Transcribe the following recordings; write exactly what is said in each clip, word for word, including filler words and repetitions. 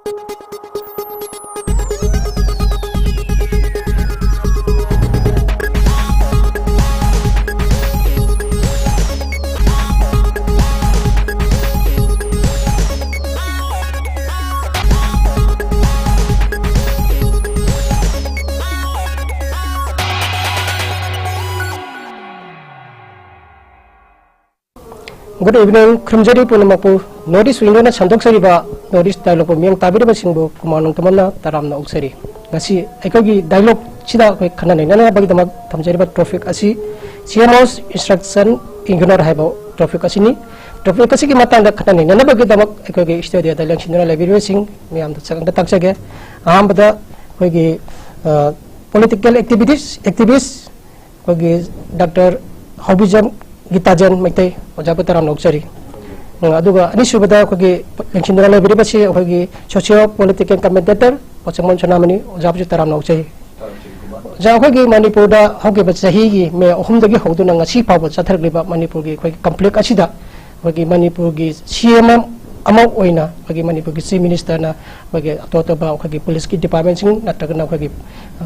Good evening, ꯈꯨꯔꯨꯝꯖꯔꯤ ꯄꯨꯝꯅꯃꯛꯄꯨ꯫ North East Window ꯅ ꯁꯟꯗꯣꯛꯆꯔꯤꯕ North East Dialogue ꯄꯨ ꯃꯤꯠꯌꯦꯡ ꯇꯥꯕꯤꯔꯤꯕꯁꯤꯡꯕꯨ ꯈꯨꯃꯥꯡ ꯅꯣꯡꯗꯝꯕꯅ ꯇꯔꯥꯝꯅ ꯑꯣꯛꯆꯔꯤ꯫ ꯉꯁꯤ ꯑꯩꯈꯣꯏꯒꯤ dialogue ꯁꯤꯗ ꯑꯩꯈꯣꯏ ꯈꯟꯅ ꯅꯩꯅꯅꯕꯒꯤꯗꯃꯛ ꯊꯝꯖꯔꯤꯕ topic ꯑꯁꯤ C M O's instruction ignore ꯍꯥꯏꯕ topic ꯑꯁꯤꯅꯤ꯫ Topic ꯑꯁꯤꯒꯤ ꯃꯇꯥꯡꯗ ꯈꯟꯅ ꯅꯩꯅꯅꯕꯒꯤꯗꯃꯛ ꯑꯩꯈꯣꯏꯒꯤ studio ꯗ ꯂꯦꯡꯁꯤꯟꯗꯨꯅ ꯂꯩꯕꯤꯔꯤꯕꯁꯤꯡ ꯃꯌꯥꯝꯗ ꯁꯛꯈꯪꯗ ꯇꯥꯛꯆꯒꯦ꯫ ꯑꯍꯥꯟꯕꯗ ꯑꯩꯈꯣꯏꯒꯤ, ꯑ, political activities, activist ꯑꯩꯈꯣꯏꯒꯤ Doctor ꯍꯥꯎꯕꯤꯖꯝ ꯒꯤꯇꯥꯖꯦꯟ ꯃꯩꯇꯩ ꯑꯣꯖꯥꯕꯨ ꯇꯔꯥꯝꯅ ꯑꯣꯛꯆꯔꯤ꯫ ꯎꯝ, ꯑꯗꯨꯒ ꯑꯅꯤꯁꯨꯕꯗ ꯑꯩꯈꯣꯏꯒꯤ ꯂꯦꯡꯁꯤꯟꯗꯨꯅ ꯂꯩꯕꯤꯔꯤꯕꯁꯤ ꯑꯩꯈꯣꯏꯒꯤ socio political commentator ꯄꯣꯆꯪꯕꯝ ꯁꯅꯥꯃꯅꯤ ꯑꯣꯖꯥꯕꯨꯁꯨ ꯇꯔꯥꯝꯅ ꯑꯣꯛꯆꯔꯤ꯫ ꯑꯣꯖꯥ, ꯑꯩꯈꯣꯏꯒꯤ ꯃꯅꯤꯄꯨꯔꯗ ꯍꯧꯈꯤꯕ ꯆꯍꯤꯒꯤ ꯃꯦ ꯑꯍꯨꯝꯗꯒꯤ ꯍꯧꯗꯨꯅ ꯉꯁꯤ ꯐꯥꯎꯕ ꯆꯠꯊꯔꯛꯂꯤꯕ ꯃꯅꯤꯄꯨꯔꯒꯤ ꯑꯩꯈꯣꯏꯒꯤ conflict ꯑꯁꯤꯗ ꯑꯩꯈꯣꯏꯒꯤ ꯃꯅꯤꯄꯨꯔꯒꯤ C M ꯑꯃ ꯑꯣꯏꯅ ꯑꯩꯈꯣꯏꯒꯤ ꯃꯅꯤꯄꯨꯔꯒꯤ Chief Minister ꯅ ꯑꯩꯈꯣꯏꯒꯤ ꯑꯇꯣꯞ ꯑꯇꯣꯞꯄ ꯑꯩꯈꯣꯏꯒꯤ police ꯀꯤ department ꯁꯤꯡ ꯅꯠꯇ꯭ꯔꯒꯅ ꯑꯩꯈꯣꯏꯒꯤ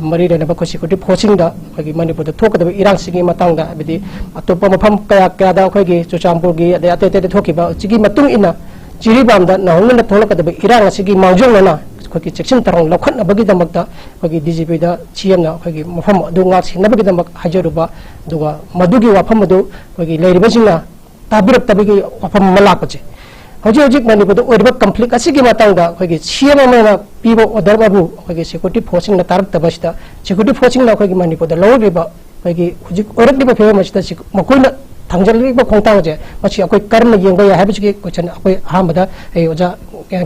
ꯃꯔꯤ ꯂꯩꯅꯕ ꯑꯩꯈꯣꯏ security force ꯁꯤꯡꯗ ꯑꯩꯈꯣꯏꯒꯤ ꯃꯅꯤꯄꯨꯔꯗ ꯊꯣꯛꯀꯗꯕ ꯏꯔꯥꯡꯁꯤꯒꯤ ꯃꯇꯥꯡꯗ, ꯍꯥꯏꯕꯗꯤ ꯑꯇꯣꯞꯄ ꯃꯐꯝ ꯀꯌꯥ ꯀꯌꯥꯗ ꯑꯩꯈꯣꯏꯒꯤ ꯆꯨꯔꯆꯥꯟꯄꯨꯔꯒꯤ ꯑꯗꯩ ꯑꯇꯩ ꯑꯇꯩꯗ ꯊꯣꯛꯈꯤꯕ ꯁꯤꯒꯤ ꯃꯇꯨꯡ ꯏꯟꯅ ꯖꯤꯔꯤꯕꯥꯝꯗ ꯅꯧꯍꯧꯅꯅ ꯊꯣꯛꯂꯛꯀꯗꯕ ꯏꯔꯥꯡ ꯑꯁꯤꯒꯤ ꯃꯥꯡꯖꯧꯅꯅ ꯑꯩꯈꯣꯏꯒꯤ ꯆꯦꯛꯁꯤꯟ ꯊꯧꯔꯥꯡ ꯂꯧꯈꯠꯅꯕꯒꯤꯗꯃꯛꯇ ꯑꯩꯈꯣꯏꯒꯤ D G P ꯗ C M ꯅ ꯑꯩꯈꯣꯏꯒꯤ ꯃꯐꯝ ꯑꯗꯨ ꯉꯥꯛ ꯁꯦꯟꯅꯕꯒꯤꯗꯃꯛ ꯍꯥꯏꯖꯔꯨꯕ, ꯑꯗꯨꯒ ꯃꯗꯨꯒꯤ ꯋꯥꯐꯝ ꯑꯗꯨ ꯑꯩꯈꯣꯏꯒꯤ ꯂꯩꯔꯤꯕꯁꯤꯡꯅ ꯇꯥꯕꯤꯔꯛꯇꯕꯒꯤ ꯋꯥꯐꯝ ꯑꯃ ꯂꯥꯛꯄꯁꯦ, ꯍꯧꯖꯤꯛ ꯍꯧꯖꯤꯛ ꯃꯅꯤꯄꯨꯔꯗ ꯑꯣꯏꯔꯤꯕ conflict ꯑꯁꯤꯒꯤ ꯃꯇꯥꯡꯗ ꯑꯩꯈꯣꯏꯒꯤ C M ꯑꯃꯅ ꯄꯤꯕ order ꯑꯃꯕꯨ ꯑꯩꯈꯣꯏꯒꯤ security force ꯁꯤꯡꯅ ꯇꯥꯔꯛꯇꯕ ꯑꯁꯤꯗ, security force ꯁꯤꯡꯅ ꯑꯩꯈꯣꯏꯒꯤ ꯃꯅꯤꯄꯨꯔꯗ ꯂꯧꯔꯛꯂꯤꯕ, ꯑꯩꯈꯣꯏꯒꯤ ꯍꯧꯖꯤꯛ ꯑꯣꯏꯔꯛꯂꯤꯕ ꯐꯤꯕꯝ ꯑꯁꯤꯗ ꯁꯤ-, ꯃꯈꯣꯏꯅ ꯊꯥꯡꯖꯜꯂꯛꯂꯤꯕ ꯈꯣꯡꯊꯥꯡꯁꯦ, ꯃꯁꯤ ꯑꯩꯈꯣꯏ ꯀꯔꯝꯅ ꯌꯦꯡꯕ ꯌꯥꯏ ꯍꯥꯏꯕꯁꯤꯒꯤ question ꯑꯩꯈꯣꯏ ꯑꯍꯥꯟꯕꯗ ꯑꯩ ꯑꯣꯖꯥ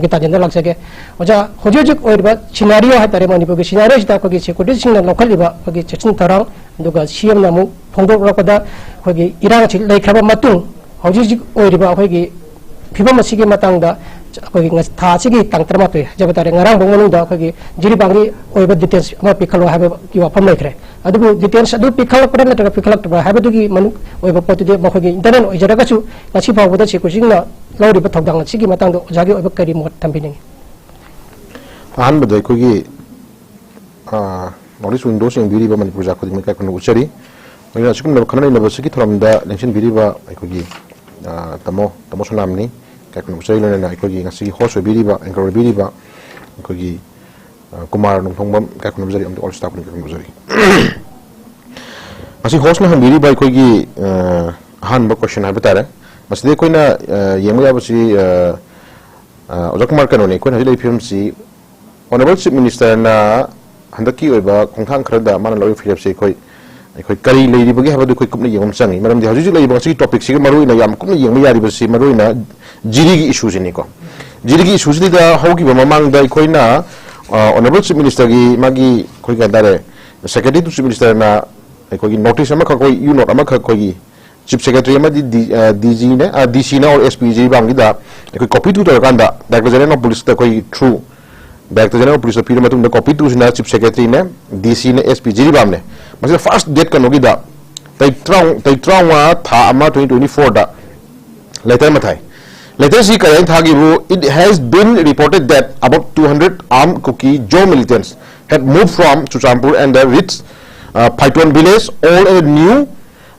ꯒꯤꯇꯥꯖꯦꯟꯗ ꯂꯥꯛꯆꯒꯦ꯫ ꯑꯣꯖꯥ, ꯍꯧꯖꯤꯛ ꯍꯧꯖꯤꯛ ꯑꯣꯏꯔꯤꯕ scenario ꯍꯥꯏꯇꯥꯔꯦ, ꯃꯅꯤꯄꯨꯔꯒꯤ scenario ꯁꯤꯗ ꯑꯩꯈꯣꯏꯒꯤ security ꯁꯤꯡꯅ ꯂꯧꯈꯠꯂꯤꯕ ꯑꯩꯈꯣꯏꯒꯤ ꯆꯦꯛꯁꯤꯟ ꯊꯧꯔꯥꯡ, ꯑꯗꯨꯒ C M ꯅ ꯑꯃꯨꯛ ꯐꯣꯡꯗꯣꯛꯂꯛꯄꯗ ꯑꯩꯈꯣꯏꯒꯤ ꯏꯔꯥꯡꯁꯤ ꯂꯩꯈ꯭ꯔꯕ ꯃꯇꯨꯡ, ꯍꯧꯖꯤꯛ ꯍꯧꯖꯤꯛ ꯑꯣꯏꯔꯤꯕ ꯑꯩꯈꯣꯏꯒꯤ ꯐꯤꯕꯝ ꯑꯁꯤꯒꯤ ꯃꯇꯥꯡꯗ ꯑꯩꯈꯣꯏꯒꯤ ꯉꯁꯤ ꯊꯥ ꯑꯁꯤꯒꯤ ꯇꯥꯡ ꯇꯔꯥꯃꯥꯊꯣꯏ ꯍꯥꯏꯖꯕ ꯇꯥꯔꯦ, ꯉꯔꯥꯡ ꯐꯥꯎ ꯃꯅꯨꯡꯗ ꯑꯩꯈꯣꯏꯒꯤ ꯖꯤꯔꯤꯕꯥꯝꯒꯤ ꯑꯣꯏꯕ details ꯑꯃ ꯄꯤꯈꯠꯂꯣ ꯍꯥꯏꯕꯒꯤ ꯋꯥꯐꯝ ꯂꯩꯈ꯭ꯔꯦ꯫ ꯑꯗꯨꯕꯨ details ꯑꯗꯨ ꯄꯤꯈꯠꯂꯛꯄ꯭ꯔꯥ ꯅꯠꯇ꯭ꯔꯒ ꯄꯤꯈꯠꯂꯛꯇꯕ꯭ꯔꯥ ꯍꯥꯏꯕꯗꯨꯒꯤ ꯃꯅꯨꯡ ꯑꯣꯏꯕ ꯄꯣꯠꯇꯨꯗꯤ ꯃꯈꯣꯏꯒꯤ internal ꯑꯣꯏꯖꯔꯒꯁꯨ, ꯉꯁꯤ ꯐꯥꯎꯕꯗ security ꯁꯤꯡꯅ ꯂꯧꯔꯤꯕ ꯊꯧꯗꯥꯡ ꯑꯁꯤꯒꯤ ꯃꯇꯥꯡꯗ ꯑꯣꯖꯥꯒꯤ ꯑꯣꯏꯕ ꯀꯔꯤ ꯃꯣꯠ ꯊꯝꯕꯤꯅꯤꯡꯏ? ꯑꯍꯥꯟꯕꯗ ꯑꯩꯈꯣꯏꯒꯤ ꯅꯣꯔꯠ ꯏꯁ ꯋꯤꯡꯗꯣꯁ ꯌꯦꯡꯕꯤꯔꯤꯕ ꯃꯅꯤꯄꯨꯔ ꯖꯥꯠ ꯈꯨꯗꯤꯡꯃꯛ ꯏꯀꯥꯏ ꯈꯨꯝꯅꯕ ꯎꯠꯆꯔꯤ꯫ ꯂꯣꯏꯅꯅ ꯑꯁꯤꯒꯨꯝꯂꯕ ꯈꯟꯅ ꯅꯩꯅꯕ ꯑꯁꯤꯒꯤ ꯊꯧꯔꯝꯗ ꯂꯦꯡꯁꯤꯟꯕꯤꯔꯤꯕ ꯑꯩꯈꯣꯏꯒꯤ ꯇꯥꯃꯣ ꯇꯥꯃꯣ ꯁꯣꯅꯥꯝꯅꯤ ꯏꯀꯥꯏ ꯈꯨꯝꯅꯕ ꯎꯠꯆꯔꯤ꯫ ꯂꯣꯏꯅꯅ ꯑꯩꯈꯣꯏꯒꯤ ꯉꯁꯤꯒꯤ ꯍꯣꯁ ꯑꯣꯏꯕꯤꯔꯤꯕ, ꯑꯦꯡꯀꯔ ꯑꯣꯏꯕꯤꯔꯤꯕ ꯑꯩꯈꯣꯏꯒꯤ ꯀꯨꯃꯥꯔ ꯅꯣꯡꯊꯣꯡꯕꯝ ꯏꯀꯥꯏ ꯈꯨꯝꯅꯕ ꯎꯠꯆꯔꯤ ꯑꯃꯗꯤ ꯑꯣꯜ ꯁ꯭ꯇꯥꯐ ꯈꯨꯗꯤꯡꯃꯛ ꯏꯀꯥꯏ ꯈꯨꯝꯅꯕ ꯎꯠꯆꯔꯤ꯫ ꯉꯁꯤ ꯍꯣꯁꯅ ꯍꯪꯕꯤꯔꯤꯕ ꯑꯩꯈꯣꯏꯒꯤ ꯑꯍꯥꯟꯕ ꯀꯣꯏꯁꯟ ꯍꯥꯏꯕ ꯇꯥꯔꯦ꯫ ꯃꯁꯤꯗ ꯑꯩꯈꯣꯏꯅ ꯌꯦꯡꯕ ꯌꯥꯕꯁꯤ ꯑꯣꯖꯥ ꯀꯨꯃꯥꯔ, ꯀꯩꯅꯣꯅꯤ, ꯑꯩꯈꯣꯏꯅ ꯍꯧꯖꯤꯛ ꯂꯩꯔꯤꯕ ꯐꯤꯕꯝꯁꯤ ꯑꯣꯅꯔꯦꯕꯜ ꯆꯤꯐ ꯃꯤꯅꯤꯁꯇꯔꯅ ꯍꯟꯗꯛꯀꯤ ꯑꯣꯏꯕ ꯈꯣꯡꯊꯥꯡ ꯈꯔꯗ ꯃꯥꯅ ꯂꯧꯔꯤꯕ ꯐꯤꯔꯦꯞꯁꯦ ꯑꯩꯈꯣꯏ ꯑꯩꯈꯣꯏ ꯀꯔꯤ ꯂꯩꯔꯤꯕꯒꯦ ꯍꯥꯏꯕꯗꯨ ꯑꯩꯈꯣꯏ ꯀꯨꯞꯅ ꯌꯦꯡꯕ ꯑꯃ ꯆꯪꯉꯤ꯫ ꯃꯔꯝꯗꯤ ꯍꯧꯖꯤꯛ ꯍꯧꯖꯤꯛ ꯂꯩꯔꯤꯕ ꯉꯁꯤꯒꯤ ꯇꯣꯄꯤꯛꯁꯤꯒ ꯃꯔꯨꯑꯣꯏꯅ ꯌꯥꯝ ꯀꯨꯞꯅ ꯌꯦꯡꯕ ꯌꯥꯔꯤꯕꯁꯤ ꯃꯔꯨꯑꯣꯏꯅ ꯖꯤꯔꯤꯒꯤ ꯏꯁꯨꯁꯤꯅꯤꯀꯣ꯫ ꯖꯤꯔꯤꯒꯤ ꯏꯁꯨꯁꯤꯗ ꯍꯧꯈꯤꯕ ꯃꯃꯥꯡꯗ ꯑꯩꯈꯣꯏꯅ ꯑꯣꯅꯔꯦꯕꯜ ꯆꯤꯐ ꯃꯤꯅꯤꯁꯇꯔꯒꯤ ꯃꯥꯒꯤ ꯑꯩꯈꯣꯏ ꯀꯩ ꯍꯥꯏꯇꯥꯔꯦ, ꯁꯦꯀ꯭ꯔꯦꯇꯔꯤ ꯇꯨ ꯆꯤꯐ ꯃꯤꯅꯤꯁꯇꯔꯅ ꯑꯩꯈꯣꯏꯒꯤ ꯅꯣꯇꯤꯁ ꯑꯃꯈꯛ, ꯑꯩꯈꯣꯏ ꯌꯨ ꯅꯣꯠ ꯑꯃꯈꯛ ꯑꯩꯈꯣꯏꯒꯤ ꯆꯤꯐ ꯁꯦꯀ꯭ꯔꯦꯇꯔꯤ ꯑꯃꯗꯤ ꯗꯤ ꯖꯤꯅ, ꯗꯤ ꯁꯤꯅ ꯑꯣꯔ ꯑꯦꯁ ꯄꯤ ꯖꯤꯔꯤꯕꯥꯝꯒꯤꯗ ꯑꯩꯈꯣꯏ ꯀꯣꯄꯤ ꯇꯨ ꯇꯧꯔꯀꯥꯟꯗ ꯗꯥꯏꯔꯦꯛꯇꯔ ꯖꯦꯅꯔꯦꯜ ꯑꯣꯐ ꯄꯨꯂꯤꯁꯇ ꯑꯩꯈꯣꯏꯒꯤ ꯊ꯭ꯔꯨ ꯗꯥꯏꯔꯦꯛꯇꯔ ꯖꯦꯅꯔꯦꯜ ꯑꯣꯐ ꯄꯨꯂꯤꯁꯇ ꯄꯤꯔ ꯃꯇꯨꯡꯗ ꯀꯣꯄꯤ ꯇꯨꯁꯤꯅ ꯆꯤꯐ ꯁꯦꯀ꯭ꯔꯦꯇꯔꯤꯅꯦ, ꯗꯤ ꯁꯤꯅ ꯑꯦꯁ ꯄꯤ ꯖꯤꯔꯤꯕꯥꯝꯅꯦ꯫ ꯃꯁꯤꯗ ꯐꯥꯔꯁ ꯗꯦꯠ ꯀꯩꯅꯣꯒꯤꯗ ꯇꯥꯔꯤꯛ ꯇꯔꯥ, ꯇꯥꯔꯤꯛ ꯇꯔꯥꯃꯉꯥ ꯊꯥ ꯑꯃ ꯇ꯭ꯋꯦꯟꯇꯤ ꯇ꯭ꯋꯦꯟꯇꯤ ꯐꯣꯔꯗ ꯂꯦꯇꯔ ꯑꯃ ꯊꯥꯏ꯫ ꯂꯦꯇꯔꯁꯤ ꯀꯔꯤ ꯍꯥꯏꯅ ꯊꯥꯈꯤꯕꯨ? It has been reported that about two hundred armed Kuki Zo militants had moved from Churachandpur and the reached uh, Phaiton village, all in the new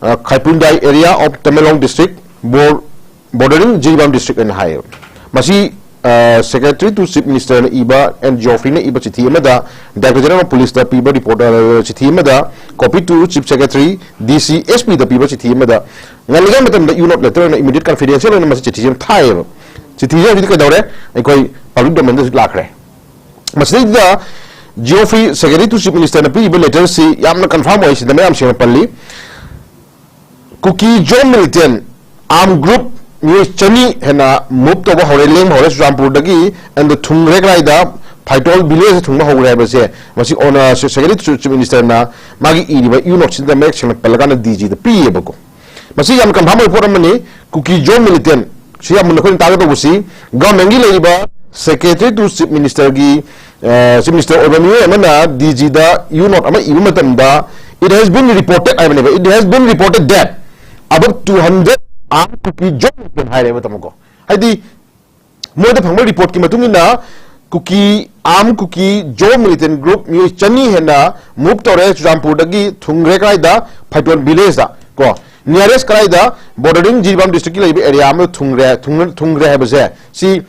uh, Khaipundai area of Tamenglong district, bor- bordering Jiribam district ꯍꯥꯏꯅ ꯍꯥꯏꯌꯦꯕ꯫ ꯃꯁꯤ secretary to chief ꯃꯤꯅꯤꯁꯇꯔꯅ ꯏꯕ and ꯖꯤꯑꯣꯐ꯭ꯔꯤꯅ ꯏꯕ ꯆꯤꯊꯤ ꯑꯃꯗ, director general of ꯄꯨꯂꯤꯁꯇ ꯄꯤꯕ report, ꯆꯤꯊꯤ ꯑꯃꯗ, ꯀꯣꯄꯤ ꯇꯨ ꯆꯤꯐ ꯁꯦꯀ꯭ꯔꯦꯇꯔꯤ, ꯗꯤ ꯁꯤ, ꯑꯦꯁ ꯄꯤꯗ ꯄꯤꯕ ꯆꯤꯊꯤ ꯑꯃꯗ ꯉꯜꯂꯤꯉꯩ ꯃꯇꯝꯗ ꯌꯨ ꯅꯣꯠ ꯂꯦꯇꯔ ꯑꯣꯏꯅ ꯏꯃꯤꯗꯤꯌꯦꯠ ꯀꯟꯐꯤꯗꯦꯟꯁꯤꯌꯦꯜ ꯑꯣꯏꯅ ꯃꯁꯤ ꯆꯤꯊꯤꯁꯤ ꯑꯃ ꯊꯥꯏꯌꯦꯕ꯫ ꯆꯤꯊꯤꯁꯦ ꯍꯧꯖꯤꯛꯇꯤ ꯀꯩꯗꯧꯔꯦ? ꯑꯩꯈꯣꯏ ꯄꯕ꯭ꯂꯤꯛ ꯗꯣꯃꯦꯟꯗ ꯍꯧꯖꯤꯛ ꯂꯥꯛꯈ꯭ꯔꯦ꯫ ꯃꯁꯤꯗꯩꯗ ꯖꯤꯑꯣꯐ꯭ꯔꯤ, ꯁꯦꯀ꯭ꯔꯦꯇꯔꯤ ꯇꯨ ꯆꯤꯐ ꯃꯤꯅꯤꯁꯇꯔꯅ ꯄꯤꯔꯤꯕ ꯂꯦꯇꯔꯁꯤ ꯌꯥꯝꯅ ꯀꯟꯐꯥꯔꯝ ꯑꯣꯏ, ꯁꯤꯗ ꯃꯌꯥꯝ ꯁꯦꯡꯅ ꯄꯜꯂꯤ꯫ ꯀꯨꯀꯤ ꯖꯣ ꯃꯤꯂꯤꯇꯦꯟ ꯑꯥꯔꯝ ꯒ꯭ꯔꯨꯞ ꯃꯤꯑꯣꯏ ꯆꯅꯤ ꯍꯦꯟꯅ ꯃꯨꯚ ꯇꯧꯕ ꯍꯧꯔꯦ, ꯂꯦꯡꯕ ꯍꯧꯔꯦ ꯆꯨꯔꯆꯥꯟꯄꯨꯔꯗꯒꯤ ꯑꯦꯟ ꯊꯨꯡ ꯔꯦꯛ ꯔꯥꯏꯗ ꯐꯥꯏꯇꯣꯜ ꯚꯤꯂꯦꯖ ꯊꯨꯡꯕ ꯍꯧꯔꯦ ꯍꯥꯏꯕꯁꯦ ꯃꯁꯤ ꯑꯣꯅ-, ꯁꯦꯀ꯭ꯔꯦꯇꯔꯤ ꯇꯨ ꯆꯤꯐ ꯃꯤꯅꯤꯁꯇꯔꯅ ꯃꯥꯒꯤ ꯏꯔꯤꯕ ꯌꯨ ꯅꯣꯠꯁꯤꯗ ꯃꯌꯦꯛ ꯁꯦꯡꯅ ꯄꯜꯂꯀꯥꯟꯗ ꯗꯤ ꯖꯤꯗ ꯄꯤꯌꯦꯕꯀꯣ꯫ ꯃꯁꯤ ꯌꯥꯝꯅ ꯀꯟꯐꯥꯔꯝ ꯑꯣꯏꯕ ꯄꯣꯠ ꯑꯃꯅꯤ꯫ ꯀꯨꯀꯤ ꯖꯣ ꯃꯤꯂꯤꯇꯦꯟ ꯁꯤ ꯌꯥꯝ ꯃꯨꯟꯅ ꯑꯩꯈꯣꯏꯅ ꯇꯥꯒꯗꯧꯕꯁꯤ ꯒꯚꯔꯟꯃꯦꯟꯒꯤ ꯂꯩꯔꯤꯕ ꯁꯦꯀ꯭ꯔꯦꯇꯔꯤ ꯇꯨ ꯆꯤꯐ ꯃꯤꯅꯤꯁꯇꯔꯒꯤ, ꯑ, ꯆꯤꯐ ꯃꯤꯅꯤꯁꯇꯔ ꯑꯣꯏꯕ ꯃꯤꯑꯣꯏ ꯑꯃꯅ ꯗꯤ ꯖꯤꯗ ꯌꯨ ꯅꯣꯠ ꯑꯃ ꯏꯕ ꯃꯇꯝꯗ, "It has been reported" ꯍꯥꯏꯕꯅꯦꯕ, "It has been reported that about two hundred armed Kuki Zo militants" ꯍꯥꯏꯔꯦꯕ, ꯇꯥꯃꯣꯀꯣ꯫ ꯍꯥꯏꯗꯤ ꯃꯣꯏꯗ ꯐꯪꯕ ꯔꯤꯄꯣꯔꯠꯀꯤ ꯃꯇꯨꯡ ꯏꯟꯅ ꯀꯨꯀꯤ, armed ꯀꯨꯀꯤ Zo militant group ꯃꯤꯑꯣꯏ ꯆꯅꯤ ꯍꯦꯟꯅ move ꯇꯧꯔꯦ ꯆꯨꯔꯆꯥꯟꯄꯨꯔꯗꯒꯤ꯫ ꯊꯨꯡꯈ꯭ꯔꯦ ꯀꯗꯥꯏꯗ? ꯐꯩꯇꯣꯟ village ꯗ ꯀꯣ꯫ Nearest ꯀꯗꯥꯏꯗ? Bordering ꯖꯤꯔꯤꯕꯥꯝ district ꯀꯤ ꯂꯩꯕ area ꯑꯃꯗ ꯊꯨꯡꯈ꯭ꯔꯦ, ꯊꯨꯡ-, ꯊꯨꯡꯈ꯭ꯔꯦ ꯍꯥꯏꯕꯁꯦ ꯁꯤ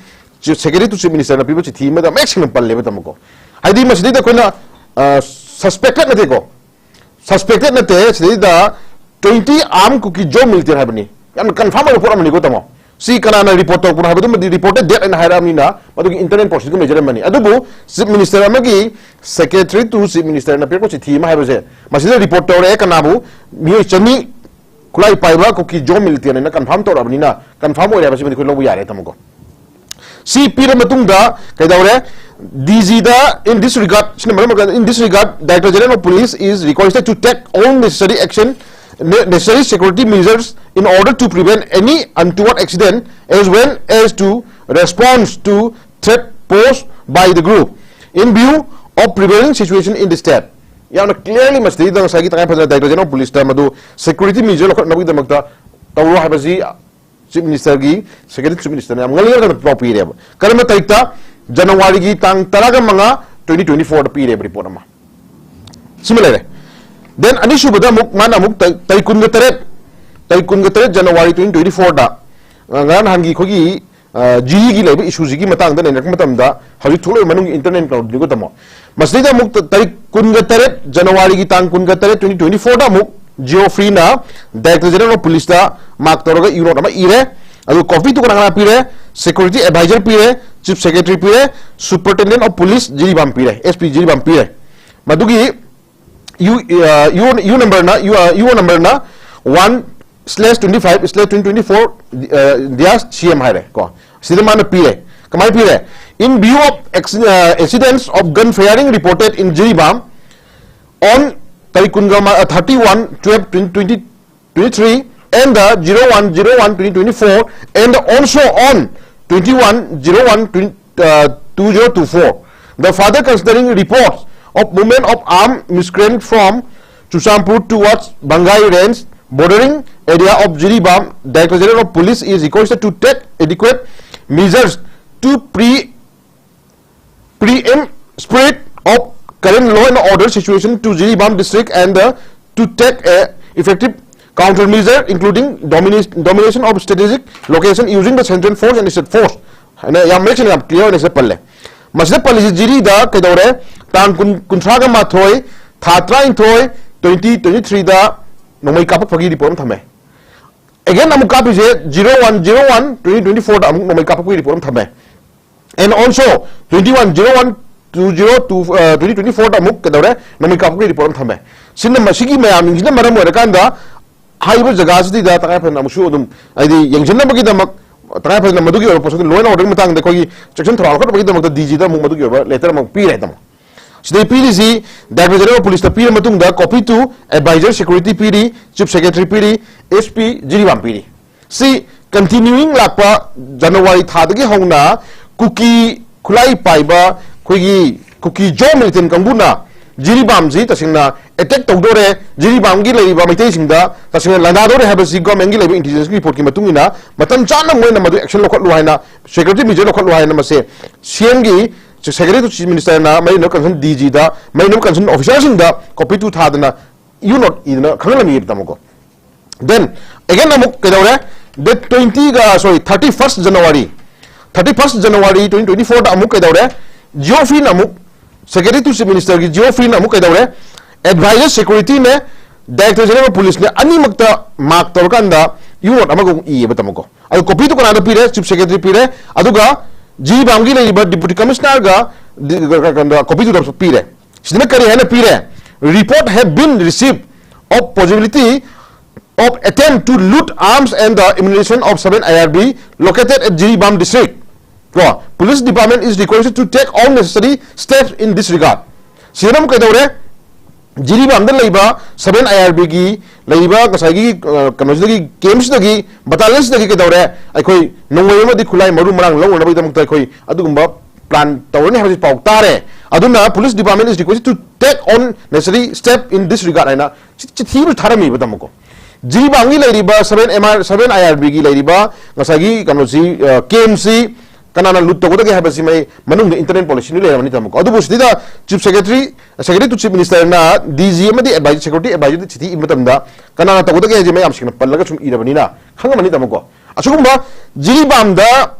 Secretary to Chief Minister ꯅ ꯄꯤꯕ ꯆꯤꯊꯤ ꯑꯃꯗ ꯃꯌꯦꯛ ꯁꯦꯡꯅ ꯄꯜꯂꯦꯕ, ꯇꯥꯃꯣꯀꯣ꯫ ꯍꯥꯏꯗꯤ ꯃꯁꯤꯗꯩꯗ ꯑꯩꯈꯣꯏꯅ, ꯑ, suspected ꯅꯠꯇꯦꯀꯣ, suspected ꯅꯠꯇꯦ, ꯁꯤꯗꯩꯗ twenty armed ꯀꯨꯀꯤ Zo militant ꯍꯥꯏꯕꯅꯤ꯫ ꯌꯥꯝꯅ confirm ꯑꯣꯏꯕ ꯄꯣꯠ ꯑꯃꯅꯤꯀꯣ, ꯇꯥꯃꯣ꯫ ꯁꯤ ꯀꯅꯥꯅ report ꯇꯧꯔꯛꯄꯅꯣ ꯍꯥꯏꯕꯗꯨꯃꯗꯤ reported dead ꯑꯅ ꯍꯥꯏꯔꯛꯑꯕꯅꯤꯅ ꯃꯗꯨꯒꯤ internal process ꯀꯨꯝꯕ ꯂꯩꯖꯔꯝꯕꯅꯤ꯫ ꯑꯗꯨꯕꯨ Chief Minister ꯑꯃꯒꯤ Secretary to Chief Minister ꯅ ꯄꯤꯔꯛꯄ ꯆꯤꯊꯤ ꯑꯃ ꯍꯥꯏꯕꯁꯦ, ꯃꯁꯤꯗ report ꯇꯧꯔꯛꯑꯦ ꯀꯅꯥꯕꯨ? ꯃꯤꯑꯣꯏ ꯆꯅꯤ ꯈꯨꯠꯂꯥꯏ ꯄꯥꯏꯕ ꯀꯨꯀꯤ Zo militant ꯍꯥꯏꯅ confirm ꯇꯧꯔꯛꯑꯕꯅꯤꯅ, confirm ꯑꯣꯏꯔꯦ ꯍꯥꯏꯕꯁꯤꯃꯗꯤ ꯑꯩꯈꯣꯏ ꯂꯧꯕ ꯌꯥꯔꯦ, ꯇꯥꯃꯣꯀꯣ꯫ ꯁꯤ ꯄꯤꯔ ꯃꯇꯨꯡꯗ ꯀꯩꯗꯧꯔꯦ? D G the, in this regard, ꯁꯤꯅ ꯃꯔꯝ ꯑꯣꯏꯔꯀꯥꯟꯗ, in this regard, Director General of Police is requested to take all necessary action, ne-, necessary security measures in order to prevent any untoward accident as well as to response to threat posed by the group in view of prevailing situation in the state. ꯌꯥꯝꯅ clearly ꯃꯁꯤꯗꯩꯗ ꯉꯁꯥꯏꯒꯤ ꯇꯉꯥꯏ ꯐꯗꯅ Director General of Police ꯇ ꯃꯗꯨ security measure ꯂꯧꯈꯠꯅꯕꯒꯤꯗꯃꯛꯇ ꯇꯧꯔꯣ ꯍꯥꯏꯕꯁꯤ Chief Minister ꯒꯤ, Secretary Chief Minister ꯅ ꯌꯥꯝ ꯉꯜꯂꯤꯉꯩ ꯃꯇꯝꯗ ꯄꯥꯎ ꯄꯤꯔꯦꯕ꯫ ꯀꯔꯝꯕ ꯇꯥꯔꯤꯛꯇ? January ꯒꯤ ꯇꯥꯡ ꯇꯔꯥꯒ ꯃꯉꯥ, twenty twenty-four ꯗ ꯄꯤꯔꯦꯕ report ꯑꯃ꯫ ꯁꯤꯃ ꯂꯩꯔꯦ꯫ Then ꯑꯅꯤꯁꯨꯕꯗ ꯑꯃꯨꯛ ꯃꯥꯅ ꯑꯃꯨꯛ ꯇꯥ-, ꯇꯥꯔꯤꯛ ꯀꯨꯟꯒ ꯇꯔꯦꯠ, ꯇꯥꯔꯤꯛ ꯀꯨꯟꯒ ꯇꯔꯦꯠ January twenty twenty-four ꯗ, ꯑ, ꯉꯔꯥꯡ ꯅꯍꯥꯟꯒꯤ ꯑꯩꯈꯣꯏꯒꯤ, ꯑ, ꯖꯤꯔꯤꯒꯤ ꯂꯩꯕ issue ꯁꯤꯒꯤ ꯃꯇꯥꯡꯗ ꯅꯩꯅꯔꯛꯄ ꯃꯇꯝꯗ ꯍꯧꯖꯤꯛ ꯊꯣꯛꯂꯛꯏꯕ ꯃꯅꯨꯡꯒꯤ internal ꯀꯩꯅꯣꯗꯨꯅꯤꯀꯣ, ꯇꯥꯃꯣ꯫ ꯃꯁꯤꯗꯩꯗ ꯑꯃꯨꯛ ꯇ-, ꯇꯥꯔꯤꯛ ꯀꯨꯟꯒ ꯇꯔꯦꯠ, January ꯒꯤ ꯇꯥꯡ ꯀꯨꯟꯒ ꯇꯔꯦꯠ, twenty twenty-four ꯗ ꯑꯃꯨꯛ Geoffrey ꯅ Director General of Police ꯇ mark ꯇꯧꯔꯒ ꯏ note ꯑꯃ ꯏꯔꯦ꯫ ꯑꯗꯨ copy ꯇꯨ ꯀꯅꯥ ꯀꯅꯥ ꯄꯤꯔꯦ? Security Advisor ꯄꯤꯔꯦ, Chief Secretary ꯄꯤꯔꯦ, Superintendent of Police ꯖꯤꯔꯤꯕꯥꯝ ꯄꯤꯔꯦ, S P ꯖꯤꯔꯤꯕꯥꯝ ꯄꯤꯔꯦ꯫ ꯃꯗꯨꯒꯤ U, uh, U, U number ꯅ, U, uh, U number ꯅ one slash twenty-five slash twenty twenty-four, uh, dash C M ꯍꯥꯏꯔꯦ ꯀꯣ꯫ ꯁꯤꯗ ꯃꯥꯅ ꯄꯤꯔꯦ꯫ ꯀꯃꯥꯏꯅ ꯄꯤꯔꯦ? In view of acci-, uh, incidents of gun firing reported in Jiribam on ꯇꯥꯔꯤꯛ ꯀꯨꯟꯒ ꯃꯥ-, uh, thirty-one twelve twenty twenty-three and the zero one zero one twenty twenty-four and also on twenty-one zero one twenty, uh, two zero two four. The further considering reports of movement of armed miscreant from Churachandpur towards Bangai range, bordering area of Jiribam, Director General of Police is requested to take adequate measures to pre-, preempt spirit of current law and order situation to Jiribam district and uh, to take a effective countermeasure, including domina- domination of strategic location using the central force and state force. ꯍꯥꯏꯅ ꯌꯥꯝ ꯃꯌꯦꯛ ꯁꯦꯡꯅ, ꯌꯥꯝ clear ꯑꯣꯏꯅ ꯁꯤꯗ ꯄꯜꯂꯦ꯫ ꯃꯁꯤꯗ ꯄꯜꯂꯤꯁꯤ ꯖꯤꯔꯤꯗ ꯀꯩꯗꯧꯔꯦ? ꯇꯥꯡ ꯀꯨꯟ, ꯀꯨꯟꯊ꯭ꯔꯥꯒ ꯃꯥꯊꯣꯏ, ꯊꯥ ꯇꯔꯥꯅꯤꯊꯣꯏ, twenty twenty-threeꯗ ꯅꯣꯡꯃꯩ ꯀꯥꯞꯄꯛꯄꯒꯤ report ꯑꯃ ꯊꯝꯃꯦ꯫ Again ꯑꯃꯨꯛ ꯀꯥꯞꯄꯤꯁꯦ zero one zero one twenty twenty-fourꯗ ꯑꯃꯨꯛ ꯅꯣꯡꯃꯩ ꯀꯥꯞꯄꯛꯄꯒꯤ report ꯑꯃ ꯊꯝꯃꯦ꯫ And also twenty one zero one two zero two uh, twenty twenty-fourꯗ ꯑꯃꯨꯛ ꯀꯩꯗꯧꯔꯦ? ꯅꯣꯡꯃꯩ ꯀꯥꯞꯄꯛꯄꯒꯤ report ꯑꯃ ꯊꯝꯃꯦ꯫ ꯁꯤꯅ ꯃꯁꯤꯒꯤ ꯃꯌꯥꯝꯁꯤꯡꯁꯤꯅ ꯃꯔꯝ ꯑꯣꯏꯔꯀꯥꯟꯗ ꯍꯥꯏꯔꯤꯕ ꯖꯒꯥꯁꯤꯗ ꯇꯉꯥꯏ ꯐꯗꯅ ꯑꯃꯨꯛꯁꯨ ꯑꯗꯨꯝ, ꯍꯥꯏꯗꯤ, ꯌꯦꯡꯁꯤꯟꯅꯕꯒꯤꯗꯃꯛ ꯇꯉꯥꯏ ꯐꯗꯅ ꯃꯗꯨꯒꯤ ꯑꯣꯏꯕ ꯄꯣꯠꯁꯛꯇꯨ, law and orderꯒꯤ ꯃꯇꯥꯡꯗ ꯑꯩꯈꯣꯏꯒꯤ ꯆꯦꯛꯁꯤꯟ ꯊꯧꯔꯥꯡ ꯂꯧꯈꯠꯅꯕꯒꯤꯗꯃꯛꯇ ꯗꯤꯖꯤꯗ ꯑꯃꯨꯛ ꯃꯗꯨꯒꯤ ꯑꯣꯏꯕ letter ꯑꯃꯨꯛ ꯄꯤꯔꯦ ꯇꯥꯃꯣ꯫ ꯁꯤꯗꯩ ꯄꯤꯔꯤꯁꯤ, Director General of Policeꯇ ꯄꯤꯔ ꯃꯇꯨꯡꯗ copy to Advisor Security ꯄꯤꯔꯤ, Chief Secretary ꯄꯤꯔꯤ, SP ꯖꯤꯔꯤꯕꯥꯝ ꯄꯤꯔꯤ꯫ ꯁꯤ continuing ꯂꯥꯛꯄ January ꯊꯥꯗꯒꯤ ꯍꯧꯅ ꯀꯨꯀꯤ ꯈꯨꯠꯂꯥꯏ ꯄꯥꯏꯕ ꯑꯩꯈꯣꯏꯒꯤ ꯀꯨꯀꯤ ꯖꯣ militant ꯀꯥꯡꯕꯨꯅ ꯖꯤꯔꯤꯕꯥꯝꯁꯤ ꯇꯁꯦꯡꯅ attack ꯇꯧꯗꯣꯔꯦ, ꯖꯤꯔꯤꯕꯥꯝꯒꯤ ꯂꯩꯔꯤꯕ ꯃꯩꯇꯩꯁꯤꯡꯗ ꯇꯁꯦꯡꯅ ꯂꯥꯟꯗꯥꯗꯣꯔꯦ ꯍꯥꯏꯕꯁꯤ governmentꯒꯤ ꯂꯩꯕ intelligenceꯀꯤ reportꯀꯤ ꯃꯇꯨꯡ ꯏꯟꯅ ꯃꯇꯝ ꯆꯥꯅ ꯃꯣꯏꯅ ꯃꯗꯨ action ꯂꯧꯈꯠꯂꯨ ꯍꯥꯏꯅ, security measure ꯂꯧꯈꯠꯂꯨ ꯍꯥꯏꯅ ꯃꯁꯦ CMꯒꯤ Secretary to Chief Ministerꯅ ꯃꯔꯤ ꯂꯩꯅꯕ concerned DGꯗ, ꯃꯔꯤ ꯂꯩꯅꯕ concerned officerꯁꯤꯡꯗ copy to ꯊꯥꯗꯅ ꯌꯨ ꯅꯣꯠ ꯏꯗꯅ ꯈꯪꯍꯜꯂꯝꯃꯤ ꯇꯥꯃꯣꯀꯣ꯫ Then again ꯑꯃꯨꯛ ꯀꯩꯗꯧꯔꯦ? Date twentyꯒ, sorry, thirty first January, thirty first January twenty twenty fourꯗ ꯑꯃꯨꯛ ꯀꯩꯗꯧꯔꯦ? GOPꯅ ꯑꯃꯨꯛ, Secretary to Chief Ministerꯒꯤ GOPꯅ ꯑꯃꯨꯛ ꯀꯩꯗꯧꯔꯦ? Advisor Securityꯅꯦ, Director General of Policeꯅꯦ, ꯑꯅꯤꯃꯛꯇ mark ꯇꯧꯔꯀꯥꯟꯗ ꯌꯨ ꯅꯣꯠ ꯑꯃꯒ ꯑꯃꯨꯛ ꯏꯌꯦꯕ ꯇꯥꯃꯣꯀꯣ꯫ ꯑꯗꯨ copy to ꯀꯅꯥꯗ ꯄꯤꯔꯦ? Chief Secretary ꯄꯤꯔꯦ꯫ ꯑꯗꯨꯒ ꯖꯤꯔꯤꯕꯥꯝꯒꯤ ꯂꯩꯔꯤꯕ Deputy Commissionerꯒ ꯗꯤ-, ꯀ-, ꯀ-, copy to ꯗ ꯄꯤꯔꯦ꯫ ꯁꯤꯗꯅ ꯀꯔꯤ ꯍꯥꯏꯅ ꯄꯤꯔꯦ? Report have been received of possibility of attempt to loot arms and the ammunition of seven I R B located at Jiribam district. ꯀꯣ, Police Department is requested to take all necessary steps in this regard. ꯁꯤꯗꯅ ꯑꯃꯨꯛ ꯀꯩꯗꯧꯔꯦ? ꯖꯤꯔꯤꯕꯥꯝꯗ ꯂꯩꯕ seven I R Bꯒꯤ ꯂꯩꯔꯤꯕ ꯉꯁꯥꯏꯒꯤ, ꯑ, ꯀꯩꯅꯣꯁꯤꯗꯒꯤ, campꯁꯤꯗꯒꯤ, battalionꯁꯤꯗꯒꯤ ꯀꯩꯗꯧꯔꯦ? ꯑꯩꯈꯣꯏ ꯅꯣꯡꯃꯩ ꯑꯃꯗꯤ ꯈꯨꯠꯂꯥꯏ ꯃꯔꯨ ꯃꯔꯥꯡ ꯂꯧꯅꯅꯕꯒꯤꯗꯃꯛꯇ ꯑꯩꯈꯣꯏ ꯑꯗꯨꯒꯨꯝꯕ plan ꯇꯧꯔꯅꯤ ꯍꯥꯏꯕꯁꯤ ꯄꯥꯎ ꯇꯥꯔꯦ꯫ ꯑꯗꯨꯅ Police Department is requested to take all necessary step in this regard ꯍꯥꯏꯅ ꯆꯤ-, ꯆꯤꯊꯤ ꯑꯃꯁꯨ ꯊꯥꯔꯝꯃꯤꯕ ꯇꯥꯃꯣꯀꯣ꯫ ꯖꯤꯔꯤꯕꯥꯝꯒꯤ ꯂꯩꯔꯤꯕ seven M R, seven I R Bꯒꯤ ꯂꯩꯔꯤꯕ ꯉꯁꯥꯏꯒꯤ ꯀꯩꯅꯣꯁꯤ, ꯑ, campꯁꯤ ꯀꯅꯥꯅ ꯂꯨꯠ ꯇꯧꯒꯗꯒꯦ ꯍꯥꯏꯕꯁꯤ ꯃꯩ ꯃꯅꯨꯡꯗ ꯏꯟꯇꯔꯅꯦꯜ ꯄꯣꯂꯤꯁꯤꯗꯤ ꯂꯩꯔꯝꯃꯅꯤ ꯇꯥꯃꯣꯀꯣ꯫ ꯑꯗꯨꯕꯨ ꯁꯤꯗ chief secretary, secretary to chief ꯃꯤꯅꯤꯁꯇꯔꯅ ꯗꯤ ꯖꯤ ꯑꯃꯗꯤ ꯑꯦꯗꯚꯥꯏꯖꯔ, ꯁꯦꯀ꯭ꯌꯨꯔꯤꯇꯤ ꯑꯦꯗꯚꯥꯏꯖꯔꯗ ꯆꯤꯊꯤ ꯏꯕ ꯃꯇꯝꯗ ꯀꯅꯥꯅ ꯇꯧꯒꯗꯒꯦ ꯍꯥꯏꯁꯦ ꯃꯌꯥꯝꯁꯤꯡꯅ ꯄꯜꯂꯒ ꯁꯨꯝ ꯏꯔꯕꯅꯤꯅ ꯈꯪꯉꯝꯃꯅꯤ ꯇꯥꯃꯣꯀꯣ꯫ ꯑꯁꯤꯒꯨꯝꯕ ꯖꯤꯔꯤꯕꯥꯝꯗ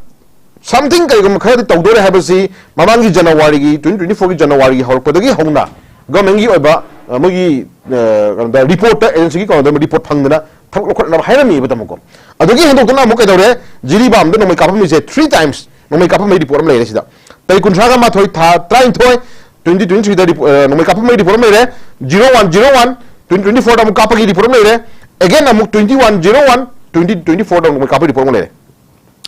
something ꯀꯔꯤꯒꯨꯝꯕ ꯈꯔꯗꯤ ꯇꯧꯗꯣꯔꯦ ꯍꯥꯏꯕꯁꯤ ꯃꯃꯥꯡꯒꯤ ꯖꯅꯋꯥꯔꯤꯒꯤ, twenty twenty four ꯒꯤ ꯖꯅꯋꯥꯔꯤꯒꯤ ꯍꯧꯔꯛꯄꯗꯒꯤ ꯍꯧꯅ ꯒꯣꯔꯃꯦꯟꯒꯤ ꯑꯣꯏꯕ, ꯑ, ꯃꯣꯏꯒꯤ, ꯑ, ꯀꯩꯅꯣꯗ ꯔꯤꯄꯣꯔꯠꯇ, ꯑꯦꯖꯦꯟꯁꯤꯒꯤ ꯀꯩꯅꯣꯗ ꯔꯤꯄꯣꯔꯠ ꯐꯪꯗꯅ ꯊꯕꯛ ꯂꯧꯈꯠꯅꯕ ꯍꯥꯏꯔꯝꯃꯤꯕ ꯇꯥꯃꯣꯀꯣ꯫ ꯑꯗꯨꯗꯒꯤ ꯍꯦꯟꯗꯣꯛꯇꯅ ꯑꯃꯨꯛ ꯀꯩꯗꯧꯔꯦ? ꯖꯤꯔꯤꯕꯥꯝꯗ ꯅꯣꯡꯃꯩ ꯀꯥꯞꯐꯝꯃꯤꯁꯦ three times ꯅꯣꯡꯃꯩ ꯀꯥꯞꯐꯝꯒꯤ ꯔꯤꯄꯣꯔꯠ ꯑꯃ ꯂꯩꯔꯦ ꯁꯤꯗ꯫ ꯇꯥꯔꯤꯛ ꯀꯨꯟꯊ꯭ꯔꯥꯒ ꯃꯥꯊꯣꯏ, ꯊꯥ ꯇꯔꯥꯅꯤꯊꯣꯏ, twenty twenty three ꯗ ꯔꯤꯄꯣ-, ꯑ, ꯅꯣꯡꯃꯩ ꯀꯥꯞꯐꯝꯒꯤ ꯔꯤꯄꯣꯔꯠ ꯑꯃ ꯂꯩꯔꯦ꯫ Zero one zero one twenty twenty four ꯗ ꯑꯃꯨꯛ ꯀꯥꯞꯄꯒꯤ ꯔꯤꯄꯣꯔꯠ ꯑꯃ ꯂꯩꯔꯦ꯫ Again ꯑꯃꯨꯛ twenty one zero one twenty twenty four ꯗ ꯅꯣꯡꯃꯩ ꯀꯥꯞꯄꯒꯤ ꯔꯤꯄꯣꯔꯠ ꯑꯃ ꯂꯩꯔꯦ꯫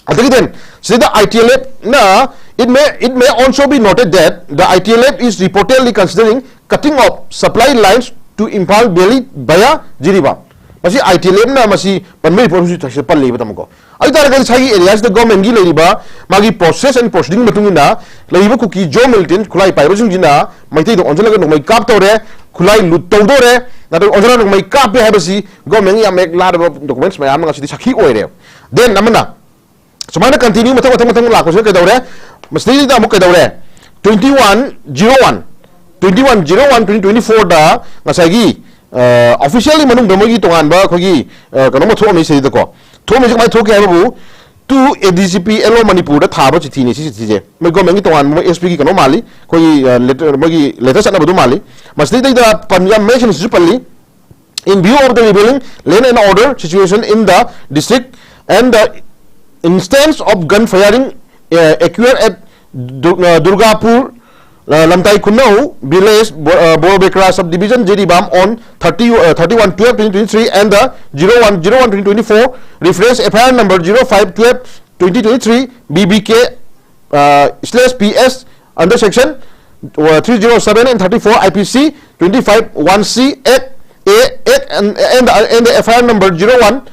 ꯑꯗꯒꯤ then ꯁꯤꯗ ITLF ꯅ, it may, it may also be noted that the ITLF is reportedly considering cutting of supply lines to Imphal Valley via Jiribam꯫ ꯃꯁꯤ ITLF ꯅ ꯃꯁꯤ ꯄꯟꯕꯒꯤ ꯔꯤꯄꯣꯔꯠ ꯍꯧꯖꯤꯛ ꯁꯤꯗ ꯄꯜꯂꯤꯕ ꯇꯥꯃꯣꯀꯣ꯫ ꯑꯗꯨ ꯇꯥꯔꯒꯗꯤ ꯉꯁꯥꯏꯒꯤ ꯑꯦꯔꯤꯌꯥꯁꯤꯗ ꯒꯣꯔꯃꯦꯟꯒꯤ ꯂꯩꯔꯤꯕ ꯃꯥꯒꯤ process and proceeding ꯃꯇꯨꯡ ꯏꯟꯅ ꯂꯩꯔꯤꯕ ꯀꯨꯀꯤ ꯖꯣ ꯃꯤꯂꯤꯇꯦꯟ ꯈꯨꯠꯂꯥꯏ ꯄꯥꯏꯕꯁꯤꯡꯁꯤꯅ ꯃꯩꯇꯩꯗ ꯑꯣꯟꯁꯤꯜꯂꯒ ꯅꯣꯡꯃꯩ ꯀꯥꯞꯇꯧꯔꯦ, ꯈꯨꯠꯂꯥꯏ ꯂꯨꯠ ꯇꯧꯗꯧꯔꯦ, ꯅꯠꯇ꯭ꯔꯒ ꯑꯣꯟꯁꯤꯜꯂꯒ ꯅꯣꯡꯃꯩ ꯀꯥꯞꯄꯦ ꯍꯥꯏꯕꯁꯤ ꯒꯣꯔꯃꯦꯟꯒꯤ ꯌꯥꯝ ꯃꯌꯦꯛ ꯂꯥꯔꯕ documents ꯃꯌꯥꯝ ꯑꯃ ꯉꯁꯤꯗꯤ ꯁꯥꯈꯤ ꯑꯣꯏꯔꯦ꯫ Then ꯑꯃꯅ ꯁꯨꯃꯥꯏꯅ continue ꯃꯊꯪ ꯃꯊꯪ ꯃꯊꯪ ꯂꯥꯛꯄꯁꯤꯅ ꯀꯩꯗꯧꯔꯦ? ꯃꯁꯤꯗꯩꯁꯤꯗ ꯑꯃꯨꯛ ꯀꯩꯗꯧꯔꯦ? Twenty one zero one, twenty one zero one twenty twenty fofour ꯗ ꯉꯁꯥꯏꯒꯤ, ꯑ, officially ꯃꯅꯨꯡꯗ ꯃꯣꯏꯒꯤ ꯇꯣꯉꯥꯟꯕ ꯑꯩꯈꯣꯏꯒꯤ, ꯑ, ꯀꯩꯅꯣꯝꯃ ꯊꯣꯛꯑꯝꯃꯤ ꯁꯤꯗꯀꯣ꯫ ꯊꯣꯛꯑꯝꯃꯤꯁꯦ ꯀꯃꯥꯏꯅ ꯊꯣꯛꯀꯦ ꯍꯥꯏꯕꯕꯨ, to ADGP LO ꯃꯅꯤꯄꯨꯔꯗ ꯊꯥꯕ ꯆꯤꯊꯤꯅꯤ ꯁꯤ ꯆꯤꯊꯤꯁꯦ꯫ ꯃꯣꯏ ꯒꯣꯔꯃꯦꯟꯒꯤ ꯇꯣꯉꯥꯟꯕ ꯃꯣꯏ SP ꯒꯤ ꯀꯩꯅꯣ ꯃꯥꯜꯂꯤ, ꯑꯩꯈꯣꯏꯒꯤ, ꯑ, letter, ꯃꯣꯏꯒꯤ letter ꯆꯠꯅꯕꯗꯨ ꯃꯥꯜꯂꯤ꯫ ꯃꯁꯤꯗꯩꯗ ꯄꯟ-, ꯌꯥꯝ mention ꯁꯤꯁꯨ ꯄꯜꯂꯤ꯫ In view of the prevailing land and order situation in the district and the instance of gun firing, uh, occurred at Du-, uh, Durgapur, uh, Lamtai Khunau village, Bo-, uh, Borobekra subdivision, Jiribam on thirty, uh, thirty one twelve twenty twenty three and the zero one zero one twenty twenty four, reference FIR number zero five twelve twenty twenty three, BBK, uh, slash PS under section, uh, three zero seven and thirty four IPC twenty five one C Act, A, Act and, and, and the FIR number zero one,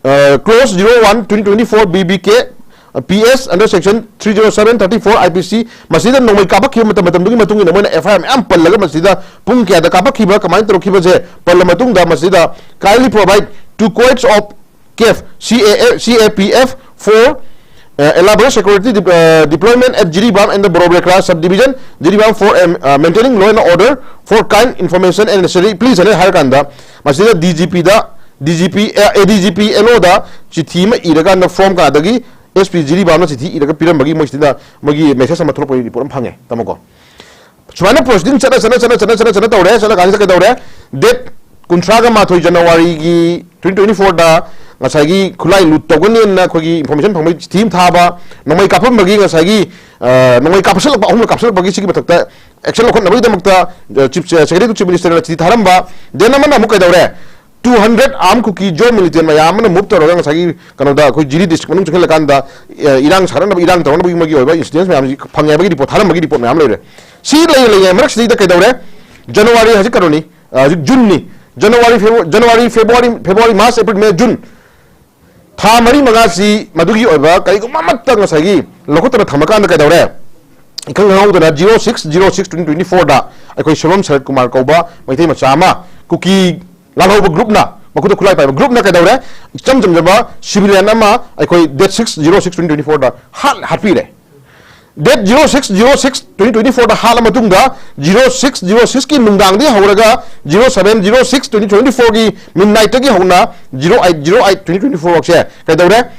uh, clause zero one twenty twenty four BBK, uh, PS under section three zero seven thirty four IPC, ꯃꯁꯤꯗ ꯅꯣꯡꯃꯩ ꯀꯥꯞꯄꯛꯈꯤꯕ ꯃꯇꯝ, ꯃꯇꯝꯗꯨꯒꯤ ꯃꯇꯨꯡ ꯏꯟꯅ ꯃꯣꯏꯅ FIR ꯃꯌꯥꯝ ꯄꯜꯂꯒ ꯃꯁꯤꯗ ꯄꯨꯡ ꯀꯌꯥꯗ ꯀꯥꯞꯄꯛꯈꯤꯕ, ꯀꯃꯥꯏꯅ ꯇꯧꯔꯛꯈꯤꯕꯁꯦ ꯄꯜꯂ ꯃꯇꯨꯡꯗ ꯃꯁꯤꯗ clearly provide to courts of CAF, CAA, CAPF for Elaborate security dep- uh, deployment at Jiribam and the Borobekra subdivision, Jiribam for um, uh, maintaining law and order for kind information and necessary please ꯍꯥꯏꯅ ꯍꯥꯏꯔ ꯀꯥꯟꯗ ꯃꯁꯤꯗ D G P ꯗ D G P ꯑꯦ D G P L O ꯗ ꯆꯤꯊꯤ ꯑꯃ ꯏꯔꯀꯥꯟꯗ from ꯀꯥꯗꯒꯤ S P Jiribam ꯅ ꯆꯤꯊꯤ ꯏꯔꯒ ꯄꯤꯔꯝꯕꯒꯤ ꯃꯣꯏꯁꯤꯗ ꯃꯣꯏꯒꯤ ꯃꯦꯁꯦꯖ ꯑꯃ ꯊꯣꯛꯂꯛꯄꯒꯤ ꯔꯤꯄꯣꯔꯠ ꯑꯃ ꯐꯪꯉꯦ, ꯇꯥꯃꯣꯀꯣ꯫ ꯁꯨꯃꯥꯏꯅ ꯄ꯭ꯔꯣꯁꯤꯗꯤꯡ ꯆꯠꯅ ꯆꯠꯅ ꯆꯠꯅ ꯆꯠꯅ ꯆꯠꯅ ꯆꯠꯅ ꯇꯧꯔꯦ꯫ ꯆꯠꯂ ꯀꯥꯟꯁꯤꯗ ꯀꯩꯗꯧꯔꯦ? ꯗꯦꯠ ꯀꯨꯟꯊ꯭ꯔꯥꯒ ꯃꯥꯊꯣꯏ ꯖꯅꯋꯥꯔꯤꯒꯤ twenty twenty four ꯗ ꯉꯁꯥꯏꯒꯤ ꯈꯨꯠꯂꯥꯏ ꯂꯨꯠ ꯇꯧꯒꯅꯦꯅ ꯑꯩꯈꯣꯏꯒꯤ ꯏꯟꯐꯣꯔꯃꯦꯁꯟ ꯐꯪꯕꯒꯤ ꯆꯤꯊꯤ ꯑꯃ ꯊꯥꯕ, ꯅꯣꯡꯃꯩ ꯀꯥꯞꯄꯝꯕꯒꯤ ꯉꯁꯥꯏꯒꯤ ꯑ, ꯅꯣꯡꯃꯩ ꯀꯥꯞꯁꯤꯜꯂꯛꯄ, ꯑꯍꯨꯝꯂꯛ ꯀꯥꯞꯁꯤꯜꯂꯛꯄꯒꯤ ꯁꯤꯒꯤ ꯃꯊꯛꯇ action ꯂꯧꯈꯠꯅꯕꯒꯤꯗꯃꯛꯇ, ꯑ, Chief, ꯑ, Secretary to Chief Minister ꯅ ꯆꯤꯊꯤ ꯊꯥꯔꯝꯕ꯫ Then ꯑꯃꯅ ꯑꯃꯨꯛ ꯀꯩꯗꯧꯔꯦ? Two hundred armed Kuki Zo militant ꯃꯌꯥꯝ ꯑꯃꯅ move ꯇꯧꯔꯒ ꯉꯁꯥꯏꯒꯤ ꯀꯩꯅꯣꯗ ꯑꯩꯈꯣꯏ ꯖꯤꯔꯤ district ꯃꯅꯨꯡ ꯆꯪꯁꯤꯜꯂꯀꯥꯟꯗ, ꯑ, ꯏꯔꯥꯡ ꯁꯥꯒꯠꯅꯕ, ꯏꯔꯥꯡ ꯇꯧꯅꯕꯒꯤ ꯃꯣꯏꯒꯤ ꯑꯣꯏꯕ incidents ꯃꯌꯥꯝꯁꯤ ꯐꯪꯉꯦ ꯍꯥꯏꯕꯒꯤ report ꯊꯥꯔꯝꯕꯒꯤ report ꯃꯌꯥꯝ ꯂꯩꯔꯦ꯫ ꯁꯤ ꯂꯩꯔꯤꯉꯩ ꯃꯔꯛꯁꯤꯗꯩꯗ ꯀꯩꯗꯧꯔꯦ? ꯖꯅꯋꯥꯔꯤ ꯍꯧꯖꯤꯛ ꯀꯩꯅꯣꯅꯤ, ꯑ, ꯍꯧꯖꯤꯛ ꯖꯨꯟꯅꯤ꯫ January, February-, January, February, February, March, April, May, June. ꯊꯥ ꯃꯔꯤ ꯃꯉꯥꯁꯤ ꯃꯗꯨꯒꯤ ꯑꯣꯏꯕ ꯀꯔꯤꯒꯨꯝꯕ ꯑꯃꯠꯇ ꯉꯁꯥꯏꯒꯤ ꯂꯧꯈꯠꯇꯅ ꯊꯝꯃꯀꯥꯟꯗ ꯀꯩꯗꯧꯔꯦ? ꯏꯈꯪ ꯈꯪꯍꯧꯗꯅ zero six zero six twenty twenty four ꯗ ꯑꯩꯈꯣꯏ ꯁꯣꯏꯕꯝ ꯁꯔꯠ ꯀꯨꯃꯥꯔ ꯀꯧꯕ ꯃꯩꯇꯩ ꯃꯆꯥ ꯑꯃ ꯀꯨꯀꯤ ꯂꯥꯜꯍꯧꯕ group ꯅ, ꯃꯈꯨꯠꯇ ꯈꯨꯠꯂꯥꯏ ꯄꯥꯏꯕ group ꯅ ꯀꯩꯗꯧꯔꯦ? ꯏꯆꯝ ꯆꯝꯖꯕ civilian ꯑꯃ ꯑꯩꯈꯣꯏ date six zero six twenty twenty four ꯗ ꯍꯥꯠ-, ꯍꯥꯠꯄꯤꯔꯦ꯫ Date zero six zero six twenty twenty four ꯗ ꯍꯥꯠꯂ ꯃꯇꯨꯡꯗ, zero six zero six ꯀꯤ ꯅꯨꯡꯗꯥꯡꯗꯒꯤ ꯍꯧꯔꯒ zero seven zero six twenty twenty four ꯒꯤ midnight ꯇꯒꯤ ꯍꯧꯅ zero eight zero eight twenty twenty four ꯐꯥꯎꯁꯦ ꯀꯩꯗꯧꯔꯦ?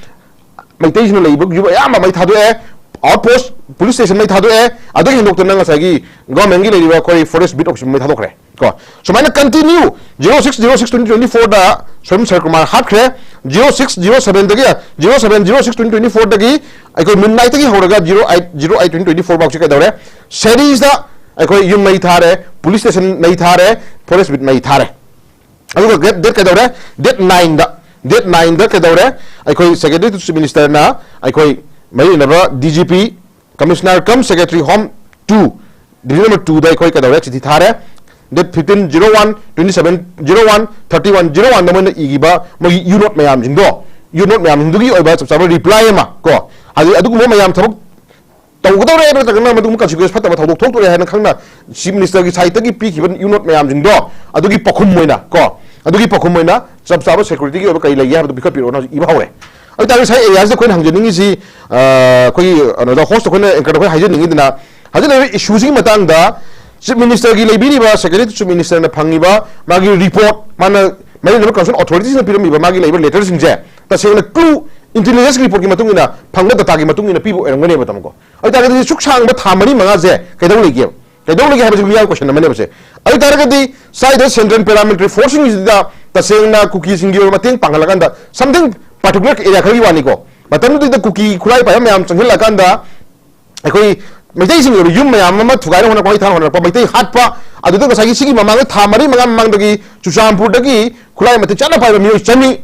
ꯃꯩꯇꯩꯁꯤꯡꯅ ꯂꯩꯕ group ꯑꯌꯥꯝꯕ ꯃꯩ ꯊꯥꯗꯣꯛꯑꯦ, outpost, police station ꯃꯩ ꯊꯥꯗꯣꯛꯑꯦ, ꯑꯗꯨꯒꯤ ꯍꯦꯟꯗꯣꯛꯇꯅ ꯉꯁꯥꯏꯒꯤ government ꯀꯤ ꯂꯩꯔꯤꯕ ꯑꯩꯈꯣꯏ forest beat officer ꯃꯩ ꯊꯥꯗꯣꯛꯈ꯭ꯔꯦ꯫ ꯀꯣ, ꯁꯨꯃꯥꯏꯅ continue zero six zero six twenty twenty four ꯗ ꯁꯣꯏꯕꯝ ꯁꯔꯠ Kumar ꯍꯥꯠꯈ꯭ꯔꯦ꯫ Zero six zero seven ꯗꯒꯤ, zero seven zero six twenty twenty four ꯗꯒꯤ ꯑꯩꯈꯣꯏ midnight ꯇꯒꯤ ꯍꯧꯔꯒ zero eight zero eight twenty twenty four ꯐꯥꯎꯁꯤ ꯀꯩꯗꯧꯔꯦ? Series ꯗ ꯑꯩꯈꯣꯏ ꯌꯨꯝ ꯃꯩ ꯊꯥꯔꯦ, police station ꯃꯩ ꯊꯥꯔꯦ, forest beat ꯃꯩ ꯊꯥꯔꯦ꯫ ꯑꯗꯨꯒ date, date ꯀꯩꯗꯧꯔꯦ? Date nine ꯗ, date nine ꯗ ꯀꯩꯗꯧꯔꯦ? ꯑꯩꯈꯣꯏ Secretary to Chief Minister ꯅ ꯑꯩꯈꯣꯏ ꯃꯔꯤ ꯂꯩꯅꯕ D G P, Commissioner cum Secretary Home two, Division number two ꯗ ꯑꯩꯈꯣꯏ ꯀꯩꯗꯧꯔꯦ? ꯆꯤꯊꯤ ꯊꯥꯔꯦ꯫ Date fifteen zero one, twenty seven zero one, thirty one zero one ꯗ ꯃꯣꯏꯅ ꯏꯈꯤꯕ ꯃꯣꯏꯒꯤ U note ꯃꯌꯥꯝꯁꯤꯡꯗꯣ, U note ꯃꯌꯥꯝꯁꯤꯡꯗꯨꯒꯤ ꯑꯣꯏꯕ ꯆꯞ ꯆꯥꯕ reply ꯑꯃ ꯀꯣ, ꯍꯥꯏꯗꯤ ꯑꯗꯨꯒꯨꯝꯕ ꯃꯌꯥꯝ ꯊꯕꯛ ꯇꯧꯒꯗꯧꯔꯦ ꯍꯥꯏꯕ ꯅꯠꯇ꯭ꯔꯒꯅ ꯃꯗꯨꯒꯨꯝꯕ consequence ꯐꯠꯇꯕ ꯊꯧꯗꯣꯛ ꯊꯣꯛꯇꯣꯔꯦ ꯍꯥꯏꯅ ꯈꯪꯅ Chief Minister ꯒꯤ side ꯇꯒꯤ ꯄꯤꯈꯤꯕ U note ꯃꯌꯥꯝꯁꯤꯡꯗꯣ ꯑꯗꯨꯒꯤ ꯄꯥꯎꯈꯨꯝ ꯑꯣꯏꯅ ꯀꯣ, ꯑꯗꯨꯒꯤ ꯄꯥꯎꯈꯨꯝ ꯑꯣꯏꯅ ꯆꯞ ꯆꯥꯕ security ꯒꯤ ꯑꯣꯏꯕ ꯀꯔꯤ ꯂꯩꯒꯦ ꯍꯥꯏꯕꯗꯨ ꯄꯤꯈꯠꯄꯤꯔꯛꯑꯣꯅ ꯍꯧꯖꯤꯛ ꯏꯕ ꯍꯧꯔꯦ꯫ ꯑꯗꯨ ꯇꯥꯔꯒꯗꯤ ꯉꯁꯥꯏ ꯑꯦꯔꯤꯌꯥꯁꯤꯗ ꯑꯩꯈꯣꯏꯅ ꯍꯪꯖꯅꯤꯡꯉꯤꯁꯤ, ꯑ, ꯑꯩꯈꯣꯏꯒꯤ ꯀꯩꯅꯣꯗ, ꯍꯣꯁꯇ ꯑꯩꯈꯣꯏꯅ ꯑꯦꯡꯀꯔꯗ ꯑꯩꯈꯣꯏ ꯍꯥꯏꯖꯅꯤꯡꯉꯤꯗꯨꯅ, ꯍꯧꯖꯤꯛ ꯂꯩꯔꯤꯕ ꯏꯁꯨꯁꯤꯒꯤ ꯃꯇꯥꯡꯗ ꯆꯤꯐ ꯃꯤꯅꯤꯁꯇꯔꯒꯤ ꯂꯩꯕꯤꯔꯤꯕ, ꯁꯦꯀ꯭ꯔꯦꯇꯔꯤ ꯆꯤꯐ ꯃꯤꯅꯤꯁꯇꯔꯅ ꯐꯪꯉꯤꯕ ꯃꯥꯒꯤ ꯔꯤꯄꯣꯔꯠ, ꯃꯥꯅ ꯃꯔꯤ ꯂꯩꯅꯕ ꯀꯟꯁꯔꯟ ꯑꯣꯊꯣꯔꯤꯇꯤꯁꯅ ꯄꯤꯔꯝꯃꯤꯕ ꯃꯥꯒꯤ ꯂꯩꯕ ꯂꯦꯇꯔꯁꯤꯡꯁꯦ ꯇꯁꯦꯡꯅ ꯀ꯭ꯂꯨ, ꯏꯟꯇꯦꯂꯤꯖꯦꯟꯁ ꯔꯤꯄꯣꯔꯠꯀꯤ ꯃꯇꯨꯡ ꯏꯟꯅ, ꯐꯪꯕ ꯗꯇꯥꯒꯤ ꯃꯇꯨꯡ ꯏꯟꯅ ꯄꯤꯕ ꯑꯣꯏꯔꯝꯒꯅꯦꯕ, ꯇꯥꯃꯣꯀꯣ꯫ ꯑꯗꯨ ꯇꯥꯔꯒꯗꯤ ꯁꯨꯛ ꯁꯥꯡꯕ ꯊꯥ ꯃꯔꯤ ꯃꯉꯥꯁꯦ ꯀꯩꯗꯧ ꯂꯩꯒꯦꯕ? ꯀꯩꯗꯧ ꯂꯩꯒꯦ ꯍꯥꯏꯕꯁꯤ ꯃꯤꯌꯥꯝ ꯀꯣꯏꯁꯟ ꯑꯃꯅꯦꯕꯁꯦ꯫ ꯑꯗꯨ ꯇꯥꯔꯒꯗꯤ ꯁ꯭ꯋꯥꯏꯗ ꯁꯦꯟꯇ꯭ꯔꯦꯜ ꯄꯦꯔꯥꯃꯤꯂꯤꯇꯔꯤ ꯐꯣꯔꯁꯁꯤꯡꯁꯤꯗ ꯇꯁꯦꯡꯅ ꯀꯨꯀꯤꯁꯤꯡꯒꯤ ꯑꯣꯏꯕ ꯃꯇꯦꯡ ꯄꯥꯡꯍꯜꯂꯀꯥꯟꯗ, something particular ꯑꯦꯔꯤꯌꯥ ꯈꯔꯒꯤ ꯋꯥꯅꯤꯀꯣ, ꯃꯇꯝꯗꯨꯗ ꯀꯨꯀꯤ ꯈꯨꯠꯂꯥꯏ ꯄꯥꯏꯕ ꯃꯌꯥꯝ ꯆꯪꯁꯤꯜꯂꯀꯥꯟꯗ ꯑꯩꯈꯣꯏ ꯃꯩꯇꯩꯁꯤꯡꯒꯤ ꯑꯣꯏꯕ ꯌꯨꯝ ꯃꯌꯥꯝ ꯑꯃ ꯊꯨꯒꯥꯏꯅ ꯍꯣꯠꯅꯔꯛꯄ, ꯃꯩ ꯊꯥꯅ ꯍꯣꯠꯅꯔꯛꯄ, ꯃꯩꯇꯩ ꯍꯥꯠꯄ, ꯑꯗꯨꯗ ꯉꯁꯥꯏꯒꯤ ꯁꯤꯒꯤ ꯃꯃꯥꯡꯗ ꯊꯥ ꯃꯔꯤ ꯃꯉꯥ ꯃꯃꯥꯡꯗꯒꯤ ꯆꯨꯔꯆꯥꯟꯄꯨꯔꯗꯒꯤ ꯈꯨꯠꯂꯥꯏ ꯃꯇꯤꯛ ꯆꯥꯅ ꯄꯥꯏꯕ ꯃꯤꯑꯣꯏ ꯆꯅꯤ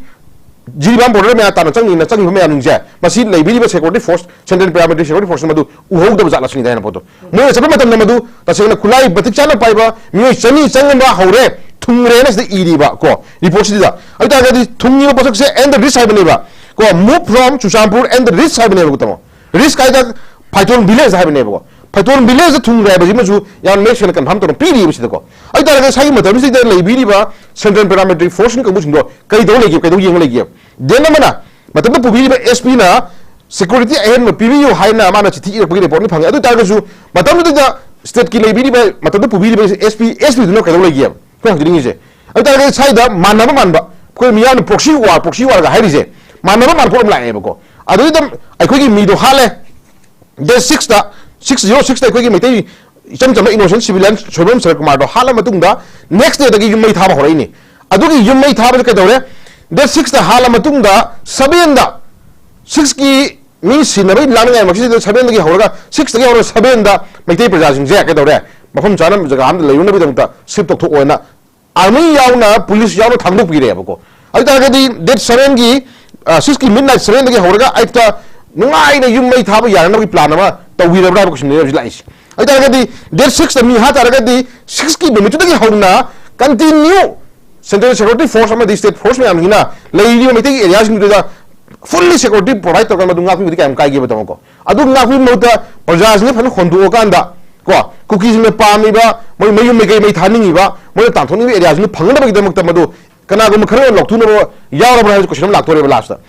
ꯖꯤꯔꯤꯕꯥꯝ ꯕꯣꯔꯗꯔ ꯃꯌꯥ ꯇꯥꯟꯅ ꯆꯪꯅꯤꯅ ꯆꯪꯉꯤꯕ ꯃꯌꯥꯝꯁꯤꯡꯁꯦ, ꯃꯁꯤ ꯂꯩꯕꯤꯔꯤꯕ security force, central paramilitary security force ꯃꯗꯨ ꯎꯍꯧꯗꯕ ꯖꯥꯠꯂ ꯁꯤꯅꯤꯗ ꯍꯥꯏꯅ ꯄꯣꯠꯇꯣ꯫ ꯃꯣꯏꯅ ꯆꯠꯄ ꯃꯇꯝꯗ ꯃꯗꯨ ꯇꯁꯦꯡꯅ ꯈꯨꯠꯂꯥꯏ ꯃꯇꯤꯛ ꯆꯥꯅ ꯄꯥꯏꯕ ꯃꯤꯑꯣꯏ ꯆꯅꯤ ꯆꯪꯉꯝꯕ ꯍꯧꯔꯦ, ꯊꯨꯡꯔꯦꯅ ꯁꯤꯗ ꯏꯔꯤꯕ ꯀꯣ ꯔꯤꯄꯣꯔꯠꯁꯤꯗ꯫ ꯑꯗꯨ ꯇꯥꯔꯒꯗꯤ ꯊꯨꯡꯉꯤꯕ ꯄꯣꯠꯁꯛꯁꯦ at the risk ꯍꯥꯏꯕꯅꯦꯕ ꯀꯣ, move from Churachandpur at the risk ꯍꯥꯏꯕꯅꯦꯕ, ꯇꯥꯃꯣ꯫ ꯔꯤꯁꯛ ꯍꯥꯏꯗ ꯐꯥꯏꯇꯣꯟ ꯚꯤꯂꯦꯖ ꯍꯥꯏꯕꯅꯦꯕꯀꯣ꯫ ꯐꯥꯏꯇꯣꯟ ꯚꯤꯂꯦꯖꯇ ꯊꯨꯡꯈ꯭ꯔꯦ ꯍꯥꯏꯕꯁꯤꯃꯁꯨ ꯌꯥꯝ ꯃꯌꯦꯛ ꯁꯦꯡꯅ ꯀꯟꯐꯥꯔꯝ ꯇꯧꯔ ꯄꯤꯔꯤꯕ ꯁꯤꯗꯀꯣ꯫ ꯑꯗꯨ ꯇꯥꯔꯒꯗꯤ ꯉꯁꯥꯏꯒꯤ ꯃꯇꯝꯁꯤꯗ ꯂꯩꯕꯤꯔꯤꯕ ꯁꯦꯟꯇ꯭ꯔꯦꯜ ꯄꯦꯔꯥꯃꯤꯂꯤꯇꯔꯤ ꯐꯣꯔꯁꯀꯤ ꯀꯥꯡꯕꯨꯁꯤꯡꯗꯣ ꯀꯩꯗꯧ ꯂꯩꯒꯦ, ꯀꯩꯗꯧ ꯌꯦꯡꯉ ꯂꯩꯒꯦ? ꯗꯦꯟ ꯑꯃꯅ ꯃꯇꯝꯗ ꯄꯨꯕꯤꯔꯤꯕ ꯑꯦꯁ ꯄꯤꯅ ꯁꯦꯀ꯭ꯌꯨꯔꯤꯇꯤ ꯑꯍꯦꯟꯕ ꯄꯤꯕꯤꯌꯨ ꯍꯥꯏꯅ ꯃꯥꯅ ꯆꯤꯊꯤ ꯏꯔꯛꯄꯒꯤ ꯔꯤꯄꯣꯔꯠꯅꯤ ꯐꯪꯉꯦ꯫ ꯑꯗꯨ ꯇꯥꯔꯒꯁꯨ ꯃꯇꯝꯗꯨꯗ ꯁ꯭ꯇꯦꯠꯀꯤ ꯂꯩꯕꯤꯔꯤꯕ, ꯃꯇꯝꯗ ꯄꯨꯕꯤꯔꯤꯕ ꯑꯦꯁ ꯄꯤ, ꯑꯦꯁ ꯄꯤꯗꯨꯅ ꯀꯩꯗꯧ ꯂꯩꯒꯦꯕ? ꯑꯩꯈꯣꯏ ꯍꯪꯖꯅꯤꯡꯉꯤꯁꯦ꯫ ꯑꯗꯨ ꯇꯥꯔꯒꯗꯤ ꯁ꯭ꯋꯥꯏꯗ ꯃꯥꯟꯅꯕ ꯃꯥꯟꯕ, ꯑꯩꯈꯣꯏ ꯃꯤꯌꯥꯝꯅ ꯄ꯭ꯔꯣꯛꯁꯤ ꯋꯥꯔ, ꯄ꯭ꯔꯣꯛꯁꯤ ꯋꯥꯔꯒ ꯍꯥꯏꯔꯤꯁꯦ ꯃꯥꯟꯅꯕ ꯃꯥꯟꯕ ꯄꯣꯠ ꯑꯃ ꯂꯥꯛꯑꯦꯕꯀꯣ꯫ ꯑꯗꯨꯗ ꯑꯩꯈꯣꯏꯒꯤ ꯃꯤꯗꯣ ꯍꯥꯠꯂꯦ, ꯗꯦꯠ ꯁꯤꯛꯁꯇ, ꯁꯤꯛꯁ ꯖꯤꯔꯣ ꯁꯤꯛꯁꯇ ꯑꯩꯈꯣꯏꯒꯤ ꯃꯩꯇꯩ ꯏꯆꯝ ꯆꯝꯕ ꯏꯅꯣꯁꯦꯟ ꯁꯤꯚꯤꯂꯤꯌꯟ ꯁꯣꯏꯕꯝ ꯁꯔꯠꯀꯨꯃꯥꯔꯗꯣ ꯍꯥꯠꯂ ꯃꯇꯨꯡꯗ, ꯅꯦꯛꯁ ꯗꯦꯗꯒꯤ ꯌꯨꯝ ꯃꯩ ꯊꯥꯕ ꯍꯧꯔꯛꯏꯅꯤ꯫ ꯑꯗꯨꯒꯤ ꯌꯨꯝ ꯃꯩ ꯊꯥꯕꯁꯦ ꯀꯩꯗꯧꯔꯦ? ꯗꯦꯠ ꯁꯤꯛꯁꯇ ꯍꯥꯠꯂ ꯃꯇꯨꯡꯗ, ꯁꯚꯦꯟꯗ, ꯁꯤꯛꯁꯀꯤ ꯃꯤ ꯁꯤꯅꯕꯒꯤ ꯂꯥꯡꯅꯤꯡꯉꯥꯏ ꯃꯁꯤꯗ ꯁꯚꯦꯟꯗꯒꯤ ꯍꯧꯔꯒ, ꯁꯤꯛꯁꯇꯒꯤ ꯍꯧꯔꯒ ꯁꯚꯦꯟꯗ ꯃꯩꯇꯩ ꯄ꯭ꯔꯖꯥꯁꯤꯡꯁꯦ ꯀꯩꯗꯧꯔꯦ? ꯃꯐꯝ ꯆꯥꯅ ꯖꯒꯥ ꯑꯃꯗ ꯂꯩꯔꯨꯅꯕꯒꯤꯗꯃꯛꯇ ꯁꯤꯐ ꯇꯧꯊꯣꯛꯑꯣꯅ ꯑꯥꯔꯃꯤ ꯌꯥꯎꯅ, ꯄꯨꯂꯤꯁ ꯌꯥꯎꯅ ꯊꯥꯡꯗꯣꯛꯄꯤꯔꯦꯕꯀꯣ꯫ ꯑꯗꯨ ꯇꯥꯔꯒꯗꯤ ꯗꯦꯠ ꯁꯚꯦꯟꯒꯤ, ꯑ, ꯁꯤꯛꯁꯀꯤ ꯃꯤꯗ ꯅꯥꯏꯠ ꯁꯚꯦꯟꯗꯒꯤ ꯍꯧꯔꯒ ꯑꯩꯠꯇ ꯅꯨꯡꯉꯥꯏꯅ ꯌꯨꯝ ꯃꯩ ꯊꯥꯕ ꯌꯥꯅꯅꯕꯒꯤ ꯄ꯭ꯂꯥꯟ ꯑꯃ ꯇꯧꯕꯤꯔꯕ꯭ꯔꯥ ꯍꯥꯏꯕ ꯀꯣꯏꯁꯟꯅꯤ ꯍꯧꯖꯤꯛ ꯂꯥꯛꯏꯁꯦ꯫ ꯑꯗꯨ ꯇꯥꯔꯒꯗꯤ ꯗꯦꯠ ꯁꯤꯛꯁꯇ ꯃꯤ ꯍꯥ ꯇꯥꯔꯒꯗꯤ, ꯁꯤꯛꯁꯀꯤ ꯅꯨꯃꯤꯠꯇꯨꯗꯒꯤ ꯍꯧꯅ ꯀꯟꯇꯤꯅ꯭ꯌꯨ ꯁꯦꯟꯇ꯭ꯔꯦꯜ ꯁꯦꯀ꯭ꯌꯨꯔꯤꯇꯤ ꯐꯣꯔꯁ ꯑꯃꯗꯤ ꯁ꯭ꯇꯦꯠ ꯐꯣꯔꯁ ꯃꯌꯥꯝꯁꯤꯅ ꯂꯩꯔꯤꯕ ꯃꯩꯇꯩꯒꯤ ꯑꯦꯔꯤꯌꯥꯁꯤꯡꯗꯨꯗ ꯐꯨꯜꯂꯤ ꯁꯦꯀ꯭ꯌꯨꯔꯤꯇꯤ ꯄ꯭ꯔꯣꯚꯥꯏꯗ ꯇꯧꯔꯀꯥꯟꯗ ꯃꯗꯨ ꯉꯥꯛꯄꯤꯕꯗꯤ ꯀꯌꯥꯝ ꯀꯥꯏꯒꯦꯕ, ꯇꯥꯃꯣꯀꯣ? ꯑꯗꯨ ꯉꯥꯛꯄꯒꯤ ꯃꯍꯨꯠꯇ ꯄ꯭ꯔꯖꯥꯁꯤꯡꯁꯦ ꯐꯖꯅ ꯍꯣꯟꯗꯣꯛꯑꯀꯥꯟꯗ, ꯀꯣ, ꯀꯨꯀꯤꯁꯤꯡꯅ ꯄꯥꯝꯃꯤꯕ, ꯃꯣꯏ ꯃꯌꯨꯝ ꯃꯩꯀꯩ ꯃꯩ ꯊꯥꯅꯤꯡꯉꯤꯕ, ꯃꯣꯏꯅ ꯇꯥꯟꯊꯣꯛꯅꯤꯡꯉꯤꯕ ꯑꯦꯔꯤꯌꯥꯁꯤꯡꯗꯨ ꯐꯪꯅꯕꯒꯤꯗꯃꯛꯇ ꯃꯗꯨ ꯀꯅꯥꯒꯨꯝꯕ ꯈꯔꯅ ꯂꯧꯊꯣꯛꯅꯕ ꯌꯥꯎꯔꯕ꯭ꯔꯥ ꯍꯥꯏꯕ ꯀꯣꯏꯁꯟ ꯑꯃ ꯂꯥꯛꯇꯣꯔꯦꯕ ꯂꯥꯁꯇ꯫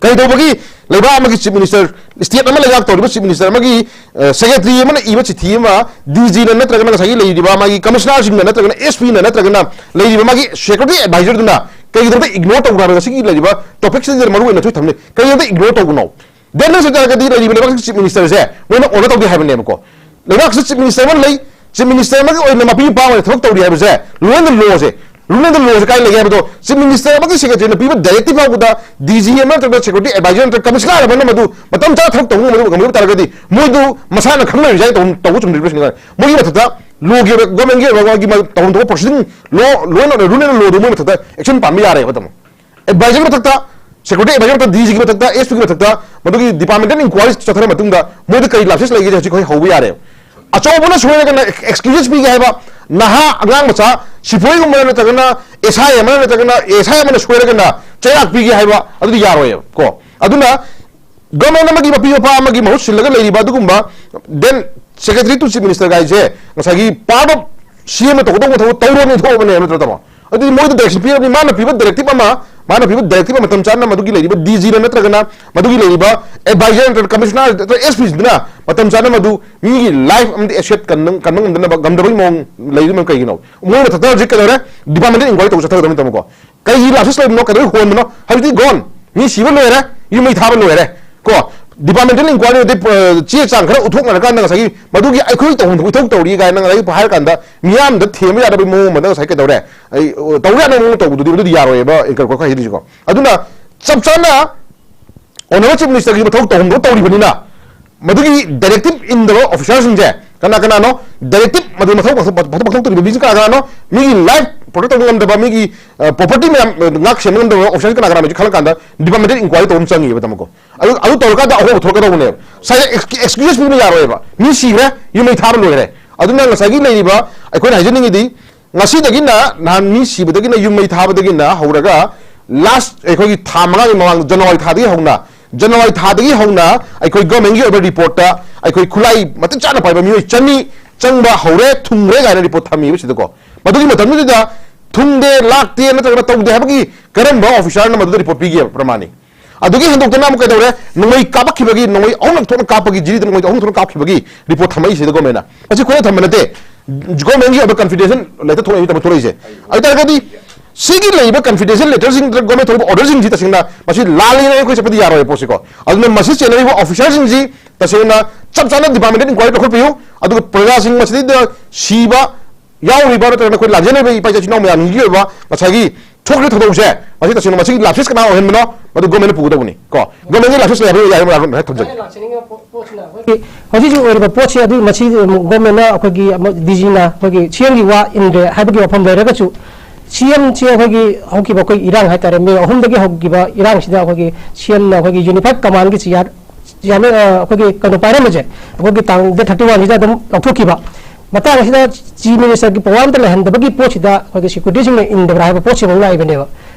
ꯀꯩꯗꯧꯕꯒꯤ ꯂꯩꯕꯥꯛ ꯑꯃꯒꯤ chief minister, state ꯑꯃ ꯂꯩꯉꯥꯛ ꯇꯧꯔꯤꯕ chief minister ꯑꯃꯒꯤ, ꯑ, secretary ꯑꯃꯅ ꯏꯕ ꯆꯤꯊꯤ ꯑꯃ D G ꯅ ꯅꯠꯇ꯭ꯔꯒꯅ ꯉꯁꯥꯏꯒꯤ ꯂꯩꯔꯤꯕ ꯃꯥꯒꯤ commissioner ꯁꯤꯡꯅ ꯅꯠꯇ꯭ꯔꯒꯅ S P ꯅ ꯅꯠꯇ꯭ꯔꯒꯅ ꯂꯩꯔꯤꯕ ꯃꯥꯒꯤ security advisor ꯗꯨꯅ ꯀꯩꯒꯤꯗꯃꯛꯇ ignore ꯇꯧꯕ꯭ꯔꯥ ꯍꯥꯏꯕ ꯉꯁꯤꯒꯤ ꯂꯩꯔꯤꯕ topic ꯁꯤꯗ ꯃꯔꯨ ꯑꯣꯏꯅ ꯑꯩꯈꯣꯏ ꯊꯝꯂꯤ꯫ ꯀꯩꯒꯤꯗꯃꯛꯇ ignore ꯇꯧꯕꯅꯣ? Then ꯅꯪ ꯆꯠ ꯇꯥꯔꯒꯗꯤ ꯂꯩꯔꯤꯕ ꯂꯩꯕꯥꯛꯀꯤ chief minister ꯁꯦ ꯃꯣꯏꯅ honour ꯇꯧꯗꯦ ꯍꯥꯏꯕꯅꯦꯕꯀꯣ꯫ ꯂꯩꯕꯥꯛꯁꯤꯗ chief minister ꯑꯃ ꯂꯩ, chief minister ꯑꯃꯒꯤ ꯑꯣꯏꯅ ꯃꯄꯤ ꯃꯄꯥ ꯑꯣꯏꯅ ꯊꯕꯛ ꯇꯧꯔꯤ ꯍꯥꯏꯕꯁꯦ rule and law say, rule and law ꯁꯦ ꯀꯥꯏ ꯂꯩꯒꯦ ꯍꯥꯏꯕꯗꯣ chief minister ꯑꯃꯒꯤ secretary ꯅ ꯄꯤꯕ directive ꯐꯥꯎꯕꯗ D G ꯑꯃ ꯅꯠꯇ꯭ꯔꯒ security advisor ꯅꯠꯇ꯭ꯔꯒ commissioner ꯑꯃꯅ ꯃꯗꯨ ꯃꯇꯝ ꯆꯥꯅ ꯊꯕꯛ ꯇꯧꯕ ꯉꯝꯗꯕ ꯉꯝꯗꯕ ꯇꯥꯔꯒꯗꯤ ꯃꯣꯏꯗꯨ ꯃꯁꯥꯅ ꯈꯪꯅ resign ꯇꯧꯕ ꯇꯧꯕ ꯆꯨꯝꯗ꯭ꯔꯤꯕ꯭ꯔꯥ ꯁꯤꯅꯤ꯫ ꯃꯣꯏꯒꯤ ꯃꯊꯛꯇ law ꯒꯤ ꯑꯣꯏꯕ, government ꯒꯤ ꯑꯣꯏꯕ ꯃꯥꯒꯤ ꯃꯥꯒꯤ ꯇꯧꯐꯝ ꯊꯣꯛꯄ proceeding, law, law and order, rule and law ꯗꯨ ꯃꯣꯏ ꯃꯊꯛꯇ action ꯄꯥꯟꯕ ꯌꯥꯔꯦꯕ ꯇꯥꯃꯣ꯫ Advisor ꯃꯊꯛꯇ, security advisor ꯃꯊꯛꯇ, D G ꯒꯤ ꯃꯊꯛꯇ, S P ꯒꯤ ꯃꯊꯛꯇ, ꯃꯗꯨꯒꯤ departmental inquiry ꯆꯠꯊꯔ ꯃꯇꯨꯡꯗ ꯃꯣꯏꯗ ꯀꯔꯤ lapses ꯂꯩꯒꯦ ꯍꯧꯖꯤꯛ ꯑꯩꯈꯣꯏ ꯍꯧꯕ ꯌꯥꯔꯦꯕ꯫ ꯑꯆꯧꯕꯅ ꯁꯣꯏꯔꯒꯅ excuses ꯄꯤꯒꯦ ꯍꯥꯏꯕ, ꯅꯍꯥ ꯑꯉꯥꯡ ꯃꯆꯥ ꯁꯤꯐꯥꯏꯒꯨꯝꯕ ꯅꯠꯇ꯭ꯔꯒꯅ S I ꯑꯃꯅ ꯅꯠꯇ꯭ꯔꯒꯅ S I ꯑꯃꯅ ꯁꯣꯏꯔꯒꯅ ꯆꯩꯔꯥꯛ ꯄꯤꯒꯦ ꯍꯥꯏꯕ ꯑꯗꯨꯗꯤ ꯌꯥꯔꯣꯏꯕ ꯀꯣ꯫ ꯑꯗꯨꯅ government ꯑꯃꯒꯤ ꯃꯄꯤ ꯃꯄꯥ ꯑꯃꯒꯤ ꯃꯍꯨꯠ ꯁꯤꯜꯂꯒ ꯂꯩꯔꯤꯕ ꯑꯗꯨꯒꯨꯝꯕ then secretary to chief minister ꯒꯥꯏꯁꯦ ꯉꯁꯥꯏꯒꯤ part of C M ꯅ ꯇꯧꯒꯗꯧꯕ ꯊꯕꯛ ꯇꯧꯔꯣꯅ ꯊꯣꯛꯑꯕꯅꯦ ꯅꯠꯇ꯭ꯔ ꯇꯥꯃꯣ? ꯑꯗꯨꯗꯤ ꯃꯣꯏꯗ direction ꯄꯤꯔꯕꯅꯤ, ꯃꯥꯅ ꯄꯤꯕ directive ꯑꯃ, ꯃꯥꯅ ꯄꯤꯕ directive ꯑꯃ ꯃꯇꯝ ꯆꯥꯅ ꯃꯗꯨꯒꯤ ꯂꯩꯔꯤꯕ D G ꯅ ꯅꯠꯇ꯭ꯔꯒꯅ ꯃꯗꯨꯒꯤ ꯂꯩꯔꯤꯕ advisor ꯅꯠꯇ꯭ꯔꯒ commissioner ꯅꯠꯇ꯭ꯔꯒ S P ꯁꯤꯡꯗꯨꯅ ꯃꯇꯝ ꯆꯥꯅ ꯃꯗꯨ ꯃꯤꯒꯤ life ꯑꯃꯗꯤ asset ꯀꯟꯕ ꯀꯟꯕ ꯉꯝꯗꯅꯕ ꯉꯝꯗꯕꯒꯤ ꯃꯑꯣꯡ ꯂꯩꯔꯤꯕ ꯀꯩꯒꯤꯅꯣ? ꯃꯣꯏ ꯃꯊꯛꯇ ꯍꯧꯖꯤꯛ ꯀꯩꯗꯧꯔꯦ? Departmental inquiry ꯇꯧꯕ ꯆꯠꯊꯒꯗꯕꯅꯤ ꯇꯥꯃꯣꯀꯣ꯫ ꯀꯩꯒꯤ lapses ꯂꯩꯕꯅꯣ? ꯀꯩꯗꯧꯕꯩ ꯍꯣꯟꯕꯅꯣ? ꯍꯧꯖꯤꯛꯇꯤ gone꯫ ꯃꯤ ꯁꯤꯕ ꯂꯣꯏꯔꯦ, ꯌꯨꯝ ꯃꯩ ꯊꯥꯕ ꯂꯣꯏꯔꯦ꯫ ꯀꯣ, departmental inquiry ꯗꯤ, ꯑ, ꯆꯦ ꯆꯥꯡ ꯈꯔ ꯎꯠꯊꯣꯛꯅꯔꯀꯥꯟꯗ ꯉꯁꯥꯏꯒꯤ ꯃꯗꯨꯒꯤ ꯑꯩꯈꯣꯏ ꯇꯧꯐꯝ ꯊꯣꯛꯄ ꯏꯊꯧ ꯇꯧꯔꯤ ꯀꯥꯏꯅ ꯉꯁꯥꯏꯒꯤ ꯍꯥꯏꯔꯀꯥꯟꯗ ꯃꯤꯌꯥꯝꯗ ꯊꯦꯝꯕ ꯌꯥꯗꯕꯒꯤ ꯃꯑꯣꯡ ꯑꯃꯗ ꯉꯁꯥꯏ ꯀꯩꯗꯧꯔꯦ? ꯑꯩ, ꯑ, ꯇꯧꯕ ꯌꯥꯗꯕ ꯃꯑꯣꯡ ꯇꯧꯕꯗꯨꯗꯤ ꯃꯗꯨꯗꯤ ꯌꯥꯔꯣꯏꯕ ꯑꯦꯡꯀꯔ ꯀꯣꯏꯈꯥꯏ ꯍꯥꯏꯗꯣꯏꯁꯤꯀꯣ꯫ ꯑꯗꯨꯅ ꯆꯞ ꯆꯥꯅ honourable chief minister ꯒꯤ ꯃꯊꯧ ꯇꯧꯐꯝ ꯊꯣꯛꯄ ꯇꯧꯔꯤꯕꯅꯤꯅ ꯃꯗꯨꯒꯤ directive ꯏꯟꯗꯕ officer ꯁꯤꯡꯁꯦ ꯀꯅꯥ ꯀꯅꯥꯅꯣ? Directive ꯃꯗꯨ ꯃꯊꯧ ꯃꯊꯧ ꯃꯊꯧ ꯃꯊꯧ ꯇꯧꯔꯤꯕ ꯃꯤꯁꯤ ꯀꯅꯥ ꯀꯅꯥꯅꯣ? ꯃꯤꯒꯤ life protect ꯇꯧꯕ ꯉꯝꯗꯕ, ꯃꯤꯒꯤ, ꯑ, property ꯃꯌꯥꯝ, ꯑ, ꯉꯥꯛ ꯁꯦꯟꯕ ꯉꯝꯗꯕ officer ꯁꯤ ꯀꯅꯥ ꯀꯅꯥꯅꯣ ꯍꯧꯖꯤꯛ ꯈꯜꯂꯀꯥꯟꯗ departmental inquiry ꯇꯧꯕ ꯑꯃ ꯆꯪꯉꯤꯕ ꯇꯥꯃꯣꯀꯣ꯫ ꯑꯗꯨ, ꯑꯗꯨ ꯇꯧꯔꯀꯥꯟꯗ ꯑꯍꯣꯡꯕ ꯊꯣꯛꯂꯛꯀꯗꯧꯕꯅꯦꯕ꯫ ꯁꯥꯏꯗ ex-, excuse ꯄꯤꯕ ꯌꯥꯔꯣꯏꯕ꯫ ꯃꯤ ꯁꯤꯈ꯭ꯔꯦ, ꯌꯨꯝ ꯃꯩ ꯊꯥꯕ ꯂꯣꯏꯈ꯭ꯔꯦ꯫ ꯑꯗꯨꯅ ꯉꯁꯥꯏꯒꯤ ꯂꯩꯔꯤꯕ ꯑꯩꯈꯣꯏꯅ ꯍꯥꯏꯖꯅꯤꯡꯉꯤꯗꯤ ꯉꯁꯤꯗꯒꯤꯅ ꯅꯍꯥꯟ ꯃꯤ ꯁꯤꯕꯗꯒꯤꯅ ꯌꯨꯝ ꯃꯩ ꯊꯥꯕꯗꯒꯤꯅ ꯍꯧꯔꯒ last ꯑꯩꯈꯣꯏꯒꯤ ꯊꯥ ꯃꯉꯥꯒꯤ ꯃꯃꯥꯡꯗ January ꯊꯥꯗꯒꯤ ꯍꯧꯅ, January ꯊꯥꯗꯒꯤ ꯍꯧꯅ ꯑꯩꯈꯣꯏ government ꯀꯤ ꯑꯣꯏꯕ report ꯇ ꯑꯩꯈꯣꯏ ꯈꯨꯠꯂꯥꯏ ꯃꯇꯤꯛ ꯆꯥꯅ ꯄꯥꯏꯕ ꯃꯤꯑꯣꯏ ꯆꯅꯤ ꯆꯪꯕ ꯍꯧꯔꯦ, ꯊꯨꯡꯈ꯭ꯔꯦ ꯀꯥꯏꯅ report ꯊꯝꯃꯤꯕꯁꯤꯗꯀꯣ꯫ ꯃꯗꯨꯒꯤ ꯃꯇꯝꯗꯨꯗ ꯊꯨꯡꯗꯦ, ꯂꯥꯛꯇꯦ ꯅꯠꯇ꯭ꯔꯒꯅ ꯇꯧꯗꯦ ꯍꯥꯏꯕꯒꯤ ꯀꯔꯝꯕ officer ꯅ ꯃꯗꯨꯗ report ꯄꯤꯒꯦ ꯄ꯭ꯔꯃꯥꯟꯅꯤ? ꯑꯗꯨꯒꯤ ꯍꯦꯟꯗꯣꯛꯇꯅ ꯑꯃꯨꯛ ꯀꯩꯗꯧꯔꯦ? ꯅꯣꯡꯃꯩ ꯀꯥꯞꯄꯛꯈꯤꯕꯒꯤ, ꯅꯣꯡꯃꯩ ꯑꯍꯨꯝꯂꯛ ꯊꯣꯛꯅ ꯀꯥꯞꯄꯒꯤ, ꯖꯤꯔꯤꯗ ꯅꯣꯡꯃꯩ ꯑꯍꯨꯝ ꯊꯣꯛꯅ ꯀꯥꯞꯈꯤꯕꯒꯤ ꯔꯤꯄꯣꯔꯠ ꯊꯝꯃꯛꯏꯁꯤꯗ ꯒꯣꯔꯃꯦꯟꯅ꯫ ꯃꯁꯤ ꯑꯩꯈꯣꯏꯅ ꯊꯝꯕ ꯅꯠꯇꯦ꯫ ꯒꯣꯔꯃꯦꯟꯒꯤ ꯑꯣꯏꯕ ꯀꯟꯐꯤꯗꯦꯟꯁꯤꯌꯦꯜ ꯂꯦꯇꯔ ꯊꯣꯛꯂꯛꯏ, ꯊꯕꯛ ꯊꯣꯛꯂꯛꯏꯁꯦ꯫ ꯑꯗꯨ ꯇꯥꯔꯒꯗꯤ ꯁꯤꯒꯤ ꯂꯩꯔꯤꯕ ꯀꯟꯐꯤꯗꯦꯟꯁꯤꯌꯦꯜ ꯂꯦꯇꯔꯁꯤꯡ ꯅꯠꯇ꯭ꯔꯒ ꯒꯣꯔꯃꯦꯟ ꯊꯣꯛꯂꯛꯄ ꯑꯣꯔꯗꯔꯁꯤꯡꯁꯤ ꯇꯁꯦꯡꯅ ꯃꯁꯤ ꯂꯥꯜꯂꯦꯅ ꯑꯩꯈꯣꯏ ꯆꯠꯄꯗꯤ ꯌꯥꯔꯣꯏ ꯄꯣꯠꯁꯤꯀꯣ꯫ ꯑꯗꯨꯅ ꯃꯁꯤ ꯆꯦꯟꯅꯔꯤꯕ ꯑꯣꯐꯤꯁꯥꯔꯁꯤꯡꯁꯤ ꯇꯁꯦꯡꯅ ꯆꯞ ꯆꯥꯅ ꯗꯤꯄꯥꯔꯠꯃꯦꯟꯇꯦꯜ ꯏꯟꯀ꯭ꯋꯥꯏꯔꯤ ꯂꯧꯈꯠꯄꯤꯌꯨ꯫ ꯑꯗꯨꯒ ꯄ꯭ꯔꯖꯥꯁꯤꯡ ꯃꯁꯤꯗꯩꯗ ꯁꯤꯕ ꯌꯥꯎꯔꯤꯕ ꯅꯠꯇ꯭ꯔꯒꯅ ꯑꯩꯈꯣꯏ ꯂꯥꯟꯖꯦꯟꯅꯔꯤꯕ ꯏꯄꯥ ꯏꯆꯤꯟ ꯏꯅꯥꯎ ꯃꯌꯥꯝꯒꯤ ꯑꯣꯏꯕ ꯉꯁꯥꯏꯒꯤ ꯊꯣꯛꯂꯤꯕ ꯊꯧꯗꯣꯛꯁꯦ, ꯃꯁꯤ ꯇꯁꯦꯡꯅ ꯃꯁꯤꯒꯤ ꯂꯥꯞꯁꯦꯁ ꯀꯅꯥ ꯑꯣꯏꯍꯟꯕꯅꯣ, ꯃꯗꯨ ꯒꯣꯔꯃꯦꯟꯅ ꯄꯨꯒꯗꯧꯕꯅꯤ ꯀꯣ꯫ ꯒꯣꯔꯃꯦꯟꯒꯤ ꯂꯥꯞꯁꯦꯁ ꯂꯩ ꯍꯥꯏꯕ ꯌꯥꯏ, ꯃꯔꯛ ꯍꯦꯛ ꯊꯝꯖꯒꯦ꯫ ꯂꯥꯛꯆꯅꯤꯡꯉꯤꯕ ꯄꯣ-, ꯄꯣꯠꯁꯤꯅ ꯑꯩꯈꯣꯏꯒꯤ ꯍꯧꯖꯤꯛ ꯍꯧꯖꯤꯛ ꯑꯣꯏꯔꯤꯕ ꯄꯣꯠꯁꯤ ꯑꯗꯨ ꯃꯁꯤ ꯒꯣꯔꯃꯦꯟꯅ ꯑꯩꯈꯣꯏꯒꯤ ꯑꯃ ꯗꯤ ꯖꯤꯅ ꯑꯩꯈꯣꯏꯒꯤ ꯁꯤ ꯑꯦꯝꯒꯤ ꯋꯥ ꯏꯟꯗ꯭ꯔꯦ ꯍꯥꯏꯕꯒꯤ ꯋꯥꯐꯝ ꯂꯩꯔꯒꯁꯨ, ꯁꯤ ꯑꯦꯝꯁꯤ ꯑꯩꯈꯣꯏꯒꯤ ꯍꯧꯈꯤꯕ ꯑꯩꯈꯣꯏ ꯏꯔꯥꯡ ꯍꯥꯏꯇꯥꯔꯦ, ꯃꯦ ꯑꯍꯨꯝꯗꯒꯤ ꯍꯧꯈꯤꯕ ꯏꯔꯥꯡꯁꯤꯗ ꯑꯩꯈꯣꯏꯒꯤ ꯁꯤ ꯑꯦꯝꯅ ꯑꯩꯈꯣꯏꯒꯤ ꯌꯨꯅꯤꯐꯥꯏꯠ ꯀꯃꯥꯟꯒꯤ ꯆꯤꯌꯥꯔ ꯌꯥꯝꯅ, ꯑ, ꯑꯩꯈꯣꯏꯒꯤ ꯀꯩꯅꯣ ꯄꯥꯏꯔꯝꯕꯁꯦ, ꯑꯩꯈꯣꯏꯒꯤ ꯇꯥꯡ date thirty one ꯁꯤꯗ ꯑꯗꯨꯝ ꯂꯧꯊꯣꯛꯈꯤꯕ꯫ ꯃꯇꯥꯡ ꯑꯁꯤꯗ ꯆꯤꯐ ꯃꯤꯅꯤꯁꯇꯔꯒꯤ ꯄꯋꯥꯔ ꯑꯝꯇ ꯂꯩꯍꯟꯗꯕꯒꯤ ꯄꯣꯠꯁꯤꯗ ꯑꯩꯈꯣꯏꯒꯤ ꯁꯦꯀ꯭ꯌꯨꯔꯤꯇꯤꯁꯤꯡꯅ ꯏꯟꯗꯕ꯭ꯔꯥ ꯍꯥꯏꯕ ꯄꯣꯠꯁꯤꯃꯨꯛ ꯂꯥꯛꯏꯕꯅꯦꯕ꯫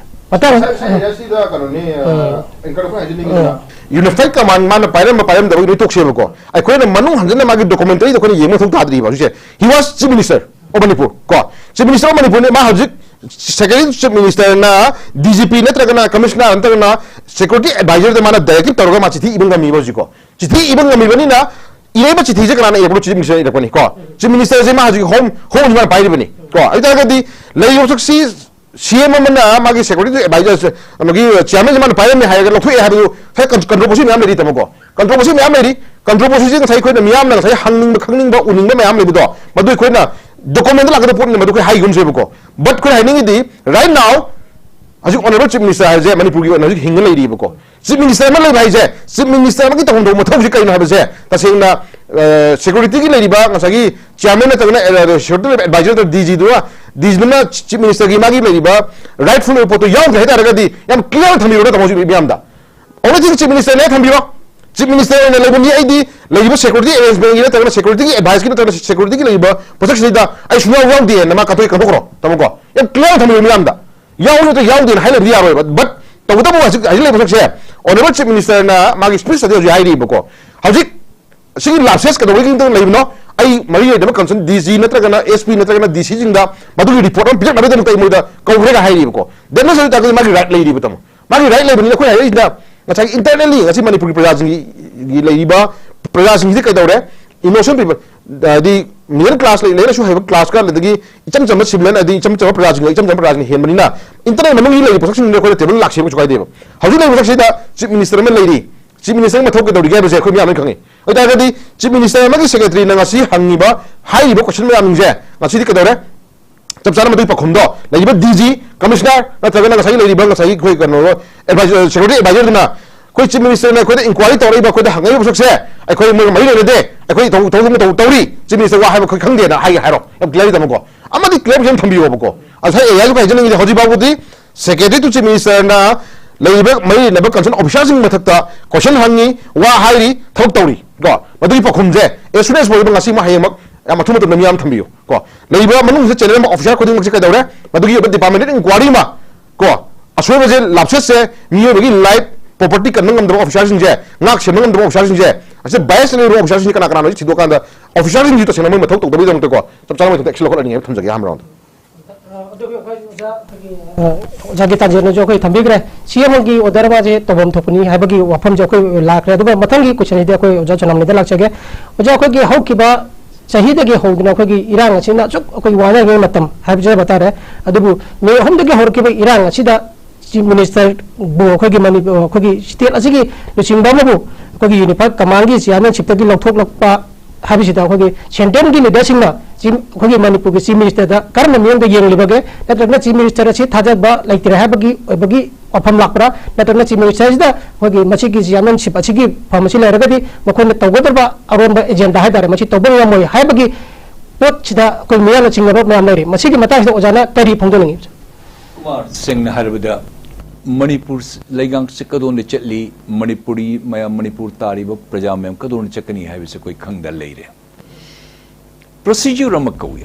ꯃꯇꯥꯡ ꯉꯁꯥꯏ, ꯉꯁꯥꯏ ꯁꯤꯗ ꯀꯩꯅꯣꯅꯤ, ꯑ, ꯎꯝ꯫ ꯑꯦꯡꯀꯔ ꯑꯩꯈꯣꯏ ꯍꯥꯏꯖꯅꯤꯡꯉꯤꯗꯅ꯫ ꯎꯝ꯫ ꯌꯨꯅꯤꯐꯥꯏꯠ ꯀꯃꯥꯟ ꯃꯥꯅ ꯄꯥꯏꯔꯝꯕ ꯄꯥꯏꯔꯝꯗꯕꯒꯤ ꯂꯣꯏ ꯇꯣꯛꯁꯦꯕꯀꯣ꯫ ꯑꯩꯈꯣꯏꯅ ꯃꯅꯨꯡ ꯍꯟꯖꯟꯅ ꯃꯥꯒꯤ ꯗꯣꯀꯨꯃꯦꯟꯇꯔꯤꯗ ꯑꯩꯈꯣꯏꯅ ꯌꯦꯡꯕ ꯃꯊꯧ ꯇꯥꯗ꯭ꯔꯤꯕ ꯍꯧꯖꯤꯛꯁꯦ꯫ He was Chief Minister of Manipur ꯀꯣ꯫ Chief Minister of Manipurꯅꯤ, ꯃꯥ ꯍꯧꯖꯤꯛ Secretary Chief Ministerꯅ D G P ꯅꯠꯇ꯭ꯔꯒꯅ Commissioner ꯅꯠꯇ꯭ꯔꯒꯅ security advisorꯗ ꯃꯥꯅ directive ꯇꯧꯔꯒ ꯃꯥ ꯆꯤꯊꯤ ꯏꯕ ꯉꯝꯃꯤꯕ ꯍꯧꯖꯤꯛꯀꯣ꯫ ꯆꯤꯊꯤ ꯏꯕ ꯉꯝꯃꯤꯕꯅꯤꯅ ꯏꯔꯛꯏꯕ ꯆꯤꯊꯤꯁꯦ ꯀꯅꯥꯅ ꯏꯔꯛꯄꯅꯣ? Chief Minister ꯏꯔꯛꯄꯅꯤ ꯀꯣ꯫ Chief Ministerꯁꯦ ꯃꯥ ꯍꯧꯖꯤꯛ home, home ꯃꯥꯅ ꯄꯥꯏꯔꯤꯕꯅꯤ ꯀꯣ꯫ ꯑꯗꯨ ꯇꯥꯔꯒꯗꯤ ꯂꯩꯔꯤꯕ ꯄꯣꯠꯁꯛꯁꯤ C M ꯑꯃꯅ ꯃꯥꯒꯤ security advisor, ꯃꯥꯒꯤ chairmanꯁꯦ ꯃꯥꯅ ꯄꯥꯏꯔꯝꯃꯦ ꯍꯥꯏꯔꯒ ꯂꯧꯊꯣꯛꯑꯦ ꯍꯥꯏꯕꯗꯨ ꯉꯁꯥꯏ con-, controversy ꯃꯌꯥꯝ ꯂꯩꯔꯤ ꯇꯥꯃꯣꯀꯣ꯫ Controversy ꯃꯌꯥꯝ ꯂꯩꯔꯤ꯫ Controversyꯁꯦ ꯉꯁꯥꯏ ꯑꯩꯈꯣꯏꯅ ꯃꯤꯌꯥꯝꯅ ꯉꯁꯥꯏ ꯍꯪꯅꯤꯡꯕ, ꯈꯪꯅꯤꯡꯕ, ꯎꯅꯤꯡꯕ ꯃꯌꯥꯝ ꯂꯩꯕꯗꯣ, ꯃꯗꯨ ꯑꯩꯈꯣꯏꯅ documentꯇ ꯂꯥꯛꯀꯗꯕ ꯄꯣꯠꯅꯤꯅ ꯃꯗꯨ ꯑꯩꯈꯣꯏ ꯍꯥꯏꯒꯨꯝꯁꯦꯕꯀꯣ꯫ But ꯑꯩꯈꯣꯏꯅ ꯍꯥꯏꯅꯤꯡꯉꯤꯗꯤ, right now ꯍꯧꯖꯤꯛ Honourable Chief Minister ꯍꯥꯏꯁꯦ ꯃꯅꯤꯄꯨꯔꯒꯤ ꯑꯣꯏꯅ ꯍꯧꯖꯤꯛ ꯍꯤꯡꯉ ꯂꯩꯔꯤꯕꯀꯣ꯫ Chief Minister ꯑꯃ ꯂꯩꯕ ꯍꯥꯏꯁꯦ, Chief Minister ꯑꯃꯒꯤ ꯇꯧꯐꯝ ꯊꯣꯛꯄ ꯃꯊꯧꯁꯤ ꯀꯩꯅꯣ ꯍꯥꯏꯕꯁꯦ ꯇꯁꯦꯡꯅ, ꯑ, securityꯒꯤ ꯂꯩꯔꯤꯕ ꯉꯁꯥꯏꯒꯤ chairman ꯅꯠꯇ꯭ꯔꯒꯅ, ꯑ, security advisor ꯅꯠꯇ꯭ꯔꯒ D Gꯗꯨꯅ, D Gꯗꯨꯅ Chief Ministerꯒꯤ ꯃꯥꯒꯤ ꯂꯩꯔꯤꯕ rightful ꯑꯣꯏꯕ ꯄꯣꯠꯇꯣ ꯌꯥꯎꯗ꯭ꯔꯦ ꯍꯥꯏ ꯇꯥꯔꯒꯗꯤ ꯌꯥꯝ clear ꯊꯝꯕꯤꯔꯣꯅ ꯇꯥꯃꯣ ꯍꯧꯖꯤꯛ ꯃꯤꯌꯥꯝꯗ꯫ Only thing Chief Ministerꯅꯦ ꯊꯝꯕꯤꯔꯣ꯫ Chief Minister ꯑꯣꯏꯅ ꯂꯩꯕꯅꯤ ꯑꯩꯗꯤ, ꯂꯩꯔꯤꯕ security arrangementꯀꯤ ꯅꯠꯇ꯭ꯔꯒꯅ securityꯒꯤ adviceꯀꯤ ꯅꯠꯇ꯭ꯔꯒꯅ securityꯒꯤ ꯂꯩꯔꯤꯕ ꯄꯣꯠꯁꯛꯁꯤꯗꯩꯗ ꯑꯩ ꯁꯨꯡꯌꯥꯎ ꯌꯥꯎꯗꯦꯅ ꯃꯥ ꯀꯥꯊꯣꯛꯑꯦ ꯈꯟꯗꯣꯛꯈ꯭ꯔꯣ ꯇꯥꯃꯣꯀꯣ꯫ ꯌꯥꯝ clear ꯊꯝꯕꯤꯔꯣ ꯃꯤꯌꯥꯝꯗ꯫ ꯌꯥꯎ ꯅꯠꯇ꯭ꯔ ꯌꯥꯎꯗꯦꯅ ꯍꯥꯏꯅꯕꯗꯤ ꯌꯥꯔꯣꯏꯕ꯫ But ꯇꯧꯕꯇꯕꯨ ꯍꯧꯖꯤꯛ, ꯍꯧꯖꯤꯛ ꯂꯩꯕ ꯄꯣꯠꯁꯛꯁꯦ Honourable Chief Ministerꯅ ꯃꯥꯒꯤ speechꯇꯗꯤ ꯍꯧꯖꯤꯛ ꯍꯥꯏꯔꯤꯕꯀꯣ꯫ ꯍꯧꯖꯤꯛ ꯁꯤꯒꯤ lapses ꯀꯩꯗꯧꯕꯒꯤ ꯂꯩꯕꯅꯣ? ꯑꯩ ꯃꯔꯤ ꯂꯩꯅꯕ concern D G ꯅꯠꯇ꯭ꯔꯒꯅ S P ꯅꯠꯇ꯭ꯔꯒꯅ D Cꯁꯤꯡꯗ ꯃꯗꯨꯒꯤ report ꯑꯃ ꯄꯤꯔꯛꯅꯕꯒꯤꯗꯃꯛꯇ ꯑꯩ ꯃꯣꯏꯗ ꯀꯧꯈ꯭ꯔꯦꯒ ꯍꯥꯏꯔꯤꯕꯀꯣ꯫ That means ꯍꯧꯖꯤꯛ ꯇꯥꯔꯒꯗꯤ ꯃꯥꯒꯤ right ꯂꯩꯔꯤꯕ ꯇꯥꯃꯣ꯫ ꯃꯥꯒꯤ right ꯂꯩꯕꯅꯤꯅ ꯑꯩꯈꯣꯏ ꯍꯥꯏꯔꯛꯏꯁꯤꯅ ꯉꯁꯥꯏꯒꯤ internally ꯉꯁꯤ ꯃꯅꯤꯄꯨꯔꯒꯤ ꯄ꯭ꯔꯖꯥꯁꯤꯡꯒꯤ ꯂꯩꯔꯤꯕ ꯄ꯭ꯔꯖꯥꯁꯤꯡꯁꯤꯗ ꯀꯩꯗꯧꯔꯦ? Emotion people, ꯍꯥꯏꯗꯤ middle class ꯂꯩ, ꯂꯥꯏꯔꯤꯛ ꯂꯥꯏꯁꯨ ꯍꯩꯕ class ꯀ, ꯑꯗꯒꯤ ꯏꯆꯝ ꯆꯝꯕ civilian, ꯍꯥꯏꯗꯤ ꯏꯆꯝ ꯆꯝꯕ ꯄ꯭ꯔꯖꯥꯁꯤꯡꯅ, ꯏꯆꯝ ꯆꯝꯕ ꯄ꯭ꯔꯖꯥꯁꯤꯡꯅ ꯍꯦꯟꯕꯅꯤꯅ, internal ꯃꯅꯨꯡꯒꯤ ꯂꯩꯔꯤꯕ ꯄꯣꯠꯁꯛꯁꯤꯡꯗꯨꯗ ꯑꯩꯈꯣꯏꯅ table ꯂꯥꯛꯁꯦꯕ ꯀꯩꯁꯨ ꯀꯥꯏꯗꯦꯕ꯫ ꯍꯧꯖꯤꯛ ꯂꯩꯔꯤꯕ ꯄꯣꯠꯁꯛꯁꯤꯗ chief minister ꯑꯃ ꯂꯩꯔꯤ, chief minister ꯃꯊꯧ ꯀꯩꯗꯧꯔꯤꯒꯦ ꯍꯥꯏꯕꯁꯦ ꯑꯩꯈꯣꯏ ꯃꯌꯥꯝ ꯂꯣꯏ ꯈꯪꯉꯤ꯫ ꯑꯗꯨ ꯑꯣꯏꯇꯥꯔꯒꯗꯤ chief minister ꯑꯃꯒꯤ secretary ꯅ ꯉꯁꯤ ꯍꯪꯉꯤꯕ, ꯍꯥꯏꯔꯤꯕ question ꯃꯌꯥꯝꯁꯤꯡꯁꯦ ꯉꯁꯤꯗꯤ ꯀꯩꯗꯧꯔꯦ? ꯆꯞ ꯆꯥꯅ ꯃꯗꯨꯒꯤ ꯄꯥꯎꯈꯨꯝꯗꯣ ꯂꯩꯔꯤꯕ D G, commissioner ꯅꯠꯇ꯭ꯔꯒꯅ ꯉꯁꯥꯏꯒꯤ ꯂꯩꯔꯤꯕ ꯉꯁꯥꯏꯒꯤ ꯑꯩꯈꯣꯏ ꯀꯩꯅꯣ advisor, security advisor ꯗꯨꯅ ꯑꯩꯈꯣꯏ chief minister ꯅ ꯑꯩꯈꯣꯏꯗ inquiry ꯇꯧꯔꯛꯏꯕ, ꯑꯩꯈꯣꯏꯗ ꯍꯪꯉꯛꯏꯕ ꯄꯣꯠꯁꯛꯁꯦ ꯑꯩꯈꯣꯏ ꯃꯣꯏꯒ ꯃꯔꯤ ꯂꯩꯅꯗꯦ, ꯑꯩꯈꯣꯏ ꯊꯧ-, ꯊꯧ-, ꯊꯧ-, ꯇꯧꯔꯤ, chief minister ꯋꯥ ꯍꯥꯏꯕ ꯑꯩꯈꯣꯏ ꯈꯪꯗꯦꯅ ꯍꯥꯏꯒꯦ ꯍꯥꯏꯔꯣ? ꯌꯥꯝ clarity ꯊꯝꯃꯨꯀꯣ꯫ ꯑꯃꯗꯤ clarification ꯊꯝꯕꯤꯌꯣꯕꯀꯣ꯫ ꯉꯁꯥꯏ ꯑꯦ ꯑꯥꯏꯁꯨ ꯍꯥꯏꯖꯅꯤꯡꯉꯤꯗꯤ ꯍꯧꯖꯤꯛ ꯐꯥꯎꯕꯗꯤ secretary to chief minister ꯅ ꯂꯩꯔꯤꯕ ꯃꯔꯤ ꯂꯩꯅꯕ concern officer ꯁꯤꯡ ꯃꯊꯛꯇ question ꯍꯪꯉꯤ, ꯋꯥ ꯍꯥꯏꯔꯤ, ꯊꯕꯛ ꯇꯧꯔꯤ ꯀꯣ꯫ ꯃꯗꯨꯒꯤ ꯄꯥꯎꯈꯨꯝꯁꯦ as soon as possible ꯉꯁꯤꯃꯛ ꯍꯌꯦꯡꯃꯛ ꯌꯥꯝ ꯑꯊꯨꯕ ꯃꯇꯝꯗ ꯃꯤꯌꯥꯝ ꯊꯝꯕꯤꯌꯨ ꯀꯣ꯫ ꯂꯩꯔꯤꯕ ꯃꯅꯨꯡꯁꯤꯗ channel ꯑꯃ officer ꯈꯨꯗꯤꯡꯃꯛꯁꯦ ꯀꯩꯗꯧꯔꯦ? ꯃꯗꯨꯒꯤ ꯑꯣꯏꯕ departmental inquiry ꯑꯃ ꯀꯣ꯫ ꯑꯁꯣꯏꯕꯁꯦ, ꯂꯥꯞꯆꯠꯁꯦ, ꯃꯤꯑꯣꯏꯕꯒꯤ life, property ꯀꯟꯕ ꯉꯝꯗꯕ officer ꯁꯤꯡꯁꯦ, ꯉꯥꯛ ꯁꯦꯟꯕ ꯉꯝꯗꯕ officer ꯁꯤꯡꯁꯦ, ꯑꯁꯤ bias ꯂꯩꯔꯤꯕ officer ꯁꯤꯡꯁꯦ ꯀꯅꯥ ꯀꯅꯥꯅꯣ ꯁꯤ ꯊꯤꯗꯣꯛꯑꯀꯥꯟꯗ officer ꯁꯤꯡꯁꯤ ꯇꯁꯦꯡꯅ ꯃꯣꯏ ꯃꯊꯧ ꯇꯧꯗꯕꯒꯤꯗꯃꯛꯇꯀꯣ ꯆꯞ ꯆꯥꯅ ꯃꯣꯏ ꯊꯕꯛꯇ action ꯂꯧꯈꯠꯍꯟꯅꯤꯡꯉꯦ ꯍꯥꯏꯕ ꯊꯝꯖꯒꯦ ꯑꯍꯥꯟꯕ round꯫ ꯑ, ꯑꯗꯨꯒ ꯑꯩꯈꯣꯏ ꯑꯣꯖꯥ, ꯑꯩꯈꯣꯏꯒꯤ, ꯑ, ꯑꯣꯖꯥ ꯒꯤꯇꯥꯟꯖꯦꯟꯅꯁꯨ ꯑꯩꯈꯣꯏ ꯊꯝꯕꯤꯈ꯭ꯔꯦ꯫ C M ꯒꯤ order ꯑꯃꯁꯦ ꯇꯧꯐꯝ ꯊꯣꯛꯄꯅꯤ ꯍꯥꯏꯕꯒꯤ ꯋꯥꯐꯝꯁꯦ ꯑꯩꯈꯣꯏ ꯂꯥꯛꯈ꯭ꯔꯦ꯫ ꯑꯗꯨꯒ ꯃꯊꯪꯒꯤ question ꯁꯤꯗꯤ ꯑꯩꯈꯣꯏ ꯑꯣꯖꯥ ꯆꯅꯝꯅꯤꯗ ꯂꯥꯛꯆꯒꯦ꯫ ꯑꯣꯖꯥ, ꯑꯩꯈꯣꯏꯒꯤ ꯍꯧꯈꯤꯕ ꯆꯍꯤꯗꯒꯤ ꯍꯧꯗꯨꯅ ꯑꯩꯈꯣꯏꯒꯤ ꯏꯔꯥꯡ ꯑꯁꯤꯅ ꯑꯁꯨꯛ ꯑꯩꯈꯣꯏ ꯋꯥꯅꯔꯤꯉꯩ ꯃꯇꯝ ꯍꯥꯏꯕꯁꯦ ꯍꯥꯏꯕ ꯇꯥꯔꯦ꯫ ꯑꯗꯨꯕꯨ ꯃꯦ ꯑꯍꯨꯝꯗꯒꯤ ꯍꯧꯔꯛꯈꯤꯕ ꯏꯔꯥꯡ ꯑꯁꯤꯗ chief minister ꯕꯨ ꯑꯩꯈꯣꯏꯒꯤ ꯃꯅꯤ-, ꯑꯩꯈꯣꯏꯒꯤ state ꯑꯁꯤꯒꯤ ꯂꯨꯆꯤꯡꯕ ꯑꯃꯕꯨ ꯑꯩꯈꯣꯏꯒꯤ unified command ꯒꯤ chairmanship ꯇꯒꯤ ꯂꯧꯊꯣꯛꯂꯛꯄ ꯍꯥꯏꯕꯁꯤꯗ ꯑꯩꯈꯣꯏꯒꯤ central ꯒꯤ leader ꯁꯤꯡꯅ chief, ꯑꯩꯈꯣꯏꯒꯤ ꯃꯅꯤꯄꯨꯔꯒꯤ chief minister ꯗ ꯀꯔꯝꯕ ꯃꯤꯠꯌꯦꯡꯗ ꯌꯦꯡꯂꯤꯕꯒꯦ? ꯅꯠꯇ꯭ꯔꯒꯅ chief minister ꯑꯁꯤ ꯊꯥꯖꯕ ꯂꯩꯇ꯭ꯔꯦ ꯍꯥꯏꯕꯒꯤ ꯑꯣꯏꯕꯒꯤ ꯋꯥꯐꯝ ꯂꯥꯛꯄ꯭ꯔꯥ? ꯅꯠꯇ꯭ꯔꯒꯅ chief minister ꯁꯤꯗ ꯑꯩꯈꯣꯏꯒꯤ ꯃꯁꯤꯒꯤ chairmanship ꯑꯁꯤꯒꯤ ꯐꯝ ꯑꯁꯤ ꯂꯩꯔꯒꯗꯤ ꯃꯈꯣꯏꯅ ꯇꯧꯒꯗꯕ ꯑꯔꯣꯟꯕ agenda ꯍꯥꯏꯇꯥꯔꯦ, ꯃꯁꯤ ꯇꯧꯕ ꯉꯝꯃꯣꯏ ꯍꯥꯏꯕꯒꯤ ꯄꯣꯠꯁꯤꯗ ꯑꯩꯈꯣꯏ ꯃꯤꯌꯥꯝꯅ ꯆꯤꯡꯅꯕ ꯃꯌꯥꯝ ꯂꯩꯔꯤ꯫ ꯃꯁꯤꯒꯤ ꯃꯇꯥꯡꯁꯤꯗ ꯑꯣꯖꯥꯅ ꯀꯔꯤ ꯐꯣꯡꯗꯣꯛꯅꯤꯡꯉꯤ? ꯀꯨꯃꯥꯔ, ꯁꯦꯡꯅ ꯍꯥꯏꯔꯕꯗ, ꯃꯅꯤꯄꯨꯔ ꯂꯩꯉꯥꯛꯁꯦ ꯀꯗꯣꯝꯗ ꯆꯠꯂꯤ, ꯃꯅꯤꯄꯨꯔꯤ ꯃꯌꯥꯝ, ꯃꯅꯤꯄꯨꯔ ꯇꯥꯔꯤꯕ ꯄ꯭ꯔꯖꯥ ꯃꯌꯥꯝ ꯀꯗꯣꯝꯗ ꯆꯠꯀꯅꯤ ꯍꯥꯏꯕꯁꯦ ꯑꯩꯈꯣꯏ ꯈꯪꯗ ꯂꯩꯔꯦ꯫ Procedure ꯑꯃ ꯀꯧꯏ,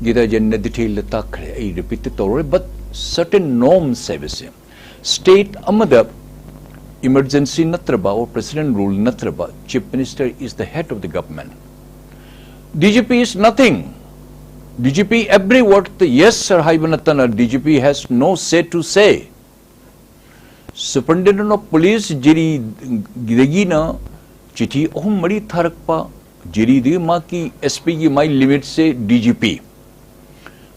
ꯒꯤꯇꯥꯟꯖꯦꯟꯅ detail ꯗ ꯇꯥꯛꯈ꯭ꯔꯦ, ꯑꯩ repeat ꯇꯧꯔꯣꯏ, but certain norms ꯍꯥꯏꯕꯁꯦ state ꯑꯃꯗ emergency ꯅꯠꯇ꯭ꯔꯕ or president rule ꯅꯠꯇ꯭ꯔꯕ chief minister is the head of the government. D G P is nothing. D G P every word the yes sir ꯍꯥꯏꯕ ꯅꯠꯇꯅ D G P has no say to say. Superintendent of Police ꯖꯤꯔꯤꯗꯒꯤꯅ ꯆꯤꯊꯤ ꯑꯍꯨꯝ ꯃꯔꯤ ꯊꯥꯔꯛꯄ, ꯖꯤꯔꯤꯗꯒꯤ ꯃꯍꯥꯛꯀꯤ S P ꯒꯤ ꯃꯥꯏ limit say D G P.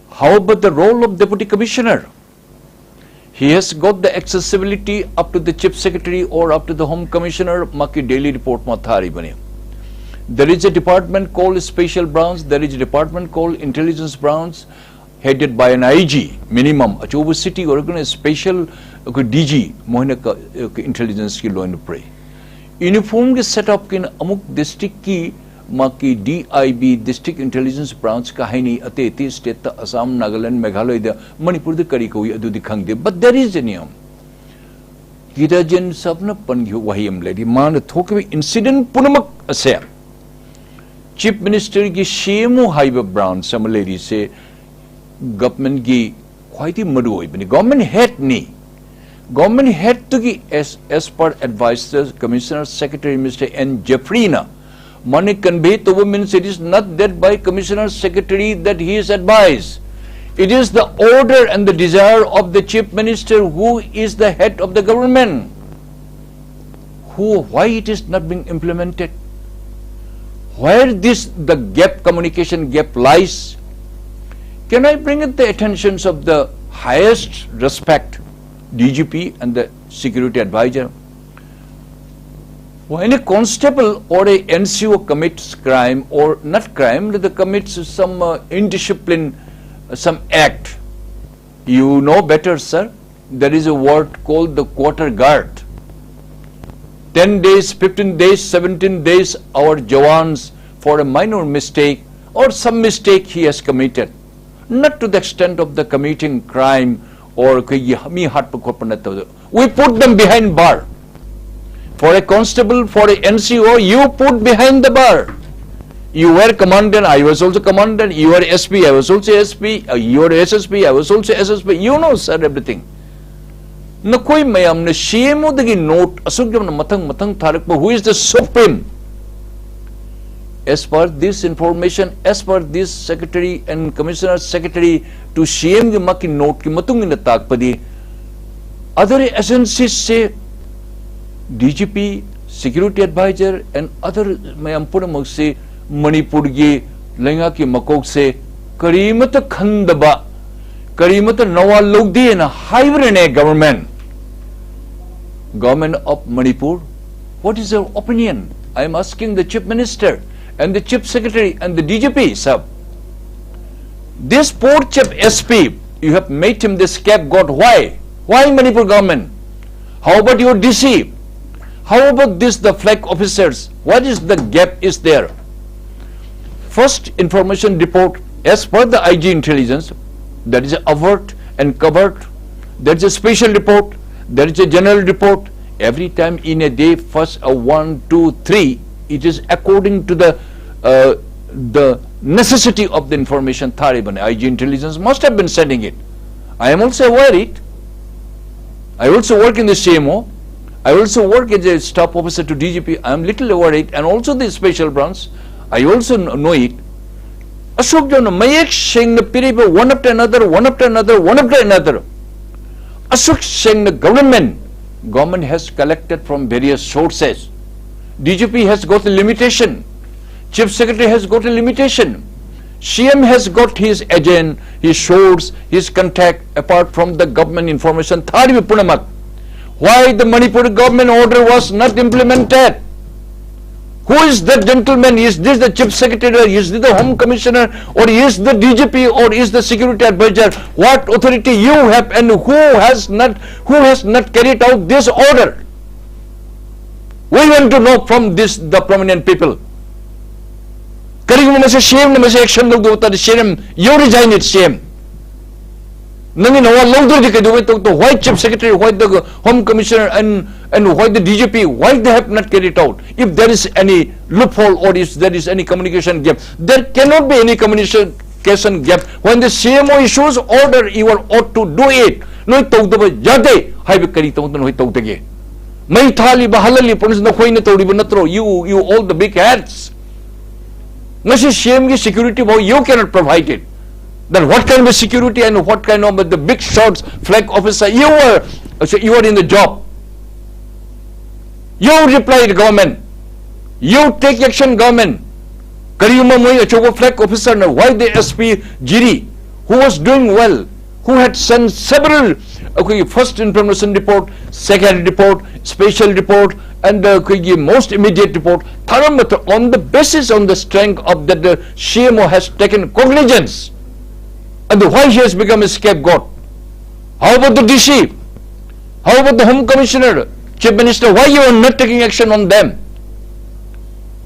How about the role of Deputy Commissioner? He has got the accessibility up to the Chief Secretary or up to the Home Commissioner. ꯃꯍꯥꯛꯀꯤ daily report ꯃꯥ ꯊꯥꯔꯤꯕꯅꯤ. There is a department called Special Branch, there is a department called Intelligence Branch, headed by an I G minimum. ꯑꯆꯧꯕ city ꯑꯣꯏꯔꯒꯅ special ꯑꯩꯈꯣꯏ D G ꯃꯣꯏꯅ intelligence ꯀꯤ ꯂꯣꯏꯅ ꯄꯨꯔꯛꯏ. Uniform ꯒꯤ setup ꯀꯤꯅ ꯑꯃꯨꯛ district ꯀꯤ ꯃꯥꯒꯤ D I B, District Intelligence Branch ꯀ ꯍꯥꯏꯅꯩ, ꯑꯇꯩ ꯑꯇꯩ state ꯇ, ꯑꯁꯥꯝ, ꯅꯥꯒꯥꯂꯦꯟ, ꯃꯦꯘꯥꯂꯌꯗ, ꯃꯅꯤꯄꯨꯔꯗ ꯀꯔꯤ ꯀꯧꯏ ꯑꯗꯨꯗꯤ ꯈꯪꯗꯦ, but there is a ꯅꯤꯌꯝ. ꯒꯤꯔꯥꯖꯦꯟ ꯁꯥꯕꯅ ꯄꯟꯈꯤꯕ ꯋꯥꯍꯩ ꯑꯃ ꯂꯩꯔꯤ, ꯃꯥꯅ ꯊꯣꯛꯈꯤꯕ incident ꯄꯨꯝꯅꯃꯛ ꯑꯁꯦ Chief Minister ꯒꯤ C M O ꯍꯥꯏꯕ branch ꯑꯃ ꯂꯩꯔꯤꯁꯦ government ꯒꯤ ꯈ꯭ꯋꯥꯏꯗꯒꯤ ꯃꯔꯨ ꯑꯣꯏꯕꯅꯤ, government head ꯅꯤ. Government head ꯇꯨꯒꯤ as, as per advice ꯇ Commissioner Secretary Mister N Jeffrey ꯅ ꯃꯥꯅ convey ꯇꯧꯕ means it is not that by Commissioner Secretary that he is advised. It is the order and the desire of the Chief Minister, who is the head of the government. Who, why it is not being implemented? Where this, the gap, communication gap lies? Can I bring it the attentions of the highest respect, D G P and the security advisor? When a constable or a N C O commits crime, or not crime, rather commits some, uh, indiscipline, uh, some act, you know better, sir. There is a word called the quarter guard. Ten days, fifteen days, seventeen days, our jawans, for a minor mistake or some mistake he has committed, not to the extent of the committing crime or ꯑꯩꯈꯣꯏꯒꯤ ꯃꯤ ꯍꯥꯠꯄ ꯈꯣꯠꯄ ꯅꯠꯇꯕꯗ, we put them behind bar. For a constable, for a N C O, you put behind the bar. You were commandant, I was also commandant. You were S P, I was also S P. Uh, you were S S P, I was also S S P. You know, sir, everything. ꯅꯈꯣꯏ ꯃꯌꯥꯝꯅ C M O ꯗꯒꯤ note ꯑꯁꯨꯛ ꯌꯥꯝꯅ ꯃꯊꯪ ꯃꯊꯪ ꯊꯥꯔꯛꯄ, who is the supreme? As per this information, as per this secretary and commissioner secretary to C M ꯒꯤ ꯃꯥꯒꯤ note ꯀꯤ ꯃꯇꯨꯡ ꯏꯟꯅ ꯇꯥꯛꯄꯗꯤ, Other agencies say, D G P, security advisor and other ꯃꯌꯥꯝ ꯄꯨꯝꯅꯃꯛꯁꯦ ꯃꯅꯤꯄꯨꯔꯒꯤ ꯂꯩꯉꯥꯛꯀꯤ ꯃꯀꯣꯛꯁꯦ ꯀꯔꯤꯃꯠꯇ ꯈꯟꯗꯕ, ꯀꯔꯤꯃꯠꯇ ꯅꯋꯥ ꯂꯧꯗꯦꯅ ꯍꯥꯏꯕꯅꯅꯦ꯫ Government, Government of Manipur, what is your opinion? I am asking the Chief Minister and the Chief Secretary and the D G P, sir. This poor chap S P, you have made him the scapegoat. Why? Why Manipur government? How about your D C? How about this, the flag officers? What is the gap is there? First information report, as per the I G intelligence, that is avert and covert. There is a special report, there is a general report. Every time in a day, first a one, two, three, it is according to the uh, the necessity of the information. Taliban, I G intelligence must have been sending it. I am also aware it. I also work in the C M O. I also work as a staff officer to D G P. I am little aware it, and also the special branch. I also kn- know it. ꯑꯁꯨꯛ ꯌꯥꯝꯅ ꯃꯌꯦꯛ ꯁꯦꯡꯅ ꯄꯤꯔꯤꯕ, one after another, one after another, one after another. ꯑꯁꯨꯛ ꯁꯦꯡꯅ government, government has collected from various sources. D G P has got a limitation. Chief Secretary has got a limitation. C M has got his agent, his source, his contact, apart from the government information. ꯊꯥꯔꯤꯕ ꯄꯨꯝꯅꯃꯛ. Why the Manipur government order was not implemented? Who is that gentleman? Is this the chief secretary? Is this the home commissioner? Or is the D G P? Or is the security advisor? What authority you have, and who has not, who has not carried out this order? We want to know from this, the prominent people. ꯀꯔꯤꯒꯨꯝꯕ ꯃꯁꯤ C M ꯅ ꯃꯁꯤ action ꯂꯧꯗꯕ ꯇꯥꯔꯗꯤ, C M, you resign it, C M. ꯅꯪꯒꯤ ꯅꯋꯥ ꯂꯧꯗ꯭ꯔꯗꯤ ꯀꯩꯗꯧꯕꯩ ꯇꯧ-, ꯇꯧ-, why chief secretary, why the home commissioner and, and why the D G P, why they have not carried out? If there is any loophole or if there is any communication gap, there cannot be any communication gap. When the C M O issues order, you are ought to do it. ꯅꯣꯏ ꯇꯧꯗꯕ ꯌꯥꯗꯦ ꯍꯥꯏꯕ ꯀꯔꯤ ꯇꯧꯗꯅ ꯅꯣꯏ ꯇꯧꯗꯒꯦ? ꯃꯩ ꯊꯥꯜꯂꯤꯕ, ꯍꯜꯍꯜꯂꯤꯕ ꯄꯨꯝꯅꯃꯛꯁꯤ ꯅꯈꯣꯏꯅ ꯇꯧꯔꯤꯕ ꯅꯠꯇ꯭ꯔꯣ? You, you all the big heads. ꯉꯁꯤ C M ꯒꯤ security ꯐꯥꯎ you cannot provide it. Then what kind of security and what kind of the big shots flag officer? You were So you are in the job. You reply the government. You take action, government. ꯀꯔꯤꯒꯨꯝꯕ ꯃꯣꯏ ꯑꯆꯧꯕ flag officer ꯅ, why the S P Jiri, who was doing well, who had sent several, ꯑꯩꯈꯣꯏꯒꯤ first information report, second report, special report, and ꯑꯩꯈꯣꯏꯒꯤ most immediate report ꯊꯥꯔꯝꯕꯗ, on the basis, on the strength of that, the C M O has taken cognizance. And why he has become a scapegoat? How about the D C? How about the Home Commissioner, Chief Minister? Why you are not taking action on them?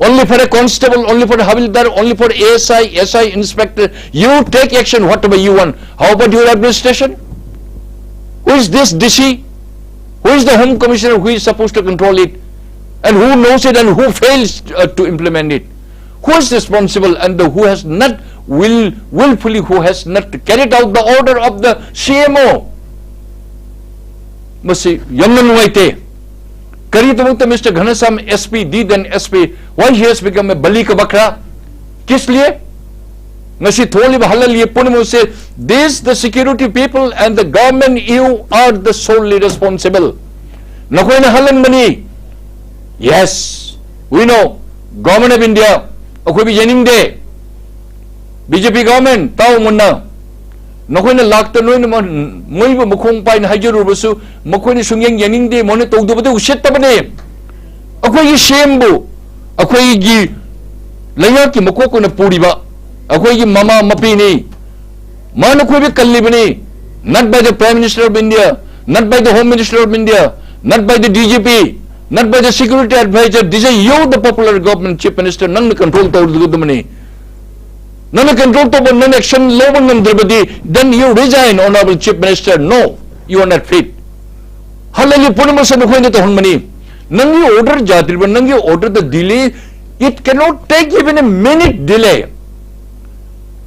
Only for a constable, only for a havildar, only for A S I, S I inspector, you take action whatever you want. How about your administration? Who is this D C? Who is the Home Commissioner who is supposed to control it? And who knows it and who fails uh, to implement it? Who is responsible and the, who has not will, willfully, who has not carried out the order of the C M O? ꯃꯁꯤ ꯌꯥꯝꯅ ꯅꯨꯡꯉꯥꯏꯇꯦ꯫ ꯀꯔꯤꯗꯃꯛꯇ Mister Ghanshyam S P, did an S P, why he has become a Bali ꯀꯥ ꯕꯀ꯭ꯔꯥ? ꯀꯤꯁ ꯂꯤꯌꯦ? ꯉꯁꯤ ꯊꯣꯛꯂꯤꯕ ꯍꯜꯂꯜꯂꯤ ꯄꯨꯝꯅꯃꯛꯁꯦ, this the security people and the government, you are the solely responsible. ꯅꯈꯣꯏꯅ ꯍꯜꯍꯟꯕꯅꯤ꯫ Yes, we know, Government of India ꯑꯩꯈꯣꯏꯕꯨ ꯌꯦꯡꯅꯤꯡꯗꯦ꯫ B J P government, ꯇꯥꯎ ꯃꯨꯟꯅ꯫ ꯅꯈꯣꯏꯅ ꯂꯥꯛꯇ ꯅꯣꯏꯅ ꯃ-, ꯃꯣꯏꯕꯨ ꯃꯈꯣꯡ ꯄꯥꯏꯅ ꯍꯥꯏꯖꯔꯨꯔꯕꯁꯨ ꯃꯈꯣꯏꯅ ꯁꯨꯡꯌꯦꯡ ꯌꯦꯡꯅꯤꯡꯗꯦ, ꯃꯣꯏꯅ ꯇꯧꯗꯕꯗꯤ ꯎꯁꯤꯠꯇꯕꯅꯦ꯫ ꯑꯩꯈꯣꯏꯒꯤ C M ꯕꯨ, ꯑꯩꯈꯣꯏꯒꯤ ꯂꯩꯉꯥꯛꯀꯤ ꯃꯀꯣꯛ ꯑꯣꯏꯅ ꯄꯨꯔꯤꯕ ꯑꯩꯈꯣꯏꯒꯤ ꯃꯃꯥ ꯃꯄꯤꯅꯤ꯫ ꯃꯥꯅ ꯑꯩꯈꯣꯏꯕꯨ ꯀꯜꯂꯤꯕꯅꯤ꯫ Not by the Prime Minister of India, not by the Home Minister of India, not by the D G P, not by the security advisor. This is you, the popular government, Chief Minister. ꯅꯪꯅ control ꯇꯧꯒꯗꯕꯅꯤ꯫ ꯅꯪꯅ control ꯇꯧꯕ, ꯅꯪꯅ action ꯂꯧꯕ ꯉꯝꯗ꯭ꯔꯕꯗꯤ, then you resign, Honorable Chief Minister. No, you are not fit. ꯍꯜꯂꯜꯂꯤ ꯄꯨꯝꯅꯃꯛꯁꯦ ꯅꯈꯣꯏꯅ ꯇꯧꯍꯟꯕꯅꯤ꯫ ꯅꯪꯒꯤ order ꯌꯥꯗ꯭ꯔꯤꯕ, ꯅꯪꯒꯤ order the delay, it cannot take even a minute delay.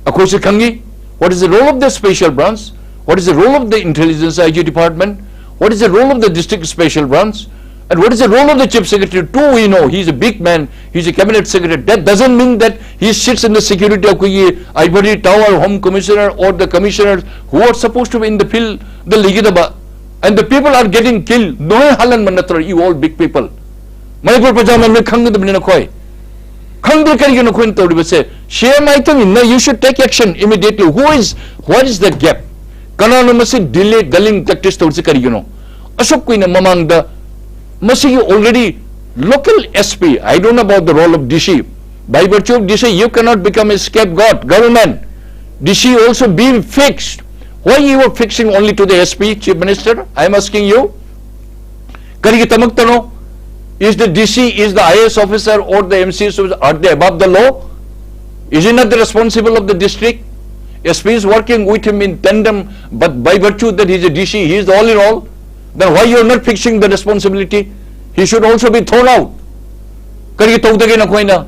ꯑꯩꯈꯣꯏꯁꯨ ꯈꯪꯉꯤ, what is the role of the special branch? What is the role of the intelligence I G department? What is the role of the district special branch? And what is the role of the chief secretary? Two, we know, he is a big man, he is a cabinet secretary. That doesn't mean that he sits in the security of ꯑꯩꯈꯣꯏꯒꯤ ivory tower, home commissioner or the commissioners who are supposed to be in the field ꯗ ꯂꯩꯒꯗꯕ꯫ And the people are getting killed. ꯅꯣꯏ ꯍꯥꯜꯍꯟꯕ ꯅꯠꯇ꯭ꯔꯣ, you all big people? Manipur ꯄ꯭ꯔꯖꯥ ꯃꯌꯥꯝꯅ ꯈꯪꯒꯗꯕꯅꯤ ꯅꯈꯣꯏ꯫ ꯈꯪꯗꯦ ꯀꯔꯤꯒꯤꯅꯣ ꯑꯩꯈꯣꯏꯅ ꯇꯧꯔꯤꯕꯁꯦ? ꯁꯤ M ꯍꯥꯏꯇꯅꯤ, no, you should take action immediately. Who is, what is the gap? ꯀꯅꯥꯅꯣ ꯃꯁꯤ delay, dulling tactics ꯇꯧꯔꯤꯁꯤ ꯀꯔꯤꯒꯤꯅꯣ? ꯑꯁꯨꯛ ꯀꯨꯏꯅ ꯃꯃꯥꯡꯗ ꯃꯁꯤꯒꯤ already local S P, I don't know about the role of D C. By virtue of D C, you cannot become a scapegoat. Government, D C also be fixed. Why you are fixing only to the S P, Chief Minister? I am asking you. ꯀꯔꯤꯒꯤꯗꯃꯛꯇꯅꯣ? Is the D C, is the I A S officer or the M C S officer, are they above the law? Is he not the responsible of the district? S P is working with him in tandem, but by virtue that he is a D C, he is the all in all. Then why you are not fixing the responsibility? He should also be thrown out. ꯀꯔꯤꯒꯤ ꯇꯧꯗꯒꯦ ꯅꯈꯣꯏꯅ?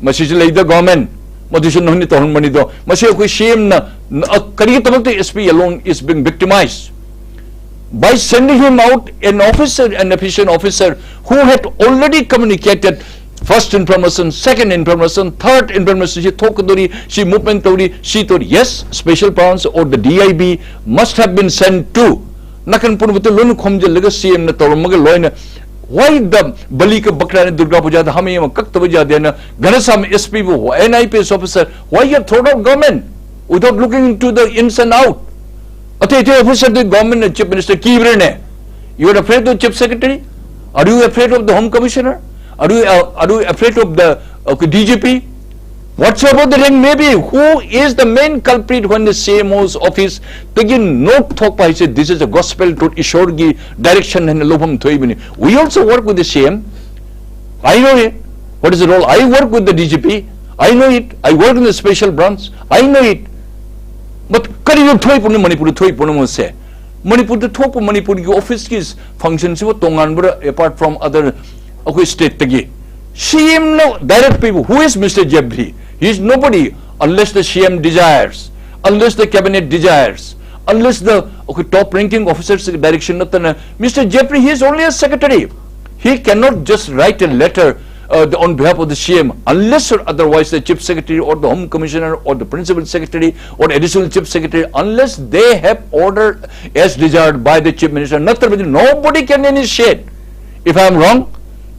ꯃꯁꯤꯁꯨ ꯂꯩꯗ government, ꯃꯗꯨꯁꯨ ꯅꯈꯣꯏꯅ ꯇꯧꯍꯟꯕꯅꯤꯗꯣ꯫ ꯃꯁꯤ ꯑꯩꯈꯣꯏ ꯁꯤ ꯑꯦꯝꯅ, ꯑ, ꯀꯔꯤꯒꯤꯗꯃꯛꯇ S P alone is being victimized? By sending him out, an officer, an efficient officer who had already communicated first information, second information, third information, ꯁꯤ ꯊꯣꯛꯀꯗꯧꯔꯤ, ꯁꯤ movement ꯇꯧꯔꯤ, ꯁꯤ ꯇꯧꯔꯤ꯫ Yes, special branch or the D I B must have been sent to. ꯅꯥꯀꯟ ꯄꯨꯝꯅꯃꯛꯇ ꯂꯣꯏꯅ ꯈꯣꯝꯖꯤꯜꯂꯒ ꯁꯤ ꯑꯦꯝꯅ ꯇꯧꯔꯝꯃꯒ ꯂꯣꯏꯅ, why the ꯕꯂꯤ ꯀ ꯕꯀ꯭ꯔꯥꯅ ꯗꯨꯔꯒꯥ ꯄꯨꯖꯥꯗ ꯍꯥꯃꯩ ꯑꯃ ꯀꯛꯇꯕ ꯌꯥꯗꯦꯅ ꯘꯅꯁ꯭ꯌꯥꯝ S P ꯕꯨ, an I P S officer, why you have thrown out government without looking into the ins and out? ꯑꯇꯩ ꯑꯇꯩ officer ꯗꯤ ꯒꯣꯔꯃꯦꯟꯅ ꯆꯤꯐ ꯃꯤꯅꯤꯁꯇꯔ ꯀꯤꯕ꯭ꯔꯅꯦ? You are afraid of chief secretary? Are you afraid of the home commissioner? Are you, uh, are you afraid of the, uh, D G P? Whatsoever the rank may be, who is the main culprit when the C M O's office ꯇꯒꯤ note ꯊꯣꯛꯄ ꯍꯥꯏꯁꯦ, this is a gospel to ꯏꯁꯣꯔꯒꯤ direction ꯍꯥꯏꯅ ꯂꯧꯐꯝ ꯊꯣꯛꯏꯕꯅꯤ꯫ We also work with the C M. I know it. What is the role? I work with the D G P. I know it. I work in the special branch. I know it. But ꯀꯔꯤꯅꯣ ꯊꯣꯛꯏ ꯄꯨꯝꯅꯃꯛ, ꯃꯅꯤꯄꯨꯔꯗ ꯊꯣꯛꯏ ꯄꯨꯝꯅꯃꯛꯁꯦ? ꯃꯅꯤꯄꯨꯔꯗ ꯊꯣꯛꯄ ꯃꯅꯤꯄꯨꯔꯒꯤ office ꯀꯤ function ꯁꯤꯕꯨ ꯇꯣꯉꯥꯟꯕ꯭ꯔꯥ, apart from other ꯑꯩꯈꯣꯏ state ꯇꯒꯤ? C M ꯅ direct ꯄꯤꯕ, who is Mister Jeffrey? He is nobody unless the C M desires, unless the cabinet desires, unless the, okay, top ranking officers direction ꯅꯠꯇꯅ, Mister Jeffrey, he is only a secretary. He cannot just write a letter uh, the, on behalf of the C M, unless or otherwise the Chief Secretary or the Home Commissioner or the Principal Secretary or Additional Chief Secretary, unless they have ordered as desired by the Chief Minister, ꯅꯠꯇ꯭ꯔꯕꯗꯤ nobody can initiate. If I am wrong,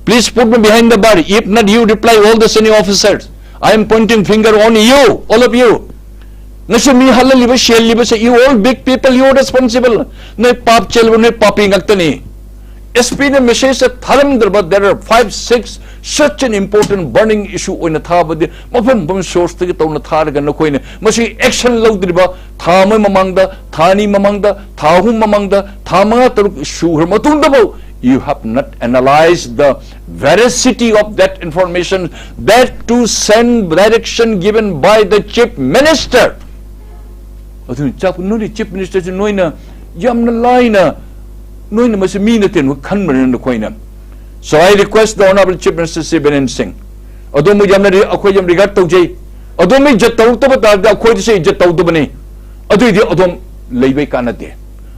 please put me behind the bar. If not, you reply all the senior officers. I am pointing finger on you, all of you. ꯉꯁꯤ ꯃꯤ ꯍꯜꯂꯜꯂꯤꯕ, ꯁꯤꯍꯜꯂꯤꯕꯁꯦ, you all big people, you are responsible. ꯅꯣꯏ ꯄꯥꯞ ꯆꯦꯜꯂꯕ, ꯅꯣꯏ ꯄꯥꯄꯤ ꯉꯥꯛꯇꯅꯤ꯫ S P ꯅ message ꯊꯥꯔꯝꯗ꯭ꯔꯕ, there are five, six such an important burning issue ꯑꯣꯏꯅ ꯊꯥꯕꯗꯤ, ꯃꯐꯝ ꯃꯐꯝ source ꯇꯒꯤ ꯇꯧꯅ ꯊꯥꯔꯒ ꯅꯈꯣꯏꯅ ꯃꯁꯤ action ꯂꯧꯗ꯭ꯔꯤꯕ, ꯊꯥ ꯑꯃ ꯃꯃꯥꯡꯗ, ꯊꯥ ꯑꯅꯤ ꯃꯃꯥꯡꯗ, ꯊꯥ ꯑꯍꯨꯝ ꯃꯃꯥꯡꯗ, ꯊꯥ ꯃꯉꯥ ꯇꯔꯨꯛ ꯁꯨꯈ꯭ꯔ ꯃꯇꯨꯡꯗꯐꯥꯎ, you have not analyzed the veracity of that information, that to send direction given by the Chief Minister. ꯑꯗꯨꯅ ꯆꯥꯛ, ꯅꯣꯏꯅ Chief Minister ꯁꯤ ꯅꯣꯏꯅ ꯌꯥꯝꯅ ꯂꯥꯏꯅ, ꯅꯣꯏꯅ ꯃꯁꯤ ꯃꯤ ꯅꯠꯇꯦ ꯅꯣꯏ ꯈꯟꯕꯅꯤꯅ ꯅꯈꯣꯏꯅ꯫ So I request the Honorable Chief Minister Shri Biren Singh, ꯑꯗꯣꯝꯕꯨ ꯌꯥꯝꯅ ꯔꯤ-, ꯑꯩꯈꯣꯏ ꯌꯥꯝ regard ꯇꯧꯖꯩ꯫ ꯑꯗꯣꯝꯕꯨ ꯏꯖꯠ ꯇꯧꯔꯛꯇꯕ ꯇꯥꯔꯗꯤ ꯑꯩꯈꯣꯏꯗꯁꯨ ꯏꯖꯠ ꯇꯧꯗꯕꯅꯤ꯫ ꯑꯗꯨꯏꯗꯤ ꯑꯗꯣꯝ ꯂꯩꯕꯩ ꯀꯥꯟꯅꯗꯦ꯫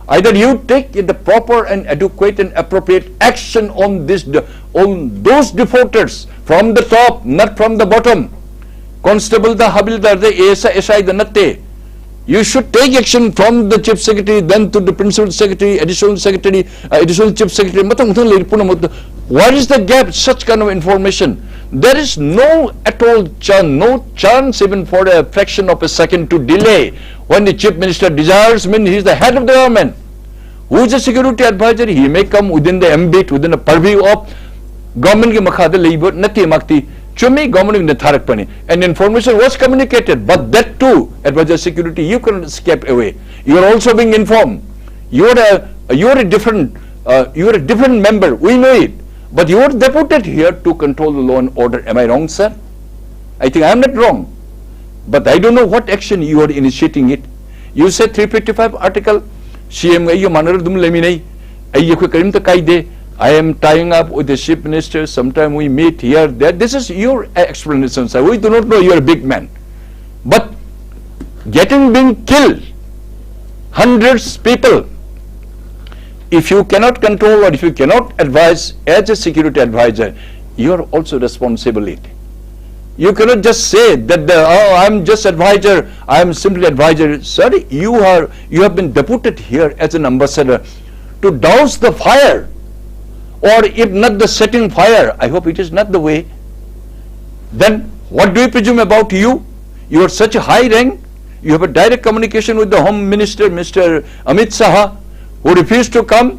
Either you take the proper and adequate and appropriate action on this, on those defaulters from the top, not from the bottom. Constable the, ꯍꯕꯤꯜꯗꯥꯔꯗ, A S I, S I ꯗ ꯅꯠꯇꯦ꯫ You should take action from the Chief Secretary, then to the Principal Secretary, Additional Secretary, uh, Additional Chief Secretary, ꯃꯊꯪ ꯃꯊꯪ ꯂꯩꯔꯤ ꯄꯨꯝꯅꯃꯛꯇ꯫ What is the gap? Such kind of information. There is no at all chance, no chance even for a fraction of a second to delay. When the Chief Minister desires, mean he is the head of the government. Who is a security advisor? He may come within the ambit, within the purview of government ꯀꯤ ꯃꯈꯥꯗ ꯂꯩꯕ ꯅꯠꯇꯦ ꯃꯍꯥꯛꯇꯤ꯫ ꯆꯨꯝꯃꯤ, government ꯅ ꯊꯥꯔꯛꯄꯅꯤ꯫ And information was communicated, but that too, advisor security, you cannot escape away. You are also being informed. You are a, you are a different, uh, you are a different member. We know it. But you are deputed here to control the law and order. Am I wrong, sir? I think I am not wrong. But I don't know what action you are initiating it. You said three fifty-five article, C M ꯑꯩꯒ ꯃꯥꯟꯅꯔ ꯑꯗꯨꯝ ꯂꯩꯃꯤꯟꯅꯩ꯫ ꯑꯩ ꯑꯩꯈꯣꯏ ꯀꯔꯤꯝꯇ ꯀꯥꯏꯗꯦ꯫ I am tying up with the Chief Minister. Sometime we meet here, there. This is your explanation, sir. We do not know, you are a big man. But getting being killed, hundreds people, if you cannot control or if you cannot advise as a security advisor, You are also responsibility. You cannot just say that the, oh, I'm just advisor, I am simply advisor. Sorry, you are, you have been deputed here as an ambassador to douse the fire, or if not the setting fire, I hope it is not the way. Then what do you presume about you? You are such a high rank. You have a direct communication with the Home Minister, Mister Amit Shah, who refused to come,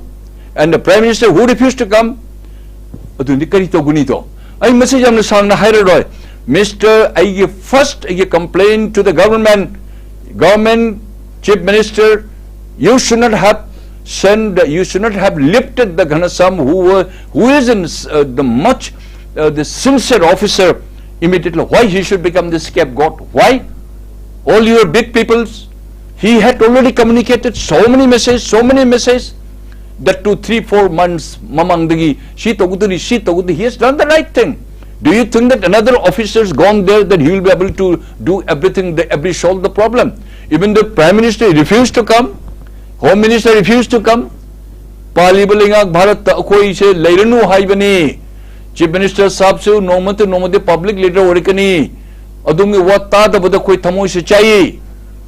and the Prime Minister who refused to come. ꯑꯗꯨꯗꯤ ꯀꯔꯤ ꯇꯧꯒꯅꯤꯗꯣ? ꯑꯩ ꯃꯁꯤ ꯌꯥꯝꯅ ꯁꯥꯡꯅ ꯍꯥꯏꯔꯔꯣꯏ꯫ Mister, ꯑꯩꯒꯤ first, ꯑꯩꯒꯤ complaint to the government, government, Chief Minister, you should not have sent, you should not have lifted the Ghanshyam, who were, who is in, uh, the much, uh, the sincere officer, immediately. Why he should become the scapegoat? Why? All your big peoples, he had already communicated so many messages, so many messages, that two, three, four months ꯃꯃꯥꯡꯗꯒꯤ ꯁꯤ ꯇꯧꯒꯗꯣꯔꯤ, ꯁꯤ ꯇꯧꯒꯗꯣꯔꯤ, he has done the right thing. Do you think that another officer's gone there, that he will be able to do everything, that every solve the problem? Even the Prime Minister refused to come, Home Minister refused to come. ꯄꯥꯜꯂꯤꯕ ꯂꯩꯉꯥꯛ ꯚꯥꯔꯠꯇ ꯑꯩꯈꯣꯏꯁꯦ ꯂꯩꯔꯅꯨ ꯍꯥꯏꯕꯅꯤ꯫ Chief Minister ꯁꯥꯕꯁꯨ ꯅꯣꯡꯃꯇ ꯅꯣꯡꯃꯗꯤ public leader ꯑꯣꯏꯔꯛꯀꯅꯤ꯫ ꯑꯗꯣꯝꯒꯤ ꯋꯥ ꯇꯥꯗꯕꯗ ꯑꯩꯈꯣꯏ ꯊꯃꯣꯏꯁꯦ ꯆꯥꯛꯏ꯫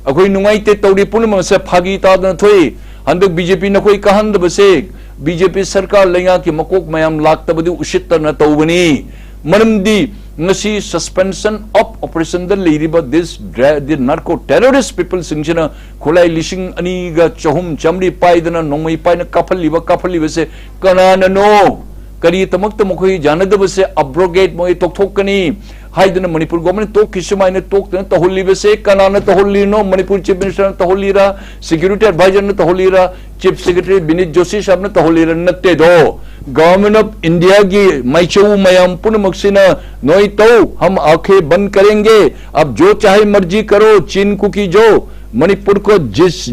ꯑꯩꯈꯣꯏ ꯅꯨꯡꯉꯥꯏꯇꯦ꯫ ꯇꯧꯔꯤ ꯄꯨꯝꯅꯃꯛꯁꯦ ꯐꯥꯒꯤ ꯇꯥꯗꯅ ꯊꯣꯛꯏ꯫ ꯍꯟꯗꯛ ꯕꯤ ꯖꯦ ꯄꯤꯅ ꯑꯩꯈꯣꯏ ꯀꯥꯍꯟꯗꯕꯁꯦ, ꯕꯤ ꯖꯦ ꯄꯤ ꯁꯔꯀꯥꯔ ꯂꯩꯉꯥꯛꯀꯤ ꯃꯀꯣꯛ ꯃꯌꯥꯝ ꯂꯥꯛꯇꯕꯗꯨ ꯎꯁꯤꯠꯇꯅ ꯇꯧꯕꯅꯤ꯫ ꯃꯔꯝꯗꯤ ꯉꯁꯤ suspension of operationꯗ ꯂꯩꯔꯤꯕ this dra-, the narco terrorist peopleꯁꯤꯡꯁꯤꯅ ꯈꯨꯠꯂꯥꯏ ꯂꯤꯁꯤꯡ ꯑꯅꯤꯒ ꯆꯍꯨꯝ ꯆꯥꯃꯔꯤ ꯄꯥꯏꯗꯅ ꯅꯣꯡꯃꯩ ꯄꯥꯏꯅ ꯀꯥꯞꯍꯜꯂꯤꯕ, ꯀꯥꯞꯍꯜꯂꯤꯕꯁꯦ ꯀꯅꯥꯅꯅꯣ? ꯀꯔꯤꯗꯃꯛꯇ ꯃꯈꯣꯏ ꯌꯥꯅꯗꯕꯁꯦ abrogate ꯃꯣꯏ ꯇꯣꯛꯊꯣꯛꯀꯅꯤ ꯍꯥꯏꯗꯅ ꯃꯅꯤꯄꯨꯔ government ꯇꯣꯛꯈꯤ ꯁꯨꯃꯥꯏꯅ ꯇꯣꯛꯇꯅ ꯇꯧꯍꯜꯂꯤꯕꯁꯦ ꯀꯅꯥꯅ ꯇꯧꯍꯜꯂꯤꯅꯣ? Manipur Chief Ministerꯅ ꯇꯧꯍꯜꯂꯤꯔꯥ? Security Advisorꯅ ꯇꯧꯍꯜꯂꯤꯔꯥ? Chief Secretary ꯕꯤꯅꯤꯠ Joshi ꯁꯥꯍꯕꯅ ꯇꯧꯍꯜꯂꯤꯔꯥ? ꯅꯠꯇꯦꯗꯣ꯫ Government of Indiaꯒꯤ ꯃꯥꯏꯆꯧ ꯃꯌꯥꯝ ꯄꯨꯝꯅꯃꯛꯁꯤꯅ ꯅꯣꯏ ꯇꯧ, हम आंखें बंद करेंगे, अब जो चाहे मर्जी करो, चीन कुकी जो, मणिपुर को जिस,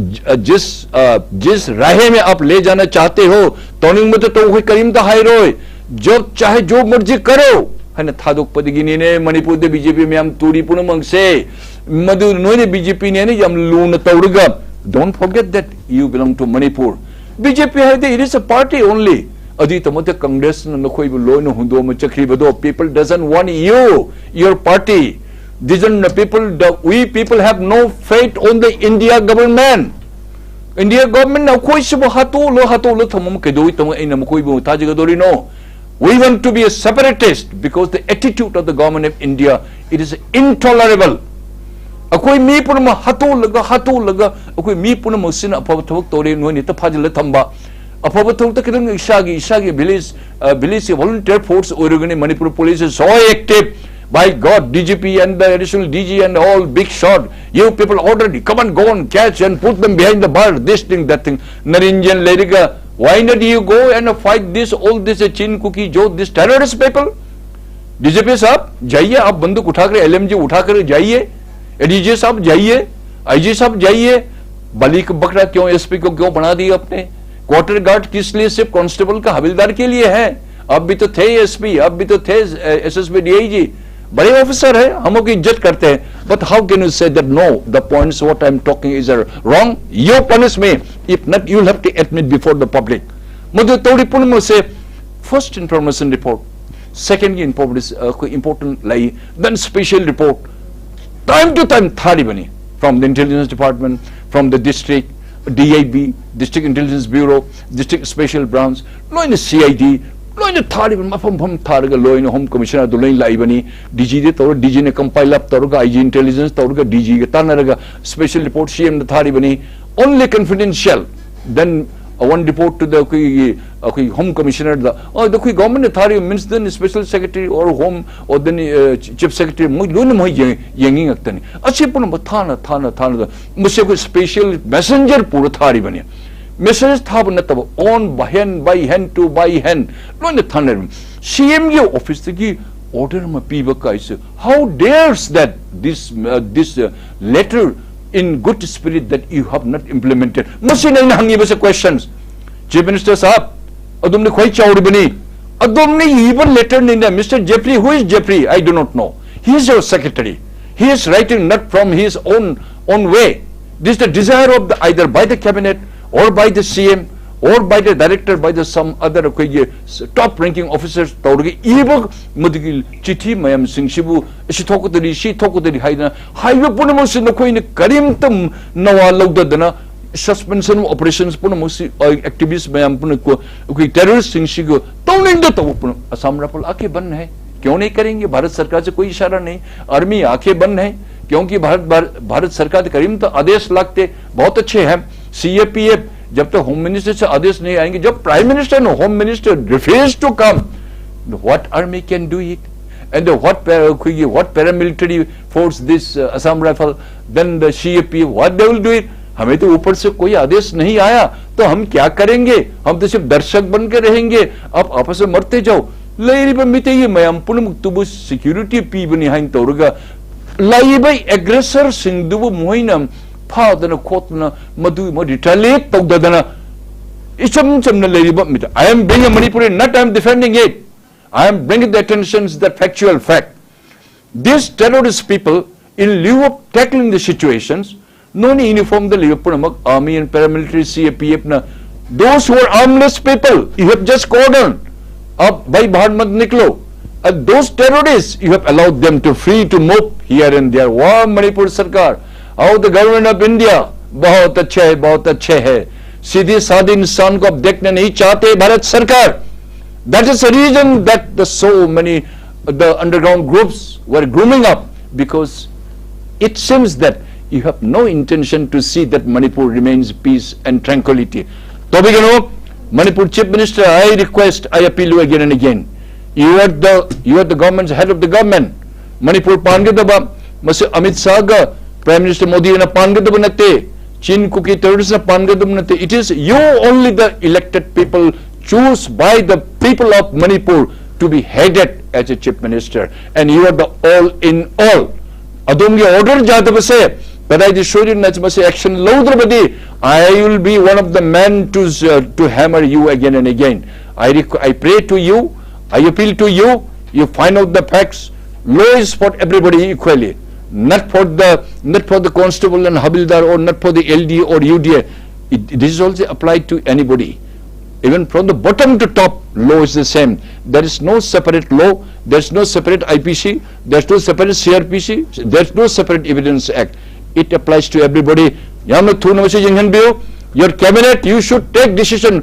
जिस, अ, जिस राह में आप ले जाना चाहते हो, ꯇꯧꯅꯤꯡꯕꯗ ꯇꯧ, ꯑꯩꯈꯣꯏ ꯀꯔꯤꯝꯇ ꯍꯥꯏꯔꯣꯏ꯫ जो चाहे जो मर्जी करो ꯍꯥꯏꯅ ꯊꯥꯗꯣꯛꯄꯗꯒꯤꯅꯤꯅꯦ ꯃꯅꯤꯄꯨꯔꯗ ꯕꯤ ꯖꯦ ꯄꯤ ꯃꯌꯥꯝ ꯇꯨꯔꯤ ꯄꯨꯝꯅꯃꯛꯁꯦ꯫ ꯃꯗꯨ ꯅꯣꯏꯅ ꯕꯤ ꯖꯦ ꯄꯤꯅꯦꯅ ꯌꯥꯝ ꯂꯨꯅ ꯇꯧꯔꯒ, don't forget that you belong to Manipur. B J P ꯍꯥꯏꯗꯤ it is a party only. ꯑꯗꯨꯒꯤꯗꯃꯛꯇ ꯀꯪꯒ꯭ꯔꯦꯁꯅ ꯅꯈꯣꯏꯕꯨ ꯂꯣꯏꯅ ꯍꯨꯟꯗꯣꯛꯑꯃ ꯆꯠꯈ꯭ꯔꯤꯕꯗꯣ, people doesn't want you, your party. Doesn't the people, the, we people have no faith on the India government. India government ꯑꯩꯈꯣꯏꯁꯤꯕꯨ ꯍꯥꯠꯇꯣꯛꯂꯣ, ꯍꯥꯠꯇꯣꯛꯂꯣ ꯊꯝꯃꯝ ꯀꯩꯗꯧꯏ ꯇꯧ ꯑꯩꯅ ꯃꯈꯣꯏꯕꯨ ꯊꯥꯖꯒꯗꯧꯔꯤꯅꯣ? We want to be a separatist because the attitude of the government of India, it is intolerable. ꯑꯩꯈꯣꯏ ꯃꯤ ꯄꯨꯝꯅꯃꯛ ꯍꯥꯠꯇꯣꯛꯂꯒ, ꯍꯥꯠꯇꯣꯛꯂꯒ ꯑꯩꯈꯣꯏ ꯃꯤ ꯄꯨꯝꯅꯃꯛꯁꯤꯅ ꯑꯐꯕ ꯊꯕꯛ ꯇꯧꯔꯦ, ꯅꯣꯏꯅ ꯍꯦꯛꯇ ꯐꯥꯖꯤꯜꯂ ꯊꯝꯕ꯫ ꯑꯐꯕ ꯊꯕꯛꯇ ꯈꯤꯇꯪ ꯏꯁꯥꯒꯤ, ꯏꯁꯥꯒꯤ village, uh, village volunteer force ꯑꯣꯏꯔꯒꯅꯤ꯫ Manipur police is so active. By God, D G P and the additional D G and all big shot. You people ordered, come and go and catch and put them behind the bar, this thing, that thing. Narinjan Lerika, why not you go and fight this, all this Chin Kuki Jo, this terrorist people? D G P साहब जाइए, आप बंदूक उठाकर, LMG उठाकर जाइए। ADG साहब जाइए, IG साहब जाइए। बली का बकरा क्यों एसपी को क्यों बना दिया आपने? क्वार्टर गार्ड किस लिए सिर्फ कांस्टेबल का, हवलदार के लिए है? आप भी तो थे एसपी, आप भी तो थे एसएसपी डीआईजी, बड़े ऑफिसर हैं, हम आपकी इज्जत करते हैं। But how can you say that no, the points what I am talking is wrong? You punish me. If not, you will have to admit before the public. ꯃꯗꯨ ꯇꯧꯔꯤ ꯄꯨꯝꯅꯃꯛꯁꯦ first information report, second ꯒꯤ important, ꯑꯩꯈꯣꯏ important ꯂꯩ, then special report, time to time ꯊꯥꯔꯤꯕꯅꯤ, from the intelligence department, from the district, D I B, District Intelligence Bureau, District Special Branch, ꯂꯣꯏꯅ C I D, ꯂꯣꯏꯅ ꯊꯥꯔꯤꯕꯅꯤ, ꯃꯐꯝ ꯃꯐꯝ ꯊꯥꯔꯒ ꯂꯣꯏꯅ Home Commissioner ꯗꯨ ꯂꯣꯏꯅ ꯂꯥꯛꯏꯕꯅꯤ꯫ D G ꯗ ꯇꯧꯔ, D G ꯅ compile up ꯇꯧꯔꯒ, I G intelligence ꯇꯧꯔꯒ, D G ꯒ ꯇꯥꯟꯅꯔꯒ special report C M the ꯊꯥꯔꯤꯕꯅꯤ, only confidential. Then uh, one report to the ꯑꯩꯈꯣꯏꯒꯤ, ꯑꯩꯈꯣꯏ Home Commissioner ꯗ, ꯑꯣ, ꯑꯗ ꯑꯩꯈꯣꯏ government ꯅ ꯊꯥꯔꯤꯕ means then special secretary or home or then uh, chief secretary ꯃꯣꯏ ꯂꯣꯏꯅ ꯃꯣꯏ ꯌꯦꯡ-, ꯌꯦꯡꯉꯤ ꯉꯥꯛꯇꯅꯤ꯫ ꯑꯁꯤ ꯄꯨꯝꯅꯃꯛ ꯊꯥꯅ, ꯊꯥꯅ, ꯊꯥꯅ, ꯃꯁꯤ ꯑꯩꯈꯣꯏ special messenger ꯄꯨꯔ ꯊꯥꯔꯤꯕꯅꯤ꯫ Message ꯊꯥꯕ ꯅꯠꯇꯕ, on by hand, by hand to by hand, ꯂꯣꯏꯅ ꯊꯥꯅꯔꯤꯕꯅꯤ꯫ C M ꯒꯤ office ꯇꯒꯤ order ꯑꯃ ꯄꯤꯕ ꯀꯥꯏꯁꯦ, how dares that this, uh, this uh, letter in good spirit that you have not implemented? ꯃꯁꯤꯅ ꯑꯩꯅ ꯍꯪꯉꯤꯕꯁꯦ questions꯫ Chief Minister ꯁꯥꯍꯕ, ꯑꯗꯣꯝꯅ ꯈ꯭ꯋꯥꯏ ꯆꯥꯎꯔꯤꯕꯅꯤ꯫ ꯑꯗꯣꯝꯅ ꯏꯕ letter ꯅꯤꯅ, Mister Jeffrey, who is Jeffrey? I do not know. He is your secretary. He is writing not from his own, own way. This is the desire of the, either by the cabinet or by the C M or by the director, by the some other ꯑꯩꯈꯣꯏꯒꯤ top ranking officers ꯇꯧꯔꯒ ꯏꯕ ꯃꯗꯨꯒꯤ ꯆꯤꯊꯤ ꯃꯌꯥꯝꯁꯤꯡꯁꯤꯕꯨ ꯑꯁꯤ ꯊꯣꯛꯀꯗꯧꯔꯤ, ꯁꯤ ꯊꯣꯛꯀꯗꯧꯔꯤ ꯍꯥꯏꯗꯅ ꯍꯥꯏꯕ ꯄꯨꯝꯅꯃꯛꯁꯤ ꯅꯈꯣꯏꯅ ꯀꯔꯤꯝꯇ ꯅꯋꯥ ꯂꯧꯗꯗꯅ suspension of operations ꯄꯨꯝꯅꯃꯛꯁꯤ, ꯑ, activist ꯃꯌꯥꯝ ꯄꯨꯝꯅꯃꯛ ꯑꯩꯈꯣꯏ terrorist ꯁꯤꯡꯁꯤꯒ ꯇꯧꯅꯤꯡꯗ ꯇꯧꯕ ꯄꯨꯝꯅꯃꯛ ꯑꯁꯥꯝ ꯔꯥꯏꯐꯜ ꯑꯥꯀꯦ ꯕꯟ ꯍꯦ, क्यों नहीं करेंगे? भारत सरकार से कोई इशारा नहीं, आर्मी आंखें बंद है, क्योंकि भारत, भारत, भारत सरकार से करीम तो आदेश लागते, बहुत अच्छे हैं। सीएपीएफ जब तक होम मिनिस्टर से आदेश नहीं आएंगे, जब प्राइम मिनिस्टर ने home minister refuse to come, what army can do it? And what para, what paramilitary force this uh, Assam Rifle, then the C A P, what they will do it? हमें तो ऊपर से कोई आदेश नहीं आया, तो हम क्या करेंगे? हम तो सिर्फ दर्शक बन के रहेंगे। आप आपस में मरते जाओ। ꯂꯩꯔꯤꯕ ꯃꯤꯇꯩ ꯃꯌꯥꯝ ꯄꯨꯝꯅꯃꯛꯇꯨꯕꯨ ꯁꯦꯀ꯭ꯌꯨꯔꯤꯇꯤ ꯄꯤꯕꯅꯤ ꯍꯥꯏꯅ ꯇꯧꯔꯒ ꯂꯩꯔꯤꯕ ꯑꯦꯒ꯭ꯔꯦꯁꯔꯁꯤꯡꯗꯨꯕꯨ ꯃꯈꯣꯏꯅ ꯐꯥꯗꯅ ꯈꯣꯠꯇꯅ ꯃꯗꯨ ꯃꯣꯏ ꯔꯤꯇꯥꯂꯤꯌꯦꯠ ꯇꯧꯗꯗꯅ ꯏꯆꯝ ꯆꯝꯅ ꯂꯩꯔꯤꯕ Meitei, I am being a Manipuri, not I am defending it. I am bringing the attention to the factual fact. These terrorist people, in lieu of tackling the situations, non uniform ꯗ ꯂꯩꯕ ꯄꯨꯝꯅꯃꯛ, army and paramilitary, C A P F ꯅ, those who are armless people, you have just cordoned up, भाई बाहर मत निकलो. And those terrorists, you have allowed them to free to move here and there. वाह मणिपुर सरकार, आओ, the government of India, बहुत अच्छे है, बहुत अच्छे है. सीधे साधे इंसान को आप देखना नहीं चाहते भारत सरकार. That is the reason that the so many the underground groups were grooming up, because it seems that you have no intention to see that Manipur remains peace and tranquility. ꯇꯧꯕꯤꯒꯅꯨ, Manipur Chief Minister, I request, I appeal you again and again. You are the, you are the government's head of the government. Manipur ꯄꯥꯟꯒꯗꯕ, ꯃꯁꯤ Amit ꯁꯥꯍꯒ Prime Minister ꯃꯣꯗꯤꯅ ꯄꯥꯟꯒꯗꯕ ꯅꯠꯇꯦ, ꯆꯤꯟ ꯀꯨꯀꯤ terrorist ꯅ ꯄꯥꯟꯒꯗꯕ ꯅꯠꯇꯦ. It is you only, the elected people, choose by the people of Manipur to be headed as a chief minister, and you are the all in all. ꯑꯗꯣꯝꯒꯤ order ꯌꯥꯗꯕꯁꯦ ꯀꯗꯥꯏꯗ ꯁꯣꯏꯔꯤꯅꯣ, ꯃꯁꯤ action ꯂꯧꯗ꯭ꯔꯕꯗꯤ, I will be one of the men to, uh, to hammer you again and again. I requ-, I pray to you, I appeal to you, you find out the facts. Law is for everybody equally, not for the, not for the constable and havildar, or not for the L D A or U D A. It, this is also applied to anybody. Even from the bottom to top, law is the same. There is no separate law, there is no separate I P C, there is no separate C R P C, there is no separate Evidence Act. It applies to everybody. ꯌꯥꯝꯅ ꯊꯨꯅ ꯃꯁꯤ ꯌꯦꯡꯍꯟꯕꯤꯌꯨ꯫ Your cabinet, you should take decision.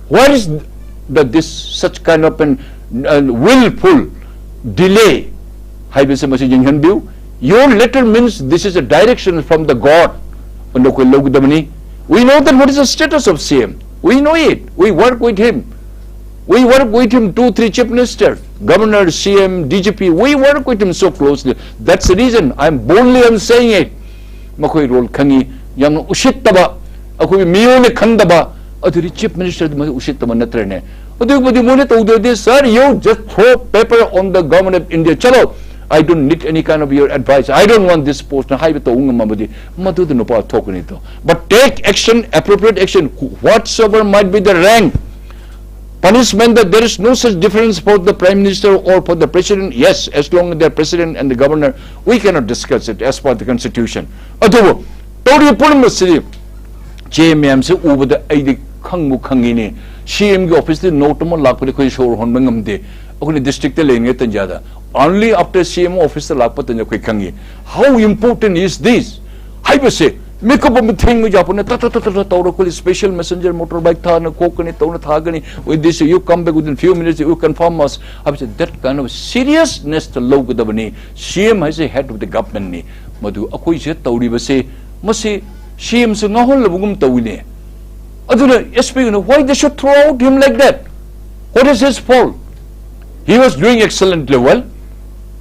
What is the, this such kind of an uh, willful delay? ꯍꯥꯏꯕꯁꯦ ꯃꯁꯤ ꯌꯦꯡꯍꯟꯕꯤꯌꯨ꯫ Your letter means this is a direction from the God. ꯑꯗꯣ ꯑꯩꯈꯣꯏ ꯂꯧꯒꯗꯕꯅꯤ꯫ We know that what is the status of C M. We know it. We work with him. We work with him, two, three chief ministers, governor, C M, D G P. We work with him so closely. That's the reason I'm boldly I'm saying it. ꯃꯈꯣꯏ role ꯈꯪꯉꯤ꯫ ꯌꯥꯝꯅ ꯎꯁꯤꯠꯇꯕ, ꯑꯩꯈꯣꯏꯒꯤ ꯃꯤꯑꯣꯏꯅ ꯈꯪꯗꯕ, ꯑꯗꯨꯗꯤ chief ꯃꯤꯅꯤꯁꯇꯔꯗꯨ ꯃꯁꯤ ꯎꯁꯤꯠꯇꯕ ꯅꯠꯇ꯭ꯔꯅꯦ? ꯑꯗꯨꯕꯨꯗꯤ ꯃꯣꯏꯅ ꯇꯧꯗ꯭ꯔꯗꯤ, "Sir, you just throw paper on the government of India. ꯆꯠꯂꯣ, I don't need any kind of your advice. I don't want this post." ꯅ ꯍꯥꯏꯕ ꯇꯧꯕ ꯉꯝꯃꯕꯗꯤ ꯃꯗꯨꯗ ꯅꯨꯄꯥ ꯊꯣꯛꯀꯅꯤꯗꯣ꯫ But take action, appropriate action, whatsoever might be the rank, punishment, that there is no such difference for the prime minister or for the president. Yes, as long as they are president and the governor, we cannot discuss it as per the constitution. ꯑꯗꯨꯕꯨ ꯇꯧꯔꯤꯕ ꯄꯨꯝꯅꯃꯛꯁꯤꯗꯤ ꯆꯦ ꯃꯌꯥꯝꯁꯦ ꯎꯕꯗ ꯑꯩꯗꯤ ꯈꯪꯕꯨ ꯈꯪꯉꯤꯅꯦ꯫ ꯁꯤ ꯑꯦꯝꯒꯤ ꯑꯣꯐꯤꯁꯇ ꯅꯣꯠ ꯑꯃ ꯂꯥꯛꯄꯗ ꯑꯩꯈꯣꯏ ꯁꯣꯔ ꯍꯣꯟꯕ ꯉꯝꯗꯦ꯫ ꯑꯩꯈꯣꯏꯅ ꯗꯤꯁꯇ꯭ꯔꯤꯛꯇ ꯂꯩꯔꯤꯉꯩ ꯇꯟꯖꯥꯗ, only after C M office ꯇ ꯂꯥꯛꯄ ꯇꯟꯖꯥ ꯑꯩꯈꯣꯏ ꯈꯪꯉꯤ꯫ How important is this? ꯍꯥꯏꯕꯁꯦ ꯃꯤꯀꯨꯞ ꯑꯃ ꯊꯦꯡꯕ ꯌꯥꯄꯣꯠ ꯅꯠꯇꯦ꯫ ꯇ ꯇ ꯇ ꯇ ꯇ ꯇꯧꯔ ꯑꯩꯈꯣꯏ special messenger motor bike ꯊꯥꯅ ꯈꯣꯛꯀꯅꯤ, ꯇꯧꯅ ꯊꯥꯒꯅꯤ꯫ With this, you come back within few minutes, you confirm us. ꯍꯥꯏꯕꯁꯦ that kind of seriousness ꯇ ꯂꯧꯒꯗꯕꯅꯤ꯫ C M ꯍꯥꯏꯁꯦ head of the government ꯅꯤ꯫ ꯃꯗꯨ ꯑꯩꯈꯣꯏꯁꯦ ꯇꯧꯔꯤꯕꯁꯦ, ꯃꯁꯤ C M ꯁꯨ ꯉꯥꯎꯍꯜꯂꯕꯒꯨꯝ ꯇꯧꯏꯅꯦ꯫ ꯑꯗꯨꯅ S P ꯅ, why they should throw out him like that? What is his fault? He was doing excellently well.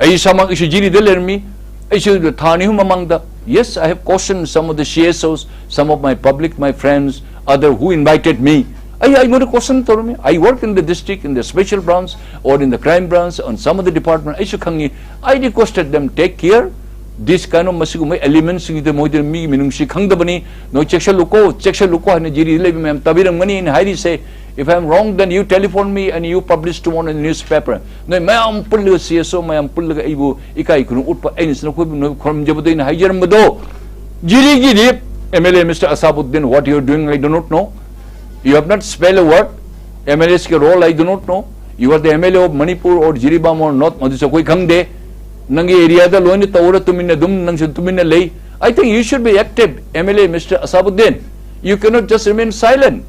ꯑꯩ ꯏꯁꯥꯃꯛ ꯑꯩꯁꯨ ꯖꯤꯔꯤꯗ ꯂꯩꯔꯝꯃꯤ꯫ ꯑꯩꯁꯨ ꯊꯥ ꯑꯅꯤ ꯑꯍꯨꯝ ꯃꯃꯥꯡꯗ, yes, I have cautioned some of the C S Os, some of my public, my friends, other who invited me. ꯑꯩ ꯑꯩꯉꯣꯟꯗ caution ꯇꯧꯔꯝꯃꯤ꯫ I work in the district, in the special branch, or in the crime branch, on some of the department. ꯑꯩꯁꯨ ꯈꯪꯉꯤ꯫ I requested them, take care. This kind of ꯃꯁꯤꯒꯨꯝꯕ element ꯁꯤꯡꯁꯤꯗ ꯃꯣꯏꯗꯤ ꯃꯤꯒꯤ ꯃꯤꯅꯨꯡꯁꯤ ꯈꯪꯗꯕꯅꯤ꯫ ꯅꯣꯏ ꯆꯦꯛꯁꯤꯜꯂꯨꯀꯣ, ꯆꯦꯛꯁꯤꯜꯂꯨꯀꯣ ꯍꯥꯏꯅ ꯖꯤꯔꯤꯗ ꯂꯩꯕ ꯃꯌꯥꯝ ꯇꯥꯕꯤꯔꯝꯒꯅꯤ ꯑꯩꯅ ꯍꯥꯏꯔꯤꯁꯦ꯫ If I am wrong, then you telephone me and you publish tomorrow in the newspaper. ꯅꯣꯏ ꯃꯌꯥꯝ ꯄꯨꯜꯂꯒ, C S O ꯃꯌꯥꯝ ꯄꯨꯜꯂꯒ ꯑꯩꯕꯨ ꯏꯀꯥꯏ ꯈꯨꯝꯅ ꯎꯠꯄ, ꯑꯩꯅꯁꯨ ꯅꯈꯣꯏꯕꯨ ꯅꯣꯏꯕꯨ ꯈꯨꯔꯨꯝꯖꯕꯗꯣ ꯑꯩꯅ ꯍꯥꯏꯖꯔꯝꯕꯗꯣ꯫ ꯖꯤꯔꯤꯒꯤꯗꯤ M L A Mister Asabuddin, what you are doing, I do not know. You have not spelled a word. M L A's role, I do not know. You are the M L A of Manipur or Jiribam or not, ꯃꯗꯨꯁꯨ ꯑꯩꯈꯣꯏ ꯈꯪꯗꯦ꯫ ꯅꯪꯒꯤ area ꯗ ꯂꯣꯏꯅ ꯇꯧꯔ ꯇꯨꯃꯤꯟꯅ ꯑꯗꯨꯝ ꯅꯪꯁꯨ ꯇꯨꯃꯤꯟꯅ ꯂꯩ꯫ I think you should be active, M L A Mister Asabuddin. You cannot just remain silent.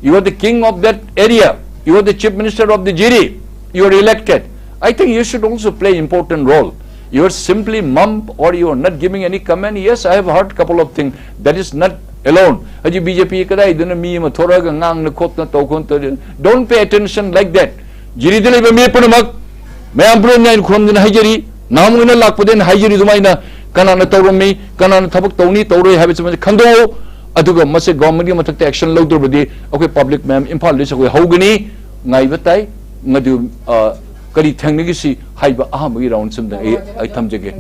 You are the king of that area. You are the chief minister of the Jiri. You are elected. I think you should also play important role. You are simply mum or you are not giving any comment. Yes, I have heard couple of things. That is not alone. ꯍꯧꯖꯤꯛ B J P ꯀꯗꯥꯏꯗꯅ ꯃꯤ ꯑꯃ ꯊꯣꯔꯛꯑꯒ ꯉꯥꯡꯅ ꯈꯣꯠꯅ ꯇꯧ ꯈꯣꯠꯅ ꯇꯧꯔꯤ? Don't pay attention like that. ꯖꯤꯔꯤꯗ ꯂꯩꯕ ꯃꯤ ꯄꯨꯝꯅꯃꯛ ꯃꯌꯥꯝ ꯄꯨꯝꯅꯃꯛ ꯑꯩꯅ ꯈꯨꯔꯨꯝꯗꯨꯅ ꯍꯥꯏꯖꯔꯤ꯫ ꯅꯍꯥꯟ ꯑꯣꯏꯅ ꯂꯥꯛꯄꯗ ꯑꯩꯅ ꯍꯥꯏꯖꯔꯤ ꯑꯗꯨꯃꯥꯏꯅ, ꯀꯅꯥꯅ ꯇꯧꯔꯝꯃꯤ, ꯀꯅꯥꯅ ꯊꯕꯛ ꯇꯧꯅꯤ, ꯇꯧꯔꯣꯏ ꯍꯥꯏꯕꯁꯤ ꯃꯁꯤ ꯈꯪꯗꯣꯛꯎ꯫ ꯑꯗꯨꯒ ꯃꯁꯤ government ꯀꯤ ꯃꯊꯛꯇ action ꯂꯧꯗ꯭ꯔꯕꯗꯤ ꯑꯩꯈꯣꯏ public ꯃꯌꯥꯝ ꯏꯝꯐꯥꯜꯗꯁꯨ ꯑꯩꯈꯣꯏ ꯍꯧꯒꯅꯤ꯫ ꯉꯥꯏꯕ ꯇꯥꯏ꯫ ꯃꯗꯨ, ꯑ, ꯀꯔꯤ ꯊꯦꯡꯅꯈꯤꯁꯤ ꯍꯥꯏꯕ ꯑꯍꯥꯟꯕꯒꯤ round ꯁꯤꯃꯗ ꯑꯩ, ꯑꯩ ꯊꯝꯖꯒꯦ꯫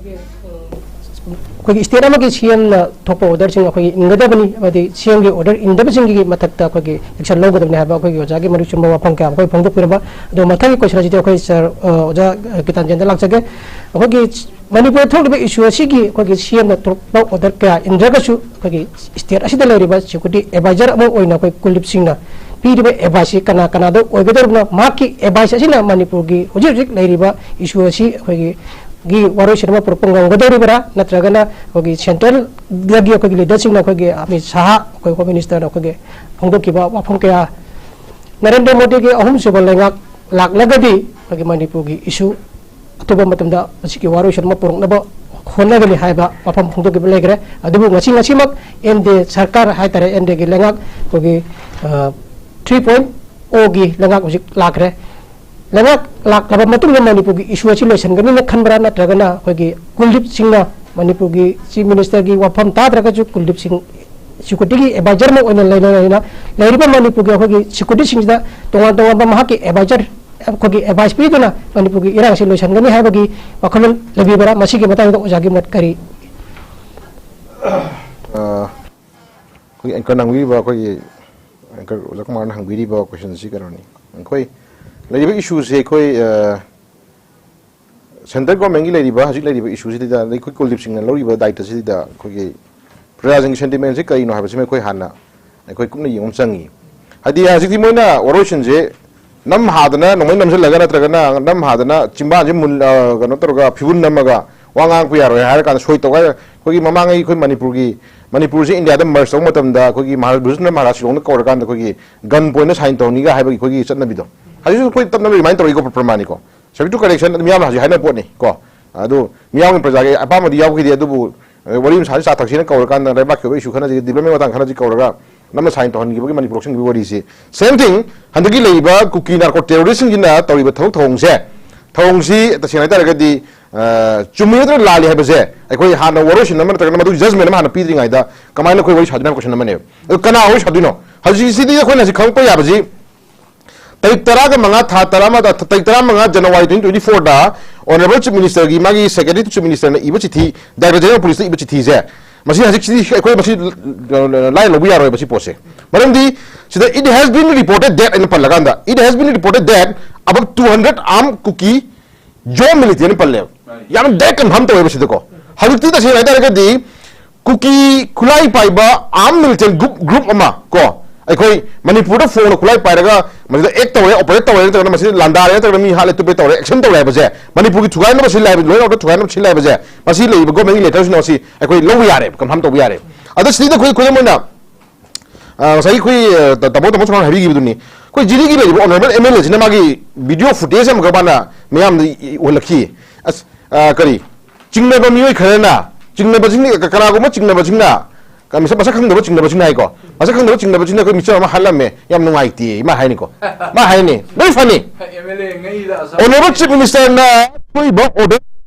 ꯑꯩꯈꯣꯏꯒꯤ state ꯑꯃꯒꯤ C M ꯅ ꯊꯣꯛꯄ order ꯁꯤꯡ ꯑꯩꯈꯣꯏꯒꯤ ꯏꯟꯒꯗꯕꯅꯤ, ꯑꯃꯗꯤ C M ꯒꯤ order ꯏꯟꯗꯕꯁꯤꯡꯒꯤ ꯃꯊꯛꯇ ꯑꯩꯈꯣꯏꯒꯤ action ꯂꯧꯒꯗꯕꯅꯤ ꯍꯥꯏꯕ ꯑꯩꯈꯣꯏꯒꯤ ꯑꯣꯖꯥꯒꯤ ꯃꯔꯤꯛ ꯆꯨꯝꯕ ꯋꯥꯐꯝ ꯀꯌꯥ ꯑꯃ ꯑꯩꯈꯣꯏ ꯐꯣꯡꯗꯣꯛꯄꯤꯔꯝꯕ꯫ ꯑꯗꯣ ꯃꯊꯪꯒꯤ question ꯑꯁꯤꯗꯤ ꯑꯩꯈꯣꯏ sir, ꯑ, ꯑꯣꯖꯥ ꯀꯤꯇꯥꯟꯖꯦꯟꯗ ꯂꯥꯛꯆꯒꯦ꯫ ꯑꯩꯈꯣꯏꯒꯤ ꯃꯅꯤꯄꯨꯔꯗ ꯊꯣꯛꯂꯤꯕ issue ꯑꯁꯤꯒꯤ ꯑꯩꯈꯣꯏꯒꯤ C M ꯅ ꯊꯣꯛꯄ order ꯀꯌꯥ ꯏꯟꯗ꯭ꯔꯒꯁꯨ, ꯑꯩꯈꯣꯏꯒꯤ state ꯑꯁꯤꯗ ꯂꯩꯔꯤꯕ security advisor ꯑꯃ ꯑꯣꯏꯅ ꯑꯩꯈꯣꯏ ꯀꯨꯜꯗꯤꯞ ꯁꯤꯡꯅ ꯄꯤꯔꯤꯕ advice ꯁꯤ ꯀꯅꯥ ꯀꯅꯥꯗ ꯑꯣꯏꯒꯗꯧꯔꯤꯕꯅꯣ? ꯃꯍꯥꯛꯀꯤ advice ꯑꯁꯤꯅ ꯃꯅꯤꯄꯨꯔꯒꯤ ꯍꯧꯖꯤꯛ ꯍꯧꯖꯤꯛ ꯂꯩꯔꯤꯕ issue ꯑꯁꯤ ꯑꯩꯈꯣꯏꯒꯤ ꯒꯤ ꯋꯥꯔꯣꯏꯁꯤꯟ ꯑꯃ ꯄꯨꯔꯛꯄ ꯉꯝꯒꯗꯧꯔꯤꯕ꯭ꯔꯥ? ꯅꯠꯇ꯭ꯔꯒꯅ ꯑꯩꯈꯣꯏꯒꯤ central ꯗꯒꯤ ꯑꯩꯈꯣꯏꯒꯤ leader ꯁꯤꯡꯅ, ꯑꯩꯈꯣꯏꯒꯤ ꯑꯃꯤꯠ ꯁꯥꯍ, ꯑꯩꯈꯣꯏ Home Minister ꯅ ꯑꯩꯈꯣꯏꯒꯤ ꯐꯣꯡꯗꯣꯛꯈꯤꯕ ꯋꯥꯐꯝ ꯀꯌꯥ, ꯅꯔꯦꯟꯗ꯭ꯔ ꯃꯣꯗꯤꯒꯤ ꯑꯍꯨꯝꯁꯨꯕ ꯂꯩꯉꯥꯛ ꯂꯥꯛꯂꯒꯗꯤ ꯑꯩꯈꯣꯏꯒꯤ ꯃꯅꯤꯄꯨꯔꯒꯤ issue ꯑꯊꯨꯕ ꯃꯇꯝꯗ ꯃꯁꯤꯒꯤ ꯋꯥꯔꯣꯏꯁꯤꯟ ꯑꯃ ꯄꯨꯔꯛꯅꯕ ꯍꯣꯠꯅꯒꯅꯤ ꯍꯥꯏꯕ ꯋꯥꯐꯝ ꯐꯣꯡꯗꯣꯛꯈꯤꯕ ꯂꯩꯈ꯭ꯔꯦ꯫ ꯑꯗꯨꯕꯨ ꯉꯁꯤ, ꯉꯁꯤꯃꯛ N D A ꯁꯔꯀꯥꯔ ꯍꯥꯏꯇꯥꯔꯦ, N D A ꯒꯤ ꯂꯩꯉꯥꯛ ꯑꯩꯈꯣꯏꯒꯤ, ꯑ, three point O ꯒꯤ ꯂꯩꯉꯥꯛ ꯍꯧꯖꯤꯛ ꯂꯥꯛꯈ꯭ꯔꯦ꯫ ꯂꯩꯉꯥꯛ ꯂꯥꯛꯂꯕ ꯃꯇꯨꯡꯗ ꯃꯅꯤꯄꯨꯔꯒꯤ issue ꯑꯁꯤ ꯂꯣꯏꯁꯤꯟꯒꯅꯤꯅ ꯈꯟꯕ꯭ꯔꯥ, ꯅꯠꯇ꯭ꯔꯒꯅ ꯑꯩꯈꯣꯏꯒꯤ ꯀꯨꯜꯗꯤꯞ ꯁꯤꯡꯅ, ꯃꯅꯤꯄꯨꯔꯒꯤ Chief Minister ꯒꯤ ꯋꯥꯐꯝ ꯇꯥꯗ꯭ꯔꯒꯁꯨ ꯀꯨꯜꯗꯤꯞ ꯁꯤꯡ security ꯒꯤ advisor ꯑꯃ ꯑꯣꯏꯅ ꯂꯩꯅ ꯂꯩꯅ ꯂꯩꯔꯤꯕ ꯃꯅꯤꯄꯨꯔꯒꯤ ꯑꯩꯈꯣꯏꯒꯤ security ꯁꯤꯡꯁꯤꯗ ꯇꯣꯉꯥꯟ ꯇꯣꯉꯥꯟꯕ ꯃꯍꯥꯛꯀꯤ advisor, ꯑꯩꯈꯣꯏꯒꯤ advice ꯄꯤꯗꯨꯅ ꯃꯅꯤꯄꯨꯔꯒꯤ ꯏꯔꯥꯡ ꯑꯁꯤ ꯂꯣꯏꯁꯤꯟꯒꯅꯤ ꯍꯥꯏꯕꯒꯤ ꯋꯥꯈꯜꯂꯣꯟ ꯂꯩꯕꯤꯕ꯭ꯔꯥ? ꯃꯁꯤꯒꯤ ꯃꯇꯥꯡꯗ ꯑꯣꯖꯥꯒꯤ ꯃꯣꯠ ꯀꯔꯤ? ꯑ, ꯑꯩꯈꯣꯏꯒꯤ anchor ꯅ ꯍꯪꯕꯤꯔꯤꯕ, ꯑꯩꯈꯣꯏꯒꯤ anchor ꯑꯣꯖꯥ ꯀꯨꯃꯥꯔꯅ ꯍꯪꯕꯤꯔꯤꯕ question ꯁꯤ ꯀꯩꯅꯣꯅꯤ꯫ ꯑꯩꯈꯣꯏ ꯂꯩꯔꯤꯕ issue ꯁꯦ ꯑꯩꯈꯣꯏ, ꯑ, central government ꯀꯤ ꯂꯩꯔꯤꯕ, ꯍꯧꯖꯤꯛ ꯂꯩꯔꯤꯕ issue ꯁꯤꯗ, ꯑꯗꯩ ꯑꯩꯈꯣꯏ ꯀꯨꯜꯗꯤꯞ ꯁꯤꯡꯅ ꯂꯧꯔꯤꯕ ꯗꯥꯏꯇ ꯁꯤꯗ ꯑꯩꯈꯣꯏꯒꯤ ꯄ꯭ꯔꯖꯥꯁꯤꯡꯒꯤ ꯁꯦꯟꯇꯤꯃꯦꯟꯁꯤ ꯀꯔꯤꯅꯣ ꯍꯥꯏꯕꯁꯤꯃ ꯑꯩꯈꯣꯏ ꯍꯥꯟꯅ ꯑꯩꯈꯣꯏ ꯀꯨꯞꯅ ꯌꯦꯡꯕ ꯑꯃ ꯆꯪꯉꯤ꯫ ꯍꯥꯏꯗꯤ ꯍꯧꯖꯤꯛꯇꯤ ꯃꯣꯏꯅ ꯋꯥꯔꯣꯏꯁꯤꯟꯁꯦ ꯅꯝ ꯍꯥꯗꯅ, ꯅꯣꯡꯃꯩ ꯅꯝꯁꯤꯜꯂꯒ ꯅꯠꯇ꯭ꯔꯒꯅ ꯅꯝ ꯍꯥꯗꯅ ꯆꯤꯝꯕꯥꯟꯁꯦ ꯃꯨꯜ-, ꯑ, ꯀꯩꯅꯣ ꯇꯧꯔꯒ ꯐꯤꯕꯨꯟ ꯅꯝꯃꯒ ꯋꯥ ꯉꯥꯡꯉꯛꯄ ꯌꯥꯔꯣꯏ ꯍꯥꯏꯔ ꯀꯥꯟꯗ ꯁꯣꯏ ꯇꯧꯒꯥꯏ꯫ ꯑꯩꯈꯣꯏꯒꯤ ꯃꯃꯥꯡꯉꯩ ꯑꯩꯈꯣꯏ ꯃꯅꯤꯄꯨꯔꯒꯤ, ꯃꯅꯤꯄꯨꯔꯁꯦ ꯏꯟꯗꯤꯌꯥꯗ ꯃꯔꯖ ꯇꯧꯕ ꯃꯇꯝꯗ ꯑꯩꯈꯣꯏꯒꯤ ꯃꯍꯥꯔꯥꯖ ꯕ꯭ꯔꯤꯖꯦꯟꯗ꯭ꯔ ꯃꯍꯥꯔꯥꯖ ꯁꯤꯂꯣꯡꯗ ꯀꯧꯔꯀꯥꯟꯗ ꯑꯩꯈꯣꯏꯒꯤ ꯒꯟ ꯄꯣꯏꯟꯗ ꯁꯥꯏꯟ ꯇꯧꯍꯟꯅꯤꯒ ꯍꯥꯏꯕꯒꯤ ꯑꯩꯈꯣꯏꯒꯤ ꯆꯠꯅꯕꯤꯗꯣ ꯍꯧꯖꯤꯛꯁꯨ ꯑꯩꯈꯣꯏ ꯇꯞꯅ remind ꯇꯧꯔꯛꯏꯀꯣ, ꯄ꯭ꯔꯃꯥꯅꯤꯀꯣ꯫ Subject to correction ꯑꯗꯨꯝ ꯃꯤꯌꯥꯝꯅ ꯍꯧꯖꯤꯛ ꯍꯥꯏꯅꯕ ꯄꯣꯠꯅꯤ ꯀꯣ꯫ ꯑꯗꯨ ꯃꯤꯌꯥꯝꯒꯤ ꯄ꯭ꯔꯖꯥꯒꯤ ꯑꯄꯥꯝꯕꯗꯤ ꯌꯥꯎꯈꯤꯗꯦ, ꯑꯗꯨꯕꯨ, ꯑ, ꯋꯥꯔꯤ ꯑꯃ ꯁꯥꯁꯤ, ꯆꯥ ꯊꯛꯁꯤꯅ ꯀꯧꯔꯀꯥꯟꯗ ꯂꯩꯕꯥꯛꯀꯤ ꯑꯣꯏꯕ issue ꯈꯟꯅꯁꯤ, development ꯃꯇꯥꯡ ꯈꯟꯅꯁꯤ ꯀꯧꯔꯒ ꯅꯝꯅ ꯁꯥꯏꯟ ꯇꯧꯍꯟꯈꯤꯕꯒꯤ ꯃꯅꯤꯄꯨꯔ ꯂꯧꯁꯤꯟꯈꯤꯕꯒꯤ ꯋꯥꯔꯤꯁꯤ꯫ Same thing, ꯍꯟꯗꯛꯀꯤ ꯂꯩꯔꯤꯕ ꯀꯨꯀꯤ narco terroristꯁꯤꯡꯁꯤꯅ ꯇꯧꯔꯤꯕ ꯊꯕꯛ ꯊꯧꯑꯣꯡꯁꯦ, ꯊꯧꯑꯣꯡꯁꯤ ꯇꯁꯦꯡꯅ ꯍꯥꯏꯇꯥꯔꯒꯗꯤ, ꯑ, ꯆꯨꯝꯃꯤ ꯅꯠꯇ꯭ꯔꯒ ꯂꯥꯜꯂꯤ ꯍꯥꯏꯕꯁꯦ ꯑꯩꯈꯣꯏ ꯍꯥꯟꯅ ꯋꯥꯔꯣꯏꯁꯤꯟ ꯑꯃ ꯅꯠꯇ꯭ꯔꯒꯅ ꯃꯗꯨꯒꯤ judgment ꯑꯃ ꯍꯥꯟꯅ ꯄꯤꯗ꯭ꯔꯤꯉꯩꯗ ꯀꯃꯥꯏꯅ ꯑꯩꯈꯣꯏ ꯋꯥꯔꯤ ꯁꯥꯗꯣꯏꯅꯣ ꯍꯥꯏꯕ question ꯑꯃꯅꯦꯕ꯫ ꯑꯗꯨ ꯀꯅꯥ ꯋꯥꯔꯤ ꯁꯥꯗꯣꯏꯅꯣ? ꯍꯧꯖꯤꯛꯁꯤꯗꯤ ꯑꯩꯈꯣꯏꯅ ꯍꯧꯖꯤꯛ ꯈꯪꯉꯛꯄ ꯌꯥꯕꯁꯤ, ꯇꯥꯔꯤꯛ ꯇꯔꯥꯒ ꯃꯉꯥ, ꯊꯥ ꯇꯔꯥꯃꯉꯥ, ꯇꯥꯔꯤꯛ ꯇꯔꯥꯃꯉꯥ January twenty twenty fourꯗ Honourable Chief Ministerꯒꯤ ꯃꯥꯒꯤ Secretary to Chief Ministerꯅ ꯏꯕ ꯆꯤꯊꯤ, Director General of Policeꯇ ꯏꯕ ꯆꯤꯊꯤꯁꯦ, ꯃꯁꯤ ꯍꯧꯖꯤꯛꯁꯤꯗꯤ ꯑꯩꯈꯣꯏ ꯃꯁꯤ ꯂꯥꯏ ꯂꯧꯕ ꯌꯥꯔꯣꯏꯕ ꯁꯤ ꯄꯣꯠꯁꯦ꯫ ꯃꯔꯝꯗꯤ ꯁꯤꯗ "It has been reported that" ꯑꯩꯅ ꯄꯜꯂꯀꯥꯟꯗ, "It has been reported that about two hundred armed Kuki Zo militant" ꯄꯜꯂꯦꯕ꯫ ꯌꯥꯝ direct confirm ꯇꯧꯋꯦꯕ ꯁꯤꯗꯀꯣ꯫ ꯍꯧꯖꯤꯛꯇꯤ ꯇꯁꯦꯡꯅ ꯍꯥꯏꯇꯥꯔꯒꯗꯤ ꯀꯨꯀꯤ ꯈꯨꯠꯂꯥꯏ ꯄꯥꯏꯕ armed militant group, group ꯑꯃ ꯀꯣ, ꯑꯩꯈꯣꯏ ꯃꯅꯤꯄꯨꯔꯗ ꯐꯣꯡꯅ ꯈꯨꯠꯂꯥꯏ ꯄꯥꯏꯔꯒ ꯃꯁꯤꯗ act ꯇꯧꯔꯦ, operate ꯇꯧꯔꯦ, ꯅꯠꯇ꯭ꯔꯒꯅ ꯃꯁꯤꯗ ꯂꯥꯟꯗꯥꯔꯦ, ꯅꯠꯇ꯭ꯔꯒꯅ ꯃꯤ ꯍꯥꯠꯂꯦ ꯇꯨꯞꯄꯦ ꯇꯧꯔꯦ, action ꯇꯧꯔꯦ ꯍꯥꯏꯕꯁꯦ, ꯃꯅꯤꯄꯨꯔꯒꯤ ꯊꯨꯒꯥꯏꯅꯕ ꯁꯤꯜꯂꯦ ꯍꯥꯏꯕ, law and order ꯊꯨꯒꯥꯏꯅꯕ ꯁꯤꯜꯂꯦ ꯍꯥꯏꯕꯁꯦ, ꯃꯁꯤ ꯂꯩꯔꯤꯕ governmentꯀꯤ letterꯁꯤꯅ ꯃꯁꯤ ꯑꯩꯈꯣꯏ ꯂꯧꯕ ꯌꯥꯔꯦꯕ, confirm ꯇꯧꯕ ꯌꯥꯔꯦꯕ꯫ ꯑꯗ ꯁꯤꯗꯩꯗ ꯑꯩꯈꯣꯏ ꯈꯨꯗꯝ ꯑꯣꯏꯅ, ꯑ, ꯉꯁꯥꯏꯒꯤ ꯑꯩꯈꯣꯏ, ꯑ, ꯇꯥꯃꯣ, ꯇꯥꯃꯣ ꯁꯣꯝꯅ ꯍꯥꯏꯕꯤꯈꯤꯕꯗꯨꯅꯤ, ꯑꯩꯈꯣꯏ ꯖꯤꯔꯤꯒꯤ ꯂꯩꯔꯤꯕ Honourable MLAꯁꯤꯅ ꯃꯥꯒꯤ video footageꯁꯦ ꯑꯃꯈꯛ ꯃꯥꯅ ꯃꯤꯌꯥꯝꯗ ꯏ-, ꯎꯍꯜꯂꯛꯈꯤ꯫ ꯑꯁ, ꯑ, ꯀꯔꯤ, ꯆꯤꯡꯅꯕ ꯃꯤꯑꯣꯏ ꯈꯔꯅ, ꯆꯤꯡꯅꯕꯁꯤꯡꯅ, ꯀ-, ꯀꯅꯥꯒꯨꯝꯕ ꯆꯤꯡꯅꯕꯁꯤꯡꯅ, ꯀ-, ꯃꯁꯛ, ꯃꯁꯛ ꯈꯪꯗꯕ ꯆꯤꯡꯅꯕꯁꯤꯡꯅ ꯍꯥꯏꯀꯣ, ꯃꯁꯛ ꯈꯪꯗꯕ ꯆꯤꯡꯅꯕꯁꯤꯡꯅ ꯑꯩꯈꯣꯏ ꯃꯤꯆꯝ ꯑꯃ ꯍꯥꯠꯂꯝꯃꯦ, ꯌꯥꯝ ꯅꯨꯡꯉꯥꯏꯇꯦ, ꯃꯥ ꯍꯥꯏꯅꯤꯀꯣ꯫ ꯃꯥ ꯍꯥꯏꯅꯤ, ꯂꯣꯏ ꯐꯅꯤ꯫ MLA ꯉꯩꯗ ꯑꯁ Honourable Chief Ministerꯅ ꯊꯣꯛꯏꯕ order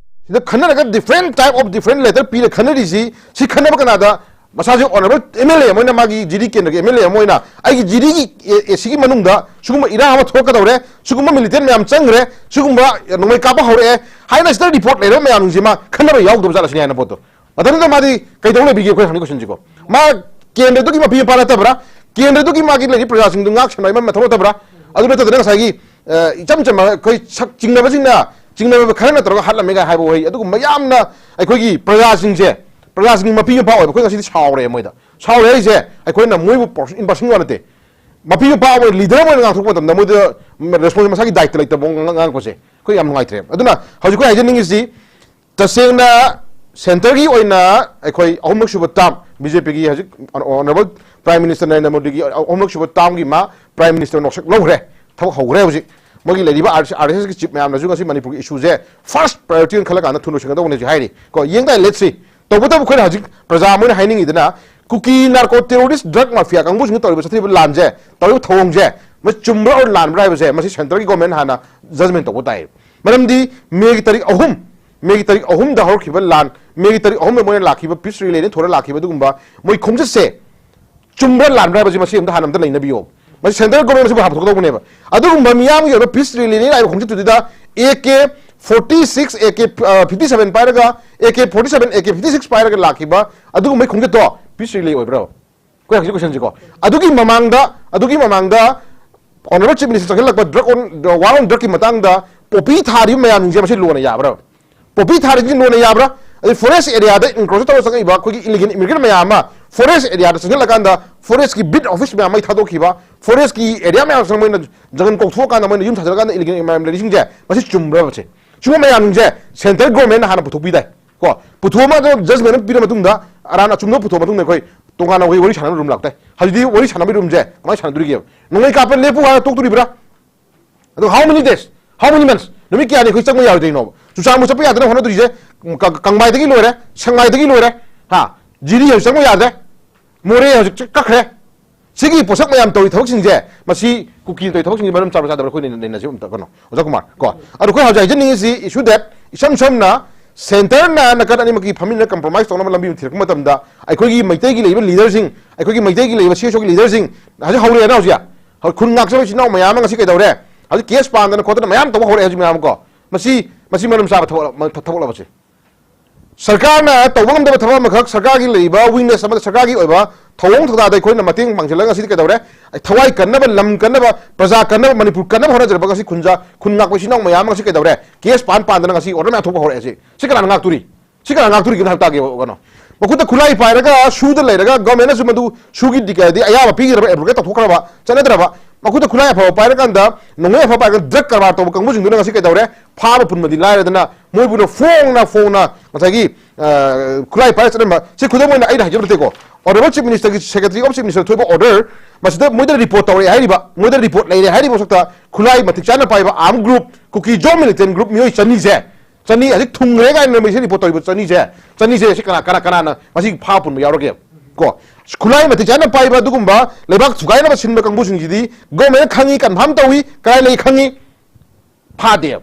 ꯁꯤꯗ ꯈꯟꯅꯔꯒ different type of different letter ꯄꯤꯔ ꯈꯟꯅꯔꯤꯁꯤ, ꯁꯤ ꯈꯟꯅꯕ ꯀꯅꯥꯗ? ꯃꯁꯥꯁꯦ Honourable MLA ꯑꯃ ꯑꯣꯏꯅ, ꯃꯥꯒꯤ ꯖꯤꯔꯤ ꯀꯦꯟꯗ꯭ꯔꯒꯤ MLA ꯑꯃ ꯑꯣꯏꯅ, "ꯑꯩꯒꯤ ꯖꯤꯔꯤꯒꯤ ꯑꯦ-, ꯑꯦꯁꯤꯒꯤ ꯃꯅꯨꯡꯗ ꯁꯤꯒꯨꯝꯕ ꯏꯔꯥꯡ ꯑꯃ ꯊꯣꯛꯀꯗꯧꯔꯦ, ꯁꯤꯒꯨꯝꯕ militant ꯃꯌꯥꯝ ꯆꯪꯈ꯭ꯔꯦ, ꯁꯤꯒꯨꯝꯕ ꯅꯣꯡꯃꯩ ꯀꯥꯞꯄ ꯍꯧꯔꯛꯑꯦ" ꯍꯥꯏꯅ ꯁꯤꯗ report ꯂꯩꯔꯕ ꯃꯌꯥꯝꯁꯤꯡꯁꯦ ꯃꯥ ꯈꯟꯅꯕ ꯌꯥꯎꯗꯕ ꯖꯥꯠꯂ ꯁꯤꯅꯤ ꯍꯥꯏꯅ ꯄꯣꯠꯇꯣ꯫ ꯃꯊꯟꯇ ꯃꯥꯗꯤ ꯀꯩꯗꯧ ꯂꯩꯕꯤꯒꯦ? ꯑꯩꯈꯣꯏ ꯍꯪꯉꯤ questionꯁꯤꯀꯣ꯫ ꯃꯥ ꯀꯦꯟꯗ꯭ꯔꯗꯨꯒꯤ ꯃꯄꯤ ꯃꯄꯥ ꯅꯠꯇꯕ꯭ꯔꯥ? ꯀꯦꯟꯗ꯭ꯔꯗꯨꯒꯤ ꯃꯥꯒꯤ ꯂꯩꯔꯤꯕ ꯄ꯭ꯔꯖꯥꯁꯤꯡꯗꯨ ꯉꯥꯛ ꯁꯦꯟꯅꯕ ꯃꯊꯧ ꯅꯠꯇꯕ꯭ꯔꯥ? ꯑꯗꯨ ꯅꯠꯇꯗꯅ ꯉꯁꯥꯏꯒꯤ, ꯑ, ꯏꯆꯝ ꯆꯝꯕ ꯑꯩꯈꯣꯏ ꯁꯛ ꯆꯤꯡꯅꯕꯁꯤꯡꯅ, ꯆꯤꯡꯅꯕ ꯈꯔꯅ ꯇꯧꯔꯒ ꯍꯥꯠꯂꯝꯃꯦ ꯀꯥꯏ ꯍꯥꯏꯕ ꯋꯥꯍꯩ ꯑꯗꯨꯒꯨꯝꯕ ꯌꯥꯝꯅ ꯑꯩꯈꯣꯏꯒꯤ ꯄ꯭ꯔꯖꯥꯁꯤꯡꯁꯦ ꯄ꯭ꯔꯖꯥꯁꯤꯡꯒꯤ ꯃꯄꯤ ꯃꯄꯥ ꯑꯣꯏꯕ ꯑꯩꯈꯣꯏ ꯉꯁꯤꯗꯤ ꯁꯥꯎꯔꯦ ꯃꯣꯏꯗ꯫ ꯁꯥꯎꯔꯦ ꯍꯥꯏꯁꯦ ꯑꯩꯈꯣꯏꯅ ꯃꯣꯏꯕꯨ ꯄꯔꯁ-, ꯏꯟ ꯄꯔꯁꯟꯒꯤ ꯋꯥ ꯅꯠꯇꯦ꯫ ꯃꯄꯤ ꯃꯄꯥ ꯑꯃ ꯑꯣꯏꯅ ꯂꯤꯗꯔ ꯑꯃ ꯑꯣꯏꯅ ꯉꯥꯡꯊꯣꯛꯄ ꯃꯇꯝꯗ ꯃꯣꯏꯗ ꯔꯦꯁꯄꯣꯟꯁ ꯃꯁꯥꯒꯤ ꯗꯥꯏꯇ ꯂꯩꯇꯕ ꯃꯑꯣꯡ ꯉꯥꯡ-, ꯉꯥꯡꯉꯛꯄꯁꯦ ꯑꯩꯈꯣꯏ ꯌꯥꯝ ꯅꯨꯡꯉꯥꯏꯇ꯭ꯔꯦ꯫ ꯑꯗꯨꯅ ꯍꯧꯖꯤꯛ ꯑꯩꯈꯣꯏ ꯍꯥꯏꯖꯅꯤꯡꯉꯤꯁꯤ ꯇꯁꯦꯡꯅ ꯁꯦꯟꯇꯔꯒꯤ ꯑꯣꯏꯅ ꯑꯩꯈꯣꯏ ꯑꯍꯨꯝꯂꯛ ꯁꯨꯕ ꯇꯥꯔꯝ ꯕꯤ ꯖꯦ ꯄꯤꯒꯤ ꯍꯧꯖꯤꯛ ꯑꯣꯅꯔꯦꯕꯜ ꯄ꯭ꯔꯥꯏꯝ ꯃꯤꯅꯤꯁꯇꯔ ꯅꯔꯦꯟꯗ꯭ꯔ ꯃꯣꯗꯤꯒꯤ ꯑꯍꯨꯝꯂꯛ ꯁꯨꯕ ꯇꯥꯔꯝꯒꯤ ꯃꯥ ꯄ꯭ꯔꯥꯏꯝ ꯃꯤꯅꯤꯁꯇꯔ ꯅꯣꯛꯁꯛ ꯂꯧꯈ꯭ꯔꯦ, ꯊꯕꯛ ꯍꯧꯈ꯭ꯔꯦ꯫ ꯍꯧꯖꯤꯛ ꯃꯣꯏꯒꯤ ꯂꯩꯔꯤꯕ ꯑꯥꯔ ꯑꯦꯁ ꯑꯦꯁꯀꯤ ꯆꯤꯞ ꯃꯌꯥꯝꯅꯁꯨ ꯉꯁꯤ ꯃꯅꯤꯄꯨꯔꯒꯤ ꯏꯁꯨꯁꯦ ꯐꯥꯔꯁ ꯄ꯭ꯔꯥꯏꯌꯣꯔꯤꯇꯤ ꯑꯣꯏꯅ ꯈꯜꯂꯀꯥꯟꯗ ꯊꯨꯅ ꯂꯣꯏꯁꯤꯟꯒꯗꯧꯕꯅꯦꯁꯨ ꯍꯥꯏꯔꯤ꯫ ꯀꯣ, ꯌꯦꯡ ꯇꯥꯏ, ꯂꯦꯠꯁ ꯁꯤ꯫ ꯇꯧꯕꯇꯕꯨ ꯑꯩꯈꯣꯏꯅ ꯍꯧꯖꯤꯛ ꯄ꯭ꯔꯖꯥ ꯃꯣꯏꯅ ꯍꯥꯏꯅꯤꯡꯉꯤꯗꯅ ꯀꯨꯀꯤ ꯅꯥꯔꯀꯣ ꯇꯦꯔꯣꯔꯤꯁ ꯗ꯭ꯔꯒ ꯃꯥꯐꯤꯌꯥ ꯀꯥꯡꯕꯨꯁꯤꯡꯅ ꯇꯧꯔꯤꯕ ꯆꯠꯊꯔꯤꯕ ꯂꯥꯟꯁꯦ, ꯇꯧꯔꯤꯕ ꯊꯧꯑꯣꯡꯁꯦ, ꯃꯁꯤ ꯆꯨꯝꯕ꯭ꯔꯥ ꯑꯣꯔ ꯂꯥꯟꯕ꯭ꯔꯥ ꯍꯥꯏꯕꯁꯦ ꯃꯁꯤ ꯁꯦꯟꯇꯔꯒꯤ ꯒꯣꯔꯃꯦꯟ ꯍꯥꯟꯅ ꯖꯖꯃꯦꯟ ꯇꯧꯕ ꯇꯥꯏ꯫ ꯃꯔꯝꯗꯤ ꯃꯦꯒꯤ ꯇꯥꯔꯤꯛ ꯑꯍꯨꯝ, ꯃꯦꯒꯤ ꯇꯥꯔꯤꯛ ꯑꯍꯨꯝꯗ ꯍꯧꯔꯛꯈꯤꯕ ꯂꯥꯟ, ꯃꯦꯒꯤ ꯇꯥꯔꯤꯛ ꯑꯍꯨꯝꯗ ꯃꯣꯏꯅ ꯂꯥꯛꯈꯤꯕ ꯄꯤꯁ ꯔꯤꯂꯦꯅ ꯊꯣꯔ ꯂꯥꯛꯈꯤꯕ ꯑꯗꯨꯒꯨꯝꯕ ꯃꯣꯏ ꯈꯣꯡꯆꯠꯁꯦ ꯆꯨꯝꯕ꯭ꯔꯥ ꯂꯥꯟꯕ꯭ꯔꯥ ꯍꯥꯏꯕꯁꯤ ꯃꯁꯤ ꯑꯝꯇ ꯍꯥꯟꯅ ꯑꯝꯇ ꯅꯩꯅꯕꯤꯌꯣ꯫ ꯃꯁꯤ ꯁꯦꯟꯇ꯭ꯔꯦꯜ ꯒꯣꯔꯃꯦꯟ ꯃꯁꯤꯕꯨ ꯍꯥꯟꯅ ꯄꯨꯊꯣꯛꯀꯗꯧꯕꯅꯦꯕ꯫ ꯑꯗꯨꯒꯨꯝꯕ ꯃꯤꯌꯥꯝꯒꯤ ꯑꯣꯏꯕ ꯄꯤꯁ ꯔꯤꯂꯦꯅ ꯂꯥꯛꯏꯕ ꯈꯣꯡꯆꯠꯇꯨꯗ A K forty six, A K fifty seven ꯄꯥꯏꯔꯒ, A K forty seven, A K fifty six ꯄꯥꯏꯔꯒ ꯂꯥꯛꯈꯤꯕ ꯑꯗꯨꯒꯨꯝꯕꯒꯤ ꯈꯣꯡꯆꯠꯇꯣ ꯄꯤꯁ ꯔꯤꯂꯦ ꯑꯣꯏꯕ꯭ꯔꯥ? ꯑꯩꯈꯣꯏ ꯍꯧꯖꯤꯛ ꯀꯣꯏꯁꯟꯁꯤꯀꯣ꯫ ꯑꯗꯨꯒꯤ ꯃꯃꯥꯡꯗ, ꯑꯗꯨꯒꯤ ꯃꯃꯥꯡꯗ ꯑꯣꯅꯔꯦꯕꯜ ꯆꯤꯐ ꯃꯤꯅꯤꯁꯇꯔ ꯆꯪꯁꯤꯜꯂꯛꯄ ꯗ꯭ꯔꯒ ꯑꯣꯟ, ꯋꯥꯔ ꯑꯣꯟ ꯗ꯭ꯔꯒꯀꯤ ꯃꯇꯥꯡꯗ ꯄꯣꯄꯤ ꯊꯥꯔꯤꯕ ꯃꯌꯥꯝꯁꯤꯡꯁꯦ ꯃꯁꯤ ꯂꯣꯅ ꯌꯥꯕ꯭ꯔꯥ? ꯄꯣꯄꯤ ꯊꯥꯔꯤꯁꯤ ꯂꯣꯅ ꯌꯥꯕ꯭ꯔꯥ? ꯑꯗꯩ ꯐꯣꯔꯦꯁ ꯑꯦꯔꯤꯌꯥꯗ ꯏꯟꯀ꯭ꯔꯣꯆ ꯇꯧꯔ ꯆꯪꯉꯛꯏꯕ ꯑꯩꯈꯣꯏꯒꯤ ꯏꯂꯤꯒꯦꯜ ꯏꯃꯤꯒ꯭ꯔꯦꯟ ꯃꯌꯥꯝ ꯑꯃ ꯐꯣꯔꯦꯁ ꯑꯦꯔꯤꯌꯥꯗ ꯆꯪꯁꯤꯜꯂꯀꯥꯟꯗ ꯐꯣꯔꯦꯁꯀꯤ ꯕꯤꯠ ꯑꯣꯐꯤꯁ ꯃꯌꯥꯝ ꯑꯃ ꯊꯥꯗꯣꯛꯈꯤꯕ, ꯐꯣꯔꯦꯁꯀꯤ ꯑꯦꯔꯤꯌꯥ ꯃꯌꯥꯝꯁꯤꯗ ꯃꯣꯏꯅ ꯖꯪꯒꯜ ꯀꯣꯛꯊꯣꯛꯑꯀꯥꯟꯗ ꯃꯣꯏꯅ ꯌꯨꯝ ꯁꯥꯖꯤꯜꯂꯀꯥꯟꯗ ꯏꯂꯤꯒꯦꯜ ꯃꯌꯥꯝ ꯂꯩꯔꯤꯁꯤꯡꯁꯦ ꯃꯁꯤ ꯆꯨꯝꯕ꯭ꯔꯕꯁꯦ? ꯁꯤꯒꯨꯝꯕ ꯃꯌꯥꯝꯁꯦ ꯁꯦꯟꯇ꯭ꯔꯦꯜ ꯒꯣꯔꯃꯦꯟꯅ ꯍꯥꯟꯅ ꯄꯨꯊꯣꯛꯄꯤꯗꯥꯏ? ꯀꯣ, ꯄꯨꯊꯣꯛꯑꯒ ꯖꯖꯃꯦꯟ ꯑꯃ ꯄꯤꯔ ꯃꯇꯨꯡꯗ, ꯑꯔꯥꯟ ꯑꯆꯨꯝꯕ ꯄꯨꯊꯣꯛꯑ ꯃꯇꯨꯡꯗ ꯑꯩꯈꯣꯏ ꯇꯣꯉꯥꯟꯅ ꯑꯩꯈꯣꯏ ꯋꯥꯔꯤ ꯁꯥꯟꯅꯕ ꯔꯨꯝ ꯂꯥꯛꯇꯦ꯫ ꯍꯧꯖꯤꯛꯇꯤ ꯋꯥꯔꯤ ꯁꯥꯟꯅꯕꯒꯤ ꯔꯨꯝꯁꯦ ꯀꯃꯥꯏꯅ ꯁꯥꯟꯅꯗꯣꯔꯤꯒꯦꯕ? ꯅꯣꯡꯃꯩ ꯀꯥꯞꯄ ꯂꯦꯞꯄꯨ ꯍꯥꯏꯔ ꯇꯣꯛꯇꯣꯔꯤꯕ꯭ꯔꯥ? ꯑꯗꯣ how many days? How many months? ꯅꯨꯃꯤꯠ ꯀꯌꯥꯅꯤ ꯑꯩꯈꯣꯏ ꯆꯪꯕ ꯌꯥꯔꯣꯏꯗꯣꯏꯅꯣꯕ? ꯆꯨꯔꯆꯥꯟꯄꯨꯔ ꯆꯠꯄ ꯌꯥꯗꯅ ꯍꯣꯠꯅꯗꯣꯔꯤꯁꯦ ꯀ-, ꯀꯪꯕꯥꯏꯗꯒꯤ ꯂꯣꯏꯔꯦ, ꯁꯦꯛꯃꯥꯏꯗꯒꯤ ꯂꯣꯏꯔꯦ, ꯍꯥ? ꯖꯤꯔꯤ ꯍꯧꯖꯤꯛ ꯆꯪꯕ ꯌꯥꯗ꯭ꯔꯦ, ꯃꯣꯔꯦ ꯍꯧꯖꯤꯛ ꯆ-, ꯀꯛꯈ꯭ꯔꯦ꯫ ꯁꯤꯒꯤ ꯄꯣꯠꯁꯛ ꯃꯌꯥꯝ ꯇꯧꯔꯤ ꯊꯕꯛꯁꯤꯡꯁꯦ, ꯃꯁꯤ ꯀꯨꯀꯤꯅ ꯇꯧꯔꯤ ꯊꯕꯛꯁꯤꯡꯁꯦ ꯃꯔꯝ ꯆꯥꯕ꯭ꯔꯥ ꯆꯥꯗꯕ꯭ꯔꯥ ꯑꯩꯈꯣꯏ ꯅꯩꯅ-, ꯅꯩꯅꯁꯤ ꯑꯝꯇ, ꯀꯩꯅꯣ, ꯑꯣꯖꯥ ꯀꯨꯃꯥꯔ, ꯀꯣ꯫ ꯑꯗꯣ ꯑꯩꯈꯣꯏ ꯍꯧꯖꯤꯛ ꯍꯥꯏꯖꯅꯤꯡꯉꯤꯁꯤ issue that ꯏꯁꯝ ꯁꯝꯅ ꯁꯦꯟꯇꯔꯅ ꯅꯥꯀꯟ ꯑꯅꯤꯃꯛꯀꯤ ꯐꯝꯃꯤꯟꯅ ꯀꯝꯄ꯭ꯔꯣꯃꯥꯏꯁ ꯇꯧꯅꯕ ꯂꯝꯕꯤ ꯑꯃ ꯊꯤꯔꯛꯄ ꯃꯇꯝꯗ ꯑꯩꯈꯣꯏꯒꯤ ꯃꯩꯇꯩꯒꯤ ꯂꯩꯔꯤꯕ ꯂꯤꯗꯔꯁꯤꯡ, ꯑꯩꯈꯣꯏꯒꯤ ꯃꯩꯇꯩꯒꯤ ꯂꯩꯔꯤꯕ ꯁꯤ ꯑꯦꯁ ꯑꯣꯒꯤ ꯂꯤꯗꯔꯁꯤꯡ ꯍꯧꯖꯤꯛ ꯍꯧꯔꯛꯑꯦꯅ ꯍꯧꯖꯤꯛ꯫ ꯍꯧꯖꯤꯛ ꯈꯨꯟ ꯉꯥꯛꯆꯕ ꯏꯆꯤꯟ ꯏꯅꯥꯎ ꯃꯌꯥꯝ ꯑꯃ ꯉꯁꯤ ꯀꯩꯗꯧꯔꯦ? ꯍꯧꯖꯤꯛ ꯀꯦꯁ ꯄꯥꯟꯗꯅ ꯈꯣꯠꯇꯅ ꯃꯌꯥꯝ ꯇꯧꯕ ꯍꯧꯔꯛꯑꯦ ꯍꯧꯖꯤꯛ ꯃꯌꯥꯝ ꯑꯃ, ꯀꯣ꯫ ꯃꯁꯤ, ꯃꯁꯤ ꯃꯔꯝ ꯆꯥꯕ ꯊꯕꯛ, ꯊꯕꯛꯂꯕꯁꯦ? ꯁꯔꯀꯥꯔꯅ ꯇꯧꯕ ꯉꯝꯗꯕ ꯊꯕꯛ ꯑꯃꯈꯛ, ꯁꯔꯀꯥꯔꯒꯤ ꯂꯩꯔꯤꯕ ꯋꯤꯛꯅꯦꯁ ꯑꯃꯗ ꯁꯔꯀꯥꯔꯒꯤ ꯑꯣꯏꯕ ꯊꯧꯑꯣꯡ ꯊꯧꯗꯥꯗ ꯑꯩꯈꯣꯏꯅ ꯃꯇꯦꯡ ꯄꯥꯡꯁꯤꯜꯂꯒ ꯉꯁꯤꯗꯤ ꯀꯩꯗꯧꯔꯦ? ꯑꯩ ꯊꯋꯥꯏ ꯀꯟꯅꯕ, ꯂꯝ ꯀꯟꯅꯕ, ꯄ꯭ꯔꯖꯥ ꯀꯟꯅꯕ, ꯃꯅꯤꯄꯨꯔ ꯀꯟꯅꯕ ꯍꯣꯠꯅꯖꯔꯕ ꯉꯁꯤ ꯈꯨꯟꯖꯥ-, ꯈꯨꯟ ꯉꯥꯛꯄ ꯏꯆꯤꯟ ꯏꯅꯥꯎ ꯃꯌꯥꯝ ꯑꯃ ꯉꯁꯤ ꯀꯩꯗꯧꯔꯦ? ꯀꯦꯁ ꯄꯥꯟ ꯄꯥꯟꯗꯅ ꯉꯁꯤ ꯑꯣꯔꯗꯔ ꯃꯌꯥꯝ ꯊꯣꯛꯄ ꯍꯧꯔꯛꯑꯦ꯫ ꯁꯤ, ꯁꯤ ꯀꯅꯥꯅ ꯉꯥꯛꯇꯣꯔꯤ? ꯁꯤ ꯀꯅꯥꯅ ꯉꯥꯛꯇꯣꯔꯤꯒꯦꯅ ꯍꯥꯏꯕ ꯇꯥꯒꯦꯕ, ꯀꯩꯅꯣ? ꯃꯈꯨꯠꯇ ꯈꯨꯠꯂꯥꯏ ꯄꯥꯏꯔꯒ ꯁꯨꯗ ꯂꯩꯔꯒ ꯒꯣꯔꯃꯦꯟꯅꯁꯨ ꯃꯗꯨ ꯁꯨꯒꯤ ꯗꯤ-, ꯗꯤ ꯑꯌꯥꯕ ꯄꯤꯈ꯭ꯔꯕ, ꯑꯦꯕ꯭ꯔꯣꯒꯦꯠ ꯇꯧꯊꯣꯛꯈ꯭ꯔꯕ, ꯆꯠꯅꯗ꯭ꯔꯕ, ꯃꯈꯨꯠꯇ ꯈꯨꯠꯂꯥꯏ ꯑꯐꯕ ꯄꯥꯏꯔꯀꯥꯟꯗ ꯅꯣꯡꯃꯩ ꯑꯐꯕ ꯄꯥꯏꯔꯒ ꯗ꯭ꯔꯒ ꯀꯔꯕꯥꯔ ꯇꯧꯕ ꯀꯥꯡꯕꯨꯁꯤꯡꯗꯨꯅ ꯉꯁꯤ ꯀꯩꯗꯧꯔꯦ? ꯐꯥꯕ ꯄꯨꯟꯕꯗꯤ ꯂꯥꯏꯔꯗꯅ ꯃꯣꯏꯕꯨꯅ ꯐꯣꯡꯅ ꯐꯣꯡꯅ ꯉꯁꯥꯏꯒꯤ, ꯑ, ꯈꯨꯠꯂꯥꯏ ꯄꯥꯏꯔ ꯆꯠꯂꯝꯕ꯫ ꯁꯤ ꯈꯨꯗꯝ ꯑꯣꯏꯅ ꯑꯩꯅ ꯍꯥꯏꯖꯕ ꯅꯠꯇꯦꯀꯣ, ꯑꯣꯅꯔꯦꯕꯜ ꯆꯤꯐ ꯃꯤꯅꯤꯁꯇꯔꯒꯤ, ꯁꯦꯀ꯭ꯔꯦꯇꯔꯤ ꯑꯣꯐ ꯆꯤꯐ ꯃꯤꯅꯤꯁꯇꯔ ꯊꯣꯛꯏꯕ ꯑꯣꯔꯗꯔ, ꯃꯁꯤꯗ ꯃꯣꯏꯗ ꯔꯤꯄꯣꯔꯠ ꯇꯧꯔꯛꯑꯦ ꯍꯥꯏꯔꯤꯕ, ꯃꯣꯏꯗ ꯔꯤꯄꯣꯔꯠ ꯂꯩꯔꯦ ꯍꯥꯏꯔꯤꯕ ꯃꯁꯛꯇ ꯈꯨꯠꯂꯥꯏ ꯃꯇꯤꯛ ꯆꯥꯅ ꯄꯥꯏꯕ ꯑꯥꯔꯝ ꯒ꯭ꯔꯨꯞ, ꯀꯨꯀꯤ ꯖꯣ ꯃꯤꯂꯤꯇꯦꯟ ꯒ꯭ꯔꯨꯞ ꯃꯤꯑꯣꯏ ꯆꯅꯤꯁꯦ, ꯆꯅꯤ ꯍꯧꯖꯤꯛ ꯊꯨꯡꯈ꯭ꯔꯦ ꯀꯥꯏꯅ ꯃꯁꯤ ꯔꯤꯄꯣꯔꯠ ꯇꯧꯔꯤꯕ ꯆꯅꯤꯁꯦ, ꯆꯅꯤꯁꯦ ꯁꯤ ꯀꯅꯥ, ꯀꯅꯥ, ꯀꯅꯥꯅ ꯃꯁꯤ ꯐꯥ ꯄꯨꯟꯕ ꯌꯥꯎꯔꯒꯦ? ꯀꯣ, ꯈꯨꯠꯂꯥꯏ ꯃꯇꯤꯛ ꯆꯥꯅ ꯄꯥꯏꯕ ꯑꯗꯨꯒꯨꯝꯕ ꯂꯩꯕꯥꯛ ꯊꯨꯒꯥꯏꯅꯕ ꯁꯤꯟꯕ ꯀꯥꯡꯕꯨꯁꯤꯡꯁꯤꯗꯤ ꯒꯣꯔꯃꯦꯟꯅ ꯈꯪꯉꯤ, ꯀꯟꯐꯥꯔꯝ ꯇꯧꯏ, ꯀꯗꯥꯏ ꯂꯩ ꯈꯪꯉꯤ, ꯐꯥꯗꯦ꯫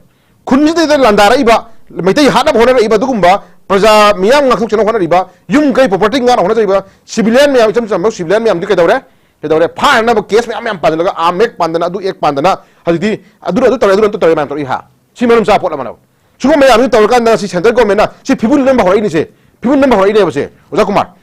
ꯈꯨꯟꯁꯤꯗꯩꯗ ꯂꯥꯟꯗꯥꯔꯛꯏꯕ, ꯃꯩꯇꯩ ꯍꯥꯠꯅꯕ ꯍꯣꯠꯅꯔꯛꯏꯕ ꯑꯗꯨꯒꯨꯝꯕ ꯄ꯭ꯔꯖꯥ ꯃꯤꯌꯥꯝ ꯉꯥꯛꯊꯣꯛꯆꯅꯕ ꯍꯣꯠꯅꯔꯤꯕ, ꯌꯨꯝ ꯀꯩ ꯄ꯭ꯔꯣꯄꯔꯇꯤ ꯉꯥꯛꯅ ꯍꯣꯠꯅꯖꯔꯤꯕ ꯁꯤꯚꯤꯂꯤꯌꯟ ꯃꯌꯥꯝ, ꯏꯆꯝ ꯆꯝꯕ ꯁꯤꯚꯤꯂꯤꯌꯟ ꯃꯌꯥꯝꯗꯤ ꯀꯩꯗꯧꯔꯦ? ꯀꯩꯗꯧꯔꯦ? ꯐꯥꯅꯅꯕ ꯀꯦꯁ ꯃꯌꯥꯝ ꯃꯌꯥꯝ ꯄꯥꯟꯁꯤꯜꯂꯒ, ꯑꯥꯔꯝ ꯑꯦꯛ ꯄꯥꯟꯗꯅ, ꯑꯗꯨ ꯑꯦꯛ ꯄꯥꯟꯗꯅ, ꯍꯧꯖꯤꯛꯇꯤ ꯑꯗꯨꯅ ꯑꯗꯨ ꯇꯧꯔꯦ, ꯑꯗꯨꯅ ꯑꯗꯨ ꯇꯧꯔꯦ ꯃꯌꯥꯝ ꯇꯧꯔꯛꯏ ꯍꯥ? ꯁꯤ ꯃꯔꯝ ꯆꯥꯕ ꯄꯣꯠ ꯑꯃꯅꯦꯕ꯫ ꯁꯤꯒꯨꯝꯕ ꯃꯌꯥꯝꯁꯤ ꯇꯧꯔꯀꯥꯟꯗ ꯁꯤ ꯁꯦꯟꯇ꯭ꯔꯦꯜ ꯒꯣꯔꯃꯦꯟꯅ ꯁꯤ ꯐꯤꯕꯨꯟ ꯅꯝꯕ ꯍꯧꯔꯛꯏꯅꯤꯁꯦ, ꯐꯤꯕꯨꯟ ꯅꯝꯕ ꯍꯧꯔꯛꯏꯅꯦꯕꯁꯦ, ꯑꯣꯖꯥ ꯀꯨꯃꯥꯔ꯫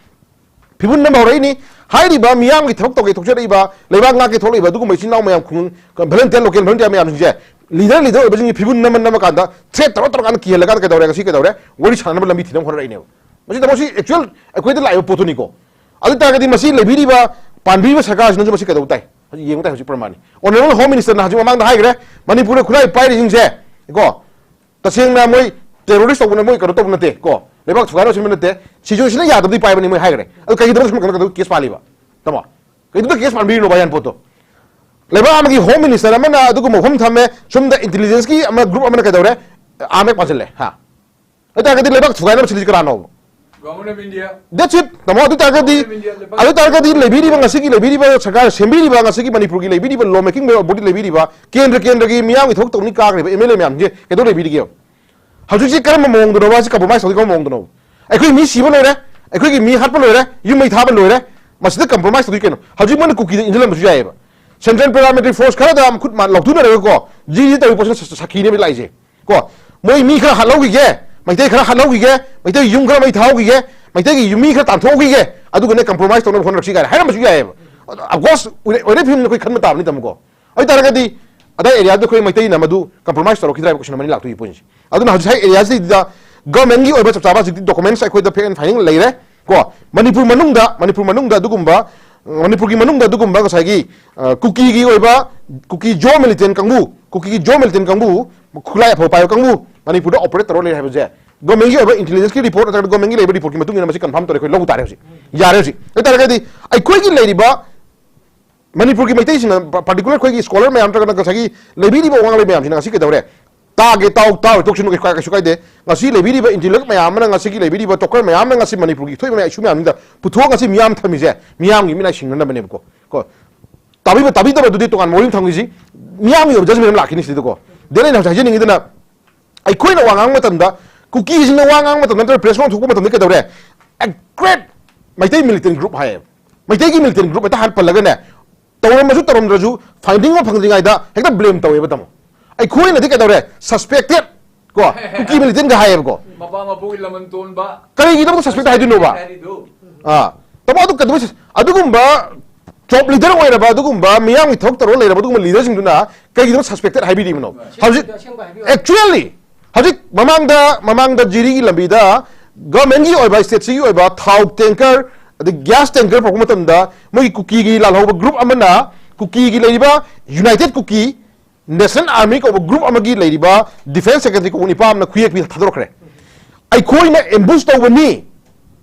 ꯐꯤꯕꯨꯟ ꯅꯝꯕ ꯍꯧꯔꯛꯏꯅꯤ꯫ ꯍꯥꯏꯔꯤꯕ ꯃꯤꯌꯥꯝꯒꯤ ꯊꯕꯛ ꯇꯧꯒꯦ ꯊꯣꯛꯆꯔꯛꯏꯕ, ꯂꯩꯕꯥꯛ ꯉꯥꯛꯀꯦ ꯊꯣꯛꯂꯛꯏꯕ ꯑꯗꯨꯒꯨꯝꯕ ꯏꯆꯤꯟ ꯏꯅꯥꯎ ꯃꯌꯥꯝ, ꯈꯨꯡꯒꯪ ꯚꯣꯂꯟꯇꯤꯌꯔ, ꯂꯣꯀꯦꯜ ꯚꯣꯂꯟꯇꯤꯌꯔ ꯃꯌꯥꯝꯁꯤꯡꯁꯦ, ꯂꯤꯗꯔ, ꯂꯤꯗꯔ ꯑꯣꯏꯕꯁꯤꯡꯒꯤ ꯐꯤꯕꯨꯟ ꯅꯝꯃ ꯅꯝꯃ ꯀꯥꯟꯗ, ꯊ꯭ꯔꯦꯠ ꯇꯧꯔ ꯇꯧꯔꯀꯥꯟꯗ ꯀꯤꯍꯜꯂꯒ ꯀꯩꯗꯧꯔꯦ? ꯉꯁꯤ ꯀꯩꯗꯧꯔꯦ? ꯋꯥꯔꯤ ꯁꯥꯟꯅꯅꯕ ꯂꯝꯕꯤ ꯊꯤꯅꯕ ꯍꯣꯠꯅꯔꯛꯏꯅꯦꯕ꯫ ꯃꯁꯤ ꯇꯥꯃꯣ, ꯁꯤ ꯑꯦꯛꯆꯨꯑꯦꯜ ꯑꯩꯈꯣꯏꯗ ꯂꯥꯛꯏꯕ ꯄꯣꯠꯇꯨꯅꯤꯀꯣ꯫ ꯑꯗꯨ ꯇꯥꯔꯒꯗꯤ ꯃꯁꯤ ꯂꯩꯕꯤꯔꯤꯕ, ꯄꯥꯟꯕꯤꯔꯤꯕ ꯁꯔꯀꯥꯔꯁꯤꯅꯁꯨ ꯃꯁꯤ ꯀꯩꯗꯧꯕ ꯇꯥꯏ? ꯍꯧꯖꯤꯛ ꯌꯦꯡꯕ ꯇꯥꯏ꯫ ꯍꯧꯖꯤꯛ ꯄ꯭ꯔꯃꯥꯟꯅꯤ꯫ ꯑꯣꯅꯔꯦꯕꯜ ꯍꯣꯝ ꯃꯤꯅꯤꯁꯇꯔꯅ ꯍꯧꯖꯤꯛ ꯃꯃꯥꯡꯗ ꯍꯥꯏꯈ꯭ꯔꯦ, ꯃꯅꯤꯄꯨꯔꯗ ꯈꯨꯠꯂꯥꯏ ꯄꯥꯏꯔꯤꯁꯤꯡꯁꯦ ꯀꯣ, ꯇꯁꯦꯡꯅ ꯃꯣꯏ ꯇꯦꯔꯣꯔꯤꯁ ꯇꯧꯕꯅ ꯃꯣꯏ ꯀꯩꯅꯣ ꯇꯧꯕ ꯅꯠꯇꯦ ꯀꯣ, ꯂꯩꯕꯥꯛ ꯊꯨꯒꯥꯏꯅꯕ ꯁꯤꯟꯕ ꯅꯠꯇꯦ, ꯁꯤꯆꯨꯋꯦꯁꯟꯅ ꯌꯥꯗꯕꯗꯤ ꯄꯥꯏꯕꯅꯤ ꯃꯣꯏ ꯍꯥꯏꯈ꯭ꯔꯦ꯫ ꯑꯗꯨ ꯀꯩꯒꯤꯗꯃꯛꯇ ꯁꯨꯝ ꯀꯩꯅꯣ ꯀꯦꯁ ꯄꯥꯜꯂꯤꯕ? ꯇꯥꯃꯣ, ꯀꯩꯗꯧꯗ ꯀꯦꯁ ꯄꯥꯟꯕꯤꯔꯤꯅꯣ ꯚꯥꯏ ꯄꯣꯠꯇꯣ? ꯂꯩꯕꯥꯛ ꯑꯃꯒꯤ ꯍꯣꯝ ꯃꯤꯅꯤꯁꯇꯔ ꯑꯃꯅ ꯑꯗꯨꯒꯨꯝꯕ ꯋꯥꯐꯝ ꯊꯝꯃꯦ, ꯁꯣꯝꯗ ꯏꯟꯇꯦꯂꯤꯖꯦꯟꯁꯀꯤ ꯑꯃ ꯒ꯭ꯔꯨꯞ ꯑꯃꯅ ꯀꯩꯗꯧꯔꯦ? ꯑꯥꯔꯝ ꯑꯦꯛ ꯄꯥꯟꯁꯤꯜꯂꯦ ꯍꯥ? ꯑꯗꯨ ꯇꯥꯔꯒꯗꯤ ꯂꯩꯕꯥꯛ ꯊꯨꯒꯥꯏꯅꯕ ꯁꯤꯜꯂꯤꯁꯤ ꯀꯅꯥꯅꯣ? Government of India꯫ That's it, ꯇꯥꯃꯣ꯫ ꯑꯗꯨ ꯇꯥꯔꯒꯗꯤ, Government of India, ꯂꯩꯕꯥꯛ ꯑꯗꯨ ꯇꯥꯔꯒꯗꯤ ꯂꯩꯕꯤꯔꯤꯕ, ꯉꯁꯤꯒꯤ ꯂꯩꯕꯤꯔꯤꯕ ꯁꯔꯀꯥꯔ ꯁꯦꯝꯕꯤꯔꯤꯕ, ꯉꯁꯤꯒꯤ ꯃꯅꯤꯄꯨꯔꯒꯤ ꯂꯩꯕꯤꯔꯤꯕ ꯂꯣ ꯃꯦꯀꯤꯡ ꯕꯣꯗꯤ ꯂꯩꯕꯤꯔꯤꯕ, ꯀꯦꯟꯗ꯭ꯔ ꯀꯦꯟꯗ꯭ꯔꯒꯤ ꯃꯤꯌꯥꯝꯒꯤ ꯊꯕꯛ ꯇꯧꯅꯤ ꯀꯥꯈ꯭ꯔꯤꯕ ꯑꯦꯝ ꯑꯦꯜ ꯑꯦ ꯃꯌꯥꯝꯁꯦ ꯀꯩꯗꯧ ꯂꯩꯕꯤꯔꯤꯒꯦ? ꯍꯧꯖꯤꯛꯁꯤ ꯀꯔꯝꯕ ꯃꯑꯣꯡꯗꯅꯣ? ꯃꯥꯁꯤ ꯀꯝꯄ꯭ꯔꯣꯃꯥꯏꯁ ꯇꯧꯗꯤ ꯀꯔꯝꯕ ꯃꯑꯣꯡꯗꯅꯣ? ꯑꯩꯈꯣꯏ ꯃꯤ ꯁꯤꯕ ꯂꯣꯏꯔꯦ, ꯑꯩꯈꯣꯏꯒꯤ ꯃꯤ ꯍꯥꯠꯄ ꯂꯣꯏꯔꯦ, ꯌꯨꯝ ꯃꯩ ꯊꯥꯕ ꯂꯣꯏꯔꯦ, ꯃꯁꯤꯗ ꯀꯝꯄ꯭ꯔꯣꯃꯥꯏꯁ ꯇꯧꯗꯣꯏ ꯀꯩꯅꯣ? ꯍꯧꯖꯤꯛ ꯃꯣꯏꯅ ꯀꯨꯀꯤꯗ ꯏꯟꯁꯤꯜꯂꯝꯕꯁꯨ ꯌꯥꯏꯑꯕ꯫ ꯁꯦꯟꯇ꯭ꯔꯦꯜ ꯄꯦꯔꯥꯃꯤꯂꯤꯇꯔꯤ ꯐꯣꯔꯁ ꯈꯔꯗ ꯃꯈꯨꯠ ꯃꯥ-, ꯂꯧꯊꯨꯅꯔꯒꯀꯣ, ꯖꯤ ꯖꯤ ꯇꯧꯔꯤ ꯄꯣꯠꯁꯤꯅ ꯁ-, ꯁ-, ꯁꯥꯈꯤꯅꯦꯕ ꯂꯥꯛꯏꯁꯦ꯫ ꯀꯣ, ꯃꯣꯏ ꯃꯤ ꯈꯔ ꯍꯥꯠꯍꯧꯈꯤꯒꯦ, ꯃꯩꯇꯩ ꯈꯔ ꯍꯥꯠꯍꯧꯈꯤꯒꯦ, ꯃꯩꯇꯩ ꯌꯨꯝ ꯈꯔ ꯃꯩ ꯊꯥꯍꯧꯈꯤꯒꯦ, ꯃꯩꯇꯩꯒꯤ ꯌꯨꯝ ꯃꯤ ꯈꯔ ꯇꯥꯟꯊꯣꯛꯍꯧꯈꯤꯒꯦ, ꯑꯗꯨꯒꯅꯦ ꯀꯝꯄ꯭ꯔꯣꯃꯥꯏꯁ ꯇꯧꯅꯕ ꯍꯣꯠꯅꯔꯛꯁꯤ ꯀꯥꯏꯅ ꯍꯥꯏꯔꯝꯕꯁꯨ ꯌꯥꯏꯑꯕ꯫ ꯑꯗꯣ, of course, ꯑꯣꯏꯔ-, ꯑꯣꯏꯔ ꯐꯤꯕꯝꯗ ꯑꯩꯈꯣꯏ ꯈꯟꯕ ꯇꯥꯕꯅꯤ, ꯇꯥꯃꯣꯀꯣ꯫ ꯑꯗꯨ ꯇꯥꯔꯒꯗꯤ ꯑꯗꯥꯏ ꯑꯦꯔꯤꯌꯥꯗ ꯑꯩꯈꯣꯏ ꯃꯩꯇꯩꯅ ꯃꯗꯨ ꯀꯝꯄ꯭ꯔꯣꯃꯥꯏꯁ ꯇꯧꯔꯛꯈꯤꯗ꯭ꯔꯥ ꯍꯥꯏꯕ ꯀꯣꯏꯁꯟ ꯑꯃꯅꯤ ꯂꯥꯛꯇꯣꯏꯒꯤ ꯄꯣꯏꯟꯁꯦ꯫ ꯑꯗꯨꯅ ꯍꯧꯖꯤꯛ ꯍꯥꯏ ꯑꯦꯔꯤꯌꯥꯁꯤꯗ ꯒꯚꯔꯟꯃꯦꯟꯠꯀꯤ ꯑꯣꯏꯕ ꯆꯞ ꯆꯥꯕ ꯍꯧꯖꯤꯛꯇꯤ ꯗꯣꯀꯨꯃꯦꯟꯠꯁ ꯑꯩꯈꯣꯏꯗ fact and finding ꯂꯩꯔꯦ꯫ ꯀꯣ, ꯃꯅꯤꯄꯨꯔ ꯃꯅꯨꯡꯗ, ꯃꯅꯤꯄꯨꯔ ꯃꯅꯨꯡꯗ ꯑꯗꯨꯒꯨꯝꯕ, ꯃꯅꯤꯄꯨꯔꯒꯤ ꯃꯅꯨꯡꯗ ꯑꯗꯨꯒꯨꯝꯕ ꯉꯁꯥꯏꯒꯤ, ꯑ, ꯀꯨꯀꯤꯒꯤ ꯑꯣꯏꯕ, ꯀꯨꯀꯤ ꯖꯣ ꯃꯤꯂꯤꯇꯦꯟ ꯀꯥꯡꯕꯨ, ꯀꯨꯀꯤꯒꯤ ꯖꯣ ꯃꯤꯂꯤꯇꯦꯟ ꯀꯥꯡꯕꯨ, ꯈꯨꯠꯂꯥꯏ ꯑꯐꯕ ꯄꯥꯏꯕ ꯀꯥꯡꯕꯨ ꯃꯅꯤꯄꯨꯔꯗ ꯑꯣꯄꯔꯦꯠ ꯇꯧꯔ ꯂꯩꯔꯦ ꯍꯥꯏꯕꯁꯦ ꯒꯣꯔꯃꯦꯟꯒꯤ ꯑꯣꯏꯕ ꯏꯟꯇꯦꯂꯤꯖꯦꯟꯁꯀꯤ ꯔꯤꯄꯣꯔꯠ ꯅꯠꯇ꯭ꯔꯒ ꯒꯣꯔꯃꯦꯟꯒꯤ ꯂꯩꯕ ꯔꯤꯄꯣꯔꯠꯀꯤ ꯃꯇꯨꯡ ꯏꯟꯅ ꯃꯁꯤ ꯀꯟꯐꯥꯔꯝ ꯇꯧꯔꯦ, ꯑꯩꯈꯣꯏ ꯂꯧꯕ ꯇꯥꯔꯦ ꯍꯧꯖꯤꯛ꯫ ꯌꯥꯔꯦ ꯍꯧꯖꯤꯛ꯫ ꯑꯗꯨ ꯑꯣꯏ ꯇꯥꯔꯒꯗꯤ ꯑꯩꯈꯣꯏꯒꯤ ꯂꯩꯔꯤꯕ ꯃꯅꯤꯄꯨꯔꯒꯤ ꯃꯩꯇꯩꯁꯤꯡꯅ, ꯄꯥꯔꯇꯤꯀꯨꯂꯔ ꯑꯩꯈꯣꯏꯒꯤ ꯁ꯭ꯀꯣꯂꯔ ꯃꯌꯥꯝ ꯅꯠꯇ꯭ꯔꯒꯅ ꯉꯁꯥꯏꯒꯤ ꯂꯩꯕꯤꯔꯤꯕ ꯑꯋꯥꯡ ꯂꯩ ꯃꯌꯥꯝꯁꯤꯅ ꯉꯁꯤ ꯀꯩꯗꯧꯔꯦ? ꯇꯥꯒꯦ, ꯇꯥꯎ, ꯇꯥꯎ, ꯇꯣꯛꯁꯅꯨ, ꯀꯩꯁꯨ ꯀꯥꯏ-, ꯀꯩꯁꯨ ꯀꯥꯏꯗꯦ꯫ ꯉꯁꯤ ꯂꯩꯕꯤꯔꯤꯕ ꯏꯟꯇꯦꯂꯦꯛ ꯃꯌꯥꯝ ꯑꯃꯅ, ꯉꯁꯤꯒꯤ ꯂꯩꯕꯤꯔꯤꯕ ꯇꯣꯀꯔ ꯃꯌꯥꯝ ꯑꯃꯅ ꯉꯁꯤ ꯃꯅꯤꯄꯨꯔꯒꯤ ꯊꯣꯛꯏꯕ ꯃꯌꯥꯝ, ꯏꯁꯨ ꯃꯌꯥꯝꯁꯤꯗ ꯄꯨꯊꯣꯛꯑꯒ ꯉꯁꯤ ꯃꯤꯌꯥꯝ ꯊꯝꯃꯤꯁꯦ, ꯃꯤꯌꯥꯝꯒꯤ ꯃꯤꯠꯅꯥꯏ ꯁꯤꯡꯅꯅꯕꯅꯦꯕꯀꯣ꯫ ꯀꯣ, ꯇꯥꯕꯤꯕ ꯇꯥꯕꯤꯗꯕꯗꯨꯗꯤ ꯇꯣꯉꯥꯟꯕ ꯋꯥꯔꯤ ꯑꯃ ꯊꯝꯈꯤꯁꯤ꯫ ꯃꯤꯌꯥꯝꯒꯤ ꯑꯣꯏꯕ ꯖꯖꯃꯦꯟ ꯑꯃ ꯂꯥꯛꯈꯤꯅꯤ ꯁꯤꯗꯀꯣ꯫ ꯗꯦꯟ ꯑꯩꯅ ꯍꯧꯖꯤꯛ ꯍꯥꯏꯖꯅꯤꯡꯉꯤꯗꯅ, ꯑꯩꯈꯣꯏꯅ ꯋꯥ ꯉꯥꯡꯕ ꯃꯇꯝꯗ, ꯀꯨꯀꯤꯁꯤꯡꯅ ꯋꯥ ꯉꯥꯡꯕ ꯃꯇꯝꯗ ꯅꯠꯇ꯭ꯔꯒ ꯄ꯭ꯔꯦꯁ ꯅꯣꯠ ꯊꯣꯛꯄ ꯃꯇꯝꯗ ꯀꯩꯗꯧꯔꯦ? A great ꯃꯩꯇꯩ ꯃꯤꯂꯤꯇꯦꯟ ꯒ꯭ꯔꯨꯞ ꯍꯥꯏꯌꯦꯕ꯫ ꯃꯩꯇꯩꯒꯤ ꯃꯤꯂꯤꯇꯦꯟ ꯒ꯭ꯔꯨꯞ ꯍꯦꯛꯇ ꯍꯥꯟꯅ ꯄꯜꯂꯒꯅꯦ, ꯇꯧꯔꯝꯃꯁꯨ ꯇꯧꯔꯝꯗ꯭ꯔꯁꯨ ꯐꯥꯏꯟꯗꯤꯡ ꯑꯃ ꯐꯪꯗ꯭ꯔꯤꯉꯩꯗ ꯍꯦꯛꯇ ꯕ꯭ꯂꯦꯝ ꯇꯧꯋꯦꯕ, ꯇꯥꯃꯣ꯫ ꯑꯩꯈꯣꯏꯅꯗꯤ ꯀꯩꯗꯧꯔꯦ? ꯁꯁꯄꯦꯛꯇꯦꯠ ꯀꯣ, ꯀꯨꯀꯤ ꯃꯤꯂꯤꯇꯦꯟꯒ ꯍꯥꯏꯌꯦꯕꯀꯣ꯫ ꯃꯄꯥ ꯃꯄꯨꯒꯤ ꯂꯃꯟ ꯇꯣꯟꯕ꯫ ꯀꯔꯤꯒꯤꯗꯃꯛꯇ ꯁꯁꯄꯦꯛꯇꯦꯠ ꯍꯥꯏꯗꯣꯏꯅꯣꯕ? ꯍꯥꯏꯔꯤꯗꯨ꯫ ꯑꯥ, ꯇꯥꯃꯣ, ꯑꯗꯨ ꯀꯩꯗꯧꯕꯩ ꯁꯁ-, ꯑꯗꯨꯒꯨꯝꯕ ꯇꯣꯞ ꯂꯤꯗꯔ ꯑꯣꯏꯔꯕ, ꯑꯗꯨꯒꯨꯝꯕ ꯃꯤꯌꯥꯝꯒꯤ ꯊꯕꯛ ꯇꯧꯔꯒ ꯂꯩꯔꯕ ꯑꯗꯨꯒꯨꯝꯕ ꯂꯤꯗꯔꯁꯤꯡꯗꯨꯅ ꯀꯩꯒꯤꯗꯃꯛ ꯁꯁꯄꯦꯛꯇꯦꯠ ꯍꯥꯏꯕꯤꯔꯤꯕꯅꯣ? ꯍꯧꯖꯤꯛ ꯑꯁꯦꯡꯕ ꯍꯥꯏꯕꯤꯌꯨ꯫ Actually, ꯍꯧꯖꯤꯛ ꯃꯃꯥꯡꯗ, ꯃꯃꯥꯡꯗ ꯖꯤꯔꯤꯒꯤ ꯂꯝꯕꯤꯗ ꯒꯚꯔꯟꯃꯦꯟꯠꯀꯤ ꯑꯣꯏꯕ, ꯁ꯭ꯇꯦꯠꯁꯤꯒꯤ ꯑꯣꯏꯕ ꯊꯥꯎ ꯇꯦꯡꯀꯔ, ꯑꯗꯩ ꯒ꯭ꯌꯥꯁ ꯇꯦꯡꯀꯔ ꯄꯨꯔꯛꯄ ꯃꯇꯝꯗ ꯃꯣꯏꯒꯤ ꯀꯨꯀꯤꯒꯤ ꯂꯥꯜꯍꯧꯕ ꯒ꯭ꯔꯨꯞ ꯑꯃꯅ ꯀꯨꯀꯤꯒꯤ ꯂꯩꯔꯤꯕ ꯌꯨꯅꯥꯏꯇꯦꯗ ꯀꯨꯀꯤ ꯅꯦꯁꯅꯦꯜ ꯑꯥꯔꯃꯤ ꯀꯧꯕ ꯒ꯭ꯔꯨꯞ ꯑꯃꯒꯤ ꯂꯩꯔꯤꯕ ꯗꯤꯐꯦꯟꯁ ꯁꯦꯀ꯭ꯔꯦꯇꯔꯤ ꯀꯧꯕ ꯅꯤꯄꯥ ꯑꯃꯅ ꯈꯨꯌꯦꯛ ꯄꯤ ꯊꯥꯗꯣꯔꯛꯈ꯭ꯔꯦ꯫ ꯑꯩꯈꯣꯏꯅ ꯑꯦꯝꯕꯨꯁ ꯇꯧꯕꯅꯤ꯫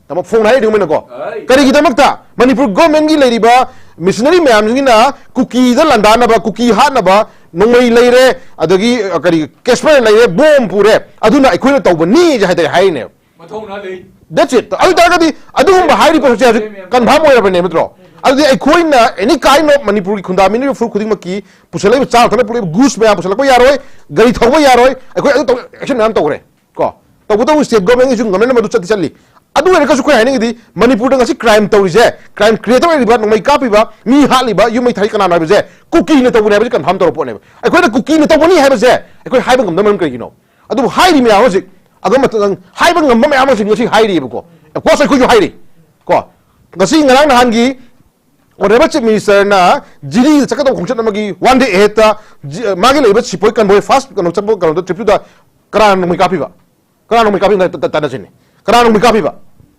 ꯇꯥꯃꯣ, ꯐꯣꯡꯅ ꯍꯥꯏꯔꯤꯉꯩꯅꯀꯣ꯫ ꯑꯩ꯫ ꯀꯔꯤꯒꯤꯗꯃꯛꯇ? ꯃꯅꯤꯄꯨꯔ ꯒꯣꯔꯃꯦꯟꯒꯤ ꯂꯩꯔꯤꯕ ꯃꯤꯁꯅꯔꯤ ꯃꯌꯥꯝꯁꯤꯡꯁꯤꯅ ꯀꯨꯀꯤꯗ ꯂꯥꯟꯗꯥꯅꯕ, ꯀꯨꯀꯤ ꯍꯥꯠꯅꯕ, ꯅꯣꯡꯃꯩ ꯂꯩꯔꯦ, ꯑꯗꯒꯤ, ꯑ, ꯀꯔꯤ, ꯀꯦꯁꯄꯔ ꯂꯩꯔꯦ, ꯕꯣꯝ ꯄꯨꯔꯦ, ꯑꯗꯨꯅ ꯑꯩꯈꯣꯏꯅ ꯇꯧꯕꯅꯤ ꯍꯥꯏꯇꯥꯔꯦ ꯍꯥꯏꯔꯤꯅꯦꯕ꯫ ꯃꯊꯧꯅꯥ ꯂꯩ꯫ That's it꯫ ꯑꯗꯨ ꯑꯣꯏ ꯇꯥꯔꯒꯗꯤ ꯑꯗꯨꯒꯨꯝꯕ ꯍꯥꯏꯔꯤꯕ ꯄꯣꯠꯁꯦ ꯍꯧꯖꯤꯛ ꯀꯟꯐꯥꯔꯝ ꯑꯣꯏꯔꯕꯅꯦ, ꯅꯠꯇ꯭ꯔꯣ? ꯑꯗꯨꯗꯤ ꯑꯩꯈꯣꯏꯅ any kind of ꯃꯅꯤꯄꯨꯔꯒꯤ ꯈꯨꯟꯗꯥꯃꯤꯅꯔꯤꯕ ꯐꯨꯔꯨꯞ ꯈꯨꯗꯤꯡꯃꯛꯀꯤ ꯄꯨꯁꯜꯂꯛꯏꯕ ꯆꯥꯅ ꯊꯛꯅ ꯄꯨꯔꯛꯏꯕ ꯒꯨꯗꯁ ꯃꯌꯥꯝ ꯄꯨꯁꯜꯂꯛꯄ ꯌꯥꯔꯣꯏ, ꯒꯥꯔꯤ ꯊꯧꯕ ꯌꯥꯔꯣꯏ, ꯑꯩꯈꯣꯏ ꯑꯗꯨ ꯇꯧ, ꯑꯦꯛꯁꯟ ꯃꯌꯥꯝ ꯇꯧꯈ꯭ꯔꯦ꯫ ꯀꯣ, ꯇꯧꯕꯇꯕꯨ ꯁ꯭ꯇꯦꯠ ꯒꯣꯔꯃꯦꯟꯒꯤꯁꯨ ꯉꯝꯅꯅꯕ ꯑꯗꯨ ꯆꯠꯇꯤ ꯆꯠꯂꯤ꯫ ꯑꯗꯨ ꯑꯣꯏꯔꯒꯁꯨ ꯑꯩꯈꯣꯏ ꯍꯥꯏꯅꯤꯡꯉꯤꯗꯤ ꯃꯅꯤꯄꯨꯔꯗ ꯉꯁꯤ ꯀ꯭ꯔꯥꯏꯝ ꯇꯧꯔꯤꯁꯦ, ꯀ꯭ꯔꯥꯏꯝ ꯀ꯭ꯔꯤꯌꯦꯇꯔ ꯑꯣꯏꯔꯤꯕ, ꯅꯣꯡꯃꯩ ꯀꯥꯞꯄꯤꯕ, ꯃꯤ ꯍꯥꯠꯂꯤꯕ, ꯌꯨꯝ ꯃꯩ ꯊꯥꯔꯤ ꯀꯅꯥꯅꯣ ꯍꯥꯏꯕꯁꯦ ꯀꯨꯀꯤꯅ ꯇꯧꯕꯅꯦ ꯍꯥꯏꯕꯁꯦ ꯀꯟꯐꯥꯔꯝ ꯇꯧꯔꯕ ꯄꯣꯠꯅꯦꯕ꯫ ꯑꯩꯈꯣꯏꯅ ꯀꯨꯀꯤꯅ ꯇꯧꯕꯅꯤ ꯍꯥꯏꯕꯁꯦ ꯑꯩꯈꯣꯏ ꯍꯥꯏꯕ ꯉꯝꯗꯕ ꯃꯔꯝ ꯀꯔꯤꯒꯤꯅꯣ? ꯑꯗꯨꯕꯨ ꯍꯥꯏꯔꯤ ꯃꯌꯥꯝ ꯍꯧꯖꯤꯛ ꯑꯗꯨꯝ ꯍꯥꯏꯕ ꯉꯝꯕ ꯃꯌꯥꯝ ꯑꯃꯁꯨ ꯉꯁꯤ ꯍꯥꯏꯔꯤꯕꯀꯣ꯫ Of course ꯑꯩꯈꯣꯏꯁꯨ ꯍꯥꯏꯔꯤ꯫ ꯀꯣ, ꯉꯁꯤ ꯉꯔꯥꯡ ꯅꯍꯥꯟꯒꯤ ꯑꯣꯅꯔꯦꯕꯜ ꯆꯤꯐ ꯃꯤꯅꯤꯁꯇꯔꯅ ꯖꯤꯔꯤꯗ ꯆꯠꯀꯗꯕ ꯈꯣꯡꯆꯠ ꯑꯃꯒꯤ ꯋꯥꯟ ꯗꯦ ꯑꯦꯍꯦꯗꯇ ꯖꯤ-, ꯃꯥꯒꯤ ꯂꯩꯔꯤꯕ ꯁꯤꯄꯣꯏ ꯀꯟꯚꯣꯏ ꯐꯥꯔꯁ ꯀꯩꯅꯣ ꯆꯠꯄ ꯀꯩꯅꯣꯗ ꯇ꯭ꯔꯤꯞꯇꯨꯗ ꯀꯅꯥꯅ ꯅꯣꯡꯃꯩ ꯀꯥꯞꯄꯤꯕ? ꯀꯅꯥꯅ ꯅꯣꯡꯃꯩ ꯀꯥꯞꯄꯤꯕ? ꯇ-, ꯇ-, ꯇꯥꯟꯅꯁꯤꯅꯦ꯫ ꯀꯅꯥꯅ ꯅꯣꯡꯃꯩ ꯀꯥꯞꯄꯤꯕ?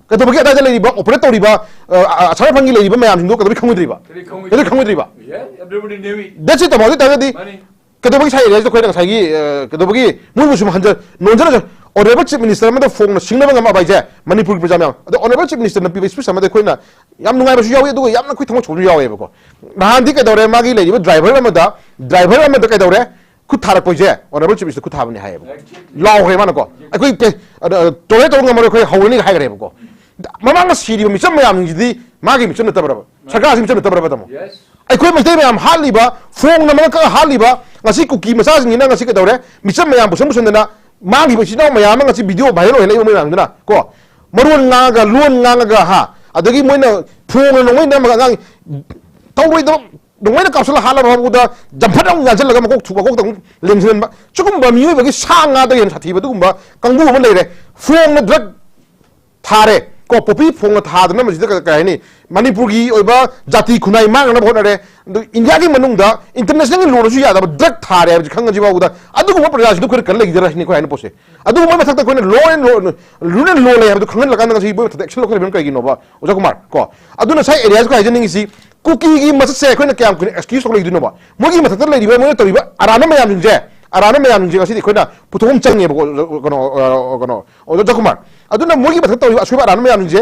ꯀꯩꯗꯧꯕꯒꯤ ꯑꯗꯥꯏꯗ ꯂꯩꯔꯤꯕ, operate ꯇꯧꯔꯤꯕ, ꯑ, ꯑ, ꯑꯁꯥꯔ ꯐꯪꯒꯤ ꯂꯩꯔꯤꯕ ꯃꯌꯥꯝꯁꯤꯡꯗꯣ ꯀꯩꯗꯧꯕꯒꯤ ꯈꯪꯉꯣꯏꯗ꯭ꯔꯤꯕ? ꯀꯔꯤ ꯈꯪꯉꯣꯏꯗ꯭ꯔꯤꯕ? ꯀꯩꯗꯧꯕꯒꯤ ꯈꯪꯉꯣꯏꯗ꯭ꯔꯤꯕ? Yes, everybody knew it. That's it, ꯇꯥꯃꯣ꯫ ꯑꯗꯨ ꯑꯣꯏ ꯇꯥꯔꯒꯗꯤ ꯃꯥꯅꯤ꯫ ꯀꯩꯗꯧꯕꯒꯤ ꯁꯥꯏ ꯑꯦꯔꯤꯌꯥꯁꯤꯗ ꯑꯩꯈꯣꯏꯅ ꯉꯁꯥꯏꯒꯤ, ꯑ, ꯀꯩꯗꯧꯕꯒꯤ ꯃꯣꯏꯕꯨ ꯁꯨꯝ ꯍꯟꯖ-, ꯅꯣꯟꯖꯔꯒ Honourable Chief Minister ꯑꯃꯗ ꯐꯣꯡꯅ ꯁꯤꯡꯅꯕ ꯉꯝꯃꯕ ꯍꯥꯏꯁꯦ ꯃꯅꯤꯄꯨꯔꯒꯤ ꯄ꯭ꯔꯖꯥ ꯃꯌꯥꯝ? ꯑꯗꯣ Honourable Chief Minister ꯅ ꯄꯤꯕ speech ꯑꯃꯗ ꯑꯩꯈꯣꯏꯅ ꯌꯥꯝ ꯅꯨꯡꯉꯥꯏꯕꯁꯨ ꯌꯥꯎꯏ, ꯑꯗꯨꯒ ꯌꯥꯝꯅ ꯑꯩꯈꯣꯏ ꯊꯃꯣꯏ ꯁꯣꯛꯄꯁꯨ ꯌꯥꯎꯋꯦꯕꯀꯣ꯫ ꯅꯍꯥꯟꯗꯤ ꯀꯩꯗꯧꯔꯦ, ꯃꯥꯒꯤ ꯂꯩꯔꯤꯕ driver ꯑꯃꯗ, driver ꯑꯃꯗ ꯀꯩꯗꯧꯔꯦ, ꯈꯨꯠ ꯊꯥꯔꯛꯄꯁꯦ Honourable Chief Minister ꯈꯨꯠ ꯊꯥꯕꯅꯤ ꯍꯥꯏꯌꯦꯕ꯫ ꯂꯥꯎꯈ꯭ꯔꯦ ꯃꯥꯅꯀꯣ, "ꯑꯩꯈꯣꯏ ꯀꯦ-, ꯑ, ꯑ, tolerate ꯇꯧꯕ ꯉꯝꯃꯔꯣꯏ, ꯑꯩꯈꯣꯏ ꯍꯧꯔꯅꯤ" ꯍꯥꯏꯈ꯭ꯔꯦꯕꯀꯣ꯫ ꯃꯃꯥꯡꯗ ꯁꯤꯔꯤꯕ ꯃꯤꯆꯝ ꯃꯌꯥꯝꯁꯤꯡꯁꯤꯗꯤ ꯃꯥꯒꯤ ꯃꯤꯆꯝ ꯅꯠꯇꯕ꯭ꯔꯕ? ꯁꯔꯀꯥꯔꯁꯤ ꯃꯤꯆꯝ ꯅꯠꯇꯕ꯭ꯔꯕ, ꯇꯥꯃꯣ? Yes. ꯑꯩꯈꯣꯏ ꯃꯩꯇꯩ ꯃꯌꯥꯝ ꯍꯥꯠꯂꯤꯕ, ꯐꯣꯡꯅ ꯃꯉꯛ ꯀꯛꯑ ꯍꯥꯠꯂꯤꯕ, ꯉꯁꯤ ꯀꯨꯀꯤ ꯃꯆꯥꯁꯤꯡꯁꯤꯅ ꯉꯁꯤ ꯀꯩꯗꯧꯔꯦ? ꯃꯤꯆꯝ ꯃꯌꯥꯝ ꯄꯨꯁꯟ ꯄꯨꯁꯟꯗꯅ ꯃꯥꯡꯈꯤꯕ ꯏꯆꯤꯟ ꯏꯅꯥꯎ ꯃꯌꯥꯝ ꯑꯃ ꯉꯁꯤ video viral ꯑꯣꯏꯍꯜꯂꯛꯏꯕ ꯃꯣꯏ ꯃꯌꯥꯝꯗꯨꯅ ꯀꯣ, ꯃꯔꯣꯟ ꯉꯥꯡꯉꯒ, ꯂꯣꯟ ꯉꯥꯡꯉꯒ, ꯍꯥ, ꯑꯗꯒꯤ ꯃꯣꯏꯅ ꯐꯣꯡꯅ ꯅꯣꯡꯃꯩ ꯅꯝꯃꯒ ꯑꯉꯥꯡ ꯇꯧꯔꯣꯏꯗꯕ ꯅꯣꯡꯃꯩꯅ ꯀꯥꯞꯁꯤꯜꯂ ꯍꯥꯠꯂꯕ ꯐꯥꯎꯕꯗ ꯖꯝꯐꯠ ꯑꯃꯨꯛ ꯌꯥꯟꯁꯤꯜꯂꯒ ꯃꯀꯣꯛ ꯊꯨ-, ꯃꯀꯣꯛꯇ ꯑꯃꯨꯛ ꯂꯦꯡꯁꯤꯟꯕ, ꯁꯤꯒꯨꯝꯕ ꯃꯤꯑꯣꯏꯕꯒꯤ ꯁꯥ ꯉꯥꯗꯒꯤ ꯍꯦꯟꯅ ꯁꯥꯊꯤꯕ ꯑꯗꯨꯒꯨꯝꯕ ꯀꯥꯡꯕꯨ ꯑꯃ ꯂꯩꯔꯦ꯫ ꯐꯣꯡꯅ drug ꯊꯥꯔꯦ ꯀꯣ, poppy ꯐꯣꯡꯅ ꯊꯥꯗꯅ ꯃꯁꯤꯗ ꯀ-, ꯀꯩ ꯍꯥꯏꯅꯤ, ꯃꯅꯤꯄꯨꯔꯒꯤ ꯑꯣꯏꯕ ꯖꯥꯇꯤ ꯈꯨꯟꯅꯥꯏ ꯃꯥꯡꯅꯅꯕ ꯍꯣꯠꯅꯔꯦ꯫ ꯑꯗꯨ ꯏꯟꯗꯤꯌꯥꯒꯤ ꯃꯅꯨꯡꯗ international law ꯗꯁꯨ ꯌꯥꯗꯕ drug ꯊꯥꯔꯦ ꯍꯥꯏꯕꯁꯤ ꯈꯪꯉꯁꯤ ꯐꯥꯎꯕꯗ ꯑꯗꯨꯒꯨꯝꯕ ꯄ꯭ꯔꯖꯥꯁꯤꯡꯗꯨ ꯑꯩꯈꯣꯏꯅ ꯀꯜꯂ ꯂꯩꯈꯤꯗꯣꯏꯔꯥ ꯁꯤꯅꯤ ꯑꯩꯈꯣꯏ ꯍꯥꯏꯅ ꯄꯣꯠꯁꯦ꯫ ꯑꯗꯨꯒꯨꯝꯕ ꯃꯊꯛꯇ ꯑꯩꯈꯣꯏꯅ law and law, rule and law ꯂꯩ ꯍꯥꯏꯕꯗꯨ ꯈꯪꯍꯜꯂꯀꯥꯟꯗ ꯉꯁꯤ ꯃꯣꯏ ꯃꯊꯛꯇ action ꯂꯧꯈꯠꯂꯤꯕꯅ ꯀꯩꯒꯤꯅꯣꯕ, ꯑꯣꯖꯥ ꯀꯨꯃꯥꯔ ꯀꯣ? ꯑꯗꯨꯅ ꯉꯁꯥꯏ areas ꯈꯔ ꯍꯥꯏꯖꯅꯤꯡꯉꯤꯁꯤ, ꯀꯨꯀꯤꯒꯤ ꯃꯁꯛꯁꯦ ꯑꯩꯈꯣꯏꯅ ꯀꯌꯥꯝ ꯀꯨꯏꯅ excuse ꯇꯧ ꯂꯩꯗꯣꯏꯅꯣꯕ? ꯃꯣꯏꯒꯤ ꯃꯊꯛꯇ ꯂꯩꯔꯤꯕ, ꯃꯣꯏꯅ ꯇꯧꯔꯤꯕ ꯑꯔꯥꯟꯕ ꯃꯌꯥꯝꯁꯤꯡꯁꯦ, ꯑꯔꯥꯟꯕ ꯃꯌꯥꯝꯁꯤꯡꯁꯦ ꯉꯁꯤꯗꯤ ꯑꯩꯈꯣꯏꯅ ꯄꯨꯊꯣꯛꯐꯝ ꯆꯪꯉꯦꯕꯀꯣ, ꯀꯩꯅꯣ, ꯑ, ꯀꯩꯅꯣ, ꯑꯣꯖꯥ ꯀꯨꯃꯥꯔ꯫ ꯑꯗꯨꯅ ꯃꯣꯏꯒꯤ ꯃꯊꯛꯇ ꯇꯧꯔꯤꯕ ꯑꯁꯣꯏꯕ ꯑꯔꯥꯟꯕ ꯃꯌꯥꯝꯁꯤꯡꯁꯦ